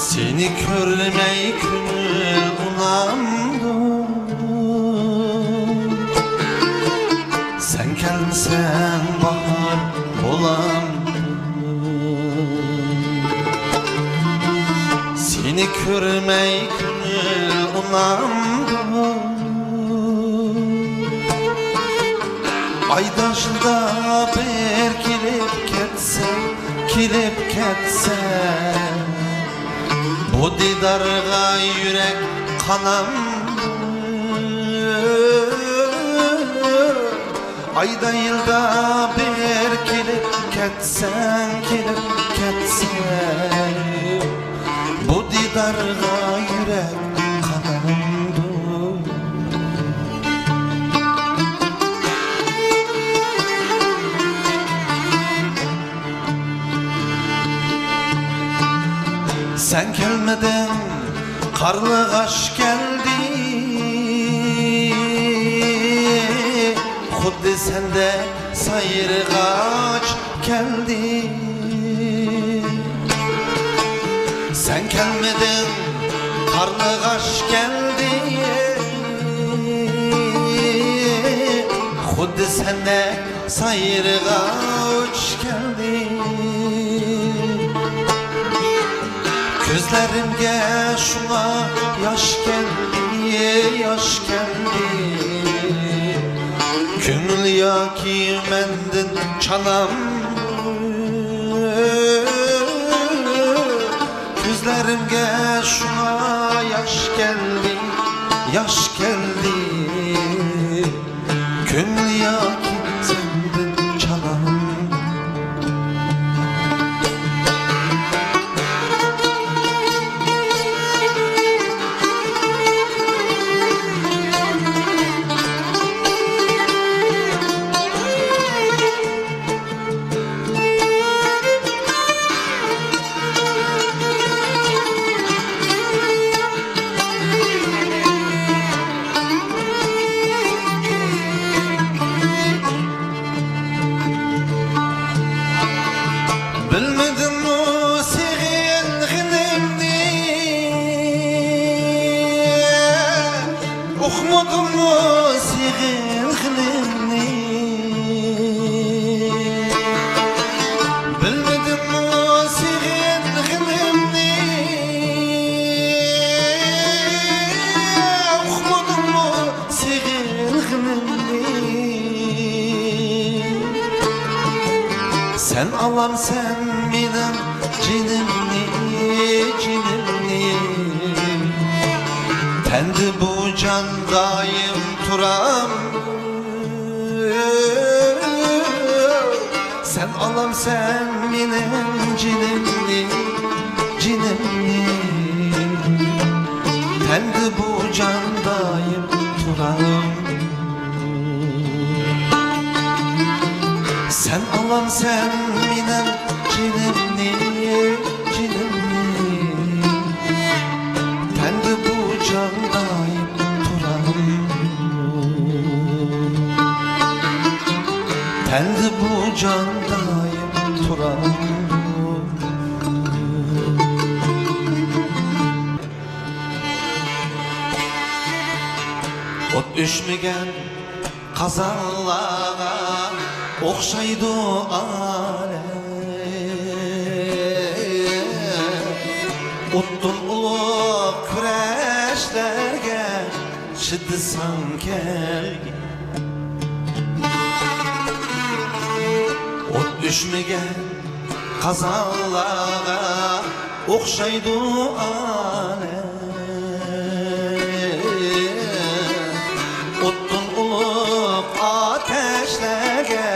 سېنى كۆرمەي كۆڭۈل ئۇنامدۇ؟ سەن كەلمىسەڭ باھار بولامدۇ؟ سېنى كۆرمەي كۆڭۈل ئۇنامدۇ؟ ئايدا، يىلدا بىر كېلىپ كەتسەڭ، كېلىپ كەتسەڭ، بۇ دىدارغا يۈرەك قانامدۇ؟ ئايدا، يىلدا بىر كېلىپ كەتسەڭ، كېلىپ كەتسەڭ، بۇ دىدارغا يۈرەك قانامدۇ؟ سەن كەلمىدىڭ، قارلىغاچ كەلدى. خۇددى سەندەك سايرىغاچ كەلدى. سەن كەلمىدىڭ، قارلىغاچ كەلدى. خۇددى سەندەك سايرىغاچ كەلدى. كۆزلىرىمگە شۇڭا ياش كەلدى، ياش كەلدى. كۆڭۈل ياكى مەندىن چانام. كۆزلىرىمگە شۇڭا ياش كەلدى، ياش كەلدى. كۆڭۈل ياكى سەندىن چالام. بىلمىدىممۇ سېغىنغىنىمنى، ئۇقمىدىممۇ سېغىنغىنىمنى، بىلمىدىممۇ سېغىنغىنىمنى، ئۇقمىدىممۇ سېغىنغىنىمنى. سەن ئالامسەن مېنىڭ جېنىمنى، جېنىمنى. تەندە بۇ جان دائىم تۇرام. سەن ئالامسەن مېنىڭ جېنىمنى، جېنىمنى. تەندە بۇ جان دائىم تۇرام. سەن ئالامسەن مېنىڭ جېنىمنى، جېنىمنى. تەندە بۇ جان دائىم تۇرام. تەندە بۇ جان دائىم تۇرام. ئوت ئۆچمىگەن قازانلارغا ئوخشايدۇ ئالەم. ئوتتىن ئۇلۇغ كۈرەشلەرگە چىدىساڭ كەلگىن. ئوت ئۆچمىگەن قازانلارغا ئوخشايدۇ ئالەم. ئوتتىن ئۇلۇغ ئاتەشلەرگە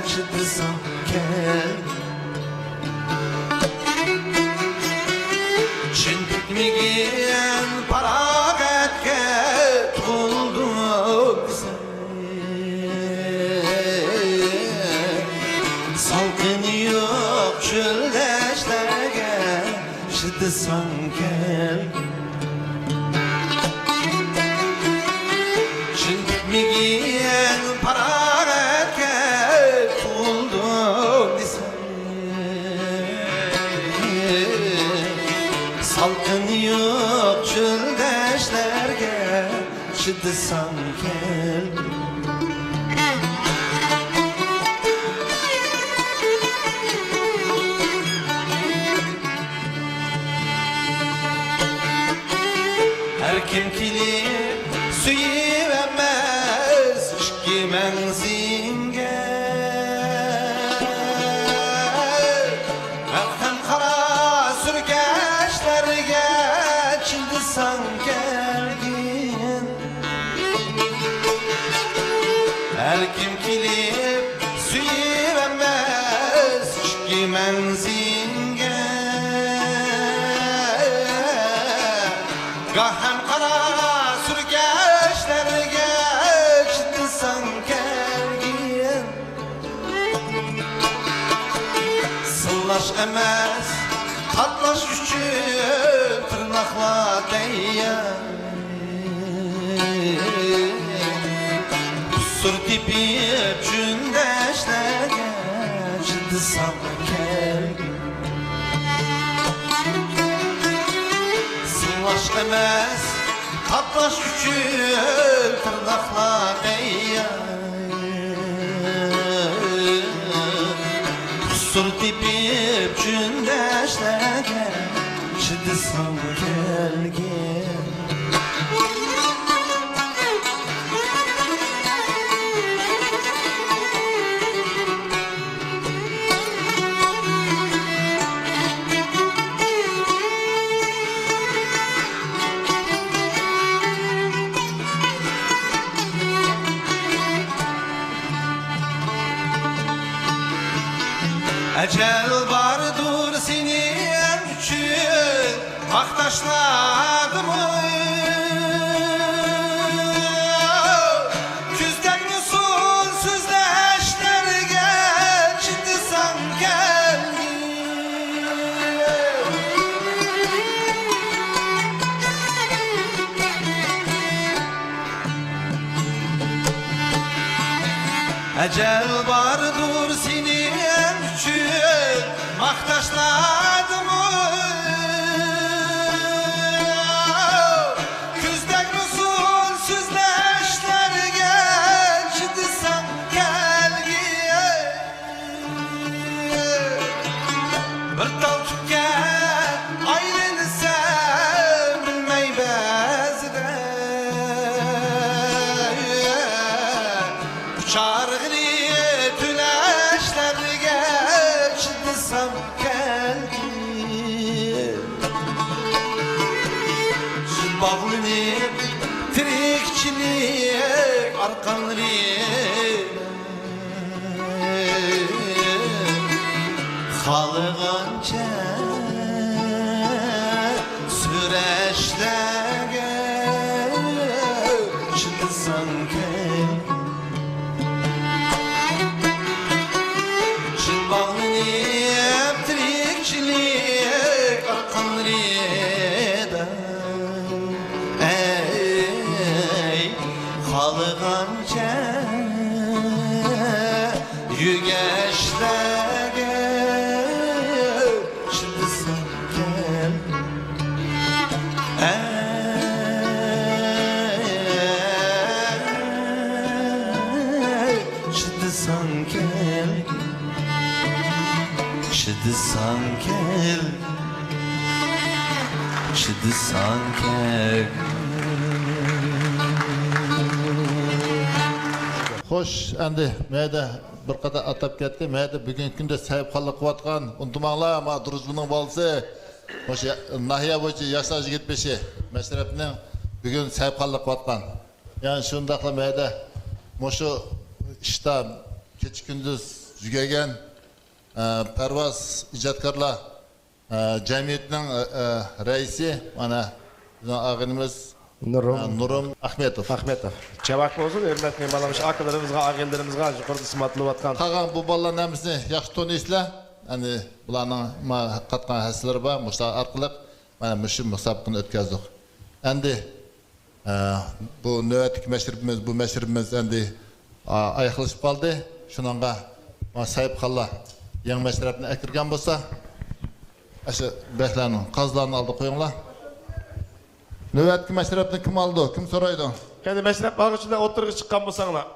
چىدىساڭ كەل. چىن پۈتمىگەن پاراغەتكە تولدۇم دېسەم، سالقىنى يوق چۆل دەشتلەرگە چىدىساڭ كەل. چىن پۈتمىگەن پاراغەتكە تولدۇم دېسەم، سالقىنى يوق چۆل دەشتلەرگە چىدىساڭ كەل. ھەر كىم كېلىپ سۆيۈۋەرمەس ئىككى مەڭزىڭگە. ھەر خىل قارا سۈركەشلەرگە چىدىساڭ كەلگىن. ھەر كىم كېلىپ سۆيۈۋەرمەس ئىككى مەڭزىڭگە. گاھ ھەم قارا سۈركەشلەرگە چىدىساڭ كەلگىن. سىلاش ئەمەس، تاتىلاش ئۈچۈن تىرناقلار تەييار. سۇر تېپىپ جۈندەشلەرگە چىدىسام كەلگىن. سىلاش ئەمەس، تاتلاش ئۈچۈن تىرناقلار تەييار. قۇسۇر تېپىپ جۈندەشلەرگە چىدىسام كەلگىن. ئەجەل باردۇر سېنىڭ ئۈچۈن ماختاشلاردىمۇ. كۈز تەگمىسۇن سۆزلەشلەرگە، چىدىساڭ كەلگىن. ئەجەل باردۇر سېنىڭ ئۈچۈن ماختاشلاردىمۇ. كۈز تەگمىسۇن سۆزلەشلەرگە، چىدىساڭ كەلگىن. بىر تال تۈككە ئايلىنىسەن بىلمەي بەزىدە. ئۇچارغىنى تۈلەشلەرگە، چىدىسام كەلگىن. باغلىنىپ تىرىكچىلىك ئارقانلىرى. خالىغانچە سۈرەشلەرگە چىدىساڭ كەل. چىن باغلىنىپ تىرىكچىلىك ئارقانلىرىدا. ئەي، خالىغانچە يۆگەشلەرگە چىدىساڭ كەل. ئەي، چىدىساڭ كەل. چىدىساڭ كەل. چىدىساڭ كەل. خوش، ئەمدى مەيدە بىر قاتار ئاتاپ كەتتى. مەيدە بۈگۈنكى كۈندە سەھىپخانلىق قىلىۋاتقان، ئۇنتۇماڭلار، ما دۇرۇزبىنىڭ بالىسى، مۇشۇ ناھىيە بويىچە ياشلار يىگىت بېشى مەشرەپنىڭ بۈگۈن سەھىپخانلىق قىلىۋاتقان. يەنە شۇنداقلا مەيدە مۇشۇ ئىشتا كېچە-كۈندۈز يۈگەرگەن، ئە، پەرۋاز ئىجادكارلار، ئە، جەمئىيىتىنىڭ، ئە، ئە، رەئىسى، مانا، بىزنىڭ ئاغىنىمىز، نۇرۇم. ئە، نۇرۇم ئەخمەتوف. ئەخمەتوف. چاۋاك بولسۇن، ھۆرمەتلىك مېھمانلىرىمىز، ئاكىلىرىمىزغا، ئاغىنىلىرىمىزغا، يۇقىرىدا ئىسپاتلىۋاتقان. قالغان بۇ بالىلارنىڭ ھەممىسىنى ياخشى تونۇيسىلەر. يەنى بۇلارنىڭ ما-، قاتقان ھەسسىلىرى بار. مۇشۇلار ئارقىلىق مانا مۇشۇ مۇسابىقىنى ئۆتكەزدۇق. ئەمدى ئە، بۇ نۆۋەتتىكى مەشرىپىمىز، بۇ مەشرىپىمىز ئەمدى، ئا، ئاياغلىشىپ قالدى. شۇنىڭغا، ما، ساھىبخانلار يېڭى مەشرەپنى ئەكىرگەن بولسا، ئاشۇ بەكلەرنىڭ، قازىلارنىڭ ئالدىغا قويۇڭلار. نۆۋەتتىكى مەشرەپنى كىم ئالىدۇ؟ كىم سورايدۇ؟ قېنى، مەشرەپ ئالغۇچىلار ئوتتۇرىغا چىققان بولساڭلار.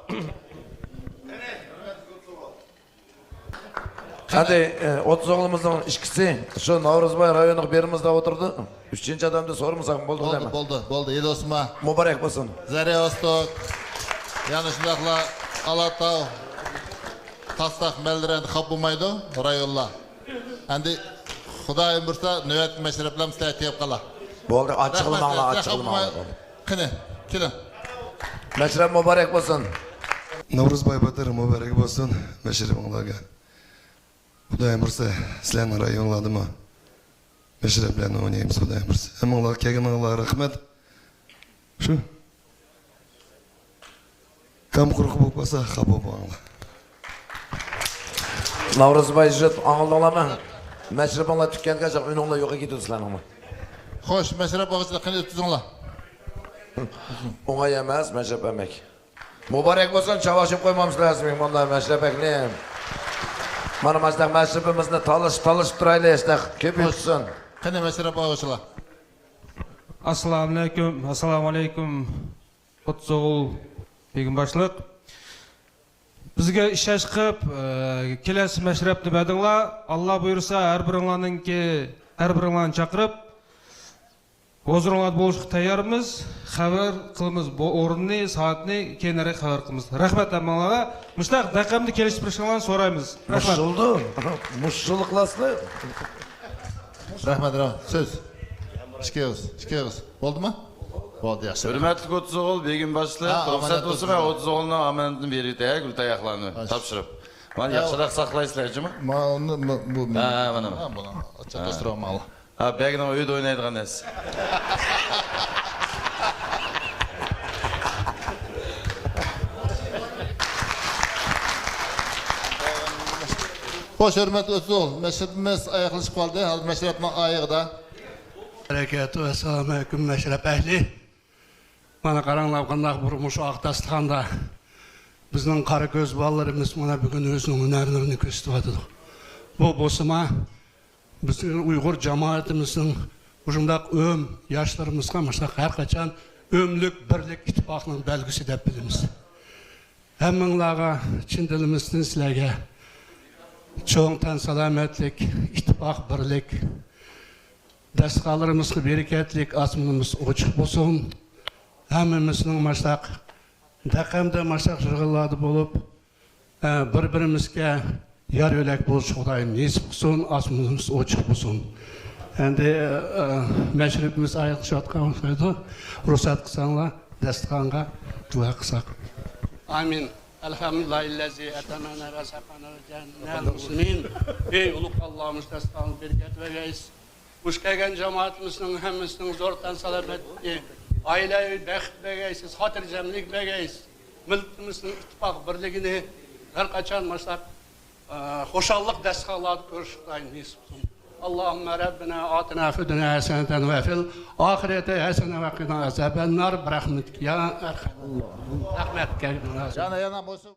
قېنى، ئە، ئوتتۇز ئوغلىمىزنىڭ ئىككىسى شۇ ناۋرۇزباي رايونىغا بېرىمىز دەپ ئولتۇرىدۇ. ئۈچىنچى ئادەمدىن سورىمىساق بولدى بولدى، دەيمەن. بولدى، بولدى. ئېلى ئوسما. مۇبارەك بولسۇن. زەريا ئوستۇك. يەنە شۇنداقلا ئالاتاغ، تاستاق مەللىرى ئەمدى خاپا بولمايدۇ، رايونلار. ئەمدى خۇدايىم بۇيرۇسا، نۆۋەتتىكى مەشرەپلەرمۇ سىلەرگە تېگىپ قالار. بولدى، ئاچچىقلىماڭلار، رەھمەت، ئاچچىقلىماڭلار. سىلەر خاپا بولماي-، قېنى، كېلىڭ. مەشرەپ مۇبارەك بولسۇن. نەۋرۇزباي باتۇر، مۇبارەك بولسۇن مەشرىپىڭلارغا. خۇدايىم بۇيرۇسا، سىلەرنىڭ رايونلاردىمۇ مەشرەپلەرنى ئوينايمىز، خۇدايىم بۇيرۇسا. ھەممىڭلارغا كەلگىنىڭلارغا رەھمەت. شۇ. كام قۇرۇق بولۇپ قالسا، خاپا بولماڭلار. نەۋرۇزباي يىگىت، ئاڭلىدىڭلارمۇ؟ مەشرىپىڭلار تۈگىگەنگە ئۈنۈڭلار يوقىغا كېتىدۇ سىلەرنىڭمۇ. خوش، مەشرەپ ئالغۇچىلار قېنى ئۆتكۈزۈڭلار. ئوڭاي ئەمەس، مەشرەپ ئەمەك. مۇبارەك بولسۇن، چاۋاك چېلىپ قويمامسىلەر مېھمانلار مەشرەپ ئەھلى. مانا مۇشۇنداق مەشرىپىمىزنى تالىشىپ، تالىشىپ تۇرايلى، شۇنداق كۆپىيىپ ئۆتسۇن. قېنى مەشرەپ ئاغىچىلار. ئەسسالامۇئەلەيكۇم، ئەسسالامۇئەلەيكۇم. ئوتتۇز ئوغۇل بېگىم باشلىق. بىزگە ئىشەنچ قىلىپ، ئە، كېلەسى مەشرەپنى بەردىڭلار. ئاللا بۇيرۇسا، ھەر بىرىڭلارنىڭكى، ھەر بىرىڭلارنى چاقىرىپ، ھۇزۇرۇڭلاردا بولۇشقا تەييارمىز. خەۋەر قىلىمىز بۇ ئورۇننى، سائەتنى، كېيىنرەك خەۋەر قىلىمىز. رەھمەت ھەممىڭلارغا. مۇشۇنداق دەقەمدە كېلىشىپ بېرىشىڭلارنى سورايمىز. رەھمەت. مۇشۇلدۇ. مۇشۇلۇقلاسلى. رەھمەت، رەھمەت. سۆز. ئىككى ئېغىز، ئىككى ئېغىز. بولدىمۇ؟ بولدى، ياخشى. ھۆرمەتلىك ئوتتۇز ئوغۇل، بېگىم باشلىق، ھە، رۇخسەت ئامانەت بولسا، مەن ئوتتۇز ئوغۇلنىڭ ئامانىتىنى بېرىۋېتەي، گۈل تاياقلارنى تاپشۇرۇپ. مانا ياخشىراق ساقلايسىلەر، جۇمۇ؟ مانا ئۇنى، بۇ، بۇ، ھە، ھە، مانا. ھە، بۇنى چاتاشتۇرۇۋالماڭلار. ھە، بەگنىڭ ئۆيدە ئوينايدىغان نەرسە. خوش، ھۆرمەتلىك ئوتتۇز ئوغۇل، مەشرىپىمىز ئاياغلىشىپ قالدى، ھازىر مەشرەپنىڭ ئايىغىدا. بەرىكاتۇ، ئەسسالامۇئەلەيكۇم، مەشرەپ ئەھلى. مانا قاراڭلار، قانداق بىر مۇشۇ ئاق داستىخاندا بىزنىڭ قارا كۆز بالىلىرىمىز مانا بۈگۈن ئۆزىنىڭ ھۈنەرلىرىنى كۆرسىتىۋاتىدۇ. بۇ بولسىمۇ بىزنىڭ ئۇيغۇر جامائىتىمىزنىڭ مۇشۇنداق ئۆم ياشلىرىمىزغا مۇشۇنداق ھەر قاچان ئۆملۈك بىرلىك، ئىتتىپاقنىڭ بەلگىسى دەپ بىلىمىز. ھەممىڭلارغا چىن دىلىمىزدىن سىلەرگە چوڭ تەن سالامەتلىك، ئىتتىپاق، بىرلىك، داستىخانلىرىمىزغا بەرىكەتلىك، ئاسمىنىمىز ئوچۇق بولسۇن. ھەممىمىزنىڭ ماشتاق دەقەمدە ماشتاق يىغىنلاردا بولۇپ، ئە، بىر-بىرىمىزگە يار يۆلەك بولۇش خۇدايىم نېسىپ قىلسۇن، ئاسمىنىمىز ئوچۇق بولسۇن. ئەمدى، ئە، مەشرىپىمىز ئاياغلىشىۋاتقان ئوخشايدۇ. رۇخسەت قىلساڭلار، داستىخانغا دۇئا قىلساق. ئامىن. ئەلھەمدۇلىللاھىللەزى ئەتئەمەنە ۋە سەقانا جەننەل مۇسلىمىن. ئەي ئۇلۇغ ئاللاھىمىز، داستىخانغا بەرىكەت بەرگەيسىز. خۇش كەلگەن جامائىتىمىزنىڭ ھەممىسىنىڭ زور تەن سالامەتلىكى، ئائىلەۋى بەخت بەرگەيسىز، خاتىرجەملىك بەرگەيسىز. مىللىتىمىزنىڭ ئىتتىپاق بىرلىكىنى ھەر قاچان ماشتاق، ئە، خۇشاللىق داستىخانلاردا كۆرۈشۈشنى نېسىپ قىلسۇن. اللهم ربنا آتنا في الدنيا حسنة وفي الآخرة حسنة وقنا عذاب النار برحمتك يا أرحم. رەھمەت. يەنە، يەنە بولسۇن.